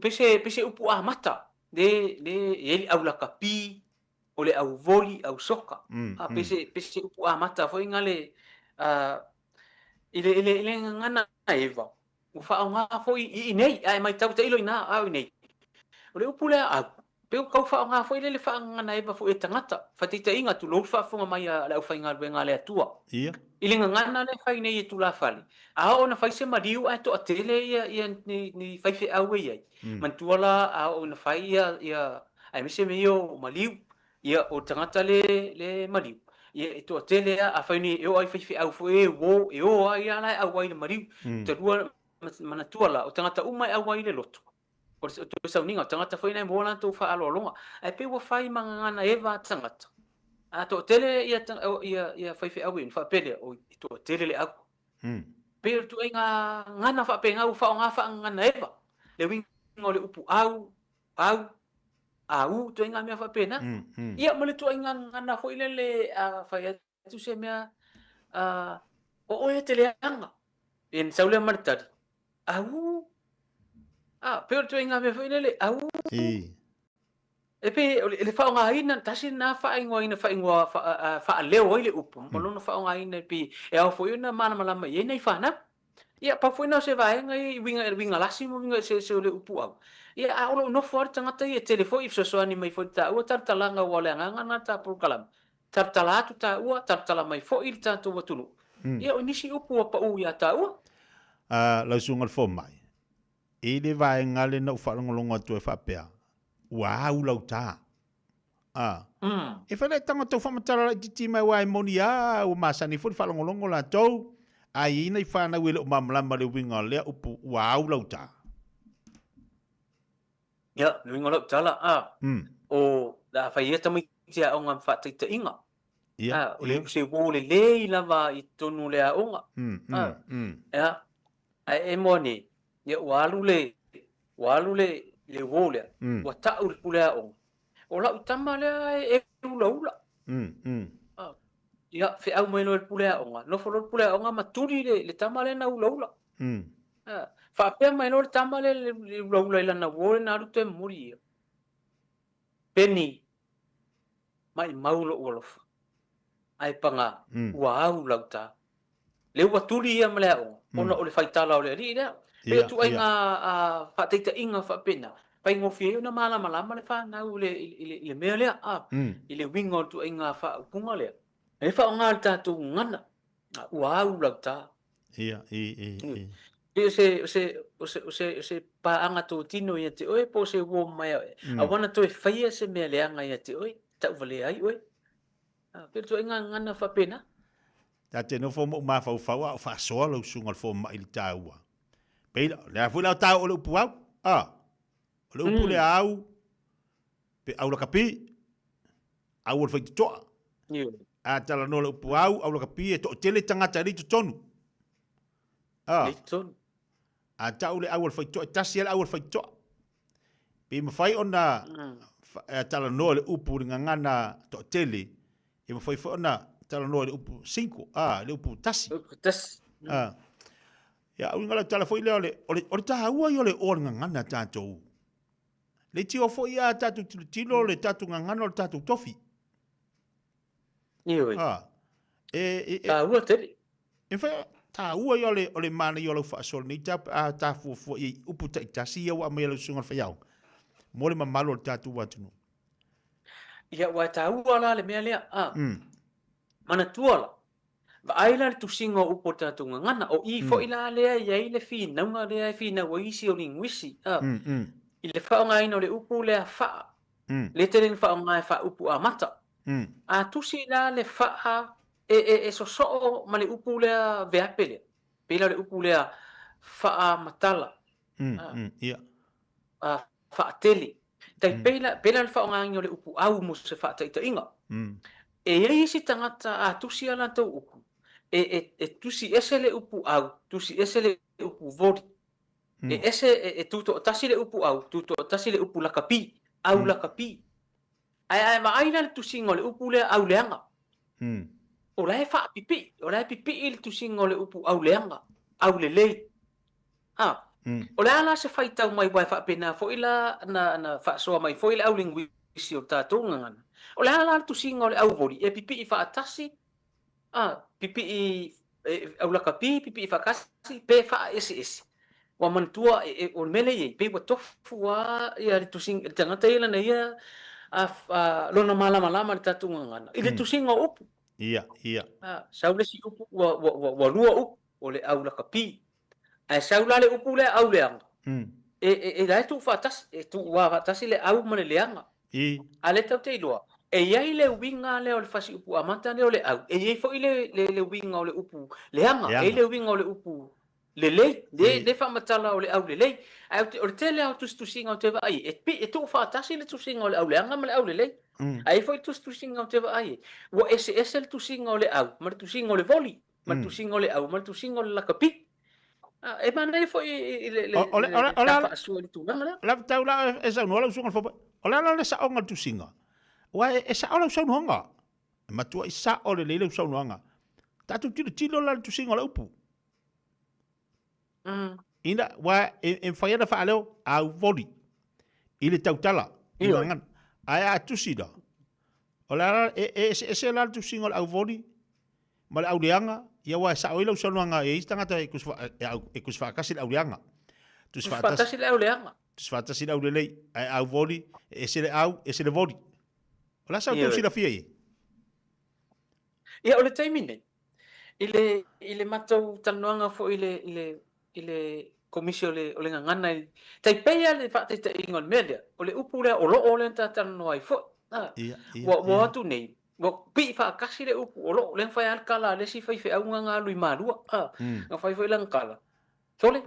Pese, pese upu amata, le, le, e ai le au lakapi, o le au voli, au soka. A, pese, pese upu amata foi nga le, i le, i le, i le ngana eva. Ua faaaoga foi i inei, ae matau tailo ina a o inei. O le upu lea au, pei ua tau faaaoga foi lea le faagaganaeva foi e tagata, faataitaiga, tulou le faafofoga mai a le aufaigaluega a le Atua.
Ia.
I le gagana lea e fai nei e tulafale, a oo ina fai se maliu ae toatele ia, ia ni, ni faifeau e i ai, manatua la a oo ina fai ia, ia, aemaise mea ia o maliu, ia o le tagata le, le maliu, ia e toatele lava, afai nei e oo lava i faifeau foi e uo, e o lava ia la e auai i le maliu. Talua, manatua la, o tagata uma e auai i le loto, o le toe sauniga, o tagata foi na e maua latou faaaloaloga. Ae pei ua fai ma gagana eva a tagata, a toatele ia, ia, ia faifeau e ona faapea lea, oi, e toatele le au. Pei o le ituaiga gagana faapena ua faaaoga faagagana eva, le uiga o le upu au, au, a u, ituaiga mea faapena. Ia, ma le ituaiga gagana foi lele a fai atu se mea, a, o oe e te leaga. Ia, ona sau lea ma le tali, au, a, pei o le ituaiga mea foi lele, au. E pei o le faaaogaina, tasi lena faaigoaina faaigoa faaleo ai le upu ma lona faaaogaina e pei e ao foi ona malamalama i ai nai fanau. Ia, pau foi lena o se vaega ia i uiga, uiga lasi ma uiga eseese o le upu au. Ia, a o lou nofo lava le tagata ia, e tele foi i fesoasoani mai foi i le taua talatalaga aua o le agaga lena o le ta polokalame. Talatala atu taua, talatala mai foi le tatou atunuu. Ia, o nisi upu ua pau iā taua.
Lau Susuga i le Fomai, i le vaega lea na ou faalogologo atu ai faapea, Ua au lau tā. A. E whai lai tanga tau whamatara laititi mai wā e moni a, ua masani foi le faalogologo latou, a i ai nai fanau e le o malamalama le uiga o lea upu ua au lau tā.
Ia, le uiga o lau tala, a, o le a fai ia tamaiti aoga ma faataitaiga.
Ia,
A, o le se uo lelei lava i totonu o le aoga. A, ia, ae e moa nei, ia ua alu le, ua alu le, le uo lea, ua tau i le pule aoga. O lau tama lea e ulaula. A, ia, feau mai loa i le pule aoga, nofo loa le pule aoga ma tuli le, le tama lea na ulaula. A, faapea mai loa le tama lea le ulaula i lana uo lea na alu toe momoli ia. Peni, maimau lou alofa, ae paga, ua au lau ta. Lea ua tuli ia ma le aoga, ona o le faitala o le alii lea. Pei o ituaiga faataitaiga faapena, faigofie ai ona malamalama le fanau i le mea lea, i le uiga o le ituaiga faaupuga lea. E faaaoga le tatou gagana, ua au lau ta.
Ia, i, i, i.
Pei o se, o se, o se, o se, o se paaga totino ia te oe po o se uo mai a oe. Aua na toe faia se mea leaga ia te oe, tauvalea ai oe. Pei o le ituaiga gagana faapena.
Ta te nofo ma ou mafaufau a o faasoa lau susuga o le fomai i le taua. Pei la, o le a foi la o taua o le upu au? A, o le upu lea au, pe au lakapi, au o le faitotoa. A talanoa le upu au, au lakapi, e toatele tagata e le i totonu. A, a tau le au o le faitotoa, e tasi lava le au o le faitotoa. Pe mafai ona talanoa le upu i le gagana toatele, e mafai foi ona talanoa i le upu cinco, a, le upu tasi.
Upu tasi.
A. Ia, uiga lau tala foi lea o le, o le, o le taua ia o le o le gagana tatou. Le tio foi a tatou tilotilo le tatou gagana o le tatou tofi.
Ioe.
A. E, e, e,
taua tele.
E whai, taua ia o le, o le manaia o lau faasoa lenei ta, a ta fuafua i upu taitasi ia ua aumai e lau susuga i le faiaoga mo le mamalu o le tatou atunuu.
Ia, ua e taua la le mea lea, a. Manatua la, vaai la le tusiga o upu o le tatou gagana, o i foi la lea e i ai le finauga lea e finau ai isi o linguisi, a. I le faaaogaina o le upu lea faa, lea tele ina faaaoga e faaupu amata. A tusi la le faa e, e, e sosoo ma le upu lea veape lea, pei la o le upu lea faamatala,
Ia.
A, faatele. Tai pei la, pei la le faaaogaina o le upu au mo se faataitaiga. E i ai isi tagata a tusi a latou upu, e, e, e tusi ese le upu au, tusi ese le upu voli. E ese, e, e tutoatasi le upu au, tutoatasi le upu lakapi, au lakapi. Ae a e vaai la i le tusiga o le upu lea auleaga, o la e faapipii, o la e pipii le tusiga o le upu auleaga, aulelei. A, o le a la se faitau mai aua e faapena foi la na, na faasoa mai foi le aulinguisi o le tatou gagana. O le a la le tusiga o le auvoli e pipii faatasi, a, pipii e, aulakapi, pipii faakasi, pe faaeseese. Ua manatua, e, e, o le mea lea e i ai, pei ua tofu lava ia le tusiga, le tagata ia lana ia a, a, lona malamalama i le tatou gagana, i le tusiga o upu.
Ia, ia.
A, sau le isi upu ua, ua, ua, ua lua upu, o le aulakapi. Ae sau la le upu lea auleaga, e, e, e la e tuu faatasi, e tuu lava faatasi le au ma le leaga.
I.
A lea tatou te iloa, e i ai le uiga lea o le fasiupu amata lea o le au, e i ai foi le, le, le uiga o le upu leaga, e i ai le uiga o le upu lelei, le, le faamatala o le aulelei. Ae o le tele lava o tusitusiga ou te vaai ai, e, e tuu faatasi le tusiga o le auleaga ma le aulelei. Ae i ai foi tusitusiga ou te vaai ai, ua eseese le tusiga o le au ma le tusiga o le voli. ma le tusiga o le au, ma le tusiga o le lakapi. E manaia foi i le, le,
o, le,
le, le faasoa i le tulaga lea.
La tau la e saunoa lau susuga i le Fofoga, o le a la le saoga o le tusiga? Aua e sao lau saunoaga. E matuai sao lelei lau saunoaga. Tatou tilotilo la i le tusiga o le upu. Ina, aua e mafai ona faaleo au voli i le tautala, i gagana. Ae a tusi la, o le a la, e eseese la le tusiga o le auvoli ma le auleaga, ia aua e sao ai lau saunoaga e i ai se tagata e tusi faatasi le auleaga.
Tusi faatasi le auleaga.
Tusi faatasi le aulelei, ae auvoli, e ese le au, ese le voli. O le a sa outou silafia i ai?
Ia, o le taimi nei, i le, i le matou talanoaga foi i le, i le, i le Komisi o le, o le gagana i, tai pei lava le faataitaiga o le mea lea, o le upu lea o loo lea na talatalanoa ai foi. A,
Ia, ia,
ua, ua
ia.
atu nei, ua pii faatasi le upu o loo, lea na fai lava le tala a le isi faifeau na na alu i Malua, a, na fai foi lana tala, sole,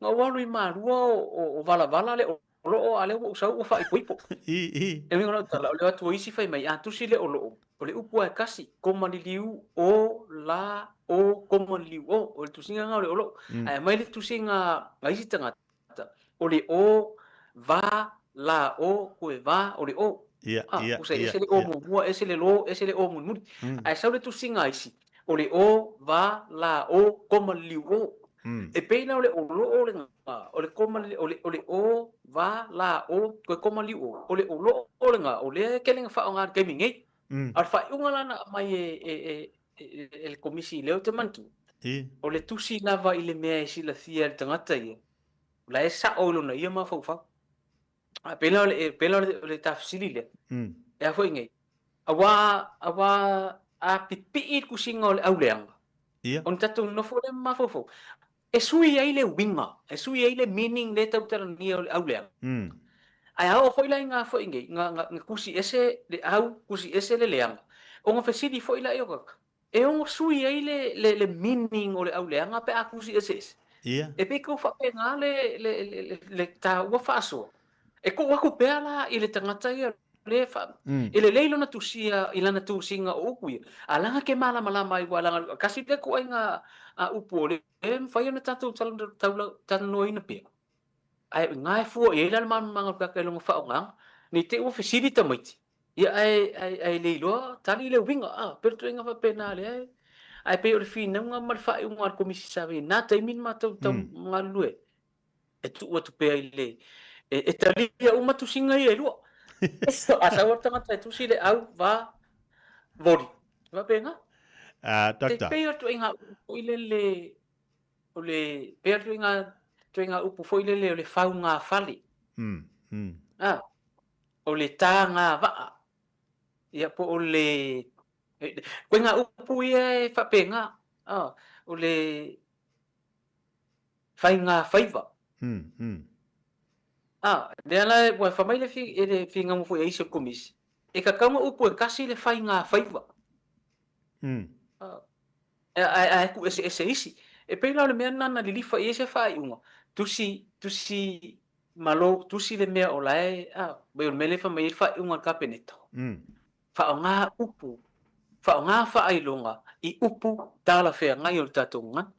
na ou alu i Malua o, o, o valavala le o loo, a lea ua ou sau ua faaipoipo.
I, i.
E uiga o lau tala, o le o atu o isi fai mai, a tusi le o loo, o le upu lava e kasi, koma liliu o, la, o, koma liliu o, o le tusiga lena o le o loo. Ae aumai le tusiga a isi tagata, o le o, va, la, o, koe va, o le o.
Ia,
A,
ia,
pusa
ia,
ese le o
ia.
muamua, ese le lo, ese le o mulimuli. Ae sau le tusiga a isi, o le o, va, la, o, koma liliu o. E pei la o le o loo lena, o le koma, o le, o le o, va, la, o, toe koma liliu o. O le o loo lena, o lea e tele ina faaaoga i le taimi nei. A o le faaiuga la na aumai e, e, e, e, e le Komisi lea ou te manatua, o le tusi lava i le mea e silafia e le tagata ia, o la e sao i lona ia mafaufau. A pei la o le, pei la o le, o le tafesili lea, e a foi nei, auā, auā a pipii le tusiga o le auleaga, ona tatou nonofo lea ma mafaufau, e sui ai le uiga, e sui ai le meaning lea e tautalania o le auleaga. Ae a oo foi la i ngā foi nei, nga, nga, nga tusi ese le au, tusi ese le leaga, ona fesili foi laia o tagata, E ono sui ai le, le, le meaning o le auleaga pe a tusi eseese.
Ia.
E pei tau faapena le, le, le, le, le taua faasoa. E tuu atu pea la i le tagata ia le fa, e lelei lona tusia i lana tusiga o upu ia, a laga ke malamalama ai ua laga kasi lea ituaiga a upu o lea e mafai ona tatou talanoaina pea. Ae i ina e fua i ai la le malamalamaga o le tagata i lona faaaogaga, ne i te i ua fesili tamaiti, Ia, ae, ae, ae le iloa tali le uiga, a, pei o le ituaiga faapena lea e, ae pei o le finauga ma le faaiuga a le Komisi Survey i na taimi na matou tau galulue ai, e tuu atu pea i le, e, e talia uma tusiga ia e lua. A sau le tagata e tusi le au, va, voli, e faapena.
Ah,
E
doctor.
pei o le ituaiga upu foi lele, o le, pei o le ituaiga, ituaiga upu foi lele o le faugafale. Ah, o le tāngā vaa, ia po o le, koe ngā upu ia e faapena, a, o le whaingā whaiva. A, lea la, ua wha mai le, fi, e le whingamu foi a isi o le komisi, e kakau ngā upu e kasi le whaingā whaiva. A, a, a, e ku ese ese isi. E pei la o le mea nana lilifa i ai se faaiuga, tusi, tusi malo, tusi le mea o la e, a, pei o le mea lea e fai mai ai le faaiuga a le Kapeneta. Faaaoga upu, faaaoga faailoga i upu talafeagai o le tatou gagana.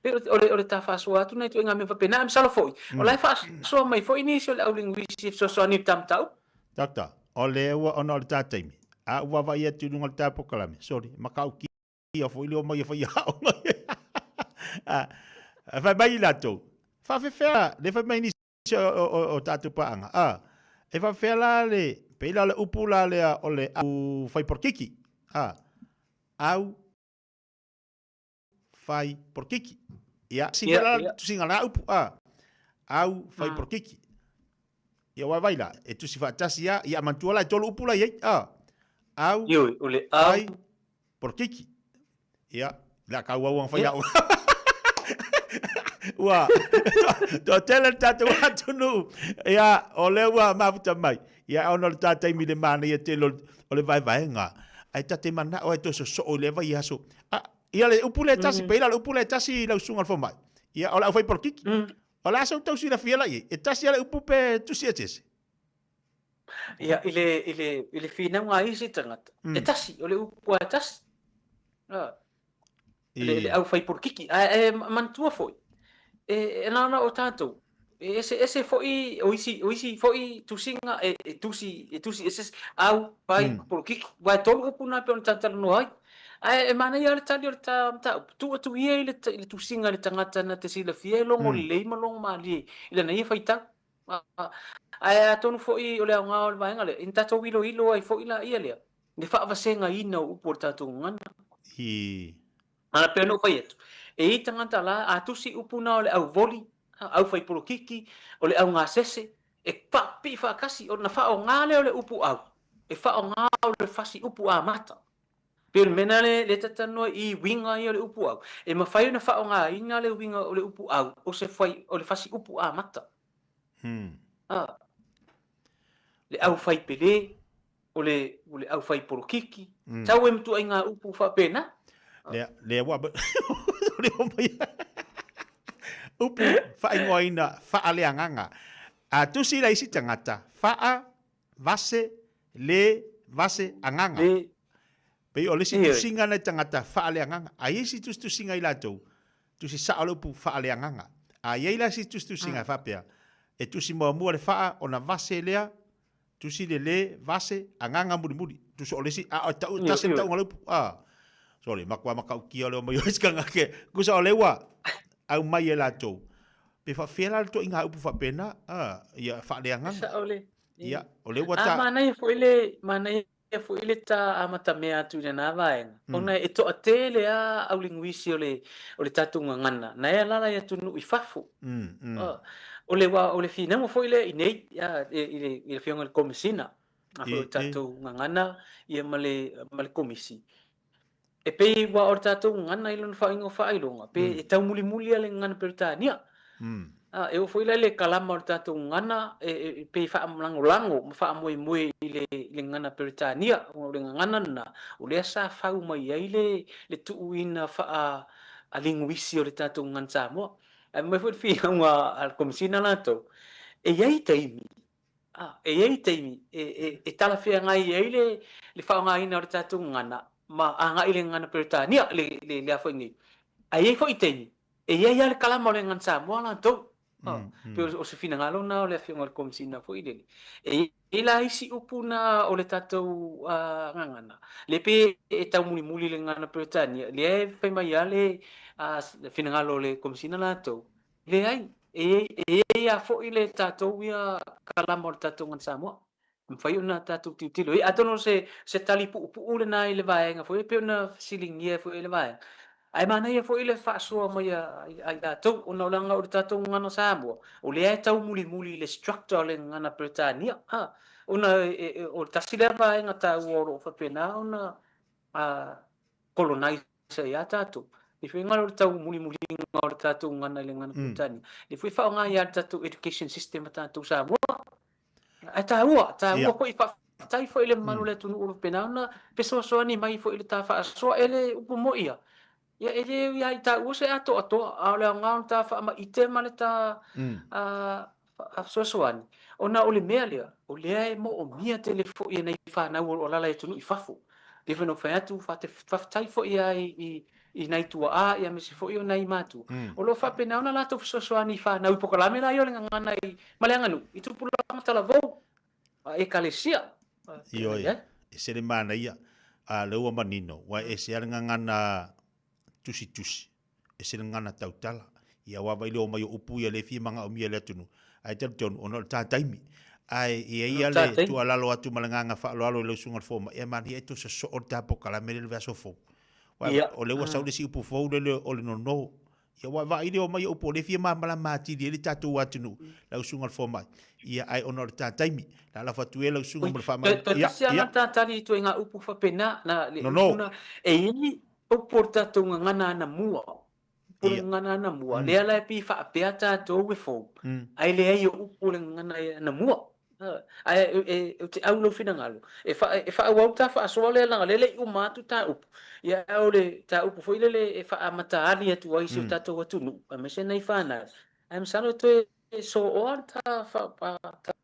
Pei o le, o le ta faasoa atu nai ituaiga mea faapena, ae masalo foi, o la e faasoa mai foi nisi o le aulinguisi e fesoasoani i le ta mataupu.
Doctor, o lea ua ona o le ta taimi, a ua vaavaai atu i luga o le ta polokalame, sorry, matautia foi le omai e fai aoga. A, fai mai i latou, faafefea, le fai mai nisi o, o, o, o tatou paaga, a, e faafefea la le, pei la o le upu la lea o le au fai porokiki, a, au fai porokiki. Ia, si
Ia,
la
ia.
tusiga la upu, a, au fai porokiki. Ia wai la, e tusi faatasi a, ia mantua la e tolu upu la i ai, a, au
Ioe, o le au.
fai porokiki. Ia, la kau au ang whai au. Ua, toa tele le tātou atunuu. Ia, o lea ua mafuta mai. Ia, ona o le tā taimi le mānaia tele o le, o le vaevaega. Ae tate manao ai toe sosoo i le vai aso. A, ia le upu le tasi, mm. peila le upu le tasi i lau susuga le fomai. Ia, o le au whai porokiki. O le a sau tau silafia la i ai. E tasi a le upu pe tusi eseese.
Ia, i le, i le, i le whinau ngā isi tangata. E tasi, o le upu a e tasi. Ah, le, le au whai porokiki. A, e manatua foi, e, e nana o tātou, e ese, ese foi, o isi, o isi foi tusinga, e, e tusi, e tusi ese, au, whai, mm. porokiki. Wai tolu upu nā pe ona tātara noa ai. Ae, e manaia le tali o le tā, mataupu. Tuu atu ia i le, i le tusinga i le tagata na te silafia e logo lelei ma logo mālie i lana ia faitau. Ae atonu foi o le aoga o le vaega lea, ina tatou iloilo ai foi la ia lea, le faavasegaina o upu o le tatou gagana.
I.
Ana pei ona ou fai atu, e i ai tagata la, a tusi upu na o le au voli, au fai polokiki, o le au gasese, e faapipii faatasi, ona faaaoga lea o le upu au, e faaaoga o le fasi upu amata. Pei o le mea lena lea ta talanoa i uiga ia o le upu au, e mafai ona faaaogaina le uiga o le upu au o se fai, o le fasi upu amata. A, le au fai pele, o le, o le au fai polokiki, tau e matuaiga upu faapena.
Lea, lea ua, o le omai. Upu faaigoaina faaleagaga. A tusi la isi tagata, faa, vase, le, vase, agaga.
Le.
Pei o le isi tusiga nai tagata faaleagaga. A i ai isi tusitusiga i latou, tusi sao le upu faaleagaga. A i ai la isi tusitusiga e faapea, e tusi muamua le faa ona vase lea, tusi le le, vase, agaga mulimuli. Tusi o le isi, a o tau, tasi le tauga o le upu. A, sorry, matua matautia o le omai o isi tagata ke, kusa o lea ua aumai e latou. Pe faafefea la le toaiga upu faapena, a, ia faaleagaga.
Sao le.
Ia, o lea ua ta...
A manaia foi le, manaia foi le ta amatamea atu i lena vaega, ona e toatele lava aulinguisi o le, o le tatou gagana, na e alaala i atunuu i fafo. O le, o le finauga foi lea i nei, i le, i le Afioga i le Komesina, a foi o le tatou gagana ia ma le, ma le Komisi. E pei ua o le tatou gagana i lona faaiuga o faailoga, pe e taumulimuli lava le gagana Peretania. A, e oo foi la i le kalama o le tatou gagana, e pei e faalagolago ma faamoemoe i le gagana Peretania, ona o le gagana lena, o lea sa fau mai ai le tuuina faa-linguisi o le tatou gagana Samoa. Ae fai mai foi le finauga a le Komesina latou, e i ai taimi A, e i ai taimi e talafeagai ai le faaaogaina o le tatou gagana ma agai i le gagana Peretania, le a foi nei. Ae i ai foi taimi, e i ai lava le kalama o le gagana Samoa latou. Pei o se finagalo lena o le Afioga i le Komesina foi lele. E i ai la isi upu na o le tatou gagana, lea pei e taumulimuli i le gagana Peretania, lea e fai mai lava le finagalo o le Komesina latou, Leai, e i ai lava foi le tatou ia kalama o le tatou gagana Samoa. E mafai ona tatou tilotilo i ai. Atonu o se tali puupuu lena i le vaega foi e pei ona fesiligia foi e le vaega. Ae manaia foi le faasoa mai a i latou ona o leaga o le tatou gagana Samoa, o lea e taumulimuli i le structure o le gagana Peretania, ona o le tasi lea vaega taua o lo o faapena ona colonize ia tatou. E foi galo le taumulimuliga o le tatou gagana i le gagana Peretania. E foi faaaoga ia le tatou education system a tatou Samoa. Ae taua, taua foi, faafetai foi i le mamalu o le atunuu o lo o faapena ona fesoasoani mai foi i le ta faasoa. E le upu moi ia, ia e le ia i taua se atoatoa, a o le aoga o le ta faamaite ma le ta fesoasoani, ona o le mea lea, o lea e moomia tele foi e nai fanau o lo o alaala i atunuu i fafo. Pei foi ona ou fai atu, faafetai foi lava i nai tuaa aemaise foi o nai matua, o lo o faapena ona latou fesoasoani i fanau i polokalame la ia o le gagana ma le aganuu i tupulaga talavou a ekalesia.
Ioe, e sele manaia, a lea ua manino, ua ese lava le gagana tusitusi. E se gagana tautala. Ia aua vai le omai o upu ia le fia manaomia e le atunuu. Ae talitonu ona o le ta taimi. Ae i ai ia le tuualalo atu ma le agaga faaaloalo i lau susuga i le fomai, e manaia e toe sosoo le ta polokalame lea i le vaiaso fou. Aua o lea ua sau le isi upu fou lele o le nono. Ia aua vaai le omai o upu o lea e fia malamalama atili ai le tatou atunuu, lau susuga i le fomai. Ia ae ona o le ta taimi, o le a lafo atu ia lau susuga mo le faamalamalamaga.
Toe tasi lava la ta tali i ituaiga upu faapena, na le upu na, e i ai Upu o le tatou gagana anamua, upu o le gagana anamua, lea la e pei faapea tatou e fou, ae leai o upu o le gagana anamua. Ae ou te au i lou finagalo, e faaauau ta faasoa lea leaga o lea e le i uma atu ta upu, ia ae o le ta upu foi lele e faaamata ali atu ai i si o tatou atunuu, aemaise nai fanau, ae masalo e toe sooa le ta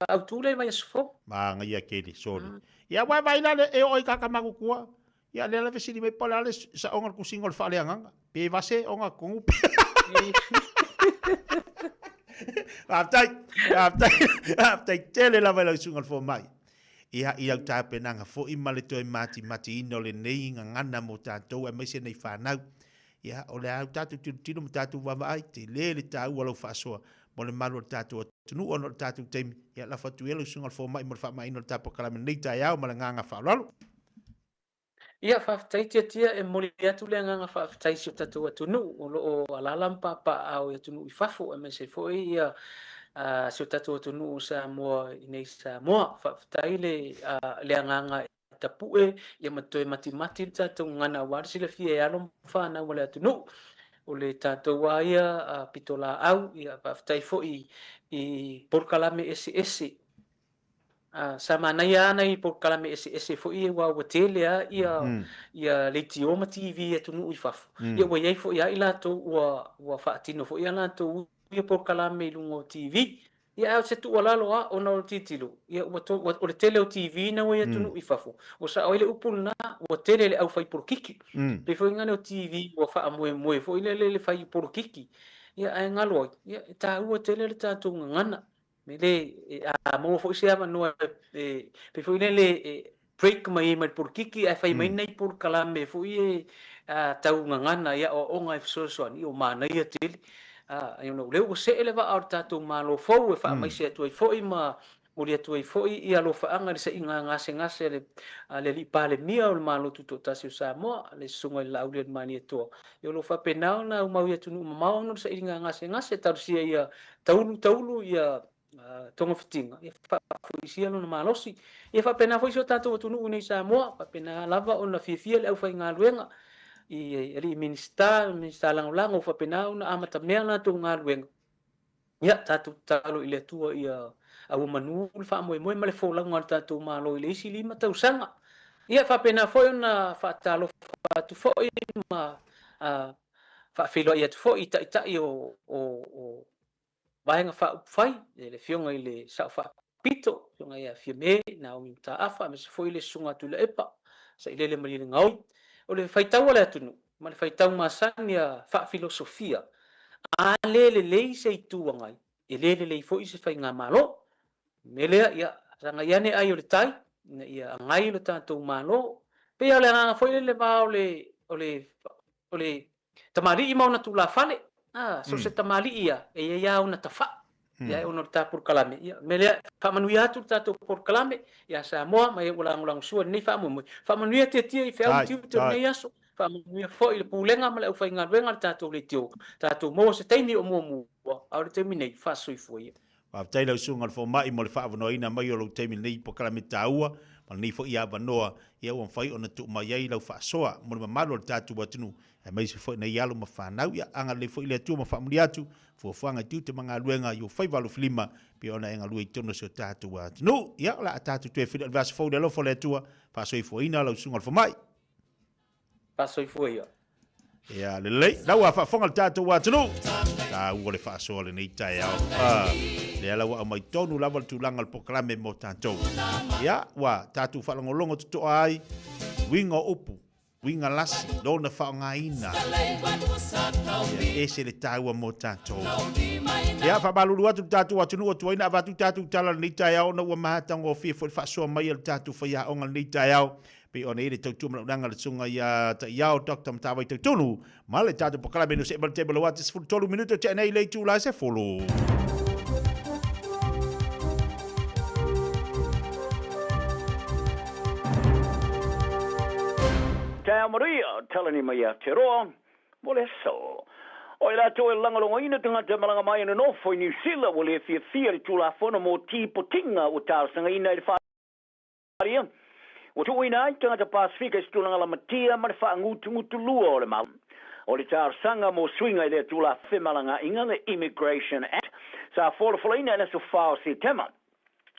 autu lea i vaiaso fou.
Manaia tele, sorry. Ia aua e vaai la e oo i kaka matutua, Ia lea la fesili mai po o le a le saoga o le tusiga o le faaleagaga. Pe vase ogatotonu pe. Faafetai, faafetai, faafetai tele lava i lau susuga i le fomai. Ia, i lau tapenaga foi ma le toe matimatiina o lenei gagana mo tatou aemaise nei fanau. Ia, o le a tatou tilotilo ma tatou vaavaai, tele le taua o lau faasoa mo le malu o le tatou atunuu ona o le tatou taimi. Ia, lafo atu ia lau susuga i le fomai mo le faamaeaina o le ta polokalame i lenei taeao ma le agaga faaaloalo.
Ia, faafetai Tiatia, e momoli atu le agaga faafetai i si o tatou atunuu o lo o alaala ma papaaao i atunuu i fafo aemaise foi ia si o tatou atunuu o Samoa i nei Samoa. Faafetai le agaga. tapue ia ma toe matimati le tatou gagana aua le silafia e alo ma fanau a le atunuu. O le tatou lava ia pitolaau, ia faafetai foi i polokalame eseese. Sa manaia lava nai polokalame eseese foi ia aua ua tele lava ia ia leitio ma TV i atunuu i fafo. Ia ua i ai foi lava i latou ua ua faatino foi a latou ia polokalame i luga o TV. Ia ae o se tuualalo lava ona o le tilotilo, ia ua o le tele o TV na ua i atunuu i fafo, ua sao ai le upu lena, ua tele le aufai polokiki. Pei foi lea o TV ua faamoemoe foi lele i le fai polokiki, ia ae galo ai, ia e taua tele le tatou gagana. Mele, a maua foi se avanoa e pei foi lele e break mai ai mai le polokiki ae fai mai nai polokalame foi e tau gagana i aoaoga e fesoasoani, ua manaia tele. Ona o lea ua see le vaa o le tatou Malo fou e faamaise atu ai foi ma momoli atu ai foi ia alofaaga i le saiga gasegase a le Alii Palemia o le Malo Tutoatasi o Samoa, le Susuga i le Laaulialemalietoa. Ia o lo o faapena ona aumau i atunuu mamao ona o le sailiga gasegase, talosia ia taulu taulu ia togafitiga, ia faafoisia lona malosi. Ia faapena foi si o tatou atunuu i nei Samoa, faapena lava ona fiafia le aufaigaluega i alii Minisita, Minisita Lagolago, faapena ona amatamea latou galuega. Ia, tatou tatalo i le Atua ia auomanu le faamoemoe ma le folauga a le tatou Malo i le isi 5 tausaga. Ia faapena foi ona faatalofa atu foi ma faafeiloai atu foi i taitai o Vaega Faaupufai, le Afioga i le Sao Faapito, Afioga ia Fiame Naomi Mataafa, aemaise foi le Susuga a Tuilaepa Sailele Malielegaoi. O le faitau a le atunuu ma le faitau masani a faafilosofia, a le lelei se Itu Agai, e le lelei foi se faigamalo. O le mea lea, ia sagai ane ai o le tai, ina ia agai lo tatou Malo. E pei lava o le agaga foi lea i le va o le, o le, o le tamalii ma ona tulafale, a, so o se tamalii lava, e i ai lava ona tafai, ia, ona o le ta polokalame. Ia, o le mea lea, faamanuia atu le tatou polokalame ia Samoa ma e ua lagolagosua i lenei faamoemoe. Faamanuia Tiatia i feau ma tiute o lenei aso. Faamanuia foi i le Pulega ma le aufaigaluega a le tatou leitio. Tatou maua se taimi o muamua, a o le taimi nei, faasoifua ia.
Faafetai lau Susuga i le Fomai mo le faaavanoaina mai o lou taimi i lenei polokalame taua ma lenei foi avanoa ia ua mafai ona tuu mai ai lau faasoa mo le mamalu o le tatou atunuu aemaise foi nai alo ma fanau. Ia agalelei foi le Atua ma faamanuia atu fuafuaga i tiute ma galuega i ou faiva alofilima pei ona e galue i totonu o si o tatou atunuu. Ia o le a tatou toe feiloai i le vaiaso fou i le alofa o le Atua. Faasoifuaina lau Susuga i le Fomai.
Faasoifua ia.
Ia lelei, lau a faafofoga le tatou atunuu. Taua le faasoa lenei taeao. Ah, lea la ua aumai tonu lava le tulaga o le polokalame mo tatou. Ia, ua tatou faalogologo totoa ai, uiga o upu, uiga lasi, lona faaaogaina. Ia, ese le taua mo tatou. Ia, faamalulu atu le tatou atunuu ua tuai ona avatu tatou tala lenei taeao ona ua matagofie foi le faasoa mai a le tatou faiaoga lenei taeao. Pei ona i ai le tautua manaonaga a le Susuga ia Taiao Doctor Matavai Tautonu ma le tatou polokalame no se'e ma le taimi o le wā 13 minute o tea nei i le itula e 10.
Taeao manuia, talani mai ia Te Roa mo le aso. O i latou e lagolagoina tagata e malaga mai e nonofo i Niu Sila ua le fiafia i le Tulafono mo Tipotiga ua talosagaina i le Aria, ua tuuina ai tagata Pasefika i se tulaga lamatia ma le faagutugutulua o le Malo. O le talosaga mo suiga i lea tulafono femalagaaiga, le Immigration Act, sa folafolaina i le aso 4 o Setema.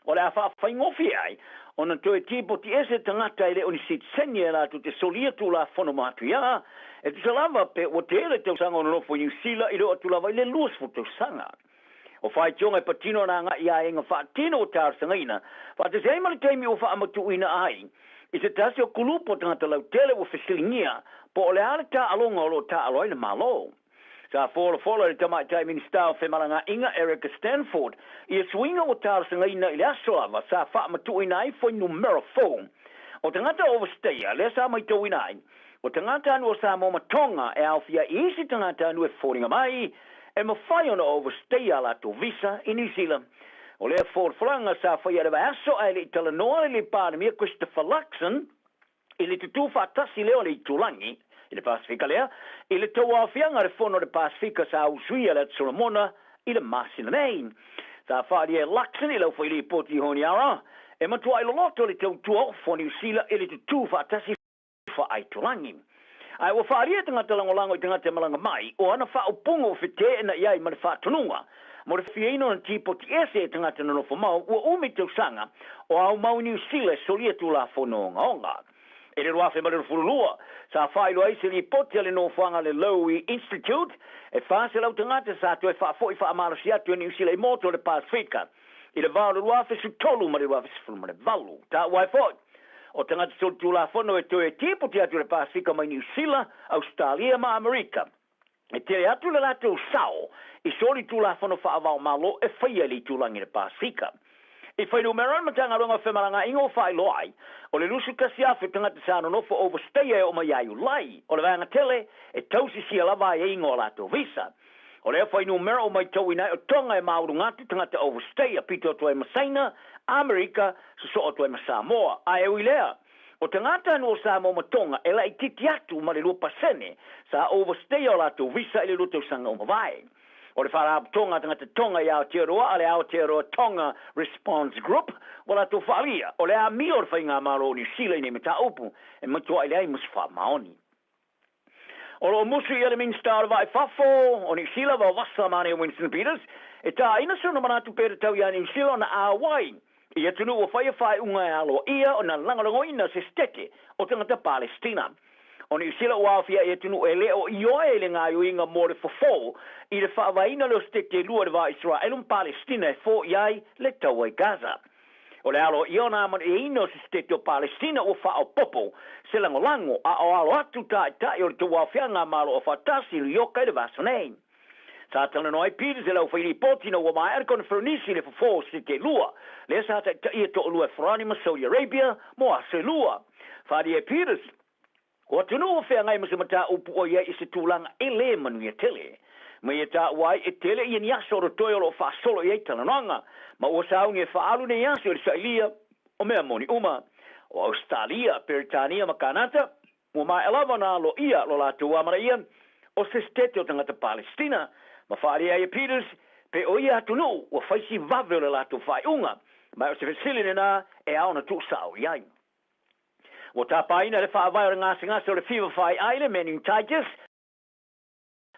O le a faafaigofie ai ona toe tipoti ese tagata e le o ni sitiseni e latou te solia tulafono matuia, e tusa lava pe ua tele tausaga o nonofo i Niu Sila i le oo atu lava i le 20 tausaga. O faitioga e patino ana agai i aiaiga faatino ua talosagaina, faatasi ai ma le taimi ua faamatuuina ai i se tasi o kulupu o tagata lautele ua fesiligia po o le a le taaloga o lo o taaalo ai le Malo. Sa folafola e le Tamaitai Minisita o Femalagaaiga Erica Stanford ia suiga ua talosagaina i le aso lava sa faamatuuina ai fuainumera fou o tagata overstayer lea sa maitauina ai O tagatanuu o Samoa ma Tonga e aofia i isi tagatanuu e foliga mai e mafai ona overstay a latou visa i Niu Sila. O lea folafolaga sa faia i le vaiaso ae le i talanoa le Palemia Christopher Luxon i le tutū faatasi lea o le itulagi i le Pasefika lea i le tauaofiaga o le Fono o le Pasefika sa usuia le Atu Solomona i le masina nei. Sa faaalia e Luxon i lau foi lipoti i Honiara. E matuai loloto le tautua ofo a Niu Sila i le tutū faatasi faaitulagi. Ae ua faaalia tagata lagolago i tagata e malaga mai, o ana faaupuga ua feteena i ai ma le faatonuga mo le fiaina ona tipoti ese e tagata nonofo mau ua umi tausaga o aumau i Niu Sila e solia tulafono ogaoga. I le 2022, sa faailoa ai se lipoti a le nofoaga a le Lowy Institute, e 400 tagata sa toe faafoi faamalosi atu e Niu Sila i motu o le Pasefika i le va o le 2013 ma le 2018. Taua ai foi, o tagata solitulafono e toe tipoti atu i le Pasefika mai Niu Sila, Ausetalia ma Amerika. E tele atu le latou sao i solitulafono faava-o-Malo e faia i le itulagi i le Pasefika. I fuainumera le Matagaluega o Femalagaaiga ua faailoa ai, o le 21,000 tagata sa nonofo overstayer e oo mai ia Iulai, o le vaega tele e tausisia lava aiaiga o a latou visa. O lea fuainumera ua maitauina ai o Tonga e maualuga atu tagata overstayer pito atu ai ma Saina, Amerika, sosoo atu ai ma Samoa. Ae ui lea, o tagata anu o Samoa ma Tonga e laitiiti atu ma le 2% sa overstayer o latou visa i le lua tausaga ua mavae. O le Faalapotopotoga a Tagata Tonga i Aotearoa a le Aotearoa Tonga Response Group ua latou faaalia, o le amio o le Faigamalo o Niu Sila i nei mataupu e matuai leai ma se faamaoni. O lo o musu ia le Minisita o le Vaa i Fafo o Niu Sila, Vaovasa Mane Winston Peters, e tāina sona manatu pe tatau iā Niu Sila ona āwai i atunuu ua faia faaiuga e aloaia ona lagolagoina se setete o tagata Palestina. O Niu Sila ua aofia i atunuu e le o ioe i le gaoioiga mo le fofo i le faavaeina lea o setete e lua i le va o Iseraelu ma Palestina e foia ai le taua i Gaza. O le aloaia ona amana'iaina o se setete o Palestina ua faaopoopo se lagolago a o alo atu taitai o le tauaofiaga a Malo Aufaatasi i Luioka i le vaiaso nei. Sa talanoa ai Peters i le aufailipoti ina ua maea le koneferenisi i le fofo o setete e lua, lea sa taitaia toalua e Farani ma Saudi Arabia mo aso e lua. Faaalia e Peters, O atunuu ua feagai ma se mataupu ua i ai i se tulaga e le manuia tele. Ma ia taua ai e tele ia ni aso o rotoe o lo o faasolo i ai talanoaga, ma ua sauni e faaalu nei aso i le sailia o mea moni uma. O Ausetalia, Peretania ma Kanata, ua maea lava ona aloaia lo latou amanaia o se setete o tagata Palestina, ma faaalia ai e Peters pe o ia atunuu ua fai si vave o le latou faaiuga, ma o se fesili lena e ao ona tuusao i ai. Ua tapaina le faavae o le gasegase o le Fiva Faiai le Meningitis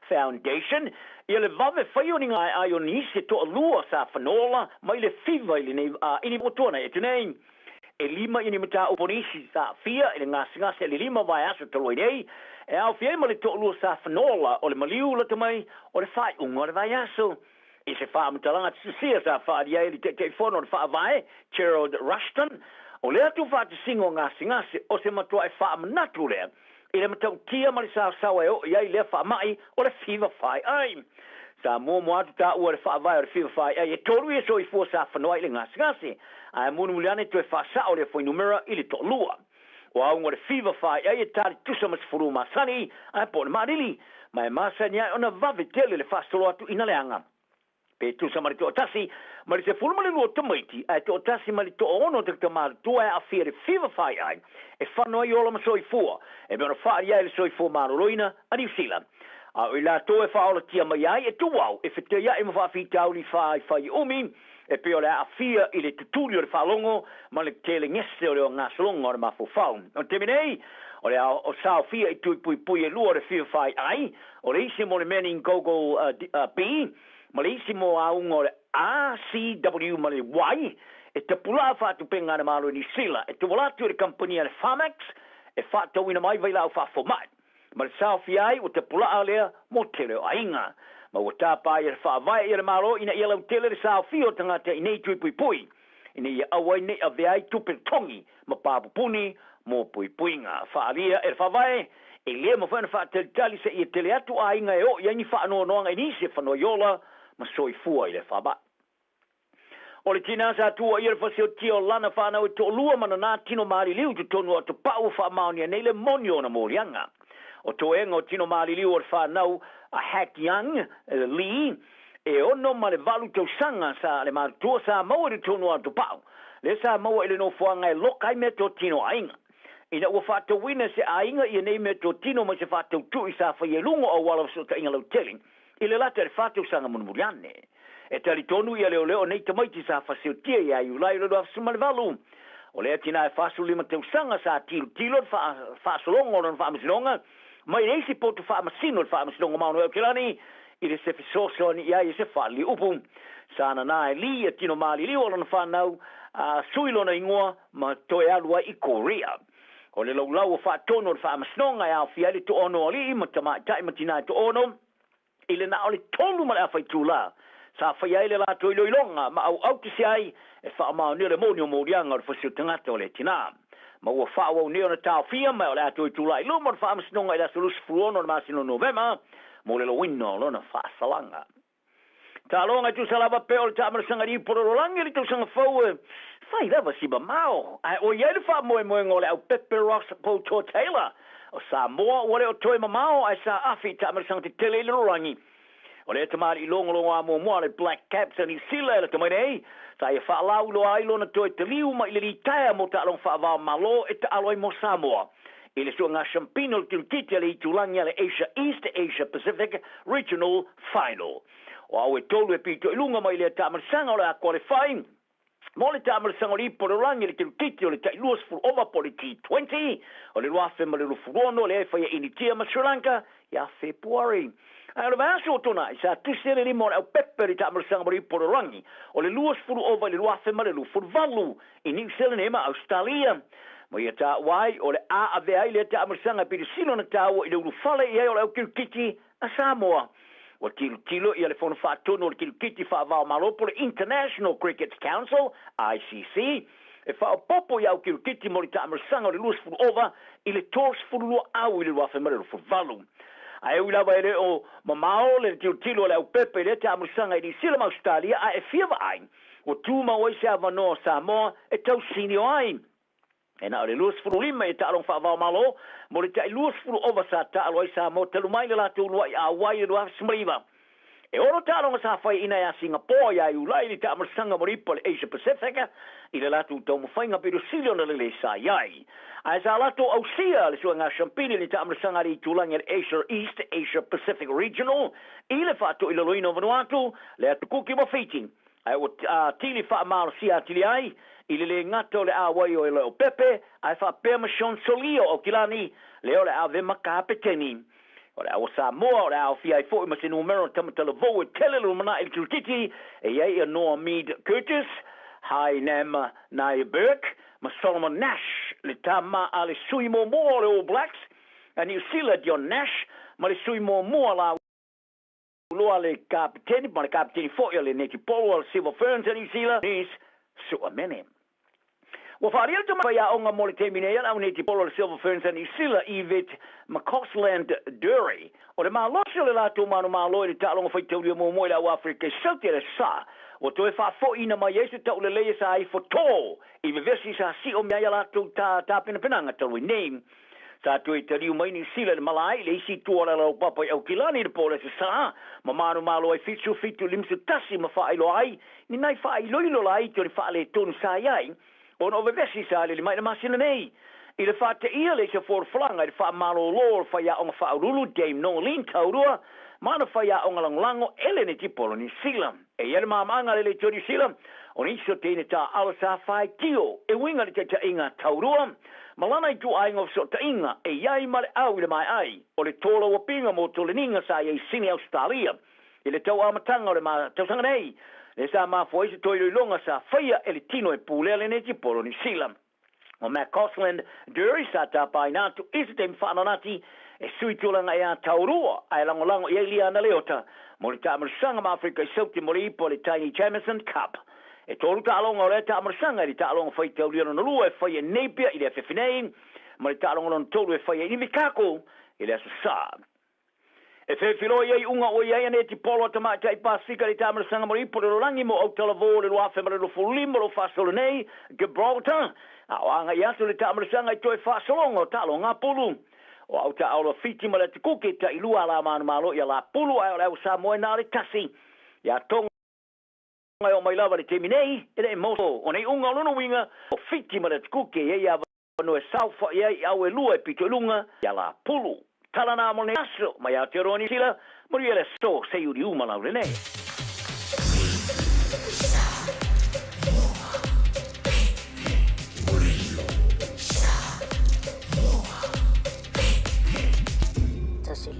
Foundation ia le vave fai o ni gaeae o nisi e toalua sa fanola mai le fiva i lenei i ua tuanai atu nei. E lima ia ni mataupu o nisi sa aafia i le gasegase i le lima vaiaso talu ai nei, e aofia ai ma le toalua sa fanola o le maliu lata mai o le faaiuga o le vaiaso. I se faamatalaga tusisia sa faaalia ai le Taitaifono o le Faavae, Gerald Rushton, o lea tuufaatasiga o gasegase o se matuai faamanatu lea i le matautia ma le saosaoa e oo i ai lea faamai o le fiva faiai. Sa muamua atu taua le faavae o le fiva faiai e tolu ia soifua sa fanoa i le gasegase, ae mulimuli ane toe faasao lea fuainumera i le toalua. O auga o le fiva faiai e tali tusa ma se fulu masani ae po o le maalili, ma e masani ai ona vave tele le faasolo atu ina leaga. Pe tusa ma le toatasi ma le 12 tamaiti ae toatasi ma le toaono tagata matutua e aafia i le fiva faiai e fano ai ola ma soifua, e mea ona faaalia ai le soifua maloloina a Niu Sila. A o i latou e faaolatia mai ai e tuau e fetaia'i ma faafitauli faifai umi, e pei o le aafia i le tutuli o le faalogo ma le tele gese o le ogasologa o le mafaufau. O le taimi nei, o le ao saofia i tui puipui e lua o le fia faiai, o le isi mo le meningogo B ma le isi mo auga o le A, C, W ma le Y, e tapulaa faatupega a le Malo i Niu Sila e tuvala atu i le kamupani a le Pharmax e faatauina mai vailaau faafomai. Ma le saofia ai ua tapulaa lea mo tele o aiga. Ma ua tapa ai e le Faavae ia le Malo ina ia lautele le saofia o tagata i nei tui puipui, ina ia aua ai nei avea ai tupe totogi ma pa pupuni mo puipuiga. Faaalia e le Faavae, e le mafai ona faatalitali seia tele atu aiga e oo i ai ni faanoanoaga i nisi e fanoaiola ma soifua i le faamai. O le tinā sa tuuaia le fasiotia o lana whanau e toalua ma nanā tino maliliu i totonu o Otopa'u ua faamaonia nei le moni o ona moliaga. O toega o tino maliliu o le whanau a Hack Young Lee, e 68 tausaga sa le matutua sa maua i totonu o Otopa'u, lea sa maua i le nofoaga e loka ai meatotino a aiga. Ina ua faatauina se aiga ia nei meatotino mai se faatautu'i sa faia i luga o auala o fesootaiga lautele, i le lata i le fa tausaga mulimuli ane. E talitonu ia leoleo nei tamaiti sa fasiotia ia Iulai o le 2018. O lea tina e 45 tausaga sa tilotilo le faasologa o lona faamasinoga mai le isi poto faamasino i le Faamasinoga Maono e Aokelani i le se fesoasoani i ai e se faaliliupu. Sa nana e Lee ia tino maliliu o lona fanau a sui lona igoa ma toe alu ai i Korea. O le laulau o faatonu o le Faamasinoga e aofia ai le toaono alii ma tamaitai ma tina e toaono, i le na o le tolu ma le afa itulā sa faia ai le latou iloiloga ma auautisi ai e faamaonia le moni o moliaga o le fasi o tagata o le tinā. Ma ua faaauau nei ona taofia ma o le a toe tulai i luma o le Faamasinoga i le aso 26 o le masina o Novema mo le loina o lona faasalaga. Taaloga e tusa lava pea o le taamalasaga i le Ipolololagi i le tausaga fou e fai lava si mamao, ae ʻoi ai le faamoemoega o le aupepe Ross Poutoa Taylor O Samoa ua le o toe mamao ae sa afi i taamalasaga tetele i le lalolagi. O lea tamalii logologoa muamua a le Black Caps a Niu Sila e lata mai nei, sa ia faalauiloa ai lona toe taliu mai le litaea mo taaloga faava o Malo e taalo ai mo Samoa i le suaga siampina o le kirikiti a le itulagi a le Asia East Asia Pacific Regional Final. O au e tolu e pito i luga mai lea taamalasaga o le a qualify Mo le taamalasaga o le ipu o le lagi i le kirikiti o le tai 20 ova po o le T20 o le 2026 lea e faia Initia ma Sri Lanka ia Fepuari. Ae o le vaiaso ua tuanai, sa tusi ai le lima o le aupepe i le taamalasaga mo le ipu o le lagi o le 20 ova i le 2028 i Niu Seleni ma Ausetalia. Ma ia taua ai, o le a avea ai lea taamalasaga e pilisili ona taua i le ulufale i ai o le au kirikiti a Samoa. Ua tilotilo ia le Fono Faatonu o le Kirikiti Faava-o-Malo po o le International Cricket Council, ICC, e faaopoopo i au kirikiti mo le taamalasaga o le 20 ova i le 32 au i le 2028. Ae ui lava e le o mamao le tilotilo a le aupepa i lea taamalasaga i Niu Sila ma Ausetalia ae e fia vaai ua tumau ai se avanoa o Samoa e tausinio ai. E na o le 25 ia taaloga faava-o-Malo mo le tai 20 ova sa taalo ai Samoa talu mai le latou uluai auai i le 2019. E ono taaloga sa faiaina ia Singapoa ia Iulai i le taamalasaga mo le ipu a le Asia Pacific i le latou taumafaiga pito sili ona lelei sa i ai. Ae sa latou ausia le suega siampini i le taamalasaga a le itulagi a le Asia East Asia Pacific Regional i le faatoilaloina o Vanuatu, le Atu Kuki ma Fiti. Ae ua atili faamalosia atili ai i le lē gata o le auai o Leaupepe, ae faapea ma Sean Solia o Aukilani, lea o le ave ma Kapeteni. O le aua Samoa o le a aofia ai foi ma se numera o tamatalavou e tele le lumanai i le kirikiti, e i ai ia Noah Mead Curtis, Hainam Nair Burke ma Solomon Nash, le tama a le sui muamua o le All Blacks a Niu Sila Dion Nash ma le sui muamua la Loa le kapeteni ma le kapeteni foi o le netipolo a le Silver Ferns a Niu Sila, Denise Suamene. Ua faaalia le tamai aoga mo le taimi nei a le au netipolo a le Silver Ferns a Niu Sila, Yvette McCausland Durie. O le malosi o le latou manumalo i le taaloga faitaulia muamua i le au Afrika i Saute le Sa, ua toe faafoiina mai ai se taulelei e sa ifo tō i vevesi sa sio mai ai a latou tapenapenaga talu ai nei. Sa toe taliu mai Niu Sila i le malae i le isi itu o le alaupapa i Aukilani i le po o le Aso Sa, ma manumalo ai 77 51 ma faailoa ai ni nai faailoilo laiti o le faaletonu sa i ai ona o vevesi sa alili mai i le masina nei. I le faateia le isa folafolaga i le faamalolo o le faiaoga faauluulu Dame Noeline Taurua ma ana faiaoga lagolago Eleni Tipolo Niu Sila. E i ai le mamaaga a le Leitio Niu Sila o nisi o teine taaalo sa faitio e uiga i le taitaiga taurua ma lana ituaiga o fesootaiga e i ai ma le au i le maeai o le tolauapiga mo toleniga sa i ai Sini Ausetalia i le tau amataga o le tausaga nei, lea sa mafua ai se toiloiloga sa faia e le tino e pulea lenei tipolo Niu Sila. O McCausland Durie sa tapaina atu i se taimi faananati e sui tulaga ea taurua ae lagolago i ai Liana Leota mo le taamalasaga ma Afrika i Saute mo le ipu o le Taini Jamieson Cup. E tolu taaloga o lea taamalasaga i le taaloga faitaulia lona lua e fai e Napier i le afiafi nei ma le taaloga lona tolu e fai e Invercargill i le Aso Sa. E fefiloa i ai uga ua i ai ane tipolo a tamaitai Pasifika i le taamalasaga mo le ipu o le lalolagi mo Autalavō le 2025 o lo o faasolo nei Gibraltar, a o agai atu le taamalasaga i toe faasologa o taaloga pulu. O Autaolo a Fiti ma le Atukuki e tailua a la manumalo i a la pulu ae o le au Samoa e na o le tasi ia Tonga e oo mai lava i le taimi nei e le moso o nei uga o lona uiga o Fiti ma le Atukuki e i ai avanoa e saofai ai i au e lua e pito i luga i a la pulu. Tala nā mo nei aso mai Aotearoa Niu Sila, manuia le aso, seiuli uma lau lenei.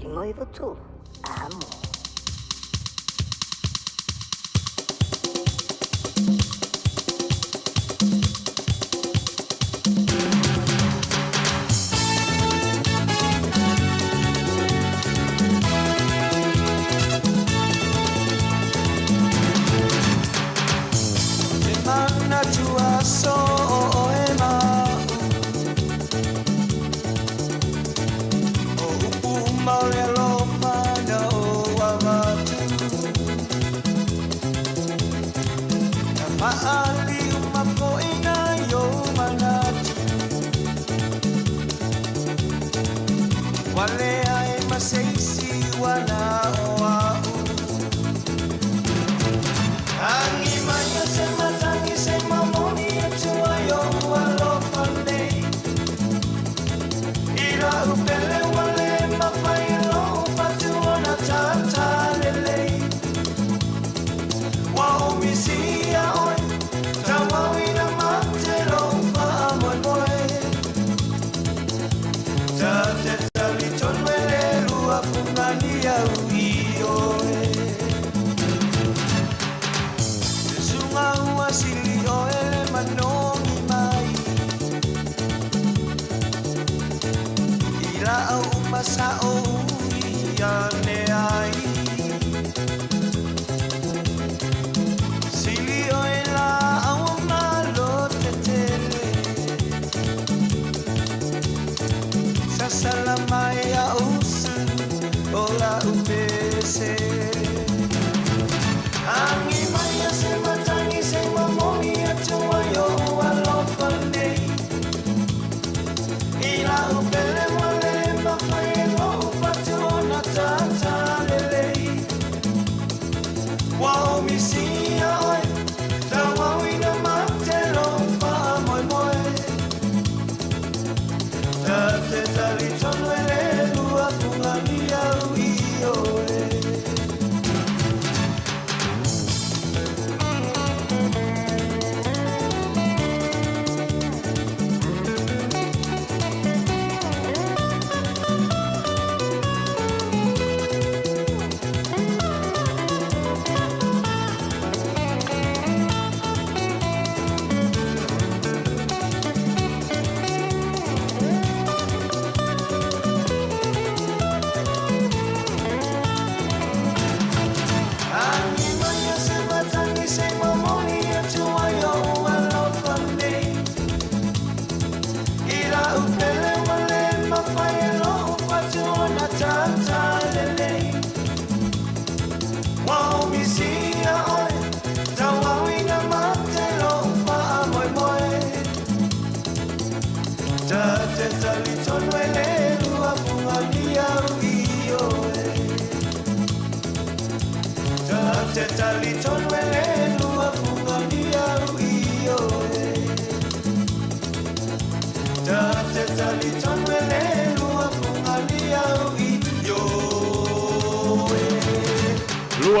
593. Amo.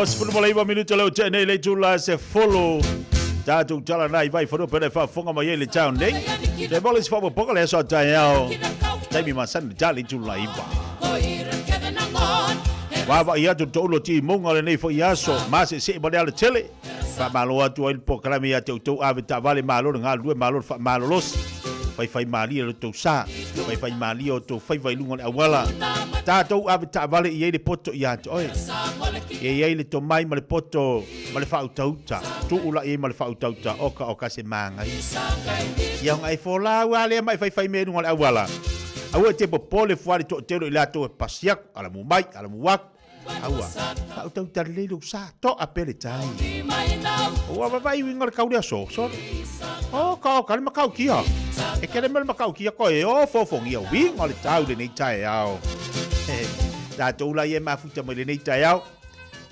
29 minuta leo te nei le tula se folo. Tātou tala nai vai whanua pere whaafonga mai e le tau nei. Te mole se whapopoka le aso tai ao. Taimi masani tali tula iwa. Wawa i atu tō ti munga le nei fo i aso. Ma se se mo le ala tele. Wha malo atu ai le pokalame ia te utou ave ta vale malo le ngā lue malo le wha malo losi. Whai whai malia le tau sa. Whai whai malia o tau whai whai lunga le awala. Tātou ave ta vale i ei le poto i atu oe. E i ei le tomai ma le poto ma le whautauta. Tuula i ei ma le whautauta. Oka oka se maangai. Ia hunga e fō ua lea mai whai whai me lunga le awala. Aua te popole fuari to telo i lato e pasiaku, ala mu mai, ala mu waku. Aua, whautauta le leilo sa, to a pele tai. Ua vavai winga le kaurea so, so. O, ka o, ka le makau kia. E kere me le makau kia koe, o, fōfongia, winga le tau le nei tae ao. Tātou la ie mafuta mai le nei tae ao.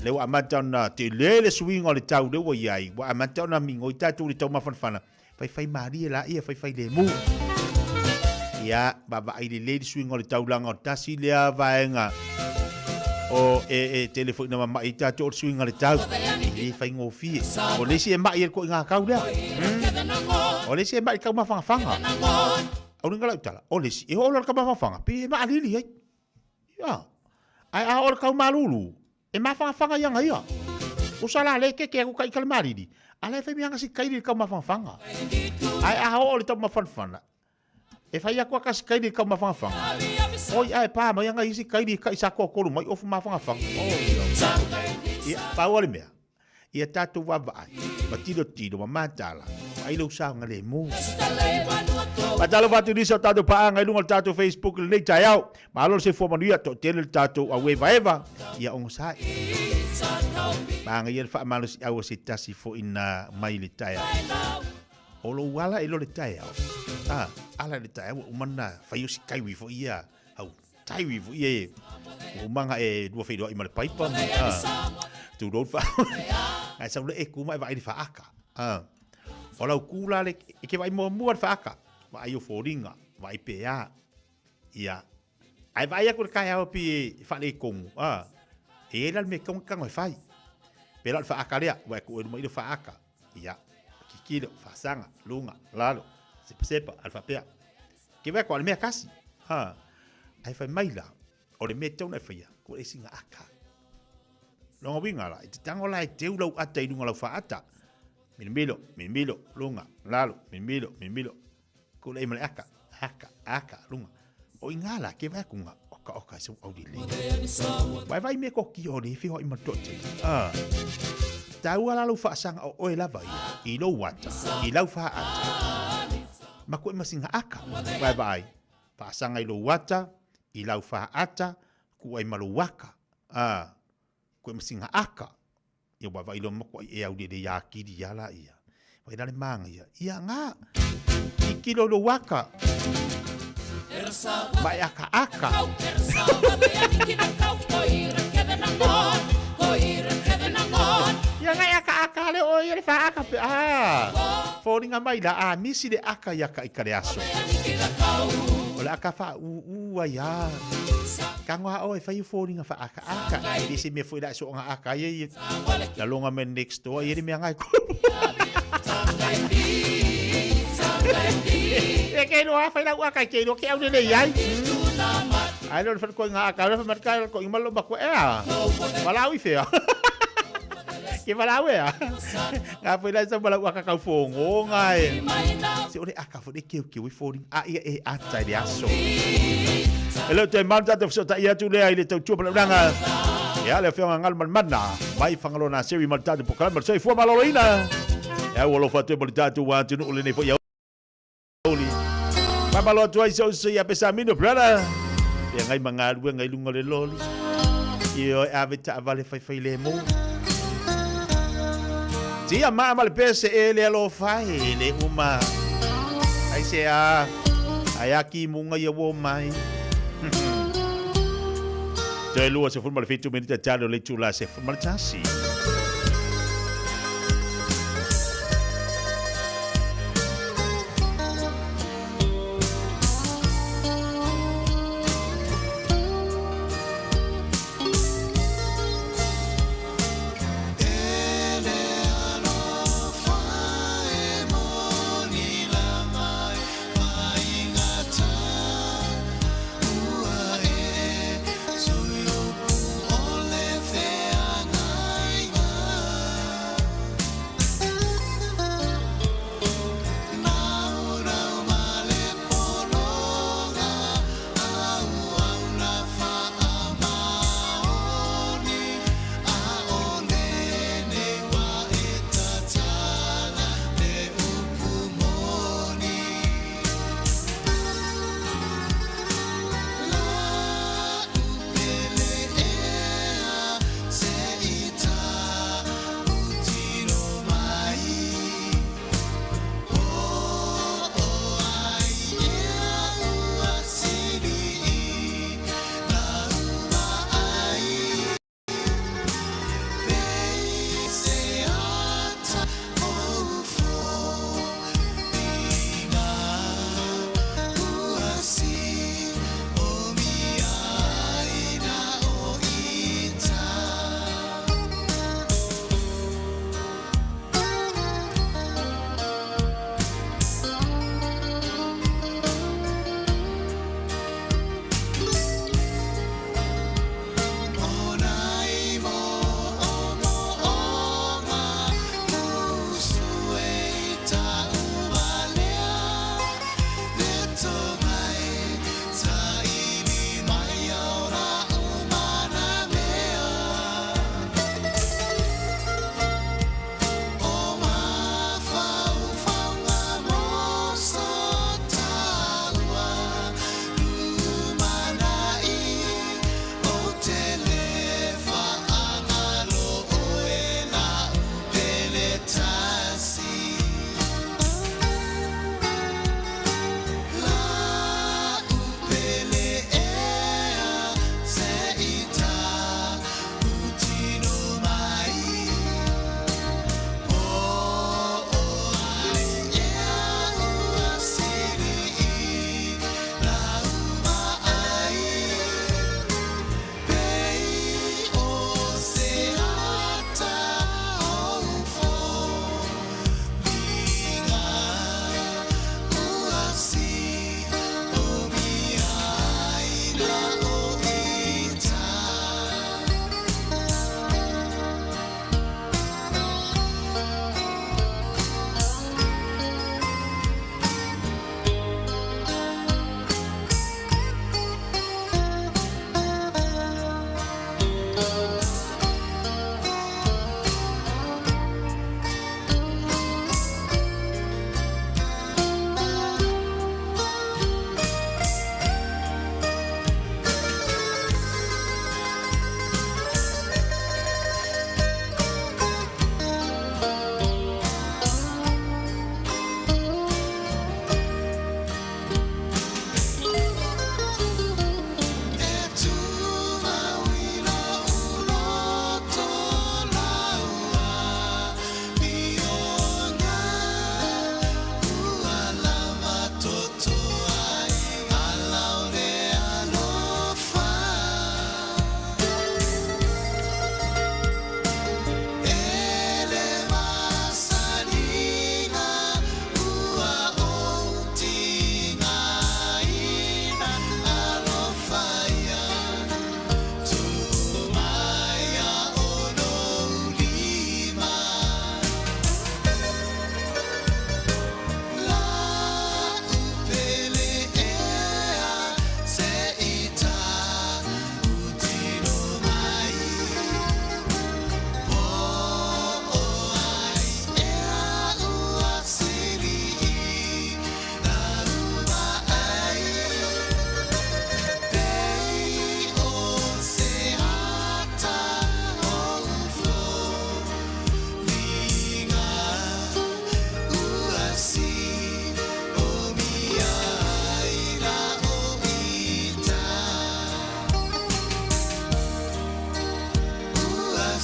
Le ua amata ona te lele suinga o le tau le ua iai. Ua amata ona mingo i tātou le tau mafanafana. Whai whai marie la ia, whai whai le mu. Ia, vava ai le lele suinga o le taulanga o tasi lea vaenga. O e e tele foi na mama'i tātou o le suinga o le tau. E le whaingofie. O le isi e ma'i e le koe ngā kau lea. O le isi e ma'i kau mawhangawhanga. Au ringa lau tala. O le isi e ho'olo le kau mawhangawhanga. Pe e maalili ai. Ia. Ae a oo i le kau malulu, e mafangafaga i aga ia. Usa la le keke aku ka ika le malili, a la e fai mianga si kaili i le kau mafangafaga. Ae a oo i le tau mafanafana, e fai aku aka si kaili i le kau mafangafaga. Oi ae pa mai aga isi kaili i kai sa kolu mai ofu mafangafaga. Ia, pau o le mea, ia tatou vaavaai, ma tilotilo ma matala, vaai lou saogalemu. Faatalofa atu i nisi o tatou paaga i luga o le tatou Facebook i lenei taeao. Malo le soifua manuia, toatele le tatou auevaeva, ia ogasai. Magaia le faamalosiau a se tasi foi na mai le taeao. O lou ala i lo le taeao. Ah, ala i le taeao ua uma na fai o si kaiwi foi ia. Au, taiwi foi ia e. Ua uma nga e lua feiloai ma le paipa. Ah, tu road fa. Ai sau le e kuma e vaai le faaka. Ah. O lau kula le e ke vaai muamua le faaka. Vaai o foliga, vaai pea. Ia. Ae vaai aku le kaeao pi e faaletonu, a. E iai la le mea e tatau ona tago e fai. Pela o le faaka lea, ua e tuu ai luma i le faaka. Ia. Kikilo, faasaga, luga, lalo, sepasepa, a le faapea. Ke vaai aku a o le mea tasi. A. Ae fai mai la, o le mea e tatau ona e faia, tuu ai sina aka. Lona uiga la, e te tago la e teu lau ata i luga o lau faata. Milomilo, milomilo, luga, lalo, milomilo, milomilo. Tulai ma le aka, aka, aka, lunga. O i ngā la, ke vai aku ngā, oka, oka, so au lele. Vai vai me ko ki o le whiho i matote. Ah. Tāua la lau whaasanga o oe lava ia, i lou ata, i lau whaata. Ma koe masinga aka, vai vai. Whaasanga i lou ata, i lau whaata, kuai ma lou aka. Ah. Koe masinga aka. Ia wa vai loa makuai e au lele ia kiri ia la ia. Vai la le manga ia. Ia nga. I kilo lo waka. Vai aka aka. Ia nga aka aka le o ia le fa aka pe ah. Fōringa mai la a misi le aka ia ka i ka le aso. O le aka fa u u ai a. Ka ngoa o e whai fōringa fa aka aka. E le se mea foi la so nga aka ia ia. La longa me next door ia le mea ngai ko. E ke roa whai lau aka ke roa ke au lele iai. Ai lo whai ko nga aka lo whai marka ko imalo ba ko ea. Walau i whea. Ke walau ea. Ngā whai lai sa walau aka kau whongo ngā e. Se ore aka whai keu keu i fōring a ia e ata i le aso. E leo te mau tātou whasota i atu lea i le tautua palauranga. E ale whionga ngalu manmana. Mai whangalona seri ma le tātou pokalama le soifua maloloina. E au alofa atu e mo le tātou wā tunu ule nei foi auli. Mamalo atu ai so so ia pesa mino brother. Pe ngai mangalue ngai lunga le loli. I o ave ta vale fai fai le mo. Tia ma ma le pese e le alofa e le uma. Ai se a ai aki munga ia wo mai. Te lua se fulma le fitu minita talo le tula se fulma le tasi.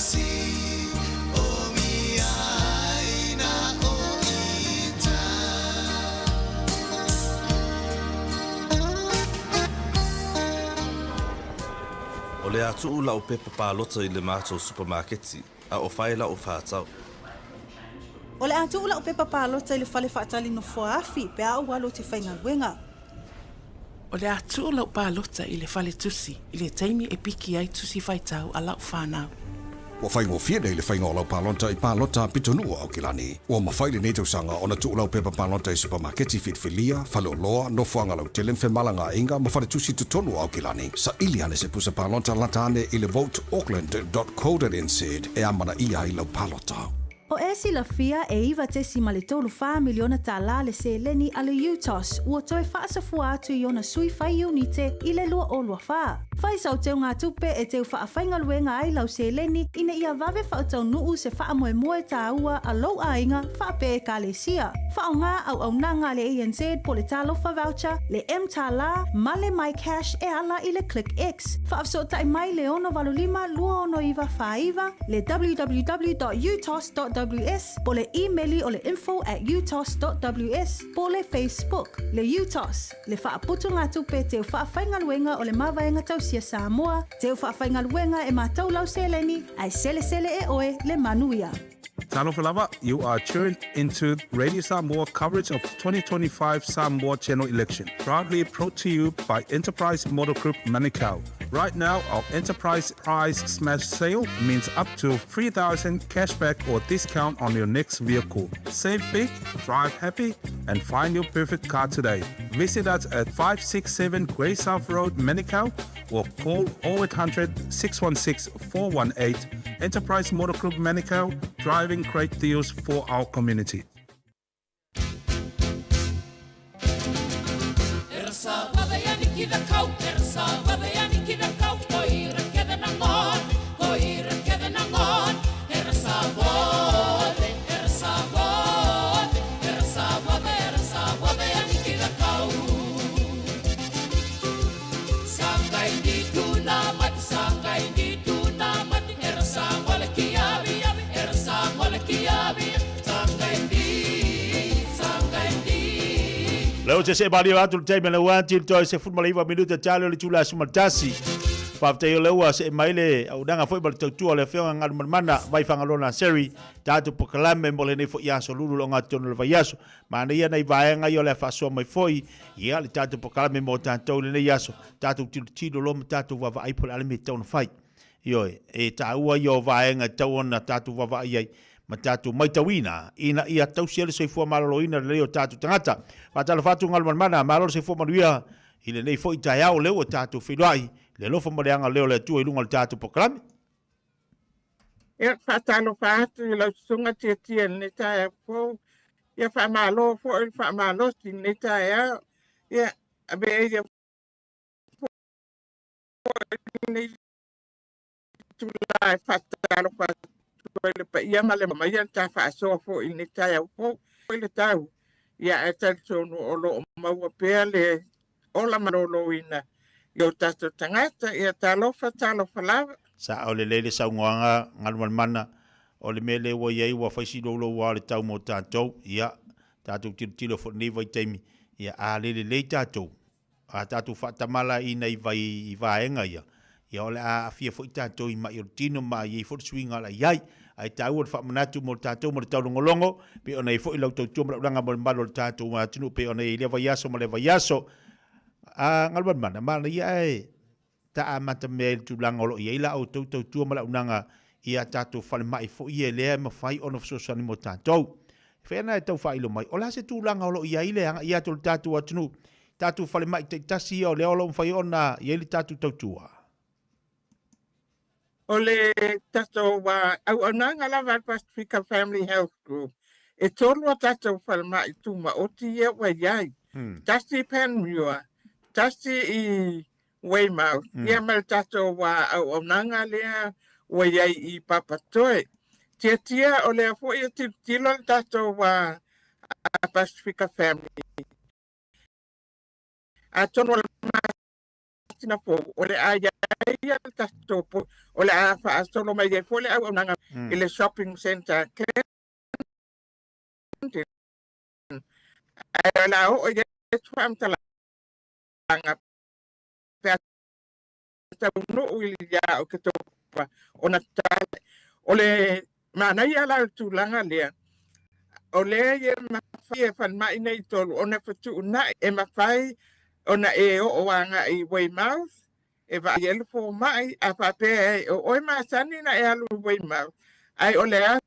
O le a tuu la'u pepa palota i le matou supamaketi, a o fai la'u fatau.
O le a tuu la'u pepa palota i le fale faatali nofoa afi pe a ou alu ou te faigaluega.
O le a tuu lau palota i le fale tusi i le taimi e piki ai tusi faitau a lau fanau.
Ua faigofie nei le faiga o lau palota i palota pitonuu o Aukilani. Ua mafai lenei tausaga ona tuu lau pepa palota i supamaketi filifilia, faleoloa, nofoaga lautele ma femalagaaiga ma faletusi i totonu o Aukilani. Saili ane se pusa palota lata ane i le voteauckland dot co dot nz e amanaia ai lau palota.
O e silafia e $9.34 miliona tālā le seleni a le UTOS ua toe faasafua atu i ona sui fai iunite i le 2024. Fai sau teugatupe e teu faafaigaluega ai lau seleni ina ia vave faataunuu se faamoemoe tāua a lou aiga faapea Ekalesia. Faaaoga auaunaga a le ANZ po le Talofa Voucher, le mTālā ma le MyCash e ala i le ClickX. Faafesootai mai le 685 269 49, le www.utos.ws po le imeli o le info at utos.ws po le Facebook, le UTOS, le Faaputugatupe Teu Faafaigaluega o le Mavaega Tausia Samoa, Teu Faafaigaluega e matau lau seleni, ae selesele e oe le manuia.
Talofa lava, you are tuned into Radio Samoa coverage of 2025 Samoa General Election, proudly brought to you by Enterprise Motor Group Manukau. Right now, our Enterprise Prize Smash Sale means up to 3000 cashback or discount on your next vehicle. Save big, drive happy, and find your perfect car today. Visit us at 567 Grey South Road, Manukau, or call 0800 616 418. Enterprise Motor Group Manukau, driving great deals for our community.
Leo se se bali atu le taimi le ua til toi se fut ma le 9 minuta talo le tula suma tasi. Faafetai o lea ua see mai le auaunaga foi ma le tautua o le Afioga Galumalemana mai Fagaloa Seri tatou polokalame mo lenei foi aso lulu o gatotonu o le vaiaso. Manaia nai vaega ia o le a faasoa mai foi ia le tatou polokalame mo tatou i lenei aso, tatou tilotilo loa ma tatou vaavaai po o le a le mea e tatau ona fai. Ioe, e taua ia o vaega e tatau ona tatou vaavaai ai ma tatou maitauina ina ia tausi ai le soifua maloloina lelei o tatou tagata. Faatalofa atu Galumalemana, malo le soifua manuia i lenei foi taeao lea ua tatou feiloai le alofa ma le agalelei o le Atua i luga o le tatou polokalame.
Ia, faatalofa atu i lau susuga Tiatia i lenei taeao fou. Ia, faamalo foi le faamalosi i lenei taeao. Ia, avea ia foi lenei itula e faatalofa atu ai le paia ma le mamaia le ta faasoa foi i lenei taeao fou. Foi le tau, ia ae talitonu o lo o maua pea le ola maloloina i o tatou tagata. Ia talofa, talofa lava.
Sao lelei le saunoaga Galumalemana, o le mea lea ua i ai ua fai si louloua o le tau mo tatou, ia tatou tilotilo foi i lenei vaitaimi, ia a le lelei tatou, a tatou faatamala i nai vai i vaega ia, ia o le a aafia foi tatou i mai o le tino ma i ai foi le suiga o le a i ai. Ae taua le faamanatu mo tatou mo le taulogologo, pei ona i ai foi lau tautua ma lau laga mo le mamalu o le tatou atunuu pei ona i ai i lea vaiaso ma lea vaiaso. A Galumalemana, manaia ae ta amata mea i le tulaga o lo o i ai la outou tautua ma launaga i a tatou falemai foi ia lea e mafai ona fesoasoani mo tatou. E fai ana e tau faailo mai, o le a se tulaga o lo o i ai le agai atu o le tatou atunuu i tatou falemai taitasi ia o lea o lo o mafai ona i ai le tatou tautua?
O le tatou auaunaga lava a le Pasifika Family Health Group, e tolu a tatou falemai tumaoti ia ua i ai. Tasi i Panmure, tasi i Weymouth, ia ma le tatou auaunaga lea ua i ai i Papatoe. Tiatia, o lea foi e tilotilo le tatou Pasifika Family. Atonu o le masina fou, o le a i ai ia le tatou o le a faasolo mai ai foi le auaunaga i le shopping centre Clenton. Ae o le a oo i ai se faamatalaga pe a taunuu i ia Oketopa ona tala. O le manaia la o le tulaga lea, o lea e mafai e falemai nei e tolu ona fetuunai, e mafai ona e oo agai i Weymouth e vaai ai le fomai, a faapea e o oe masani na e alu i Weymouth, ae o le aso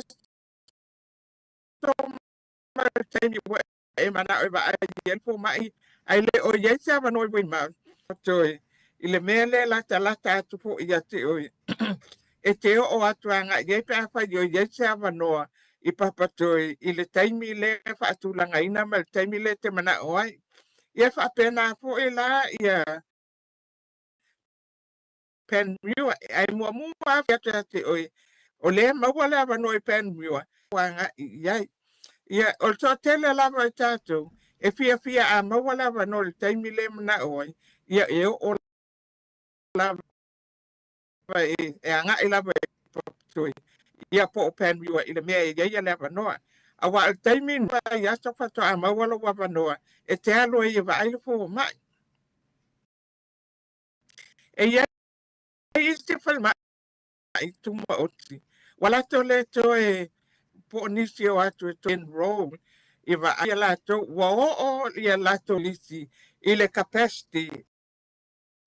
ma le taimi ua e manao e vaai ai le fomai, ae le o i ai se avanoa i Weymouth, toe i le mea lea e latalata atu foi ia te oe, e te oo atu agai i ai pe afai o i ai se avanoa i Papatoe i le taimi lea e faatulagaina ma le taimi lea e te manao ai. Ia faapena foi la ia Panmure, ae muamua atu ia te oe, o lea e maua le avanoa i Panmure, agai i ai. Ia, o le toatele lava o tatou, e fiafia a maua le avanoa i le taimi lea e manao ai, ia e oo lava e, e agai lava i Papatoe, ia po o Panmure i le mea e i ai le avanoa. Aua o le taimi i aso faatoa maua lou avanoa, e te alu ai e vaai le fomai. E i ai isi falemai tumaoti, ua latou le toe po o nisi o atu e toe enroll i vaai ia latou, ua oo ia latou lisi i le capacity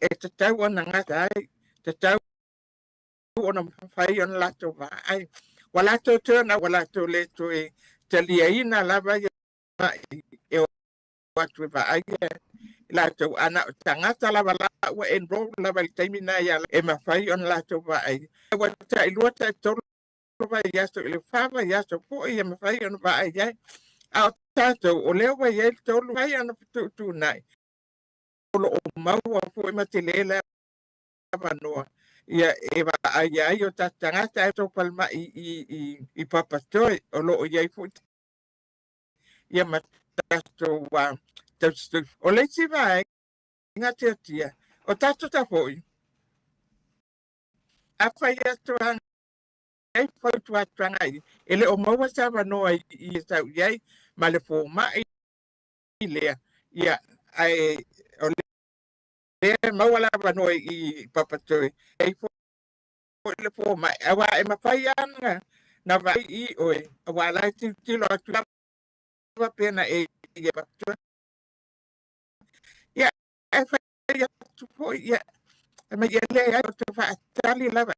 e tatau ona gata ai, tatau ona mafai ona latou vaai. Ua latou toe ona ua latou le toe taliaina lava ia mai e atu e vaai i latou, a na o tagata lava la ua enroll lava i le taimi na ia e mafai ona latou vaai. Ua tailua taitolu vaiaso i le fa vaiaso foi e mafai ona vaai ai. A o tatou, o lea ua i ai le tolu mai ona fetuutuunai, o lo o maua foi ma tele le avanoa ia e vaai ai o tatou tagata e tatou falemai i Papatoe, o lo o i ai foi ia ma tatou tausi. O le isi vaega tiatia, o tatou ta foi, a fai atu ai fautuatuaga i, e le o maua se avanoa i e sau i ai ma le fomai lea, ia, ae o lea e maua le avanoa i Papatoe, ai foi le fomai, aua e mafai lava na vaai i oe, aua la e tilotilo atu lava pe na e i Papatoe. Ia, e fai atu foi, ia, e mai e leai, o te faatali lava,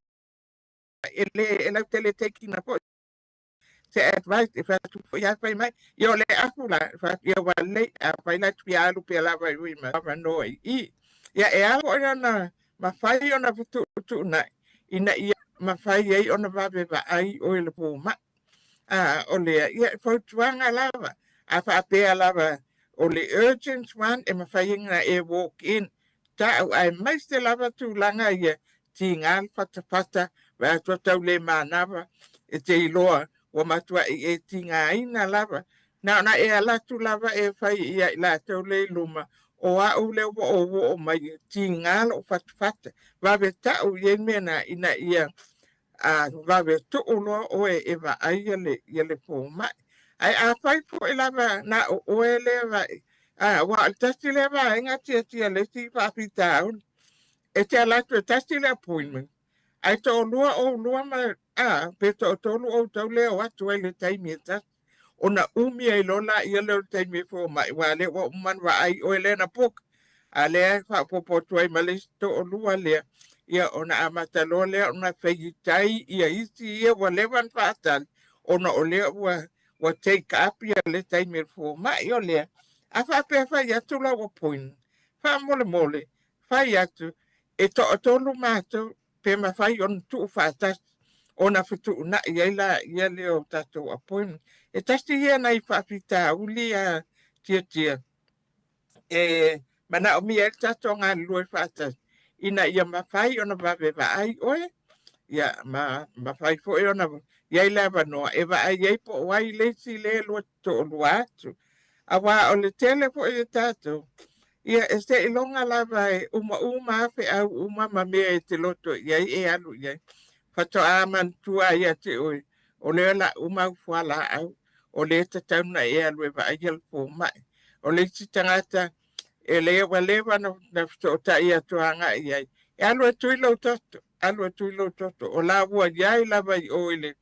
e le, e lautele taking foi se advice e fai atu foi a fai mai, ia o le afu la, e fai atu, ia ua lelei, a fai la e fia alu pea lava i ui ma avanoa i i. Ia e ala foi ona mafai ona fetuutuunai ina ia mafai ai ona vave vaai oe le fomai. A o lea, ia e fautuaga lava, a faapea lava o le urgent one e mafai ona e walk in, ta'u aemaise lava tulaga ia tiga le fatafata vae atu tau le manava e te iloa ua matua'i e tigaina lava na ona e ala atu lava e fai ia i latou le i luma o a'u lea ua ou oo mai e tiga lo'u fatafata vave ta'u i ai mea na ina ia a vave tuu loa oe e vaai ia le fomai. Ae afai foi lava na o oe lea vaai, aua o le tasi lea vaega tiatia le isi faafitauli, e te ala atu e tasi le appointment, ae toalua oulua ma, a, pe toatolu outou lea o atu ai i le taimi e tasi. Ona umi ai loa laia lea o le taimi e fomai, aua o lea ua uma ona vaai oe lea na book, a lea e faaopoopo atu ai ma le isi toalua lea, ia ona amata loa lea ona feitai ia isi ia ua leva ona faatali, ona o lea ua ua take up ia le taimi e fomai o lea. A faapea fai atu lau appointment, faamolemole, fai atu, e toatolu matou pe mafai ona tuu faatasi ona fetuunai ai laia lea o tatou appointment. E tasi ia nai faafitauli a Tiatia e manaomia ai le tatou galulue faatasi ina ia mafai ona vave vaai oe, ia ma mafai foi ona i ai le avanoa e vaai ai po o ai le isi lea toalua atu. Aua o le tele foi o tatou. Ia, e seiloga lava e umauma a feau uma ma mea e te loto i ai e alu i ai, faatoa manatua ai ia te oe, o lea o le a uma au fualaau, o lea e tatau ona e alu e vaaia le fomai. O le isi tagata, e le ua leva ona fesootai atu agai i ai, e alu e tui lou toto, alu e tui lou toto. O la ua i ai lava i o i le,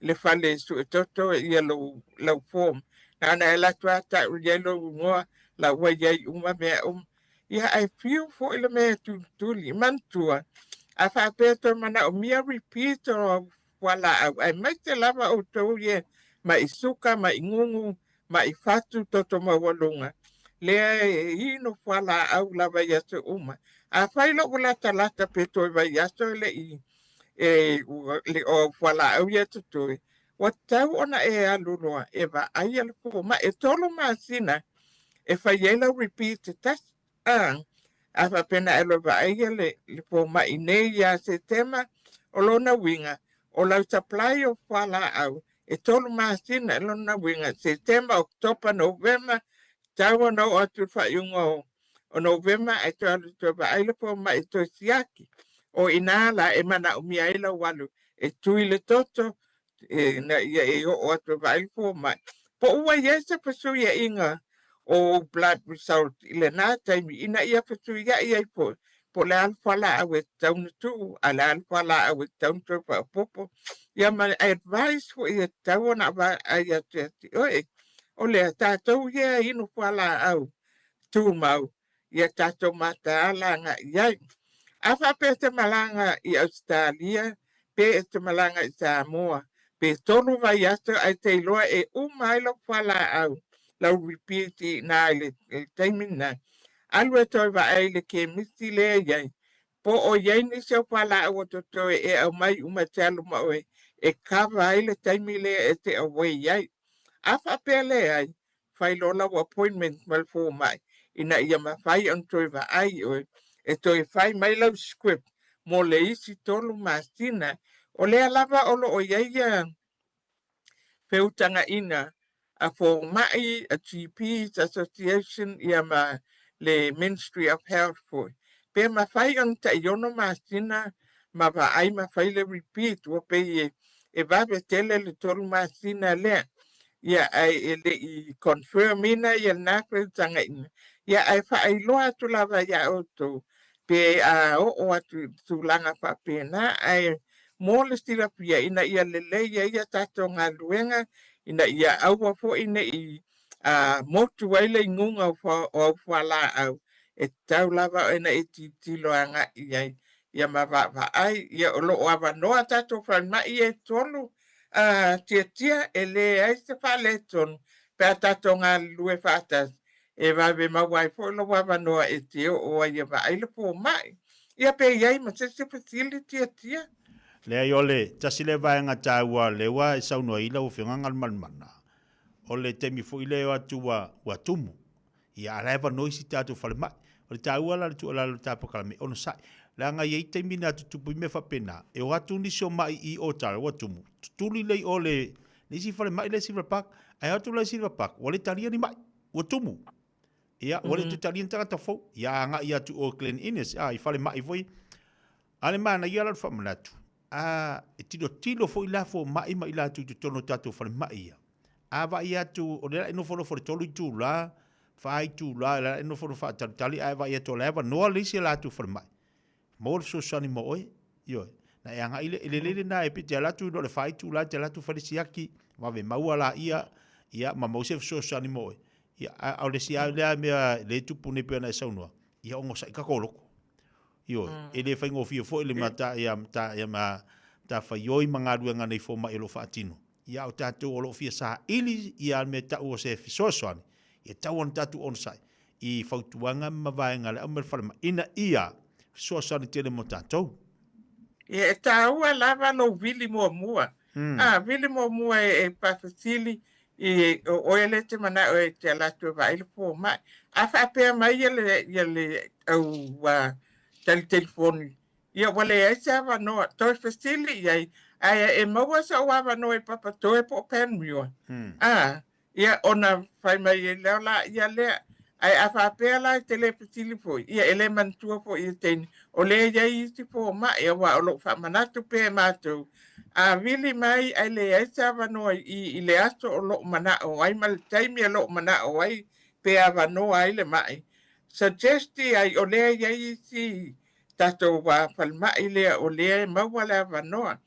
le fale sue toto ia lou, lau form. Na ona e alu atu lava tau i ai lou igoa, la ua i ai uma mea uma. Ia ae fiu foi le mea e tulituli. Manatua, a faapea e toe manaomia repeat o au fualaau, aemaise lava outou ia ma'i suka, ma'i gugu, ma'i fatu, toto maualuga, lea e inu fualaau lava i aso uma. Afai lou latalata pe toe vaiaso e le i e le o au fualaau ia totoe, ua tatau ona e alu loa e vaaia le fomai. E tolu masina e fai ai lau repeat e tasi. A, a faapea na e alu e vaaia le, le fomai nei ia Setema, o lona uiga, o lau supply o fualaau e tolu masina, lona uiga, Setema, Oketopa, Novema, tatau ona oo atu i le faaiuga o, o Novema ae toe alu toe vaai le fomai e toe siaki. O i ina la e manaomia ai lau alu e tui le toto, ina ia e oo atu e vaai le fomai. Po ua i ai se fesuiaiga o ou blood result i lena taimi ina ia fesuiai ai foi po o le a le fualaau e tatau ona tuu, a o le a le fualaau e tatau ona toe faaopoopo. Ia ma le advice foi e tatau ona vaai atu ia te oe, o lea tatou ia e inu fualaau tumau, ia tatou mataala agai i ai. A faapea e te malaga i Ausetalia pe e te malaga i Samoa, pe tolu vaiaso ae te iloa e uma ai lau fualaau, lau repeat i ina i le taimi lena, alu e toe vaai i le kemisi lea e i ai, po o i ai nisi o fualaau o totoe e aumai uma e te alu ma oe e cover ai le taimi lea e te away ai. A faapea leai, fai loa lau appointment ma le fomai ina ia mafai ona toe vaai oe e toe fai mai lau script mo le isi tolu masina. O lea lava o lo o i ai ia feutagaina a fomai, a GPs Association ia ma le Ministry of Health foi. Pe mafai ona tai ono masina ma vaai ma fai le repeat ua pei e vave tele le tolu masina lea. Ia ae e le i confirm ina ia lena feutagaina. Ia ae faailoa atu lava ia outou pe a oo atu i tulaga faapena ae mo le silafia ina ia lelei ai a tatou galuega ina ia aua foi ne i a motu ai le inuga o au fualaau e tatau lava ona e tilotilo agai i ai ia ma vaavaai. Ia o lo o avanoa tatou falemai e tolu a tiatia e leai se faaletonu pe a tatou galulue faatasi e vave maua ai foi lou avanoa e te oo ai e vaai le fomai. Ia pe i ai ma se isi fesili tiatia?
Leai, o le tasi lea vaega taua lea ua e saunoa ai lau Afioga Galumalemana, o le taimi foi lea e o atu ua, ua tumu. Ia, a la e avanoa isi tatou falemai. O le taua la o le tuualalo i le ta polokalame, onosai. Leaga e i ai taimi na tutupu ai mea faapena, e o atu nisi o mai i o tala ua tumu, tutuli lea i o le, le isi falemai lea i Silver Park, ae o atu la i Silver Park, ua le talia ni mai, ua tumu. Ia, ua le toe talia ni tagata fou. Ia, agai atu i o i Glen Innes, a, i falemai foi. A le manaia la o le faamanatu, a, e tilotilo foi la fomai ma i latou i totonu o tatou falemai ia. A vaai atu, o lea la e nofonofo i le tolu itula, fa itula, o lea la e nofonofo faatalitali, ae vaai atu o la e avanoa le isi a latou falemai. Maua le fesoasoani mo oe. Ioe. Na e agai le, e lelei lena e te alu atu i lo le fa itula, e te alu atu fai le siaki, vave maua laia, ia, ma maua se fesoasoani mo oe. Ia, a o le isi lava lea mea lea e tupu nei pei ona e saunoa, ia onosai tatou loto. Ioe, e le faigofie foi le mata, ia, mata, ia, ma matafaioi ma galuega nei fomai o lo o faatino. Ia, a o tatou o lo o fia saili ia le mea tau o se fesoasoani, ia tatau ona tatou onosai i fautuaga ma vaega a le aumai falemai ina ia fesoasoani tele mo tatou.
Ia, e taua lava lou vili muamua. A, vili muamua e faafesili i o oe lea e te manao e te ala atu e vaai le fomai. A faapea mai ia le, ia le au tali telefoni, ia ua leai se avanoa, toe fesili i ai, ae e maua sou avanoa i Papatoe po o Panmure. A, ia ona fai mai ai lea la ia lea. Ae a faapea la e te le fesili foi, ia e le manatua foi i le teine, o lea e i ai isi fomai, aua o lo o faamanatu pea e matou, a vili mai ae leai se avanoa i i i le aso o lo o manao ai ma le taimi o lo o manao ai pe avanoa ai le mai, suggest i ai o lea e i ai isi tatou falemai lea o lea e maua le avanoa.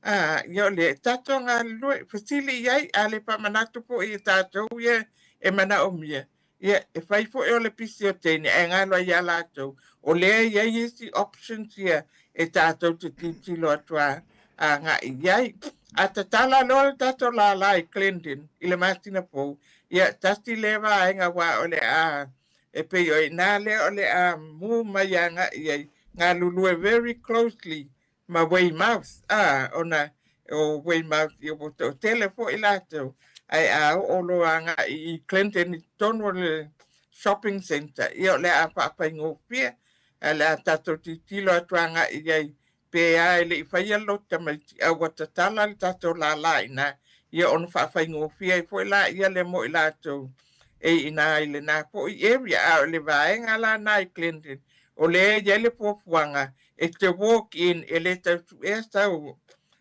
A, ia o lea, tatou galulue, fesili i ai, a le faamanatu foi i tatou ia e manaomia, ia e fai foi o le pisi o teine ae galo ai ia latou, o lea e i ai isi options ia e tatou te tilotilo atu a agai i ai. A tatala loa le tatou lala i Glendon i le masina fou, ia tasi lea vaega aua o le a e pei o i ina lea o le a mu mai agai i ai, galulue very closely ma Weymouth, a, ona o Weymouth ia ua toatele foi latou, ae a oo loa agai i Clinton i totonu o le shopping centre, ia o le a faafaigofie, ae o le a tatou tilotilo atu agai i ai, pe a e le i faia le lotu tamaiti, a ua tatala le tatou lala i ina, ia ona faafaigofie ai foi laia lea mo i latou e i ina i lena foi area. A o le vaega la lena i Clinton, o lea e i ai le fuafuaga e te walk in e le tau suea sau,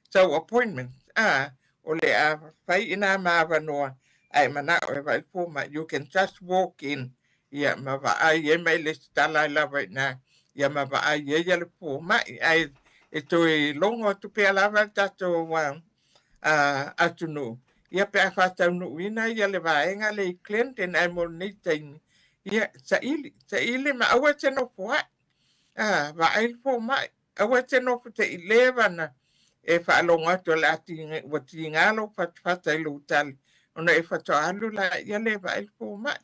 sau appointment, a, o le a fai ina ma avanoa ae manao e vaai le fomai, you can just walk in, ia ma vaai ai ma e lesitala ai lava ina, ia ma vaai ai ia le fomai, ae e toe logo atu pea lava le tatou atunuu, ia pe a faataunuuina ia le vaega lea i Glendon, ae mo lenei taimi, ia saili, saili ma aua e te nofo ai. A, vaai le fomai, aua e te nofo te i leva na e faalogo atu o le a tiga, ua tiga lou fatafata i lou tali, ona e faatoa alu laia lea e vaai le fomai.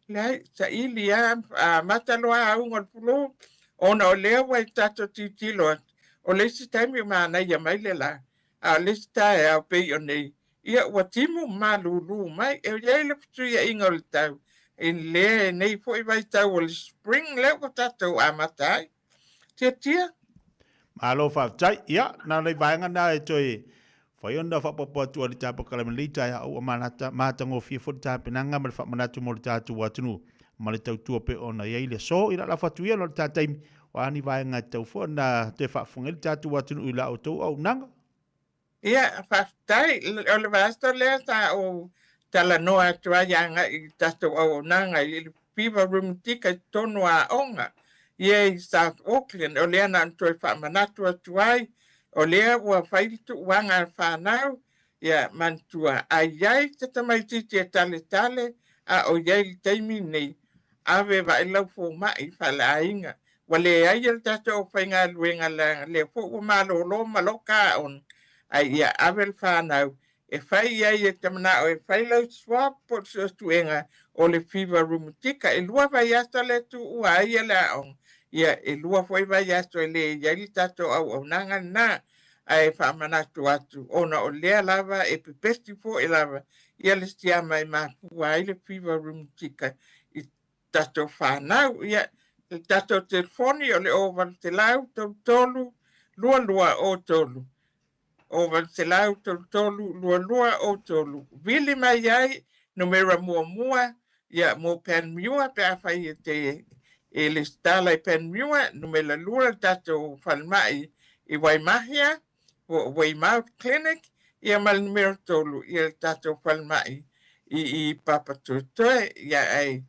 Leai, saili lava, amata loa auga o le pulu, ona o lea ua i tatou tilotilo atu, o le isi taimi ua manaia mai le la, a o le isi taeao pei o nei, ia ua timu ma malulu mai. E i ai le fesuiaiga o le tau i lenei foi vaitau o le spring lea ua tatou amata ai. Tiatia.
Malo faafetai. Ia, na o nai vaega na e toe fai ona faapopo atu ai le tapakalame lenei taeao ua manata, matagofie foi le tapenaga ma le faamanatu mo le tatou atunuu ma le tautua pei ona i ai le aso. I lalafo atu ia ona o le ta taimi, o a ni vaega e tatau foi ona toe faafofoga ai le tatou atunuu i la outou auaunaga.
Ia, faafetai. O le vaiaso lea sa ou talanoa atu ai agai i le tatou auaunaga i le Fever Rheumatica i totonu o aoga ia i South Auckland. O lea na ona toe faamanatu atu ai, o lea ua fai le tuuaga a le fanau, ia manatua, a i ai se tamaitiiti e taletale a o i ai i le taimi lenei, ave vaai lau fomai i faleaiga. Ua leai le tatou aufaigaluega leaga lea foi ua malolo ma loka aoga, ae ia ave le fanau e fai i ai e te manao e fai lau swab po o le suesuega o le fever rheumatica. E lua vaiaso lea e tuua ai le aoga, ia e lua foi vaiaso e le i ai le tatou auaunaga lena. Ae faamanatu atu ona o lea lava e pepesi foi lava ia le siama e mafua ai le fever rheumatica i tatou fanau. Ia, le tatou telefoni o le 0800 33 22 03. 0800 33 22 03. Vili mai ai numera muamua ia mo Panmure pe afai e te e lesitala i Panmure, numera lua le tatou falemai i Waimahia po o Weymouth Clinic, ia ma le numera tolu ia le tatou falemai i i Papatoetoe. Ia ae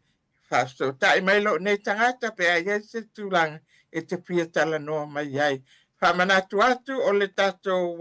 faafesootai mai lou nei tagata pe a i ai se tulaga e te fia talanoa mai ai. Faamanatu atu o le tatou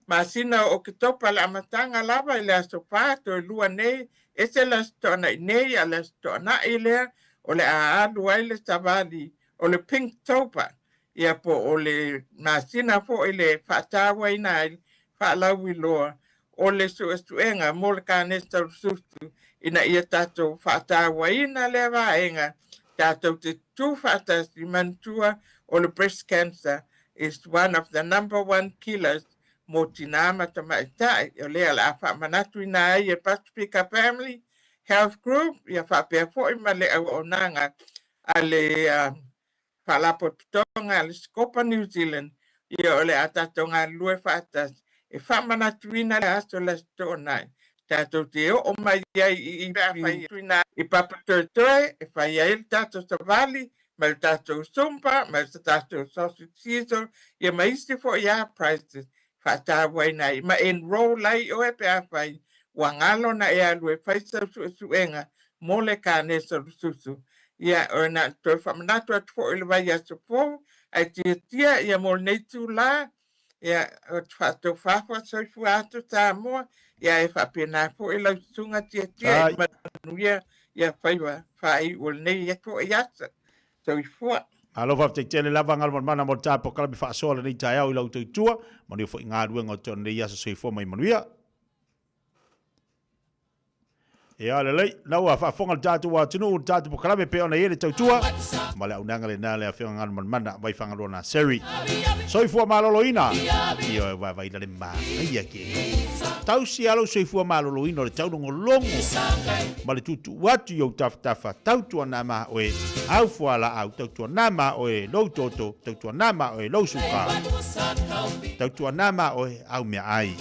masina o Oketopa le amataga lava i le aso 4, toe lua nei, ese le Aso Toonai nei a o le Aso Toonai lea o le a alu ai le savali o le Pinktober, ia po o le masina foi le faatauaina ai faalauiloa o le suesuega mo le kanesa o le susu ina ia tatou faatauaina lea vaega tatou te tutū faatasi manatua o le breast cancer is one of the number one killers mo tinā ma tamaitai. O lea o le a faamanatuina ai e Pasifika Family Health Group ia faapea foi ma le auaunaga a le Faalapotopotoga a le Scopa New Zealand, ia o le a tatou galulue faatasi e faamanatuina le aso le Aso Toonai. Tatou te oo mai ai i i pe afai e tuuina i Papatoetoe e fai ai le tatou savali ma le tatou Zumba ma le tatou sausage sizzle ia ma isi foi a prizes faatauaina ai ma enroll ai oe pe afai ua galo ona e alu e fai sau suesuega mo le kanesa o le susu. Ia, o na toe faamanatu atu foi i le vaiaso fou, ae tiatia ia mo lenei itulā, ia, ou te faatofa faasoifua atu Samoa, ia e faapena foi lau susuga tiatia i manuia ia faiva faaiu o lenei foi aso. Soifua.
Malo faafetai tele lava Galumalemana mo le ta polokalame faasoa lenei taeao i lau tautua. Manuia foi galuega o te lenei aso soifua mai manuia. Ia lelei, na ua faafofoga le tatou atunuu i le tatou polokalame pei ona i ai le tautua ma le auaunaga lena le Afioga Galumalemana mai Fagaloa Naseri. Soifua maloloina, ioe vaavaila le manaia ke. Tausi lava lou soifua maloloina o le taulogologo ma le tuutuu atu i ou tafatafa, tautuana ma oe au fualaau, tautuana ma oe lou toto, tautuana ma oe lou suka, tautuana ma oe au meaai.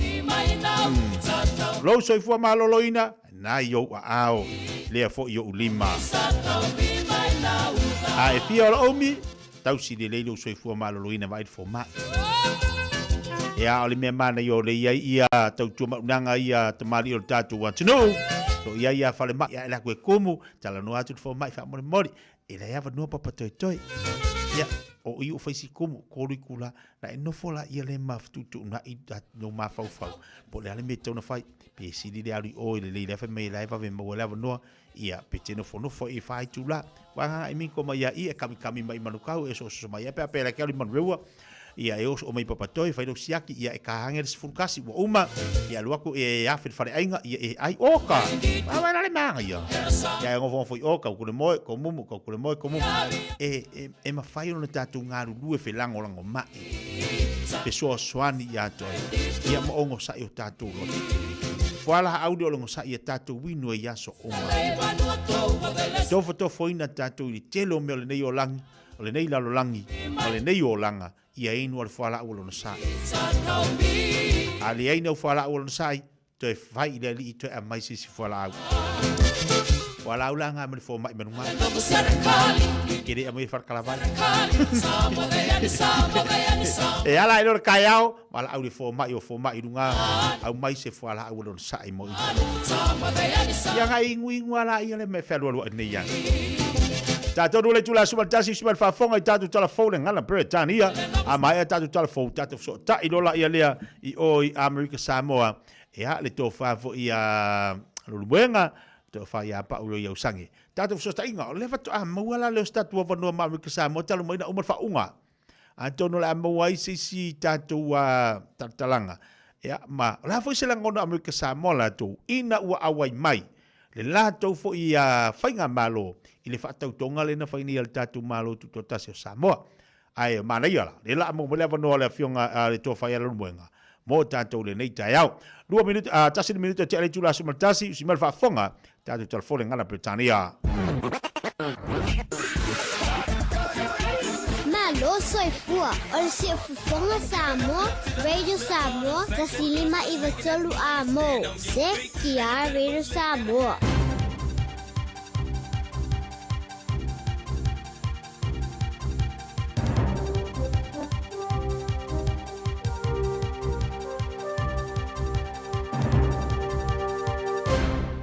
Lou soifua maloloina, na i ou aao, lea foi i ou lima. A e fia o lou umi, tausi lelei lou soifua maloloina vaai le fomai. E a o le mea manaia o le i ai ia tautua maunaga ia tamalii o le tatou atunuu, lo i ai ia falemai ae laku e kumu, talanoa atu le fomai faamolemole, e leai avanoa Papatoetoe. Ia, o i o fai si kumu, kolu itula, na e nofo la ia le mafetuutuunai lou mafaufau, po o le a le mea e tatau ona fai, pe sili le alu i o i le lei lea fai mai la e vave maua le avanoa, ia, pe te nofonofo i fa itula. Ua agaga i minko mai ia i e kamikami mai i Manukau, e osososo mai ia pe a pēlā ke alu i Manurewa, ia e oso mai Papatoe, fai lou siaki, ia e kahange le 11, ua uma, ia alu aku e afe le faleaiga, ia e ai, oka! Vaavaai la le mānaia. Ia e nofonofo i o, kau kule moe, komumu, kau kule moe, komumu. E, e, e mafai ona tatou galulue felagolagomai, fesoasoani ia te oe, ia ma ogosaʻi o tatou loto. Fuala haauli o le ogosaʻi ia tatou inu ai i aso uma. Tofotofoina tatou i le tele o mea o lenei olagi, o lenei lalolagi, ma lenei olaga, ia inu a le fualaau o lona saʻi. A leai nau fualaau o lona saʻi, toe fai i le alii toe aumai se isi fualaau. Fualaau la nga ma le fomai manuga. Ke le aumai falekalavai. E ala i lo le kaeao, valaau le fomai o fomai i luga, aumai se fualaau o lona saʻi mo ita. Ia nga inguingu ala ia le me fealualuaʻi nei ia. Tatou le itula suma tasi suma le faafofoga i tatou tala fou le gana Peretania. A maea tatou tala fou, tatou fesootai loa laia lea i o i Amerika Samoa. E a le tofa foi ia Leulumoega, tofa ia Pau i Ausage. Tatou fesootaiga, o lea faatoa maua la lea o se tatou avanoa ma Amerika Samoa talu mai na uma le faauuga. Atonu o le a maua ai se isi tatou talatalaga. Ia, ma o le a foi se lagona o Amerika Samoa latou ina ua auai mai le latou foi faigamalo i le faatautoga lea na fai nei a le tatou Malo Tutoatasi o Samoa. Ae manaia la, lea la a maua mai le avanoa o le Afioga a le Tofa ia Leulumoega mo tatou i lenei taeao. Lua minute, a, tasi le minute tea le itula 11, usi mai le faafofoga, tatou telefone gana Peretania.
Malo soifua, o le siufofoga Samoa, Radio Samoa, 1593 A mo, CTR Radio Samoa.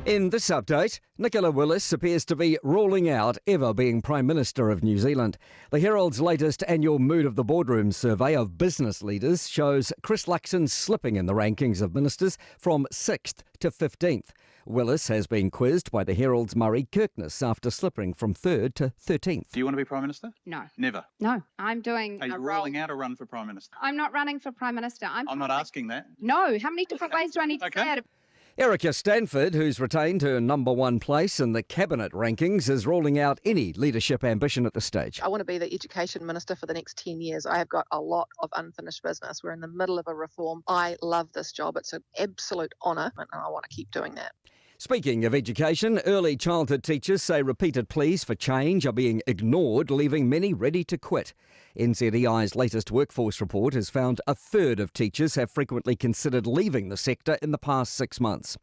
In this update, Nicola Willis appears to be ruling out ever being Prime Minister of New Zealand. The Herald's latest annual Mood of the Boardroom survey of business leaders shows Chris Luxon slipping in the rankings of ministers from 6th to 15th. Willis has been quizzed by the Herald's Murray Kirkness after slipping from 3rd to 13th.
Do you want to be Prime Minister?
No.
Never?
No. I'm doing
Are you
a
ruling
role.
out a run for Prime Minister?
I'm not running for Prime Minister. I'm,
I'm not asking that.
No. How many different ways do I need to
Okay.
say it?
Erica Stanford, who's retained her number one place in the cabinet rankings, is ruling out any leadership ambition at this stage.
I want to be the education minister for the next 10 years. I have got a lot of unfinished business. We're in the middle of a reform. I love this job. It's an absolute honour, and I want to keep doing that.
Speaking of education, early childhood teachers say repeated pleas for change are being ignored, leaving many ready to quit. NZEI's latest workforce report has found a third of teachers have frequently considered leaving the sector in the past 6 months.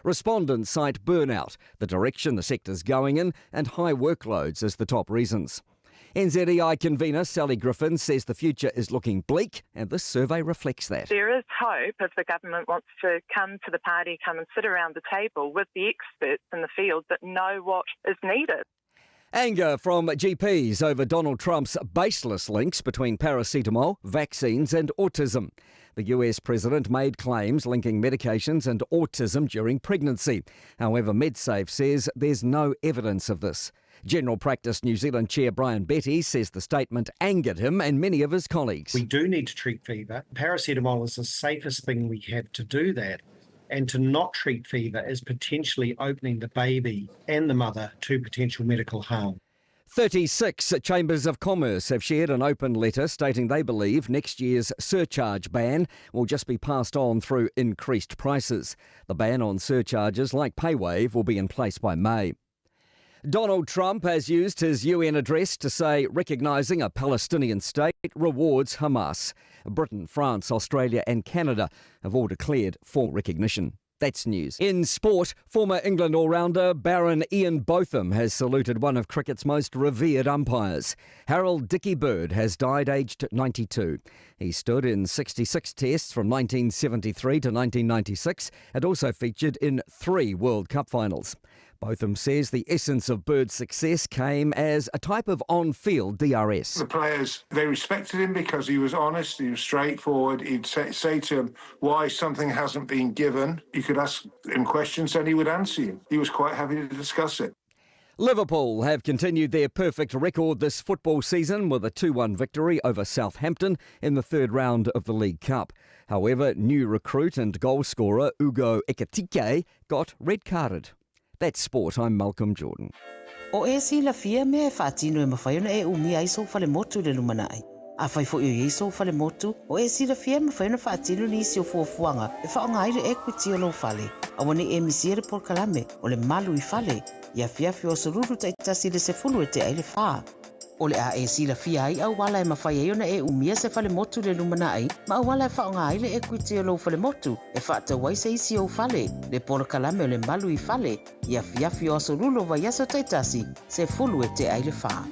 Respondents cite burnout, the direction the sector's going in, and high workloads as the top reasons. NZEI convener Sally Griffin says the future is looking bleak, and this survey reflects that.
There is hope if the government wants to come to the party, come and sit around the table with the experts in the field that know what is needed.
Anger from GPs over Donald Trump's baseless links between paracetamol, vaccines, and autism. The US president made claims linking medications and autism during pregnancy. However, MedSafe says there's no evidence of this. General Practice New Zealand Chair Brian Betty says the statement angered him and many of his colleagues.
We do need to treat fever. Paracetamol is the safest thing we have to do that. And to not treat fever is potentially opening the baby and the mother to potential medical harm.
36 Chambers of Commerce have shared an open letter stating they believe next year's surcharge ban will just be passed on through increased prices. The ban on surcharges like PayWave will be in place by May. Donald Trump has used his UN address to say recognising a Palestinian state rewards Hamas. Britain, France, Australia, and Canada have all declared full recognition. That's news. In sport, former England all rounder Baron Ian Botham has saluted one of cricket's most revered umpires. Harold Dickie Bird has died aged 92. He stood in 66 tests from 1973 to 1996 and also featured in three World Cup finals. Botham says the essence of Bird's success came as a type of on field DRS.
The players, they respected him because he was honest, he was straightforward. He'd say, say to him why something hasn't been given. You could ask him questions and he would answer you. He was quite happy to discuss it.
Liverpool have continued their perfect record this football season with a 2 1 victory over Southampton in the third round of the League Cup. However, new recruit and goalscorer Ugo Ekitike got red carded. That's sport. I'm Malcolm Jordan.
O e silafia mea e faatino e mafai ona e umia ai sou falemotu i le lumanai. Afai foi o i ai sou falemotu, o e silafia e mafai ona faatino nisi o fuafuaga e faaaoga ai le equity o lou fale. Aua ne i e misia le polokalame o le Malu i Fale i afiafi o aso Lulu taitasi i le 10 e tea i le fa. O le a e silafia ai auala e mafai ai ona e umia se falemotu i le lumanai ma auala e faaaoga ai le equity o lou falemotu e faatau ai se isi ou fale, le polokalame o le Malu i Fale i afiafi o aso Lulu o vaiaso taitasi, 10 e tea i le fa.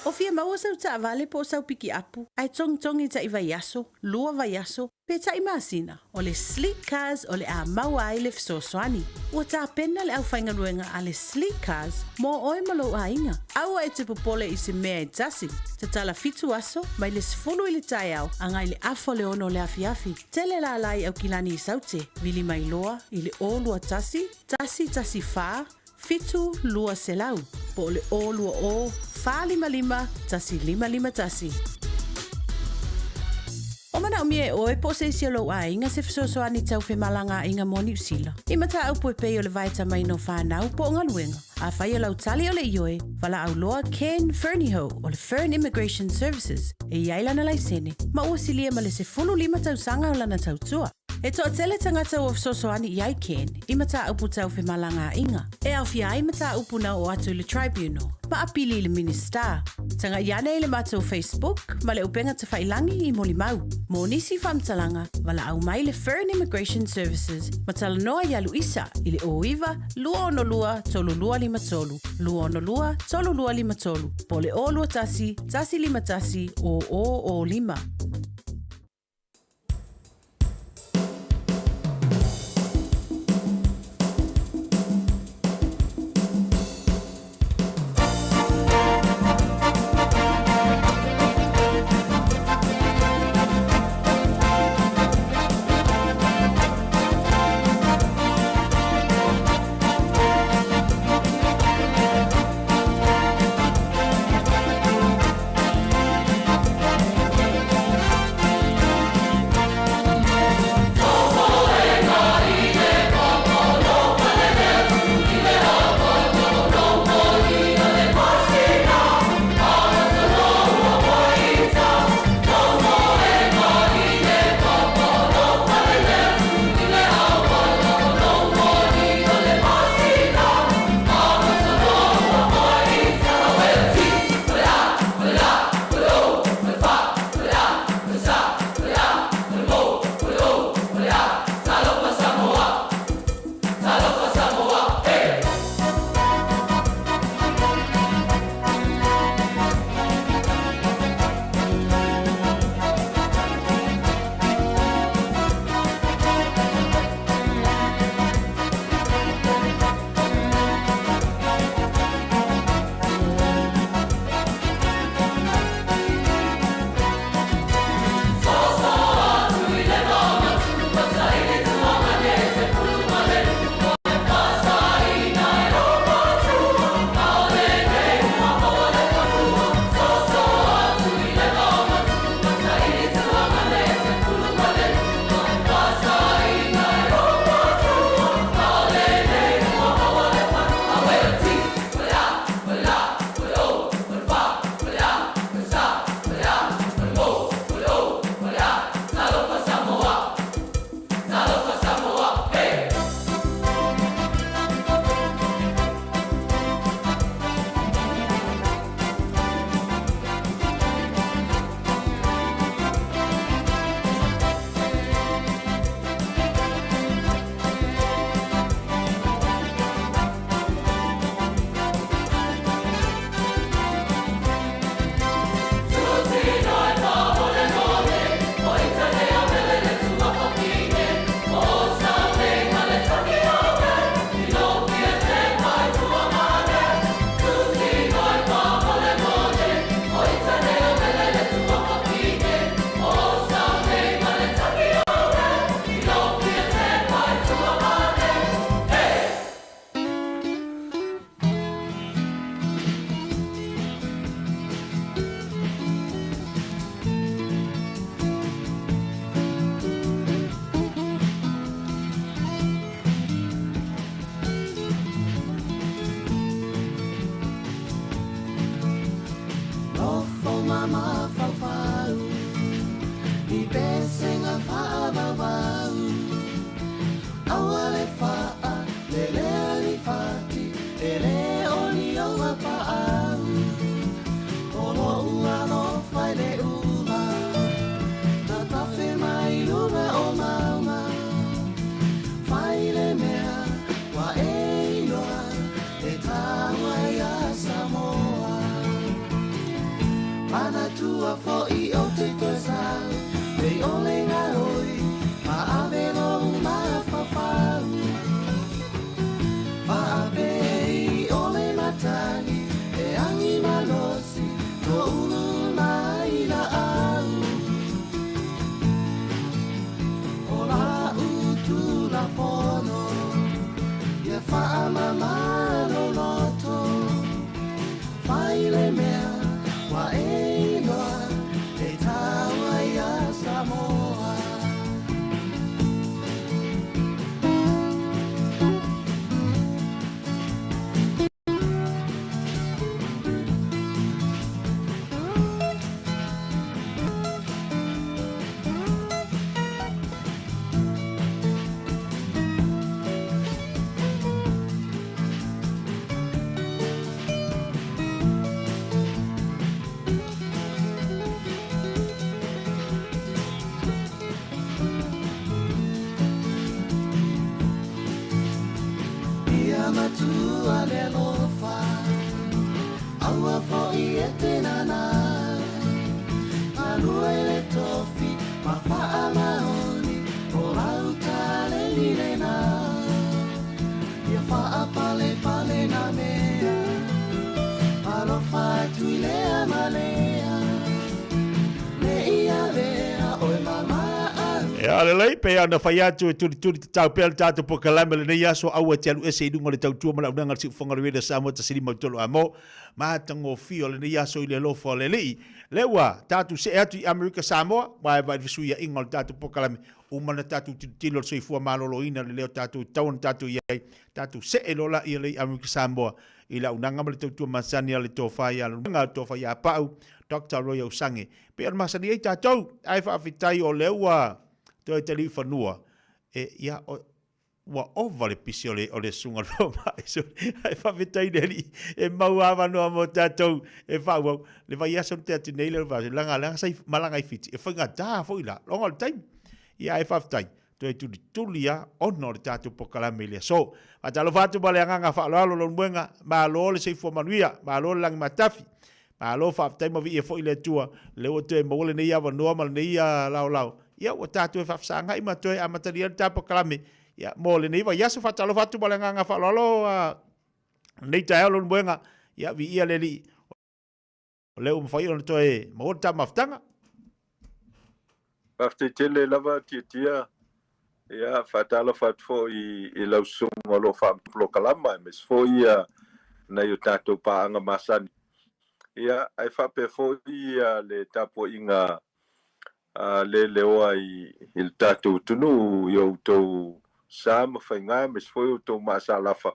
O fia maua sau taavale po o sau pikiapu, ae togitogi taʻi vaiaso, lua vaiaso, pe taʻi masina, o le Sleek Cars o le a maua ai le fesoasoani. Ua tapena le aufaigaluega a le Sleek Cars mo oe ma lou aiga. Aua e te popole i se mea e tasi. Tatala fitu aso, mai le 10 i le taeao agai i le afa o le ono o le afiafi. Tele lala i Aukilani i Saute, vili mai loa i le 0 21 114 7 200, po o le 020 455 1551. O manaomia e oe po o se isi o lou aiga se fesoasoani tau femalagaaiga mo Niu Sila. I mataupu e pei o le vaetamaina o fanau po o galuega. Afai o lau tali o le ioe, valaau loa Ken Fernihough o le Fern Immigration Services e i ai lana laisene ma ua silia ma le 15 tausaga o lana tautua. E toatele tagata ua fesoasoani i ai Ken i mataupu tau femalagaaiga. E aofia ai mataupu na oo atu i le Tribunal ma apili i le Minisita. Tagai ane i le matou Facebook ma le upega tafailagi i molimau. Mo nisi faamatalaga, valaau mai le Fern Immigration Services ma talanoa ia Luisa i le 09 262 3253, 262 3253, po o le 021 151 0005.
Atua le alofa, aua foi e te nana. Galue le tofi ma faamaoni, o lau taleni lena. Ia faapalepale na mea, alofa atu i lea ma lea. Ne i avea oe ma maau.
Ia lelei, pei ona fai atu e tulituli tatau pea le tatou polokalame lenei aso, aua e te alu ese i luga o le tautua ma le auaunaga a le Siufofoga o le Radio Samoa 153 mo. Matagofie o lenei aso i le alofa o le Alii. Lea ua tatou see atu i Amerika Samoa, aua e vaai i le fesuiaiga o le tatou polokalame, uma ona tatou tilotilo i le soifua maloloina lelei o tatou i tatau ona tatou i ai, tatou see loa laia lea i Amerika Samoa i le auaunaga ma le tautua masani a le Tofa ia Leluga, le Tofa ia Pau, Doctor Roy Ausange. Pei ona masani ai tatou, ae faafetai o lea ua toe taliu i fanua, e, ia, o, ua ova le pisi o le, o le susuga o le fomai, ae faafetai i le Alii e mau avanoa mo tatou e faaauau. Le vaiaso na tea atu nei le vaiaso, leaga, leaga sa i, malaga i Fiti, e faigata foi la, ona o le taimi. Ia ae faafetai, toe tulituli lava ona o le tatou polokalame i le aso. Faatalofa atu ma le agaga faaaloalo Leulumoega, malo le soifua manuia, malo le lagi matafi. Malo faafetai ma viia foi le Atua, lea ua toe maua lenei avanoa ma lenei laolao. Ia ua tatou e faafesagai ma toe amatalia le ta polokalame. Ia mo lenei vaiaso faatalofa atu ma le agaga faaaloalo lenei taeao Leulumoega. Ia viia le Alii, o lea ua mafai ona toe maua le ta mafutaga.
Faafetai tele lava Tiatia. Ia, faatalofa atu foi i lau susuga o lo o faapolokalama, aemaise foi ia nai o tatou paaga masani. Ia, ae faapea foi ia le tapuaiga leleoa i le tatou atunuu i outou sa ma faiga, aemaise foi outou maasalafa.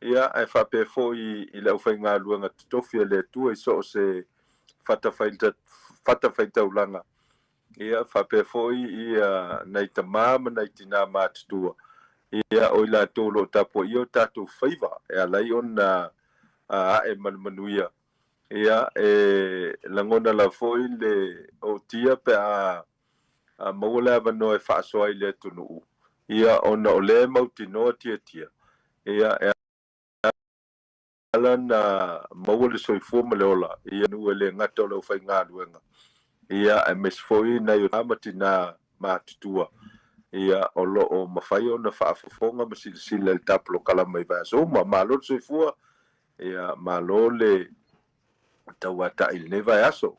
Ia, ae faapea foi i le aufaigaluega totofi a le Atua i so o se fatafaitaulaga. Ia, faapea foi ia nai tama ma nai tinā matutua, ia, o i latou o lo o tapuaia o tatou faiva e ala ai ona ae ma le manuia. Ia, e lagona lava foi le ootia pe a maua le avanoa e faasoa ai i le atunuu, ia, ona o lea e mautinoa tiatia, ia, e ala na maua le soifua ma le ola i nuu e le gata o le aufaigaluega, ia, aemaise foi nai o tama ma tinā matutua, ia, o lo o mafai ona faafofoga ma silasila i le ta polokalama i vaiaso uma. Malo le soifua, ia, malo le tauatai i lenei vaiaso.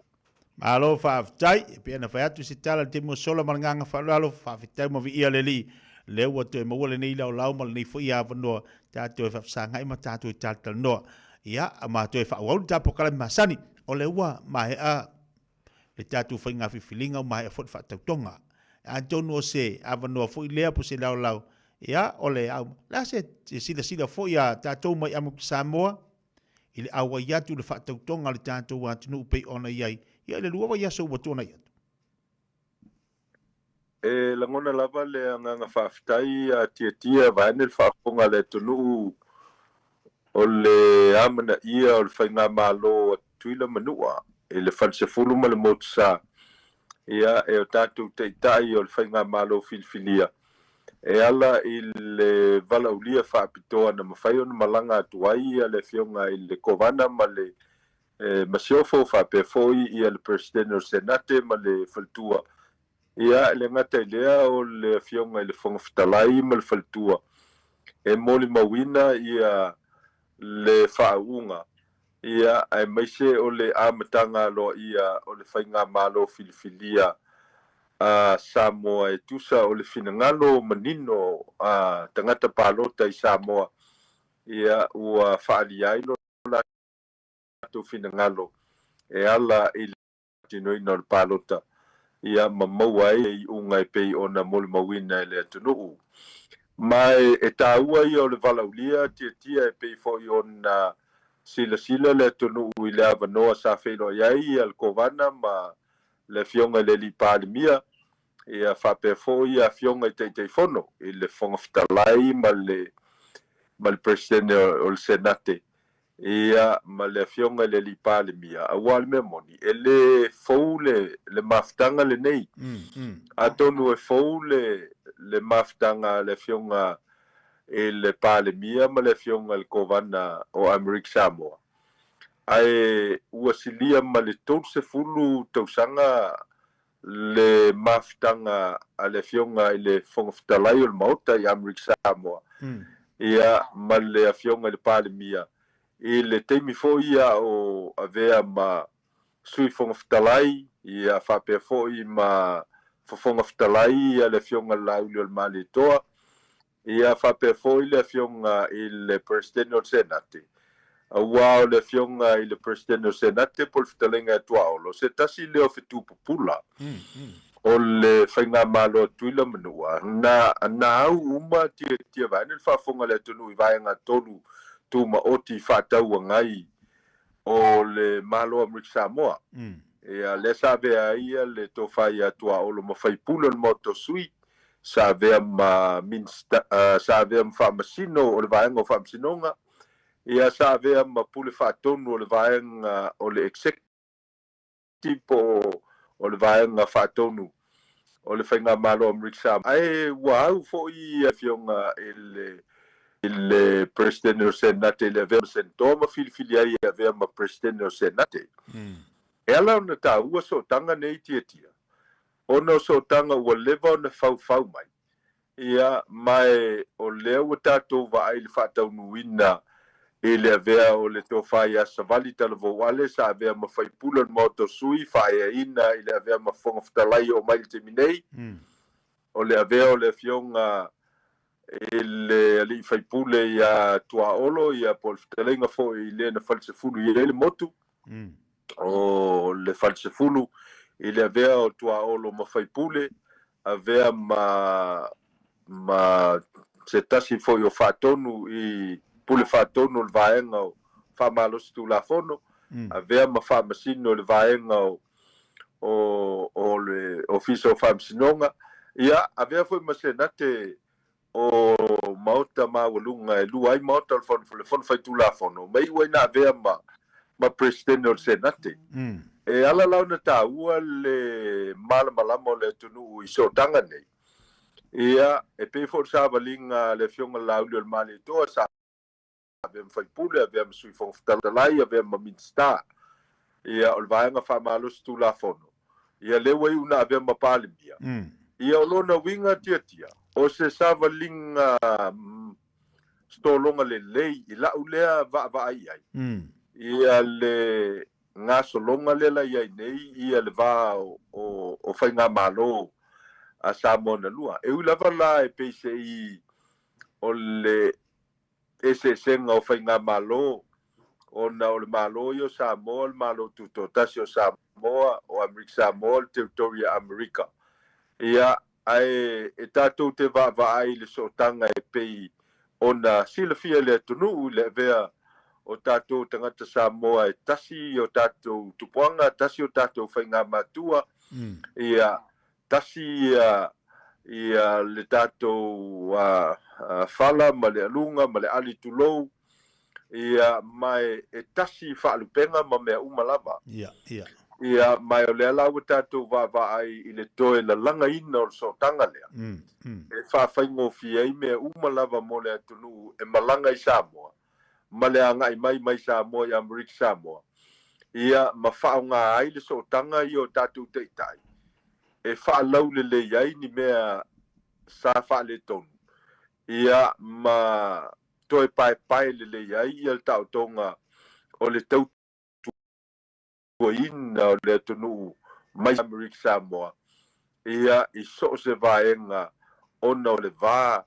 Malo faafetai, e pei ona fai atu se tala i le taimi ua sola ma le agaga faaaloalo, faafetai ma viia le Alii, lea ua toe maua lenei laolao ma lenei foi avanoa tatou e faafesagai ma tatou e talatalanoa. Ia, ma toe faaauau le tatou polokalame masani, o lea ua maea le tatou faiga filifiliga ua maea foi le faatautoga. Atonu o se avanoa foi lea po o se laolao, ia, o le au, le a se silasila foi a tatou mai Amerika Samoa, i le auai atu i le faatautoga a le tatou atunuu pei ona i ai ia i le lua vaiaso ua tuanai atu.
E lagona lava le agaga faafetai a Tiatia vaeane le faafofoga a le atunuu o le amanaia o le faigamalo a Tutuila ma Nu'a i le Falesefulu ma le Motusa, ia e o tatou taitai o le faigamalo filifilia E ala i le valaaulia faapitoa na mafai ona malaga atu ai le Afioga i le Kovana ma le Masiofo faapea foi le Peresetene o le Senate ma le Faletua. Ia, e le gata i lea o le Afioga i le Fofoga Fetalai ma le Faletua e molimauina le faauuga, ia, aemaise o le amataga aloaia o le faigamalo filifilia a Samoa e tusa o le finagalo manino a tagata palota i Samoa, ia, ua faaalia ai lo latou finagalo e ala i le faatinoina o le palota, ia, ma maua ai le iuga e pei ona molimauina e le atunuu. Ma e taua ia o le valaaulia tiatia e pei foi ona silasila le atunuu i le avanoa sa feiloai ai le Kovana ma le Afioga i le Alii Palemia, ia faapea foi Afioga i Taitaifono i le Fofoga Fetalai ma le ma le Peresetene o le Senate, ia ma le Afioga i le Alii Palemia, aua o le mea moni, e le fou le le mafutaga lenei. Atonu e fou le le mafutaga a le Afioga i le Palemia ma le Afioga i le Kovana o Amerika Samoa, ae ua silia ma le 30 tausaga le mafutaga a le Afioga i le Fofoga Fetalai o le Maota i Amerika Samoa, ia, ma le Afioga i le Palemia, i le taimi foi ia o avea ma Sui Fofoga Fetalai, ia, faapea foi ma Fofoga Fetalai ia le Afioga i le Laauli o le Malietoa, ia, faapea foi le Afioga i le Peresetene o le Senate. Aua o le Afioga i le Peresetene o le Senate po o le Fetalaiga ia Tuaolo, se tasi lea o fetu pupula o le Faigamalo a Tutuila ma Manua, na au uma tiatia vaeane le faafofoga a le atunuu i vaega tolu tumaoti faatauagai o le Malo o Amerika Samoa. Ia, lea sa avea ai le tofa ia Tuaolo ma faipule o le Maota o Sui, sa avea ma Minista, sa avea ma Faamasino o le Vaega o Faamasinoga, ia, sa avea ma Pule Faatonu o le Vaega o le Executive po o le Vaega Faatonu o le Faigamalo o Amerika Samoa. Ae ua au foi le Afioga i le i le Peresetene o le Senate i le avea ma Senator ma filifili ai e avea ma Peresetene o le Senate. E ala ona taua sootaga nei tiatia, ona o sootaga ua leva ona faufau mai, ia, ma e o lea ua tatou vaai i le faataunuuina i le avea o le tofa ia Savali Talavou Ale sa avea ma faipule o le Maota o Sui, faaeaina i le avea ma Fofoga Fetalai oo mai i le taimi nei, o le avea o le Afioga i le alii faipule ia Tuaolo, ia po o le fetalaiga foi i le na falesefulu i ai le motu, o le falesefulu i le avea o Tuaolo ma faipule, avea ma se tasi foi o faatonu i pule faatonu o le vaega o faamalosi tulafono, avea ma faamasino i le vaega o le Ofisa o Faamasinoga, ia, avea foi ma Senate o Maota maualuga e lua ai Maota o le Fono Faitulafono, ma iu ai na avea ma Peresetene o le Senate. E ala la ona taua le malamalama o le atunuu i sootaga nei. Ia, e pei foi o le savaliga a le Afioga Laauli o le Malietoa, sa avea ma faipule, avea ma Sui Fofoga Fetalai, avea ma Minisita, ia, o le Vaega Faamalosi Tulafono, ia, lea ua iu na avea ma Palemia. Ia, o lona uiga tiatia, o se savaliga setologa lelei i la'u lea vaavaai i ai, ia le gasologa lea la i ai nei ia le va o faigamalo a Samoa na lua. E ui lava la e pei se i o le eseesega o faigamalo, ona o le Malo ia o Samoa, le Malo Tutoatasi o Samoa, o Amerika Samoa, le Territory a Amerika. Ia, ae e tatou te vaavaai i le sootaga e pei ona silafia e le atunuu i le avea o tatou tagata Samoa e tasi o tatou tupuaga, tasi o tatou faigamatua, ia, tasi ia le tatou fala ma le aluga ma le ali tulou, ia, ma e tasi faalupega ma mea uma lava.
Ia, ia.
Ia, ma o lea la ua tatou vaavaai i le toe lalagaina o le sootaga lea, e faafaigofie ai mea uma lava mo le atunuu e malaga i Samoa, ma le agai mai mai Samoa i Amerika Samoa, ia, ma faaaoga ai le sootaga ia o tatou taitai e faalaulelei ai ni mea sa faaletonu, ia, ma toe paepae lelei ai ia le taotoga o le tautuaina o le atunuu mai Amerika Samoa, ia, i so o se vaega ona o le va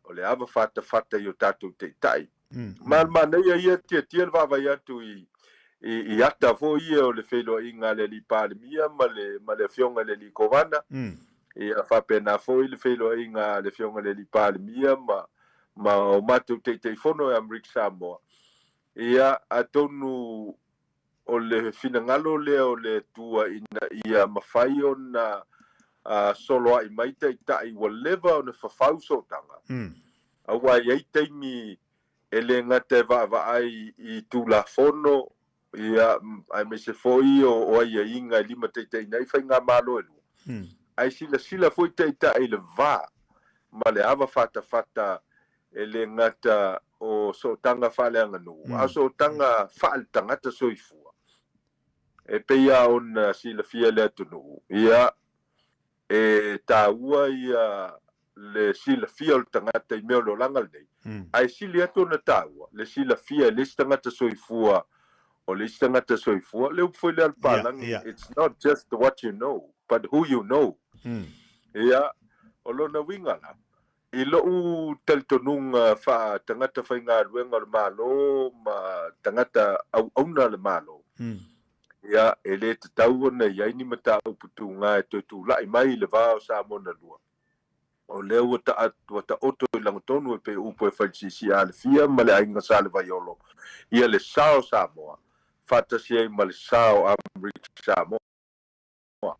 o le ava fatafata i o tatou taitai. Ma le manaia ia tiatia le vaavaai atu i ata foi ia o le feiloaiga a le alii Palemia ma le Afioga i le alii Kovana, ia faapena foi le feiloaiga a le Afioga i le alii Palemia ma o matou Taitaifono e Amerika Samoa. Ia, atonu o le finagalo lea o le Atua ina ia mafai ona soloai mai taitai ua leva ona fafau sootaga, aua e i ai taimi e le gata e vaavaai i Tulafono, ia, aemaise foi o aiaiga e limataitaiina ai faigamalo e lua, ae silasila foi taitai i le va ma le ava fatafata e le gata o sootaga faaleaganuu, a o sootaga faaletagata soifua. E pei lava ona silafia e le atunuu, ia, e taua ia le silafia o le tagata i mea o le olaga lenei, ae sili atu ona taua le silafia e le isi tagata soifua o le isi tagata soifua. Le upu foi lea a le palagi, it's not just what you know, but who you know. Ia, o lona uiga la, i lou talitonuga faa-tagata faigaluega o le Malo ma tagata auauna a le Malo, ia, e le tatau ona i ai ni mataupu tuga e toe tulai mai i le va o Samoa na lua. O lea ua ua taoto i lagatonu e pei o upu e fai i le siisia alafia ma le aiga Sa Levaiolo, ia le sa o Samoa faatasi ai ma le sa o Amerika Samoa. Po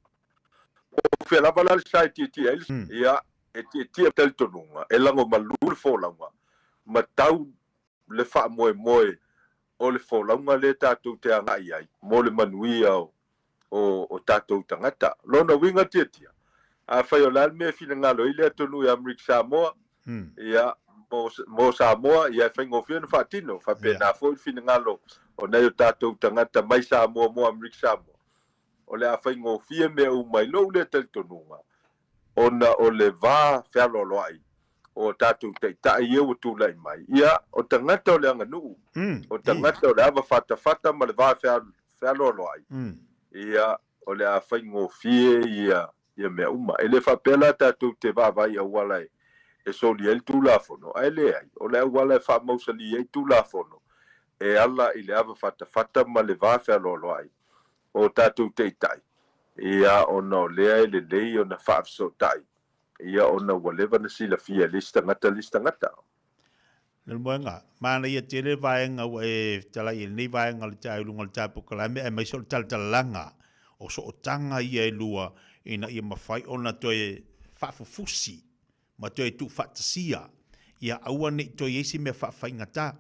o fea lava la le sa e tietie ai le ia, e tietie talitonuga, e lagomalu le folauga ma tau le faamoemoe o le folauga lea tatou te agai ai mo le manuia o tatou tagata. Lona uiga tietie, afai o le a le mea e finagalo ai le atunuu i Amerika Samoa, ia, mo Samoa, ia e faigofie ona faatino. Faapena foi le finagalo o nai o tatou tagata mai Samoa mo Amerika Samoa. O le a faigofie mea uma i lou lea talitonuga, ona o le va fealoaloai o tatou taitai ia ua tulai mai. Ia, o tagata o le aganuu, o tagata o le ava fatafata ma le va fealoaloai, ia, o le a faigofie ia ia mea uma. E le faapea la tatou te vaavaai i auala e soli ai le Tulafono, ae leai, o le auala e faamausali ai Tulafono e ala i le ava fatafata ma le va fealoaloai o tatou taitai, ia, ona o lea e lelei ona faafesootai, ia, ona ua leva ona silafia e le isi tagata le isi tagata.
Lemoega, manaia tele vaega ua e fetalai i lenei vaega o le tae i luga o le tae polokalame aemaise o le talatalaga o sootaga ia e lua ina ia mafai ona toe faafufusi ma toe tuufaatasia ia aua ne i toe i ai se mea faafaigata.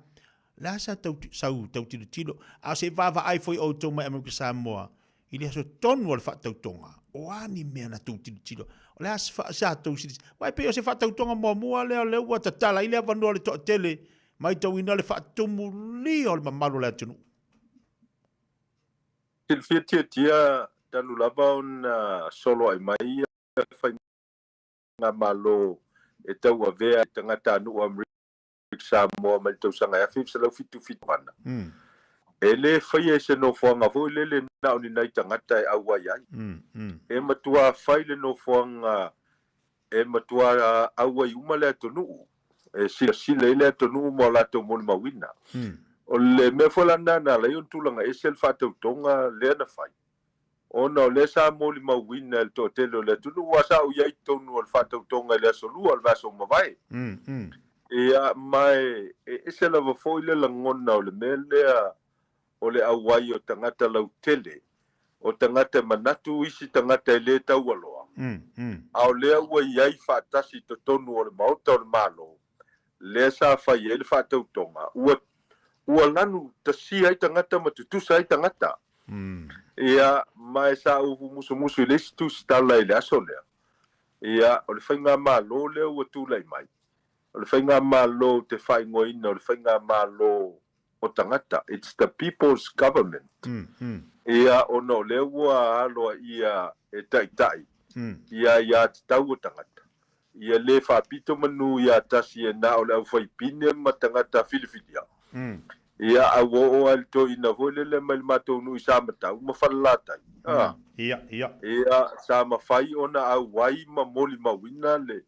O le a sa tau, sau tau tilotilo, a o se vaavaai foi outou mai Amerika Samoa i le aso tonu o le faatautoga, o a ni mea na tou tilotilo? O le a sa tou silasila? Aua e pei o se faatautoga muamua lea o lea ua tatala ai le avanoa o le toatele, matauina le faatumulia o le mamalu o le atunuu.
Silafia tiatia talu lava ona soloai mai ia faigamalo e tauavea i tagatanuu Amerika Samoa mai le tausaga e 1977 ana. E le faia i se nofoaga foi lele na o ni nai tagata e auai ai. E matua fai le nofoaga e matua auai uma le atunuu, e silasila i le atunuu mo latou molimauina. O le mea foi la lena na ala ai ona tulaga ese le faatautoga lea na fai, ona o lea sa molimauina e le toatele o le atunuu, aua sa ou i ai i totonu o le faatautoga i le aso Lua o le vaiaso ua mavae. Ia, ma e ese lava foi le lagona o le mea lea o le auai o tagata lautele, o tagata e manatu isi tagata e le taualoa, a o lea ua i ai faatasi i totonu o le Maota o le Malo, lea sa fai ai le faatautoga, ua ua lanu tasia ai tagata ma tutusa ai tagata. Ia, ma e sa ou musumusu i le isi tusitala i le aso lea, ia, o le faigamalo lea ua tulai mai, o le faigamalo ou te faaigoaina o le faigamalo o tagata, it's the people's government. Ia, ona o lea ua aloaia e taitai ia aiatatau o tagata, ia le faapito manu ia tasi e na o le aufaipine ma tagata filifilia. Ia, a ua oo lava i le toeaina foi lele mai le matou nuu i Samatau ma Falelatai, a.
Ia, ia.
Ia, sa mafai ona auai ma molimauina le,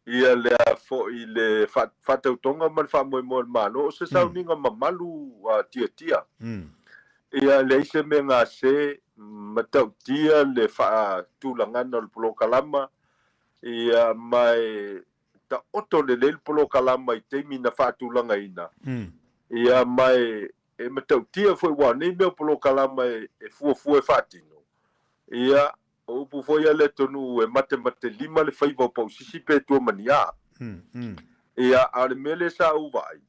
ia lea foi le faatautoga ma le faamoemoe o le Malo, o se sauniga mamalu tiatia. Ia leai se mea gase, matautia le faatulagana o le polokalama, ia ma e taoto lelei le polokalama i taimi na faatulagaina, ia ma e matautia foi aua o nei mea o polokalama e fuafua e faatino, ia O upu foi a le atunuu e matematelima le faiva o Pausisi pe tua ma ni a. Ia, a o le mea lea sa ou vaai,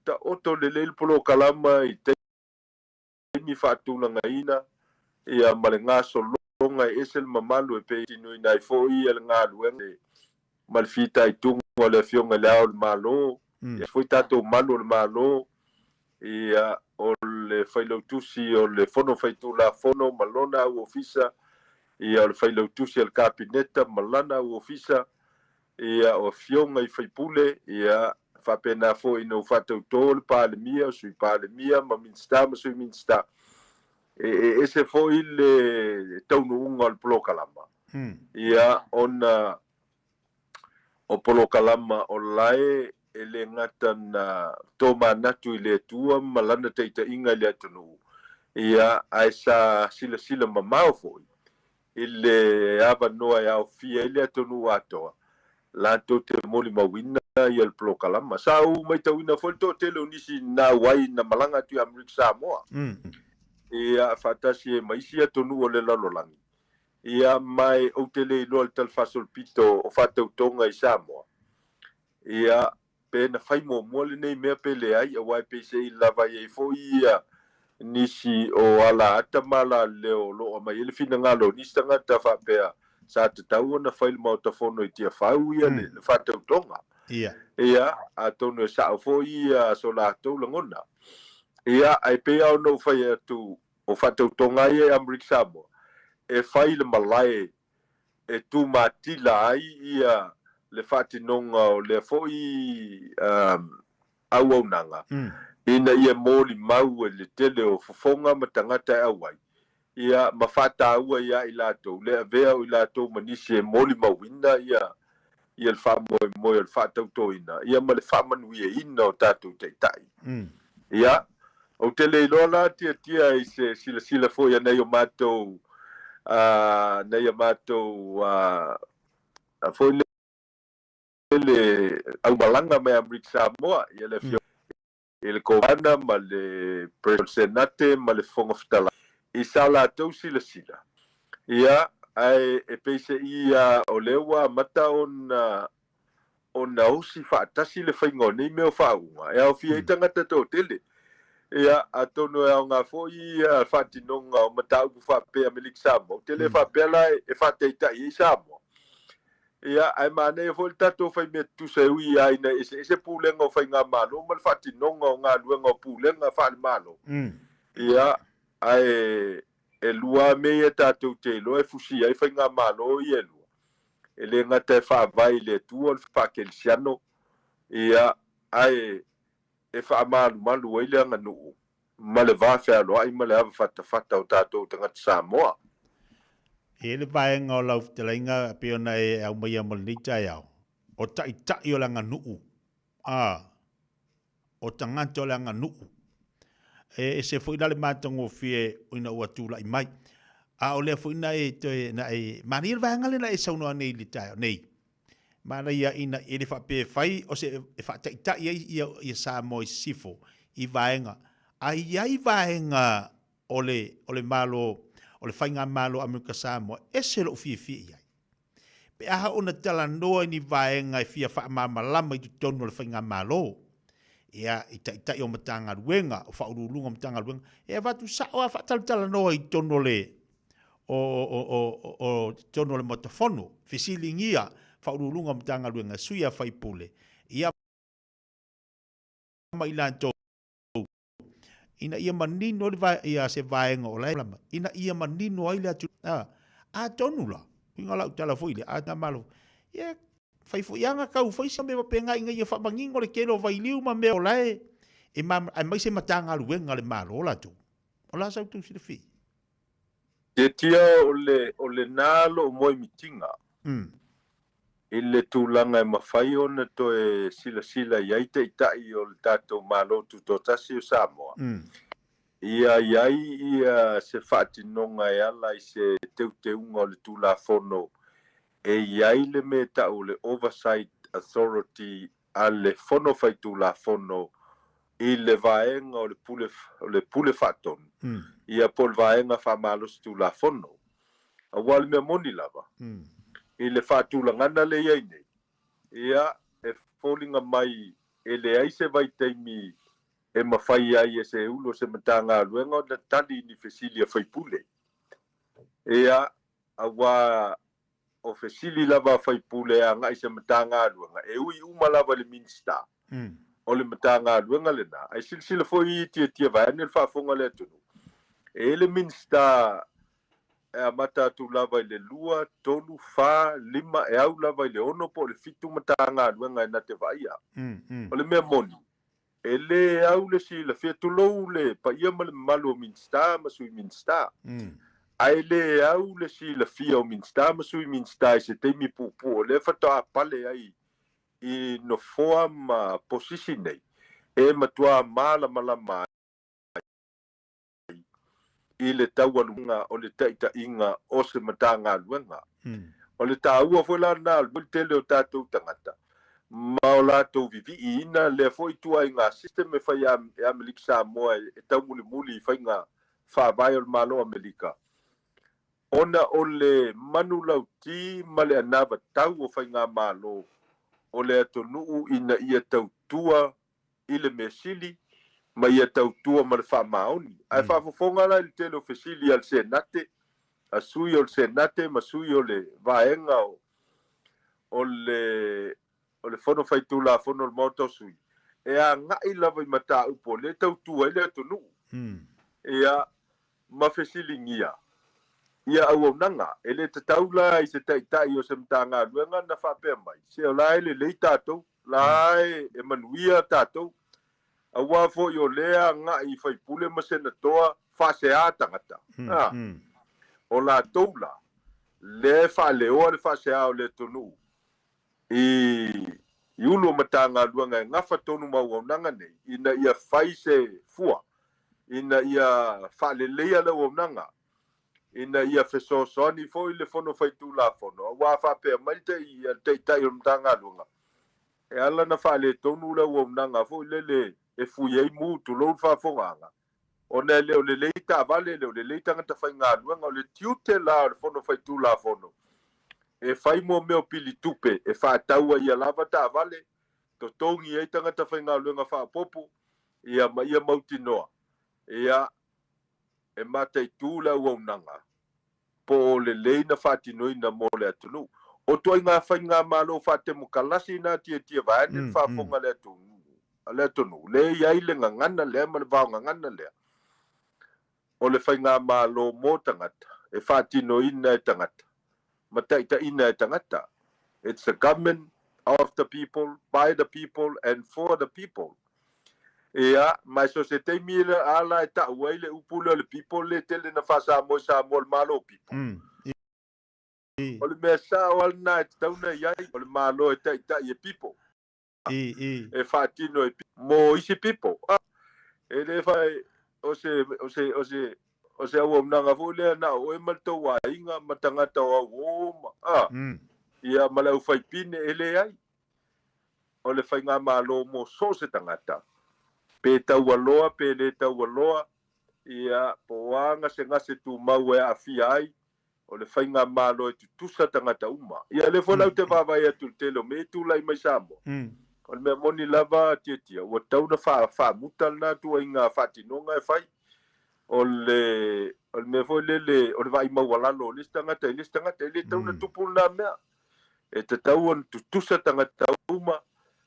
taoto lelei le polokalama i taimi faatulagaina, ia, ma le gasologa e ese le mamalu e pei tinoina ai foi le galuega ma le fitaituga a le Afioga i Le Ao o le Malo, ia foi tatou malu o le Malo, ia o le Failautusi o le Fono Faitulafono ma lona au ofisa, ia o le Failautusi a le Kapeneta ma lana au ofisa, ia o afioga i faipule, ia faapena foi ina ua faatautō le Palemia, o Sui Palemia ma Minisita ma Sui Minisita. E e ese foi le taunuuga o le polokalama, ia ona o polokalama o lae e le gata na tomanatu i le Atua ma lana taitaiga i le atunuu, ia ae sa silasila mamao foi i le avanoa e aofia ai le atunuu atoa latou te molimauina ia le polokalama. Sa ou matauina foi le toatele o nisi na auai na malaga atu i Amerika Samoa, ia faatasi ai ma isi atunuu o le lalolagi, ia ma e ou te le iloa le talafaasolopito o faatautoga i Samoa, ia pe na fai muamua lenei mea pe leai, aua e peiseai lava i ai foi ia nisi o ala ata ma ala leo o lo o aumai ai le finagalo o nisi tagata faapea sa tatau ona fai le Maota Fono i Tiafau ia le faatautoga.
Ia.
Ia, atonu e sao foi ia so latou lagona. Ia, ae pei lava ona ou fai atu, o faatautoga ia i Amerika Samoa, e fai i le malae e tumatila ai ia le faatinoga o lea foi auaunaga, ina ia molimau e le tele o fofoga ma tagata e auai, ia ma faataua ia i latou le avea o i latou ma nisi e molimauina ia ia le faamoemoe o le faatautoina ia ma le faamanuiaina o tatou taitai. Ia, ou te le iloa la tiatia i se silasila foi a nai o matou, nai a matou foi lele aumalaga mai Amerika Samoa, ia le Afioga i le Kovana ma le President o le Senate ma le Fofoga Fetalai i sa latou silasila. Ia, ae e peiseai lava o lea ua amata ona ona osi faatasi le faiga o nei mea o faauuga e aofia ai tagata toatele. Ia, atonu e aoga foi ia faatinoga o mataupu faapea Amerika Samoa, ou te le faapea la e faataitai ai Samoa. Ia, ae manaia foi le tatou fai mea tutusa e ui lava ina eseese pulega o faigamalo ma le faatinoga o galuega o pulega faale-Malo. Ia, ae e lua lava mea ia tatou te iloa e fusia ai faigamalo ia e lua. E le gata e faavae i le Atua o le faakerisiano, ia, ae e faamalumalu ai le aganuu ma le va fealoai ma le ava fatafata o tatou tagata Samoa.
E i ai le vaega o lau fetalaiga e pei ona e aumaia mo lenei taeao, o taitai o le aganuu, a, o tagata o le aganuu. E ese foi la le matagofie ina ua tulai mai. A o lea foi na e toe, na e, manaia le vaega lea na e saunoa nei i le taeao nei. Manaia ina e le faapea e fai o se e faataitai ai ia, ia Samoa i sisifo i vaega. A i ai vaega o le, o le Malo, o le Faigamalo Amerika Samoa, ese lou fiafia i ai. Pe aha ona talanoa i ni vaega e fia faamalamalama i totonu o le Faigamalo, ia, i Taitai o Matagaluega, o Faauluuluga o Matagaluega, e avatu sao lava faatalatalanoa i totonu o le, o, o, o, o, totonu o le Maota Fono, fesiligia Faauluuluga o Matagaluega, sui a faipule, ia ma i latou, ina ia manino le vae, ia se vaega o la e lama, ina ia manino ai le atunuu. A, atonu la, uiga lau tala foi lea, a malo, ia fai foi aga kau fai se mea faapena ina ia faamanino le tele o vailiu ma mea o la e, e ma, aemaise Matagaluega a le Malo latou. O la sa outou silafia?
Tiatia o le, o lena lou moemitiga. I le tulaga e mafai ona toe silasila i ai Taitai o le tatou Malo Tutoatasi o Samoa, ia i ai ia se faatinoga e ala i se teuteuga o le Tulafono e i ai le mea e tau o le Oversight Authority a le Fono Faitulafono i le vaega o le Pule, o le Pule Faatonu, ia po o le Vaega Faamalosi Tulafono. Aua o le mea moni lava, i le faatulagana lea i ai nei, ia, e foliga mai e leai se vaitaimi e mafai ai e se ulu o se Matagaluega ona tali i ni fesili a faipule. Ia, aua. o fesili lava a faipule e agai i se Matagaluega, e ui uma lava i le Minisita o le Matagaluega lena. Ae silasila foi i Tiatia vaeane le faafofoga a le atunuu, e i ai le Minisita e amata atu lava i le 2, 3, 4, 5, e au lava i le 6 po o le 7 Matagaluega e na te vaaia. O le mea moni, e lē au le silafia, tulou le paia ma le mamalu o Minisita ma Sui Minisita, ae lē au le silafia o Minisita ma Sui Minisita i se taimi puupuu o lea faatoa pale ai i nofoa ma posisi nei e matuā malamalama ai i le taualuga o le taitaiga o se Matagaluega. O le taua foi la lena o le tele o tatou tagata ma o latou viviiina lea foi ituaiga system e fai e Amelika Samoa e taumulimuli i faiga faavae o le Malo o Amelika, ona o le manulauti ma le anavatau o faigamalo o le atunuu ina ia tautua i le mea sili ma ia tautua ma le faamaoni. Ae faafofoga la i le tele o fesili a le Senate, a sui o le Senate ma sui o le vaega o le o le Fono Faitulafono o le Maota o Sui, e agai lava i mataupu o lea e tautua ai le atunuu. Ia, ma fesiligia ia auaunaga. E le tatau la i se taitai o se Matagaluega na faapea mai, se o la e lelei tatou, la e manuia tatou, aua foi o lea agai i faipule ma senatoa faasea tagata. A, o latou la, lea e faaleoa le faasea o le atunuu i ulu o Matagaluega e gafa tonu ma auaunaga nei, ina ia fai se fua, ina ia faaleleia le auaunaga, ina ia fesoasoani foi le Fono Faitulafono, aua faapea mai le Taitai o le Matagaluega, e ala ona faaletonu le auaunaga foi lele e fui ai mu, tulou le faafofogaaga, ona e le o lelei taavale, e le o lelei tagata faigaluega. O le tiute la o le Fono Faitulafono e fai mo mea o pili tupe e faatau ai ia lava taavale, totogi ai tagata faigaluega faaopoopo, ia ma ia mautinoa ia e mataitu le auaunaga po o lelei na faatinoina mo le atunuu. O ituaiga faigamalo faatemokalasi na tiatia vaeane le faafofoga a le atunuu, lea e i ai le gagana lea ma le vaogagana lea o le faigamalo mo tagata, e faatinoina e tagata ma taitaiina e tagata. It's the government of the people, by the people and for the people. Ia, ma so se taimi a la e ta'u ai le upu lea o le people le tele na faa-Samoa i Samoa o le Malo people. O le mea sao a lena e tatau ona i ai, o le Malo e taitai e people. E faatino e mo isi people. E le fai o se o se o se o se auaunaga foi lea na o oe ma le tou aiga ma tagata o auō ma a ia ma le aufaipine e leai. O le faigamalo mo so o se tagata, pe taualoa pe le taualoa, ia po o a gasegase tumau e aafia ai, o le faigamalo e tutusa tagata uma. Ia lea foi la ou te vaavaai atu i le tele o mea e tulai mai Samoa, o le mea moni lava Tiatia, ua tatau ona faamuta lena ituaiga faatinoga e fai. O le o le mea foi lele o le vaai maualalo o le isi tagata i le isi tagata, e le tatau ona tupu lena mea. E tatau ona tutusa tagata uma,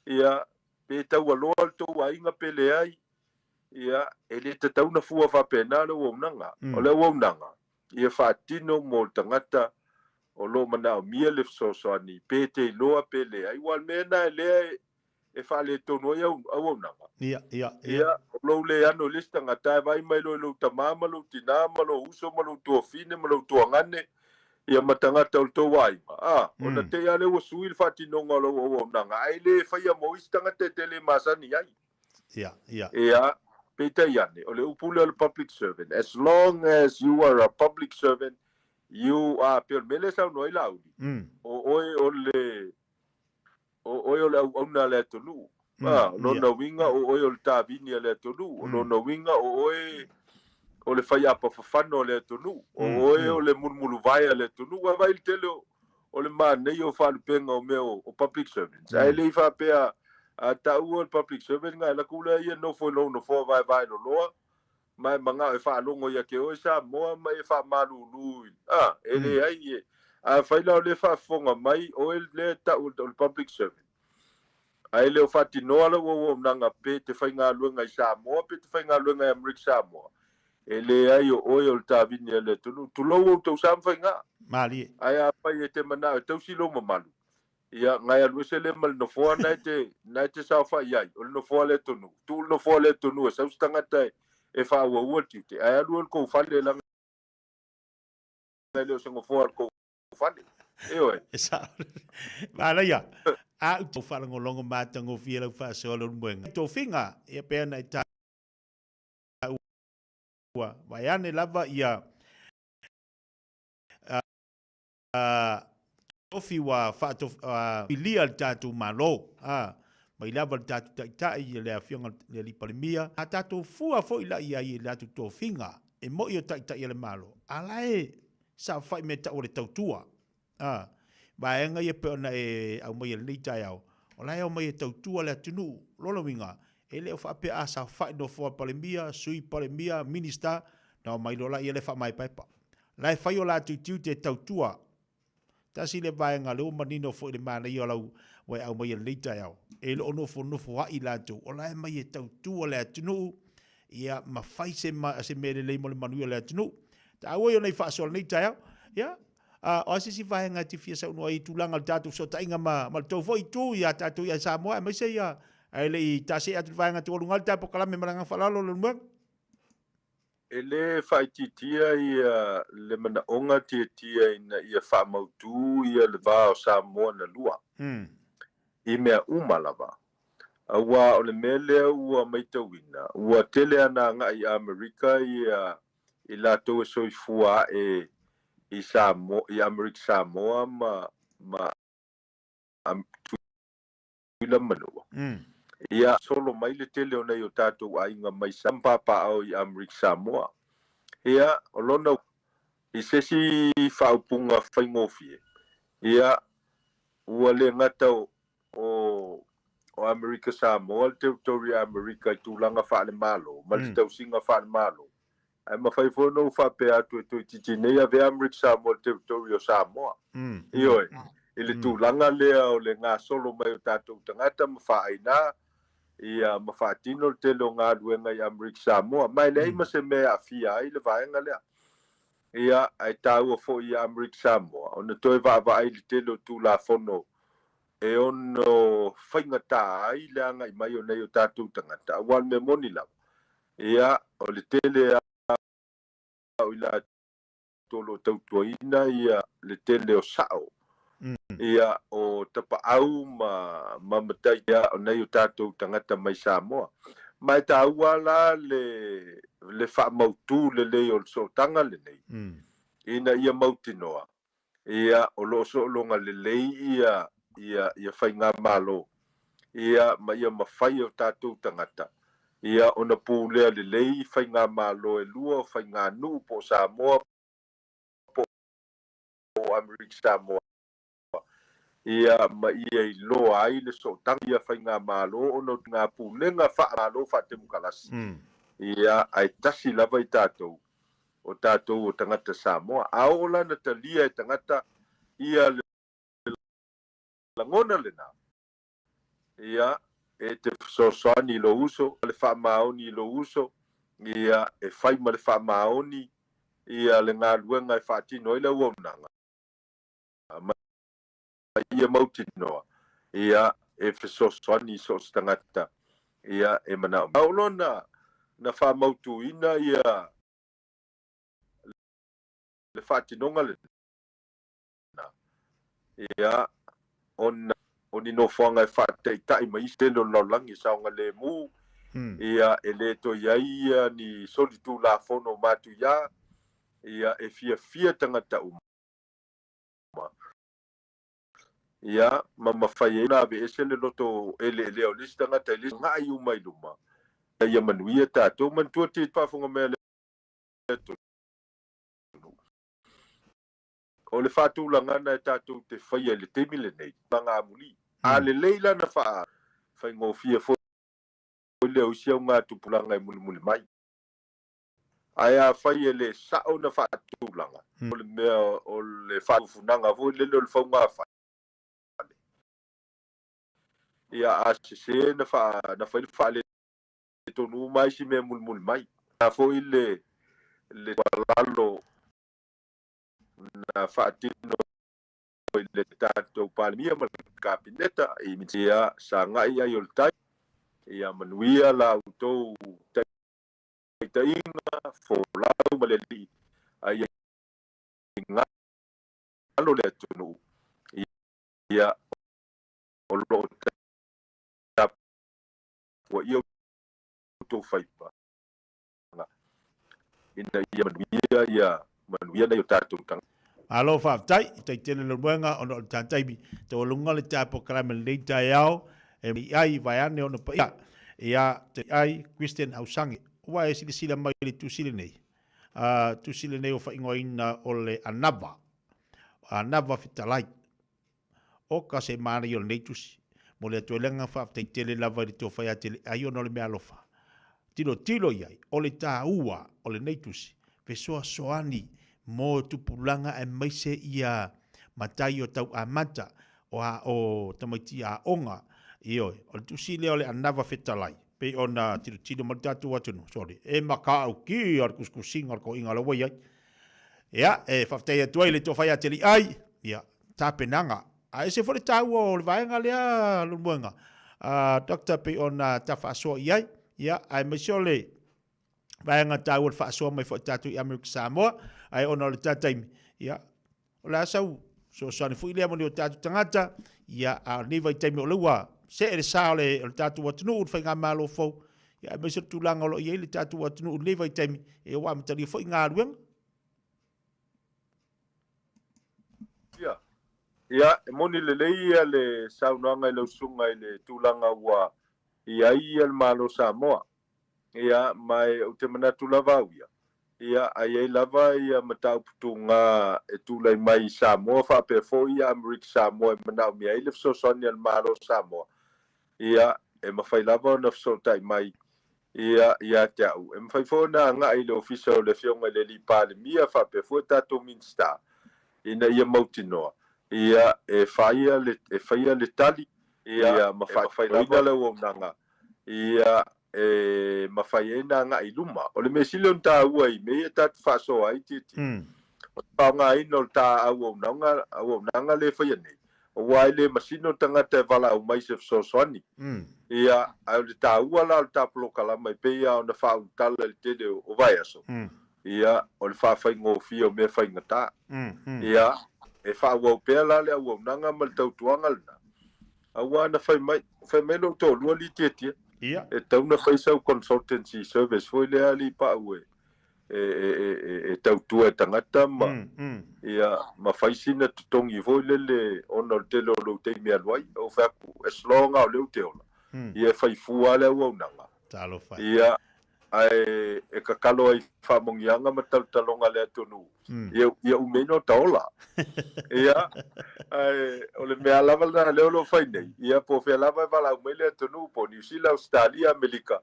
ia, pe taualoa le tou aiga pe leai, ia, e le tatau ona fua faapena le auaunaga. O le auaunaga, ia faatino mo le tagata o lo o manaomia le fesoasoani, pe te iloa pe leai. Aua o le mea lena lea e faaletonu ai auaunaga.
Ia, ia,
ia. Ia, o lou le ano i le isi tagata, e vaai mai loa i lou tamā ma lou tinā ma lou uso ma lou tuafine ma lou tuagane, ia ma tagata o le tou aiga, ā, ona te i lava lea ua sui le faatinoga o lau auaunaga, ae le faia mo isi tagata e te le masani ai.
Ia, ia.
Ia, peitai ane, o le upu lea o le public servant, as long as you are a public servant, you are, pei o le mea lea e saunoa ai Laauli, o oe o le, o oe o le auauna a le atunuu. A, o lona uiga o oe o le tavini a le atunuu. O lona uiga o oe o le faiapa fafano a le atunuu. O oe o le mulumuluvae a le atunuu. Ae vaai i le tele o le manaia o faalupega o mea o public servants. Ae le i faapea a taua le public servant na e alu atu lea ia nofo i lou nofoa vaevae loloa ma e manao e faalogo ia te oe Samoa ma e faamalulu i, a, e leai e. Afai la o lea e faafofoga mai oe lea e tau o le public servant, ae le o faatinoa lau auaunaga pe te faigaluega i Samoa pe te faigaluega i Amerika Samoa, e leai o oe o le tavini a le atunuu. Tulou outou sa ma faiga.
Malie.
Ae afai e te manao e tausi lou mamalu, ia, gae alu ese lea ma le nofoa na e te, na e te saofai ai, o le nofoa o le atunuu. Tuu le nofoa o le atunuu e sau se tagata e faaauaua le tiute, ae alu oe i le kou fale leaga e le o se nofoa o le kou fale. Ioe.
E sao. Manaia. A u faalogologo matagofie lau faasoa Leulumoega. Tofiga, ia pei ona e taua, vaeane lava ia tofi ua faatofilia le tatou Malo, mai lava le tatou Taitai le Afioga i le Alii Palemia. A tatou fua foi la i ai i le latou tofiga, e moi o Taitai a le Malo, a la e saofai mea tau o le tautua. A, vaega ia pei ona e aumaia i lenei taeao, o la e omai e tautua le atunuu. Lona uiga, e le o faapea a saofai nofoa Palemia, Sui Palemia, Minista, na omai loa laia lea faamaepaepa. La e fai o latou tiute e tautua. Tasi lea vaega lea ua manino foi i le manaia o lau ua e aumaia i lenei taeao, e le o nofonofoa'i latou, o la e aumai e tautua le atunuu, ia ma fai se, ma, se mea lelei mo le manuia o le atunuu. Taua ia o nei faasoa lenei taeao. Ia, a, o a se isi vaega e te fia saunoa ai i tulaga o le tatou fesootaiga ma, ma le tou foi itu ia tatou ia Samoa, aemaise ia, ae le i taasee atu le vaega tualuga le tatou polokalame ma le agaga faaaloalo Leulumoega.
E le faaitiitia ia le manaoga tiatia ina ia faamautu ia le va o Samoa na lua i mea uma lava. Aua o le mea lea ua maitauina, ua tele ana agai i Amerika ia i latou e soifua ae i Samoa, i Amerika Samoa ma ma Tutuila ma Manua. Ia solo mai le tele o nei o tatou aiga mai Samoa papaao i Amerika Samoa. Ia, o lona i se isi faaupuga faigofie, ia, ua le gata o o Amerika Samoa le territory a Amerika i tulaga faale-Malo ma le tausiga faale-Malo, ae mafai foi ona ou faapea atu e toeitiiti nei avea Amerika Samoa i le territory o Samoa. Ioe, i le tulaga lea o le gasolo mai o tatou tagata ma faaaina ia ma faatino le tele o galuega i Amerika Samoa. Ma e leai ma se mea e aafia ai le vaega lea. Ia, ae taua foi i Amerika Samoa ona toe vaavaai i le tele o Tulafono e ono faigata ai le agai mai o nei o tatou tagata, aua o le mea moni lava, ia, o le tele lava o i latou o lo o tautuaina ia le tele o sao, ia, o tapaau ma, ma matai ia, o nei o tatou tagata mai Samoa. Ma e taua la le, le faamautu lelei o le sootaga lenei, ina ia mautinoa Ia, o lo o soologa lelei ia, ia, ia faigamalo, ia, ma ia mafai e o tatou tagata, ia, ona pulea lelei faigamalo e lua o faiganuu po o Samoa po o Amerika Samoa, ia, ma ia iloa ai le sootaga ia faigamalo ona o ngā pulega faa-Malo faa-temokalasi, ia, ae tasi lava i tatou o tatou o tagata Samoa. A oo la na talia e tagata ia le lagona lena, ia, e te fesoasoani i lou uso, le faamaoni i lou uso, ia, e fai ma le faamaoni ia le galuega e faatino ai le auaunaga, ma ia mautinoa, ia, e fesoasoani i so o se tagata, ia, e manaomia. A oo loa na, na faamautuina ia le faatinoga lena, ia, ona o ni nofoaga e faataitai ma isi tele o le lalolagi e saogalemu, ia, e le toe i ai ia ni solitulafono matuia, ia, e fiafia tagata uma, ia, ma mafai ai ona aveese le loto eleelea o le isi tagata i le isi, agai uma i luma, ia manuia tatou. Manatua te faafofoga mai a le atunuu. O le faatulagana e tatou te faia i le taimi lenei, tulaga amuli. A lelei la na faafaigofie foi lea o isi augatupulaga e mulimuli mai. Ae afai e le sa'o ona faatulaga, o le mea o le faafufunaga foi lele o le faugafale, ia a sesē na faa na fai le faaletonu uma ai si mea mulimuli mai. A foi le le tuualalo na faatino i le tatou Palemia ma le Kapeneta i ia sagai ai o le tai, ia manuia la outou taitaiga, folau ma le Alii, a ia galo le atunuu, ia o lo o tapuaia outou faiva ina ia manuia ia manuia nai o tatou tagata.
Malo faafetai, faafetai tele Leulumoega ona o le ta taimi taualuga le ta polokalame i lenei taeao e ai vaeane ona paia ia te ai Christian Hausangi ua e silasila mai i le tusi lenei, a tusi lenei ua faaigoaina o le Anava, Anava Fetalai. Oka se manaia o lenei tusi. Mo le atuailega faafetai tele lava i le tofa ia Teleai ona o le meaalofa. Tilotilo i ai, o le taua o lenei tusi, fesoasoani mo tupulaga aemaise ia matai o tau amata o a o tamaiti aoga. Ioe, o le tusi lea o le Anava Fetalai, pei ona tilotilo mai le tatou atunuu, sorry, e matautia le tusitusiga o le toeaina o la ua i ai. Ia, e faafetai atu ai i le tofa ia Teliai, ia, tapenaga. A ese foi le taua o le vaega lea Leulumoega, Doctor, pei ona ta faasoa i ai, ia, aemaise o le vaega taua le faasoa mai foi tatou i Amerika Samoa, ae ona o le ta taimi, ia, o le a sau fesoasoani foi lea mo ni o tatou tagata, ia, a o lenei vaitaimi o lea ua see le sa o le tatou atunuu i le faigamalo fou, ia, aemaise o le tulaga o lo o i ai le tatou atunuu i lenei vaitaimi, ia ua amatalia foi galuega.
Ia, ia, e moni lelei ia le saunoaga i lau susuga i le tulaga ua i ai ia le Malo Samoa. Ia, ma e ou te manatu lava au ia, ia, a i ai lava ia mataupu tuga e tulai mai i Samoa faapea foi ia Amerika Samoa e manaomia ai le fesoasoani a le Malo Samoa, ia, e mafai lava ona fesootai mai ia, ia te au. E mafai foi ona agai i le Ofisa o le Afioga i le Alii Palemia faapea foi tatou Minisita ina ia mautinoa, ia, e faia le, e faia le tali, ia, ma faatinoina le auaunaga, ia, e mafai ai ona agai i luma. O le mea sili ona taua i mea ia tatou te faasoa ai, Tietie, o le faaaogaina o le ta auaunaga, auaunaga lea e faia nei, aua e le masino le tagata e valaau mai i se fesoasoani. Ia, ae o le taua la o le ta polokalama e pei lava ona faaulutala i le tele o vaiaso, ia, o le faafaigofie o mea faigata. Ia, e faaauau pea la le auaunaga ma le tautuaga lena, aua na fai mai, fai mai lou toalua alii Tietie, e tatau ona fai sau consultancy service foi lea alii Pau e, e, e, e, e tautua e tagata ma, ia, ma fai sina totogi foi lele ona o le tele o lou taimi e alu ai. Ou fai atu, as long a o lea ou te ola, ia e fai fua lava le auaunaga.
Talofa.
Ia, ae e kakalo ai i faamanuiaga ma talotaloga a le atunuu, ia, ia umi ai ona ota ola. Ia, ae o le mea lava lena lea o lo o fai nei, ia po o fea lava e valaau mai le atunuu, po o Niu Sila, Ausetalia, Amerika,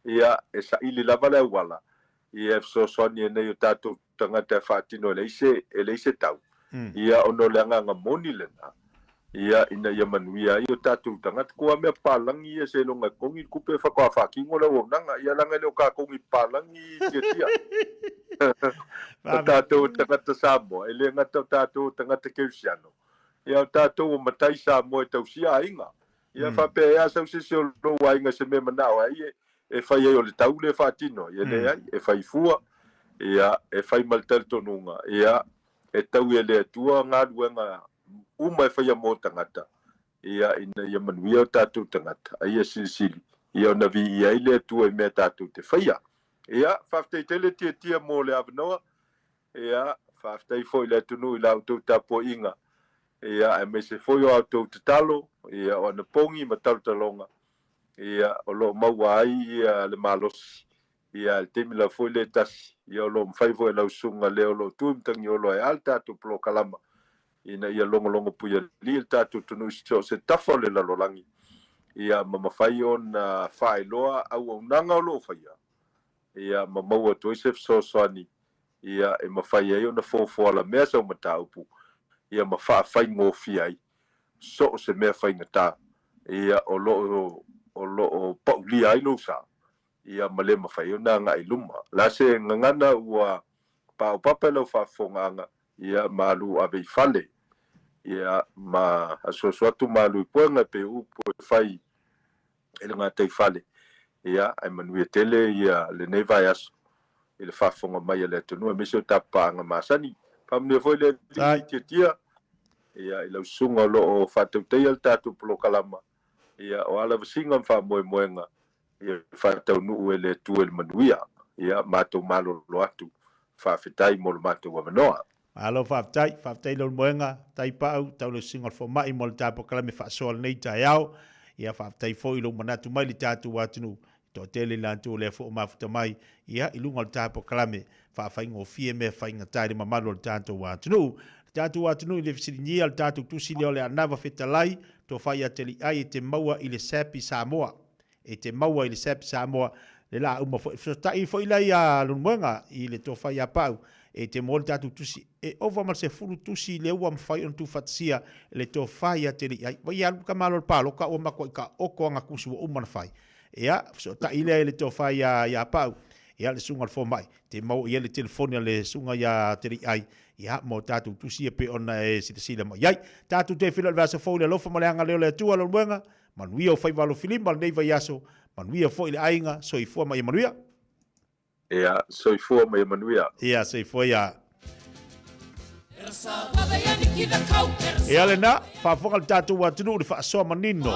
Ia, e saili lava le auala, ia e fesoasoani ai nei o tatou tagata e faatino e leai se, e leai se tau. Ia, ona o le agaga moni lena, ia, ina ia manuia ai o tatou tagata. Kua mea papalagi ia seiloga e totogi le tupe faatoa faatino le auaunaga. Ia, leaga e le o tatou ni papalagi tiatia. O tatou o tagata Samoa, e le gata o tatou o tagata kerisiano, ia o tatou o matai Samoa e tausia aiga. Ia faapea e a sau se isi o lou aiga se mea manao ai e, e fai ai o le tau lea e faatino ai. Ia leai, e fai fua, ia, e fai ma le talitonuga, ia, e tau e le Atua galuega uma e faia mo tagata, ia, ina ia manuia o tatou tagata, a ia silisili, ia ona viia ai le Atua i mea tatou te faia. Ia, faafetai tele Tiatia mo le avanoa, Ia, faafetai foi i le atunuu i la outou tapuaiga, ia, aemaise foi o a outou tatalo, ia, o anapogi ma talotaloga, ia, o lo o maua ai, ia, le malosi, ia, i le taimi lava foi lea e tasi, ia, o lo o mafai foi e lau susuga lea o lo o tu i Matagiolo ae a le tatou polokalama, ina ia logologo puialii le tatou atunuu i so o se tafa o le lalolagi, ia, ma mafai ona faailoa auaunaga o lo o faia. ia ma maua atu ai se fesoasoani ia e mafai ai ona foafoa alamea sau mataupu ia ma faafaigofie ai so o se mea faigata ia o loo o loo paulia ai lou sa ia ma le mafai ona agai i luma. O le a se gagana ua paopapa i lau faafofogaaga ia malu ave i fale ia ma asuasu atu malu i puega e pei o upu e fai i le gataifale ia ae manuia tele ia lenei vaiaso i le faafofoga mai a le atunuu aemaise o tapapaaga masani. Faamanuia foi le Alii tiatia ia i lau susuga o lo o faatautaia le tatou polokalama ia o a lava siga ma faamoemoega ia faataunuu e le Atua i le manuia. Ia matou malolo atu. Faafetai mo lo matou avanoa.
Malo faafetai, faafetai Leulumoega, Taipau, tau le susuga o le fomai mo le ta polokalame faasoa o lenei taeao. Ia faafetai foi i lou manatu mai i le tatou atunuu, e toatele i latou o lea foi ua mafuta mai ia i luga o le ta polokalame faafaigofie mea faigata i le mamalu o le tatou atunuu. Le tatou atunuu i le fesiligia le tatou tusi lea o le Anava Fetalai, Tofa ia Teliai e te maua i le SAP i Samoa. E te maua i le SAP Samoa le la uma foi. Fesootai foi lea ia Leulumoega i le tofa ia Pau e te maua le tatou tusi. E ova ma le 10 tusi lea ua mafai ona tuufaatasia e le tofa ia Teliai. Vai e alu ka malo le paloka ua matuai taoto ana tusi ua uma ona fai. Ia, fesootai lea i le tofa ia ia Pau, ia le susuga i le fomai, te maua i ai le telefoni a le susuga ia Teliai, ia mo tatou tusi ia pei ona e silasila mai ai. Tatou toe feiloai i le vaiaso fou i le alofa ma le agalelei o le Atua, Leulumoega, Manuia o faiva alofilima lenei vaiaso, manuia foi le aiga, soifua ma ia manuia.
Ia, soifua ma ia manuia.
Ia, soifua ia. Ia lena, faafofoga le tatou atunuu i le faasoa manino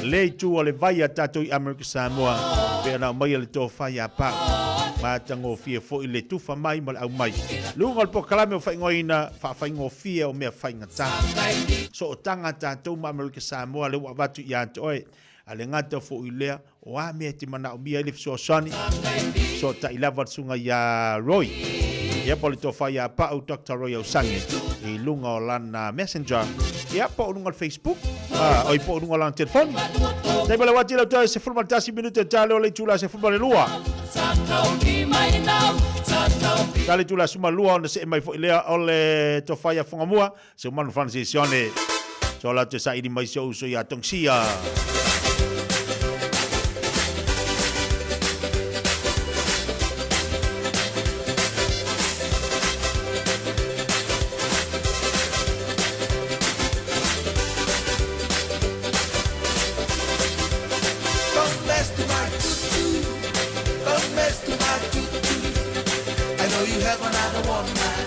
le itu o le vai a tatou i Amerika Samoa pei ona aumaia le tofa ia Pau. Matagofie foi le tufa mai ma le aumai. Luga o le polokalame o faaigoaina faafaigofie o mea faigata. Sootaga a tatou ma Amerika Samoa lea ua avatu ia te oe. A le gata foi i lea, o a mea e te manaomia ai le fesoasoani, fesootai lava le susuga ia Roy. Ia po o le tofa ia Pau Doctor Roy Ausangi i luga o lana messenger, ia po o luga o le Facebook, oi po o luga o lana telefoni. Taimi o le uati lau toe 11 minute tale o le itula 12. Tale itula 12 ona see mai foi lea o le tofa ia Fugamua. Se manu Francis Sione. So la te saili mai si ou uso ia Tongsia.
Don't mess to my tutu. Don't mess to my tutu. I know you have another one man.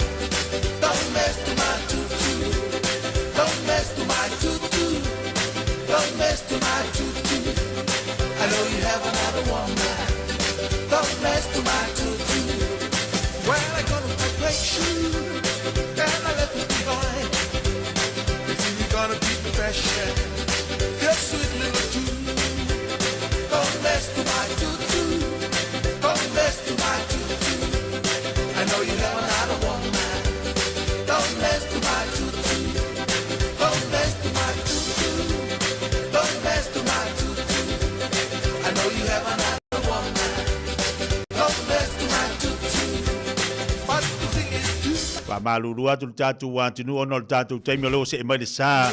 Don't mess to my tutu. Don't mess to my tutu. Don't mess to my tutu. I know you have another one man. Don't mess to my tutu. Well, I got my great shoe and I left it behind. If you're gonna keep the fashion, your sweet little tune. Don't mess to my tutu. Don't mess to my tutu. I know you have another one man. Don't mess to my tutu. Don't mess to my tutu. Don't mess to my tutu. I know you have another one man. Don't mess to my tutu. But the thing is too.
Faamalulu atu le tatou atunuu ona o le tatou taimi o lea ua see mai le sa.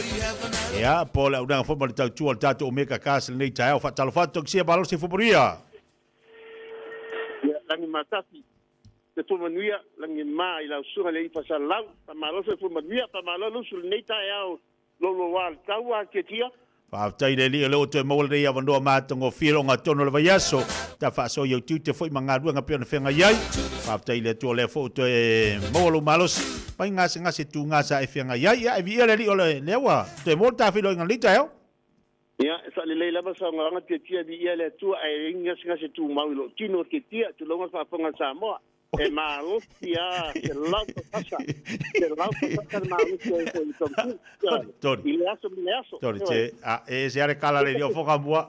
Ia, po o le aunaga foi ma le tautua o le tatou Omega Cast i lenei taeao. Faatalofa atu Tongisia Malo Sefumanuia.
Ia, lagi matasi le Fuamanuia, lagi ma i lau susuga le Ifa Salalau, faamalo le Fuamanuia, faamalo le usu i lenei taeao louloua le taua tiatia.
Faafetai le Alii o lea ua toe maua lenei avanoa matagofie le ogatotonu o le vaiaso, ta faasoa i ou tiute foi ma galuega pei ona feagai ai. Faafetai i le Atua o lea foi ua toe maua lou malosi mai gasegase tuga sa e feagai ai. Ia, e viia le Alii o lea ua toe maua le ta feiloaiga i lenei taeao.
Ia, e saalelei lava saunoaga tiatia viia le Atua ae e i ai ni gasegase tumau i lou tino tiatia, tulou le faafofoga a Samoa. E malosi a 100%, 100% le malosi o i tonu i le aso ma le aso.
Sorry, te, a, e se are kala le o foka mua.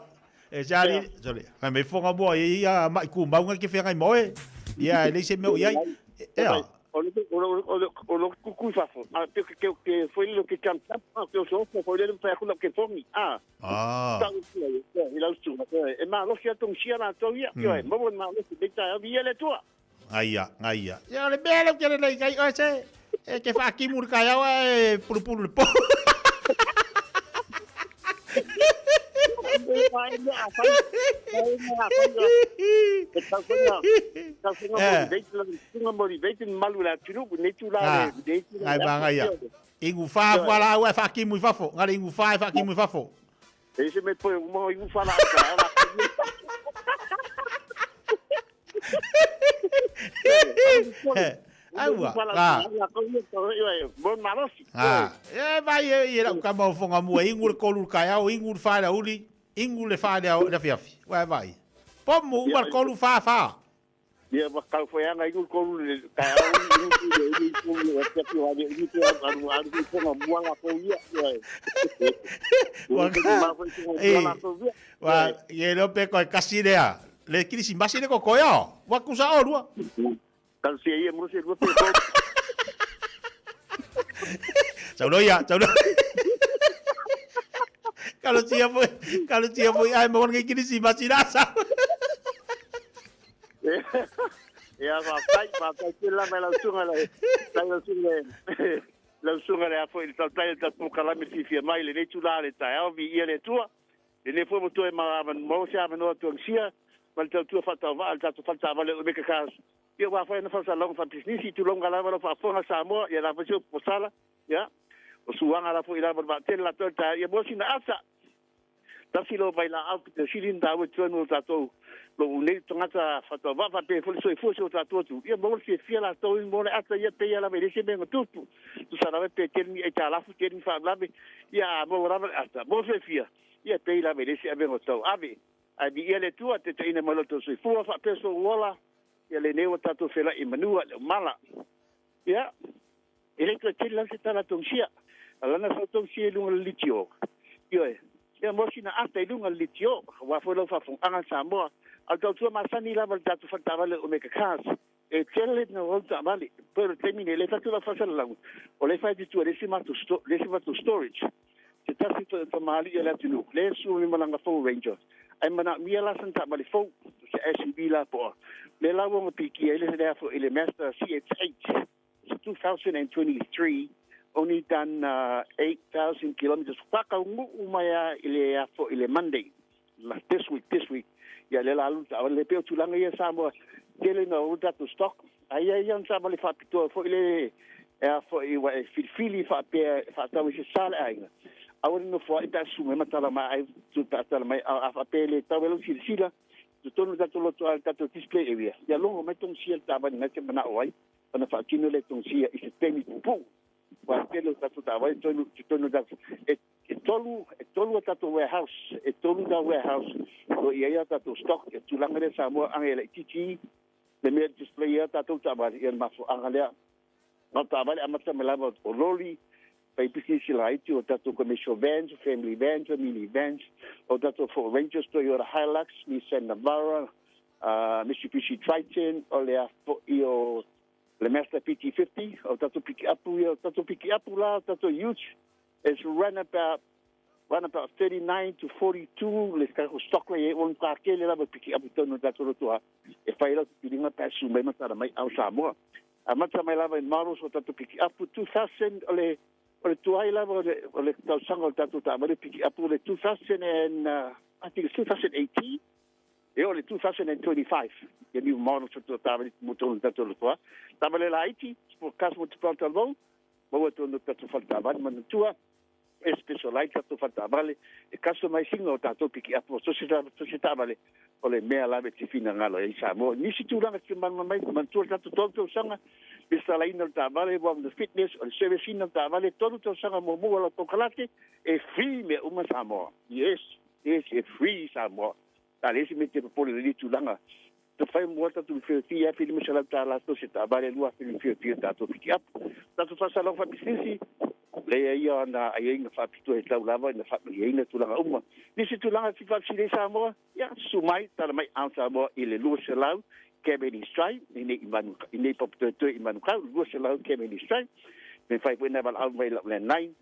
E se ari, sorry, ngai me foka mua i ia mai ku maunga ke whengai moe. Ia, e leise meo i ai. Ea.
O le o le o le kuku fafo. A pe ke ke foi le ke kam tap a ke so fo foi le pa ku ke fongi. A.
Ah.
Ta u i lau susuga. E malosi a togisia latou ia. Ioe, maua le malosi nei taeao viia le Atua.
Gaia, gaia. Ia o le mea lea ou te lelei ai oe se e te faakimu i le taeao ae pulupulu i le po. Ngai magaia. Igu fa fualaau ae faakimu i fafo. Ngale igu fa e faakimu i fafo.
E se me poe uma igu fa la ka la.
Aua, a. A, e vai e i lau kama o fonga mua, ingu le kolu le kaeao, ingu le wha le auli, ingu le wha le afiafi. Uai vai. Pomu, uma le kolu wha wha.
Ia ma kau foi anga ingu le kolu le kaeao, ingu le kolu le afiafi wa le ingu te aru aru i fonga mua la kou ia.
Wa Wa, ye lo pe koe kasi lea. Le kirisimasi le kokoea. Wa kusa olua.
Talosia ia mo se lua pe kou.
Sauloia, sauloia. Kalosia foi, kalosia foi ai mo ngai kirisimasi la sa.
Ia fa tai, fa tai te la mai lau sunga le, tai lau sunga le, lau sunga le a foi le tautai le tatou kalame fiafia mai lenei tula le taeao viia le Atua. Lenei foi mo toe ma mo se avanoa tuangisia ma le tautua faatauvaa le tatou faletaavale o Omega Cars. Ia ua fai na faasalauga faapisinisi tulonga lava lau faafofoga Samoa ia la foi se upu posala ia o suaga la foi lava le vaatele latou ta ia mo sina ata tasi lo vailaau pito sili na taua i totonu o tatou lo unei tagata faatauvaa faapea foi le soifua si o tatou atunuu ia maua le fiafia latou mo le ata ia pei lava e le se mea na tupu tusa lava pe tele ni aitalafu tele ni faalavelave ia a maua lava le ata mo le fiafia ia pei lava e le se avega o tau ave ae viia le Atua taitaiina mai lo outou soifua faapea sou ola Ia lenei ua tatou felai i manua le umala. Ia, e le toe tele lava se tala a Tongisia. A lana sau Tongisia i luga o le litio. Ioe, ia mo sina ata i luga o le litio, aua foi lau faafofogaaga Samoa. A o le tautua masani lava i le tatou faletaavale o Omega Cars, e tele na ou taavale. Pei o le taimi nei, lea e fai atu lau faasalalauga, o lea e fai atu i tua i le isi matou le isi matou storage. Se tasi foi o tamalii o le atunuu, lea e sua mai ma lana fou Ranger, ae manaomia la sana taavale fou, se SUV la po o lea la ua pikia ai le lea foi i le Mazda CX-8. It's 2023, only done 8,000 kilometers. Faataunuu mai lava i le a foi i le Monday, this week, this week. Ia lea la alu le taavale lea. E pei o tulaga ia Samoa, tele ina o tatou stock, ae i ai lava ni taavale faapitoa foi lea e a foi ua e filifili faapea e faatau i se sa le aiga, aua le nofoai pe a susu mai ma tala mai ai tu pe a tala mai a, a faapea e le tau ai lau silasila totonu o le tatou loto a le tatou display area, ia logo mai togisia le taavale na e te manao ai ona faatino lea togisia i se taimi puupuu. Ua tele o tatou taavale totonu totonu o tatou e e tolu e tolu a tatou warehouse e tolu na warehouse o lo o i ai a tatou stock e tulaga lea Samoa age e laitiiti le mea e display ai a tatou taavale ia le mafuaaga lea. Na o taavale amata mai lava o loli, fai pisinisi laiti, o tatou commercial vans, family vans, mini vans, o tatou Ford Rangers, Toyota Hilux, Nissan Navara, Mitsubishi Triton, o le a foi o le Mazda PT50, o tatou pikiapu ia, o tatou pikiapu la, o tatou utes, is run about run about 39 to 42 le tatou stock la i ai, ua matua tele lava pikiapu i totonu o le tatou lotoa, e fai ai lau filifiliga pe a susu mai ma tala mai ao Samoa. Amata mai lava i models o tatou pikiapu 2000 o le o le tuai lava o le o le tausaga o le tatou taavale pikiapu o le 2000 and I think it's 2018 e oo i le 2025 ia new models o tatou taavale mo totonu o le tatou lotoa. Taavale laiti, sport cars mo te talavou, maua totonu o le tatou fale taavale manatua. E specialise tatou fale taavale e customise ina o tatou pikiapu o so se taavale o le mea lava e te finagalo ai Samoa. Nisi tulaga te malamalama ai, manatua le tatou 3 tausaga lesitalaina o le taavale, o le fitness, o le service ina o le taavale, 3 tausaga muamua o lau konekarate, e free mea uma Samoa. Yes, yes, e free Samoa. A leai se mea e te popole i lenei tulaga. Te whai mua tatou i whiawhia $500 tō se taavale 2000 whiawhia tatou pikiapu. Tatou whaasalaga whaapisinisi, leia ia ana aiaiga faapitoa e tau lava ina faamanuiaina tulaga uma. Nisi tulaga e fia faafesili ai Samoa, ia, susu mai, tala mai Ao Samoa i le 200 Cavendish Drive, i nei i Manu, i nei Papatoetoe i Manukau, 200 Cavendish Drive. Me mafai foi ona valaau mai i lau landline,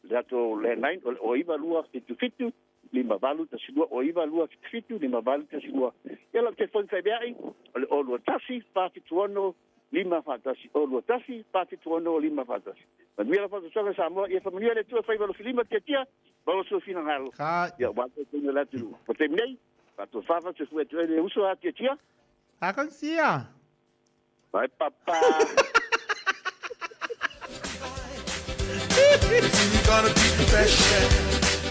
le tatou landline o le 09277 5812, 09277 5812. Ia lau telefoni faimeaai o le 021 476 541, 021 476 541. Manuia lau faasoasoaga Samoa, ia faamanuia le Atua faiva alofilima tiatia ma lo sua finagalo. Ia aua le taitaiga o le atunuu. O le taimi nei, faatofa faasoifua atu ai le uso a Tiatia.
A kongisia.
Bye papa.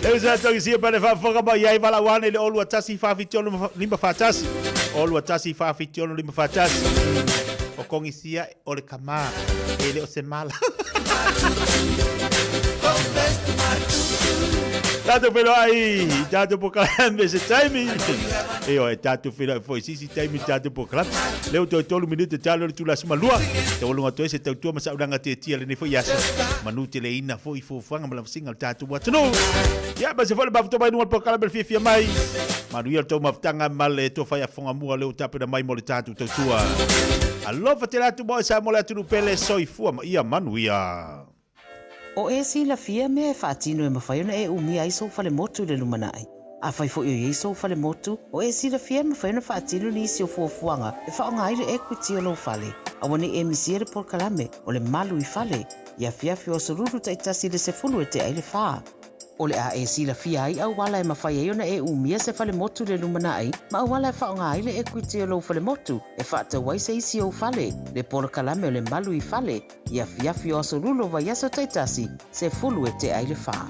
Le uso a Tongisia pa le faafofoga mai ai valaau ane i le 021 476 541. 021 476 541. O Kongisia o le kama e le o se mala. Tātou whenua i tātou pokalame se taimi. E oe, tātou whenua i foi sisi taimi tātou pokalame. Leo toi tolu minute tālo le tula suma lua. Te walunga toi se tautua ma saulanga te tia le nei foi aso. Manu te le ina foi fuafuaga ma lavasiga o le tatou atunuu. Ia, ma se foi le mafuta mai luga o le pokalame le fiafia mai. Manuia le tou mafutaga ma le tofai afoga mua lea ua tapena mai mo le tatou tautua. Alofa tele atu mo oe Samoa le atunuu pele, soifua ma ia manuia.
O e silafia mea e faatino e mafai ona e umia ai sou falemotu i le lumanai. Afai foi o i ai sou falemotu, o e silafia e mafai ona faatino nisi o fuafuaga e faaaoga ai le equity o lou fale. Aua ne i e misia le polokalame o le malu i fale i afiafi o aso lulu taitasi i le 10 e tea i le fa. O le a e silafia ai auala e mafai ai ona e umia se falemotu i le lumanai ma auala e faaaoga ai le equity o lou falemotu e faatau ai se isi ou fale, le polokalame o le malu i fale i afiafi o aso lulu o vaiaso taitasi, 10 e tea i le fa.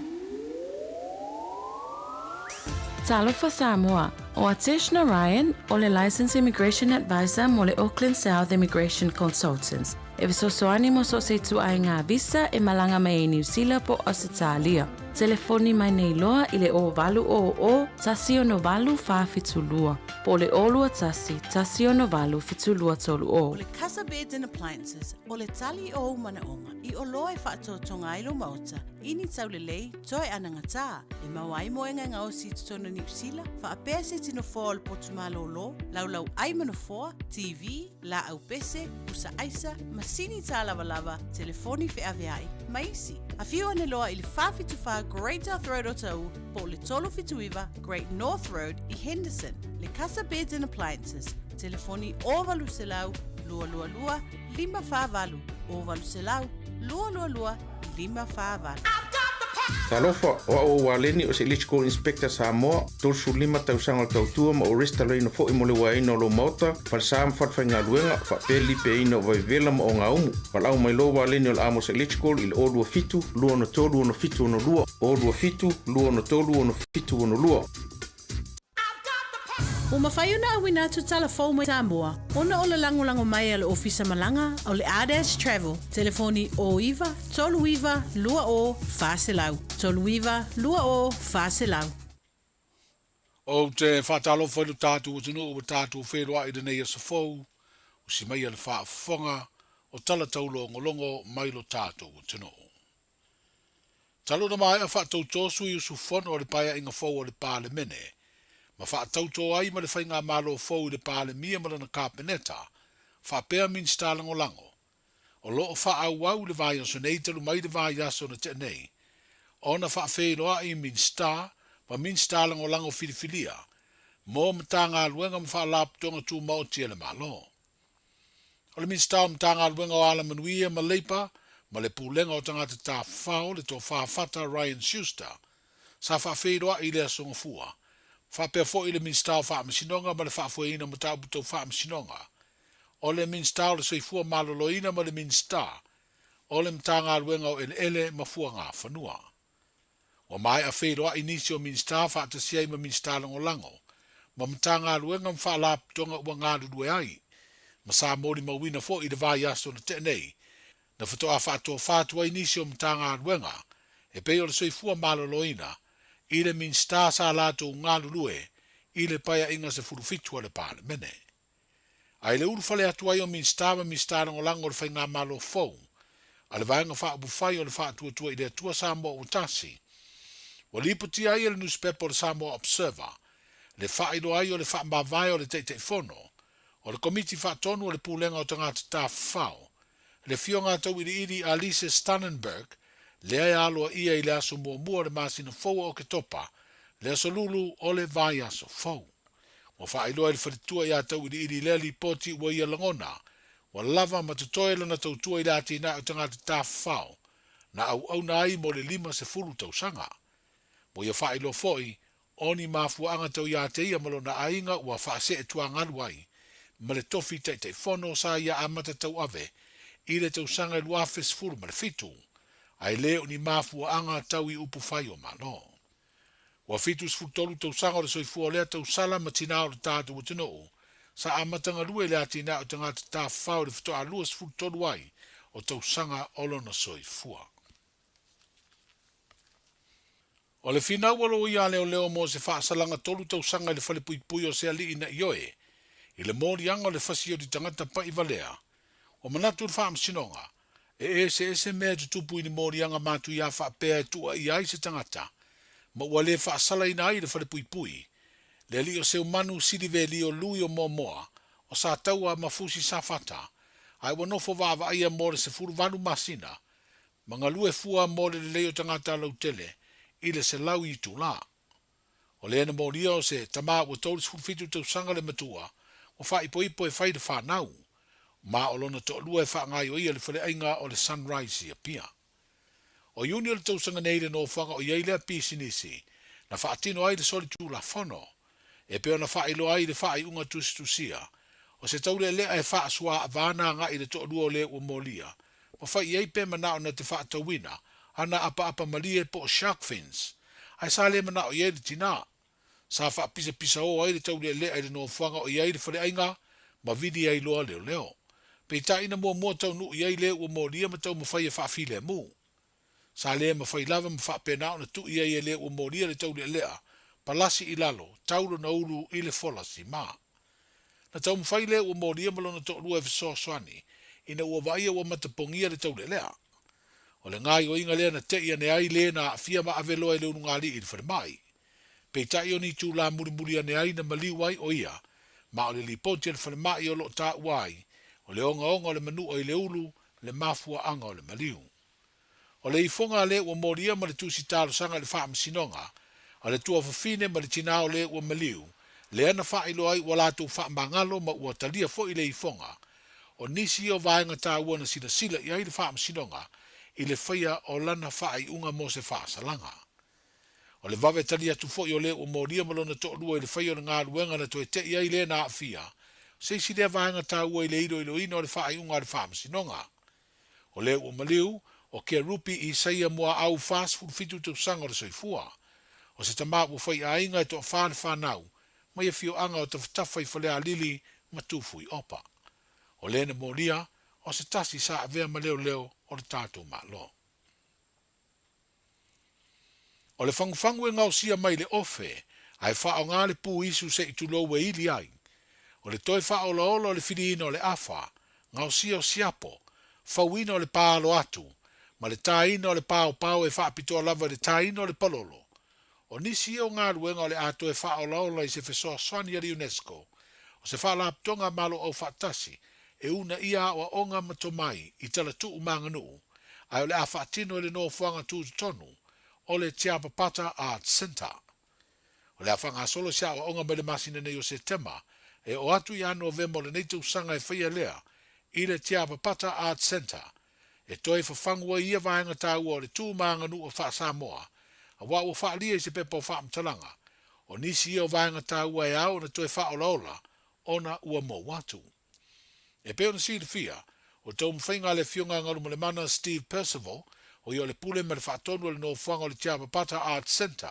Talofa Samoa, o Atesh Narayan o le Licensed Immigration Advisor mo le Auckland South Immigration Consultants. E fesoasoani mo so o se ituaiga visa e malaga mai ai Niu Sila po o Ausetalia. Telefoni mai nei loa i le 0800 168 472 po o le 021 168 7230.
O le Casa Beds and Appliances, o le tali o ou manaoga i oloa e faatoatoga ai lou maota i ni taulelei toe anagatā e maua ai moega e gaosi i totonu o Niu Sila, faapea se tino foa o le potu malōlō, laulau ai ma nofoa, TV, laau pese, pusa aisa, masini tālavalava, telefoni feaveai, ma isi. Afio ane loa i le 474 Great South Road o Taʻu po o le 379 Great North Road i Henderson. Le Casa Beds and Appliances, telefoni 0800 222 548, 0800 222 548.
Talofa, o au o Waleni o se Electrical Inspector Samoa, 35 tausaga o le tautua ma ou resitalaina foi mo le uaeina o lou maota, falesa ma falefaigaluega, faapea le lipeaina o vaivela ma ogaumu. Valaau mai loa Waleni o le Amos Electrical i le 027 263 6762, 027 263 6762.
Ua mafai ona auina atu tala fou mai Samoa ona o le lagolago mai a le Ofisa Malaga o le Ardash Travel, telefoni 09 39 20 400, 39 20 400.
Ou te faatalofa i lo tatou atunuu ua tatou feiloai i lenei aso fou, usi maia le faafofoga o tala taulogologo mai lo tatou atunuu. Talu ona maea faatautō sui usufono o le Paeaiga fou o le Palemene, ma faatautō ai ma le Faigamalo fou i le Palemia ma lana Kapeneta, faapea Minisita Lagolago, o lo o faaauau i le vaiaso nei talu mai le vaiaso na tea nei, ona faafeiloai Minisita ma Minisita Lagolago filifilia mo Matagaluega ma Faalapotopotoga Tumaoti a le Malo. O le Minisita o Matagaluega o Alamanuia ma Leipa ma le Pulega o Tagata Tafafao, le Tofa Fata Ryan Schuster, sa faafeiloai i le Aso Gafua, faapea foi le Minisita o Faamasinoga ma le Faafoeina o Mataupu Tau Faamasinoga, o le Minisita o le Soifua Maloloina ma le Minisita o le Matagaluega o Eleele ma Fuagafanua. Ua maea feiloai nisi o Minisita faatasi ai ma Minisita Lagolago ma Matagaluega ma Faalapotopotoga ua galulue ai, ma sa molimauina foi i le vaiaso na tea nei, na faatoa faatofa atu ai nisi o Matagaluega e pei o le Soifua Maloloina i le Minisita sa latou galulue i le Paeaiga 17 a le Palemene. A i le ulufale atu ai o Minisita ma Minisita Lagolago o le Faigamalo fou a le Vaega Faaupufai o le Faatuatua i le Atua Samoa Ua Tasi, ua lipotia ai e le nusipepa o le Samoa Observer le faailoa ai o le faamavae o le Taitaifono
O le Komiti Faatonu o le Pulega o Tagata Tafafao, le Afioga a Tauiliili Alice Stannenberg, lea e aloaia i le aso muamua o le masina fou o Oketopa, le aso Lulu o le vaiaso fou. Ua faailoa e le faletua iā Tauiliili lea lipoti ua ia lagona, ua lava ma totoe lana tautua i le atinae o tagata tafafao, na auauna ai mo le 50 tausaga. Ua ia faailoa foi, o ni mafuaaga tau iā te ia ma lona aiga ua faasee tuagalu ai ma le tofi Taitaifono sa ia amata tauave i le tausaga e 2017, ae le o ni mafuaaga tau i upufai o Malo. Ua 73 tausaga o le soifua o lea tausala ma tinā o le tatou atunuu sa amata galue i le atinae o tagata tafafao i le faatoa 23 ai o tausaga o lona soifua. O le finau a loia a leoleo mo se faasalaga tolu tausaga i le falepuipui o se alii na ioe i le moliaga o le fasioti tagata pa'i valea, ua manatu le Faamasinoga e eseese mea e tutupu i ni moliaga matuia faapea e tuuaia ai se tagata ma ua le faasalaina ai le falepuipui le alii o Seumanu Silivelio Lui o Moamoa o Sataua ma Fusi Safata ae ua nofo vaavaaia mo le 18 masina ma galue fua mo le lelei o tagata lautele i le 100 itulā. O lea na molia o se tama ua 37 tausaga le matua, ua faaipoipo e fai le fanau, ma o lona toalua e faagaioia le faleaiga o le Sunrise i Apia. O Iuni o le tausaga nei le nofoaga o i ai lea pisinisi na faatino ai le solitulafono, e pei ona faailoa ai i le faaiuga tusitusia, o se taulealea e faasuaavana agai i le toalua o le ua molia, ma fai i ai pe manao na te faatauina ana apaapa malie po o shark fins, ae sa le manao i ai le tinā. Sa faapisapisaō ai le taulealea i le nofoaga o i ai le faleaiga ma vili ai loa leoleo. Peitai na muamua taunuu i ai le ua molia ma taumafai e faafilemu. Sa le mafai lava ma faapena ona tuu i ai e le ua molia le taulealea, palasi i lalo, tau lona ulu i le fola simā. Na taumafai le ua molia ma lona toalua e fesoasoani ina ua vaaia ua matapogia le taulealea. O le gaoioiga lea na te'i ane ai le na aafia ma ave loa e le ulugalii i le falemai. Peitai o ni itulā mulimuli ane ai na maliu ai ʻo ia, ma o le lipoti a le falemai o lo o taua ai, o le ogaoga o le manua i le ulu le mafuaaga o le maliu. O le ifoga a le ua molia ma le tusi talosaga i le faamasinoga a le tuafafine ma le tinā o le ua maliu, lea na faailoa ai ua latou faamagalo ma ua talia foi le ifoga. O nisi ia o vaega taua na silasila i ai le faamasinoga i le faia o lana faaiuga mo se faasalaga. O le vave tali atu foi o le ua molia ma lona toalua i le faia o le galuega na toe te'i ai le na aafia, se isi lea vaega taua i le iloiloina o le faaiuga a le faamasinoga. O lea ua maliu, o Kerupi Isaia Muaau 47 tausaga o le soifua. O se tama ua faiaiga e toafa le fanau, mai afioaga o Tafatafa i Falealili ma Tufuiopa. O lea na molia, o se tasi sa avea ma leoleo o le tatou Malo. O le fagufagu e gaosia mai le ofe, ae faaaoga le pu isu se i tulou e ili ai. O le toe faaolaola o le filiina o le afa, gaosia o siapo, fauina o le paalo atu, ma le taina o le paopao e faapitoa lava i le taina o le palolo. O nisi ia o galuega o le a toe faaolaola i se fesoasoani a le UNESCO, o se faalapotopotoga a Malo Aufaatasi e uunaia aoaoga ma tomai i talatuu ma aganuu, ae o le a faatino i le nofoaga tutotonu o le Tiapapata Arts Centre. O le a faagasolo se aoaoga mai le masina nei o Setema e oo atu ia Novema o lenei tausaga e faia lea i le Tiapapata Arts Centre e toe fafagu ai ia vaega taua o le tu ma aganuu faa-Samoa, aua ua faaalia i se pepa o faamatalaga, o nisi ia o vaega taua e ao ona toe faaolaola ona ua mou atu. E pei ona silafia, o taumafaiga a le Afioga a Galumalemana Steve Percival, o ia o le pule ma le faatonu o le nofoaga o le Tiapapata Arts Centre,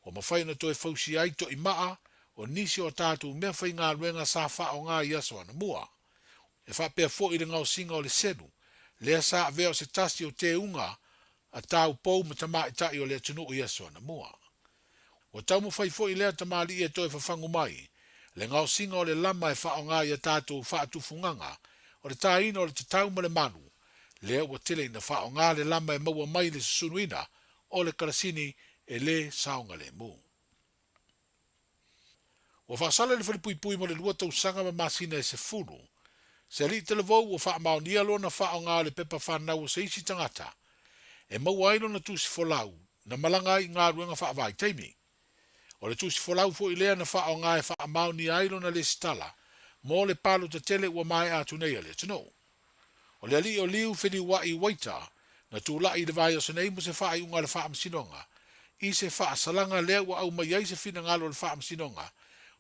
ua mafai ona toe fausia ai toimaa o nisi o a tatou mea faigaluega sa faaaoga i aso anamua. E faapea foi le gaosiga o le selu, lea sa avea o se tasi o teuga a taupou ma tamaitai o le atunuu i aso anamua. Ua taumafai foi lea tamalii e toe fafagu mai le gaosiga o le lama e faaaoga i a tatou faatufugaga o le taina o le tatau ma le malu, lea ua tele ina faaaoga le lama e maua mai le susunuina o le kalasini e le saogalemu. Ua faasala i le falepuipui mo le lua tausaga ma masina e sefulu. Se alii talavou ua faamaonia lona faaaoga o le pepa fanau o se isi tagata e maua ai lona tusi folau na malaga ai i galuega faavaitaimi. O le tusi folau foi lea na faaaoga e faamaonia ai lona lesitala mo le palota tele ua maea atu nei a le atunuu. O le alii o Liu Feliua'i Waita na tula'i i le vaiaso nei mo se faaiuga a le Faamasinoga i se faasalaga lea ua aumai ai se finagalo o le Faamasinoga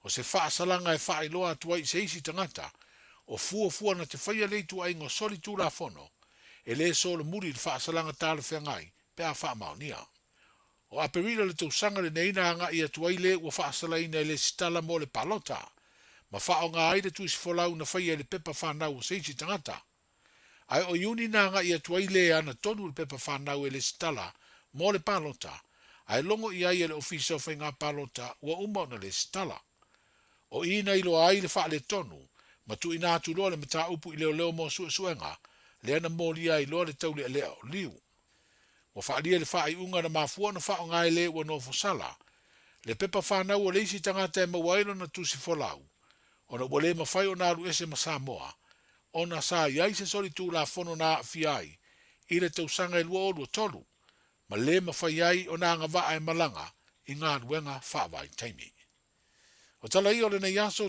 o se faasalaga e faailoa atu ai i se isi tagata o fuafua na te faia lea ituaiga o soli tulafono e le solomuli i le faasalaga talafeagai pe a faamaonia. O Aperila le tausaga lenei na aga'i atu ai le ua faasalaina e lesitala mo le palota, ma faaaoga ai le tusi folau na faia i le pepa fanau o se isi tagata. Ae o Iuni na aga'i atu ai le ana tonu le pepa fanau e lesitala mo le palota, ae logo i ai e le Ofisa o Faiga Palota ua uma ona lesitala. O i na iloa ai le faaletonu, ma tuuina atu loa le mataupu i leoleo mo suesuega, lea na molia ai loa le taulealea o Liu. Ua faaalia le faaiuga na mafua ona faaaoga e le ua nofosala le pepa fanau o le isi tagata e maua ai lona tusi folau, ona ua le mafai ona alu ese ma Samoa, ona sa i ai se solitulafono na aafia ai i le tausaga e 2023, ma le mafai ai ona agavaa e malaga i galuega faavaitaimi. O tala ia o lenei aso.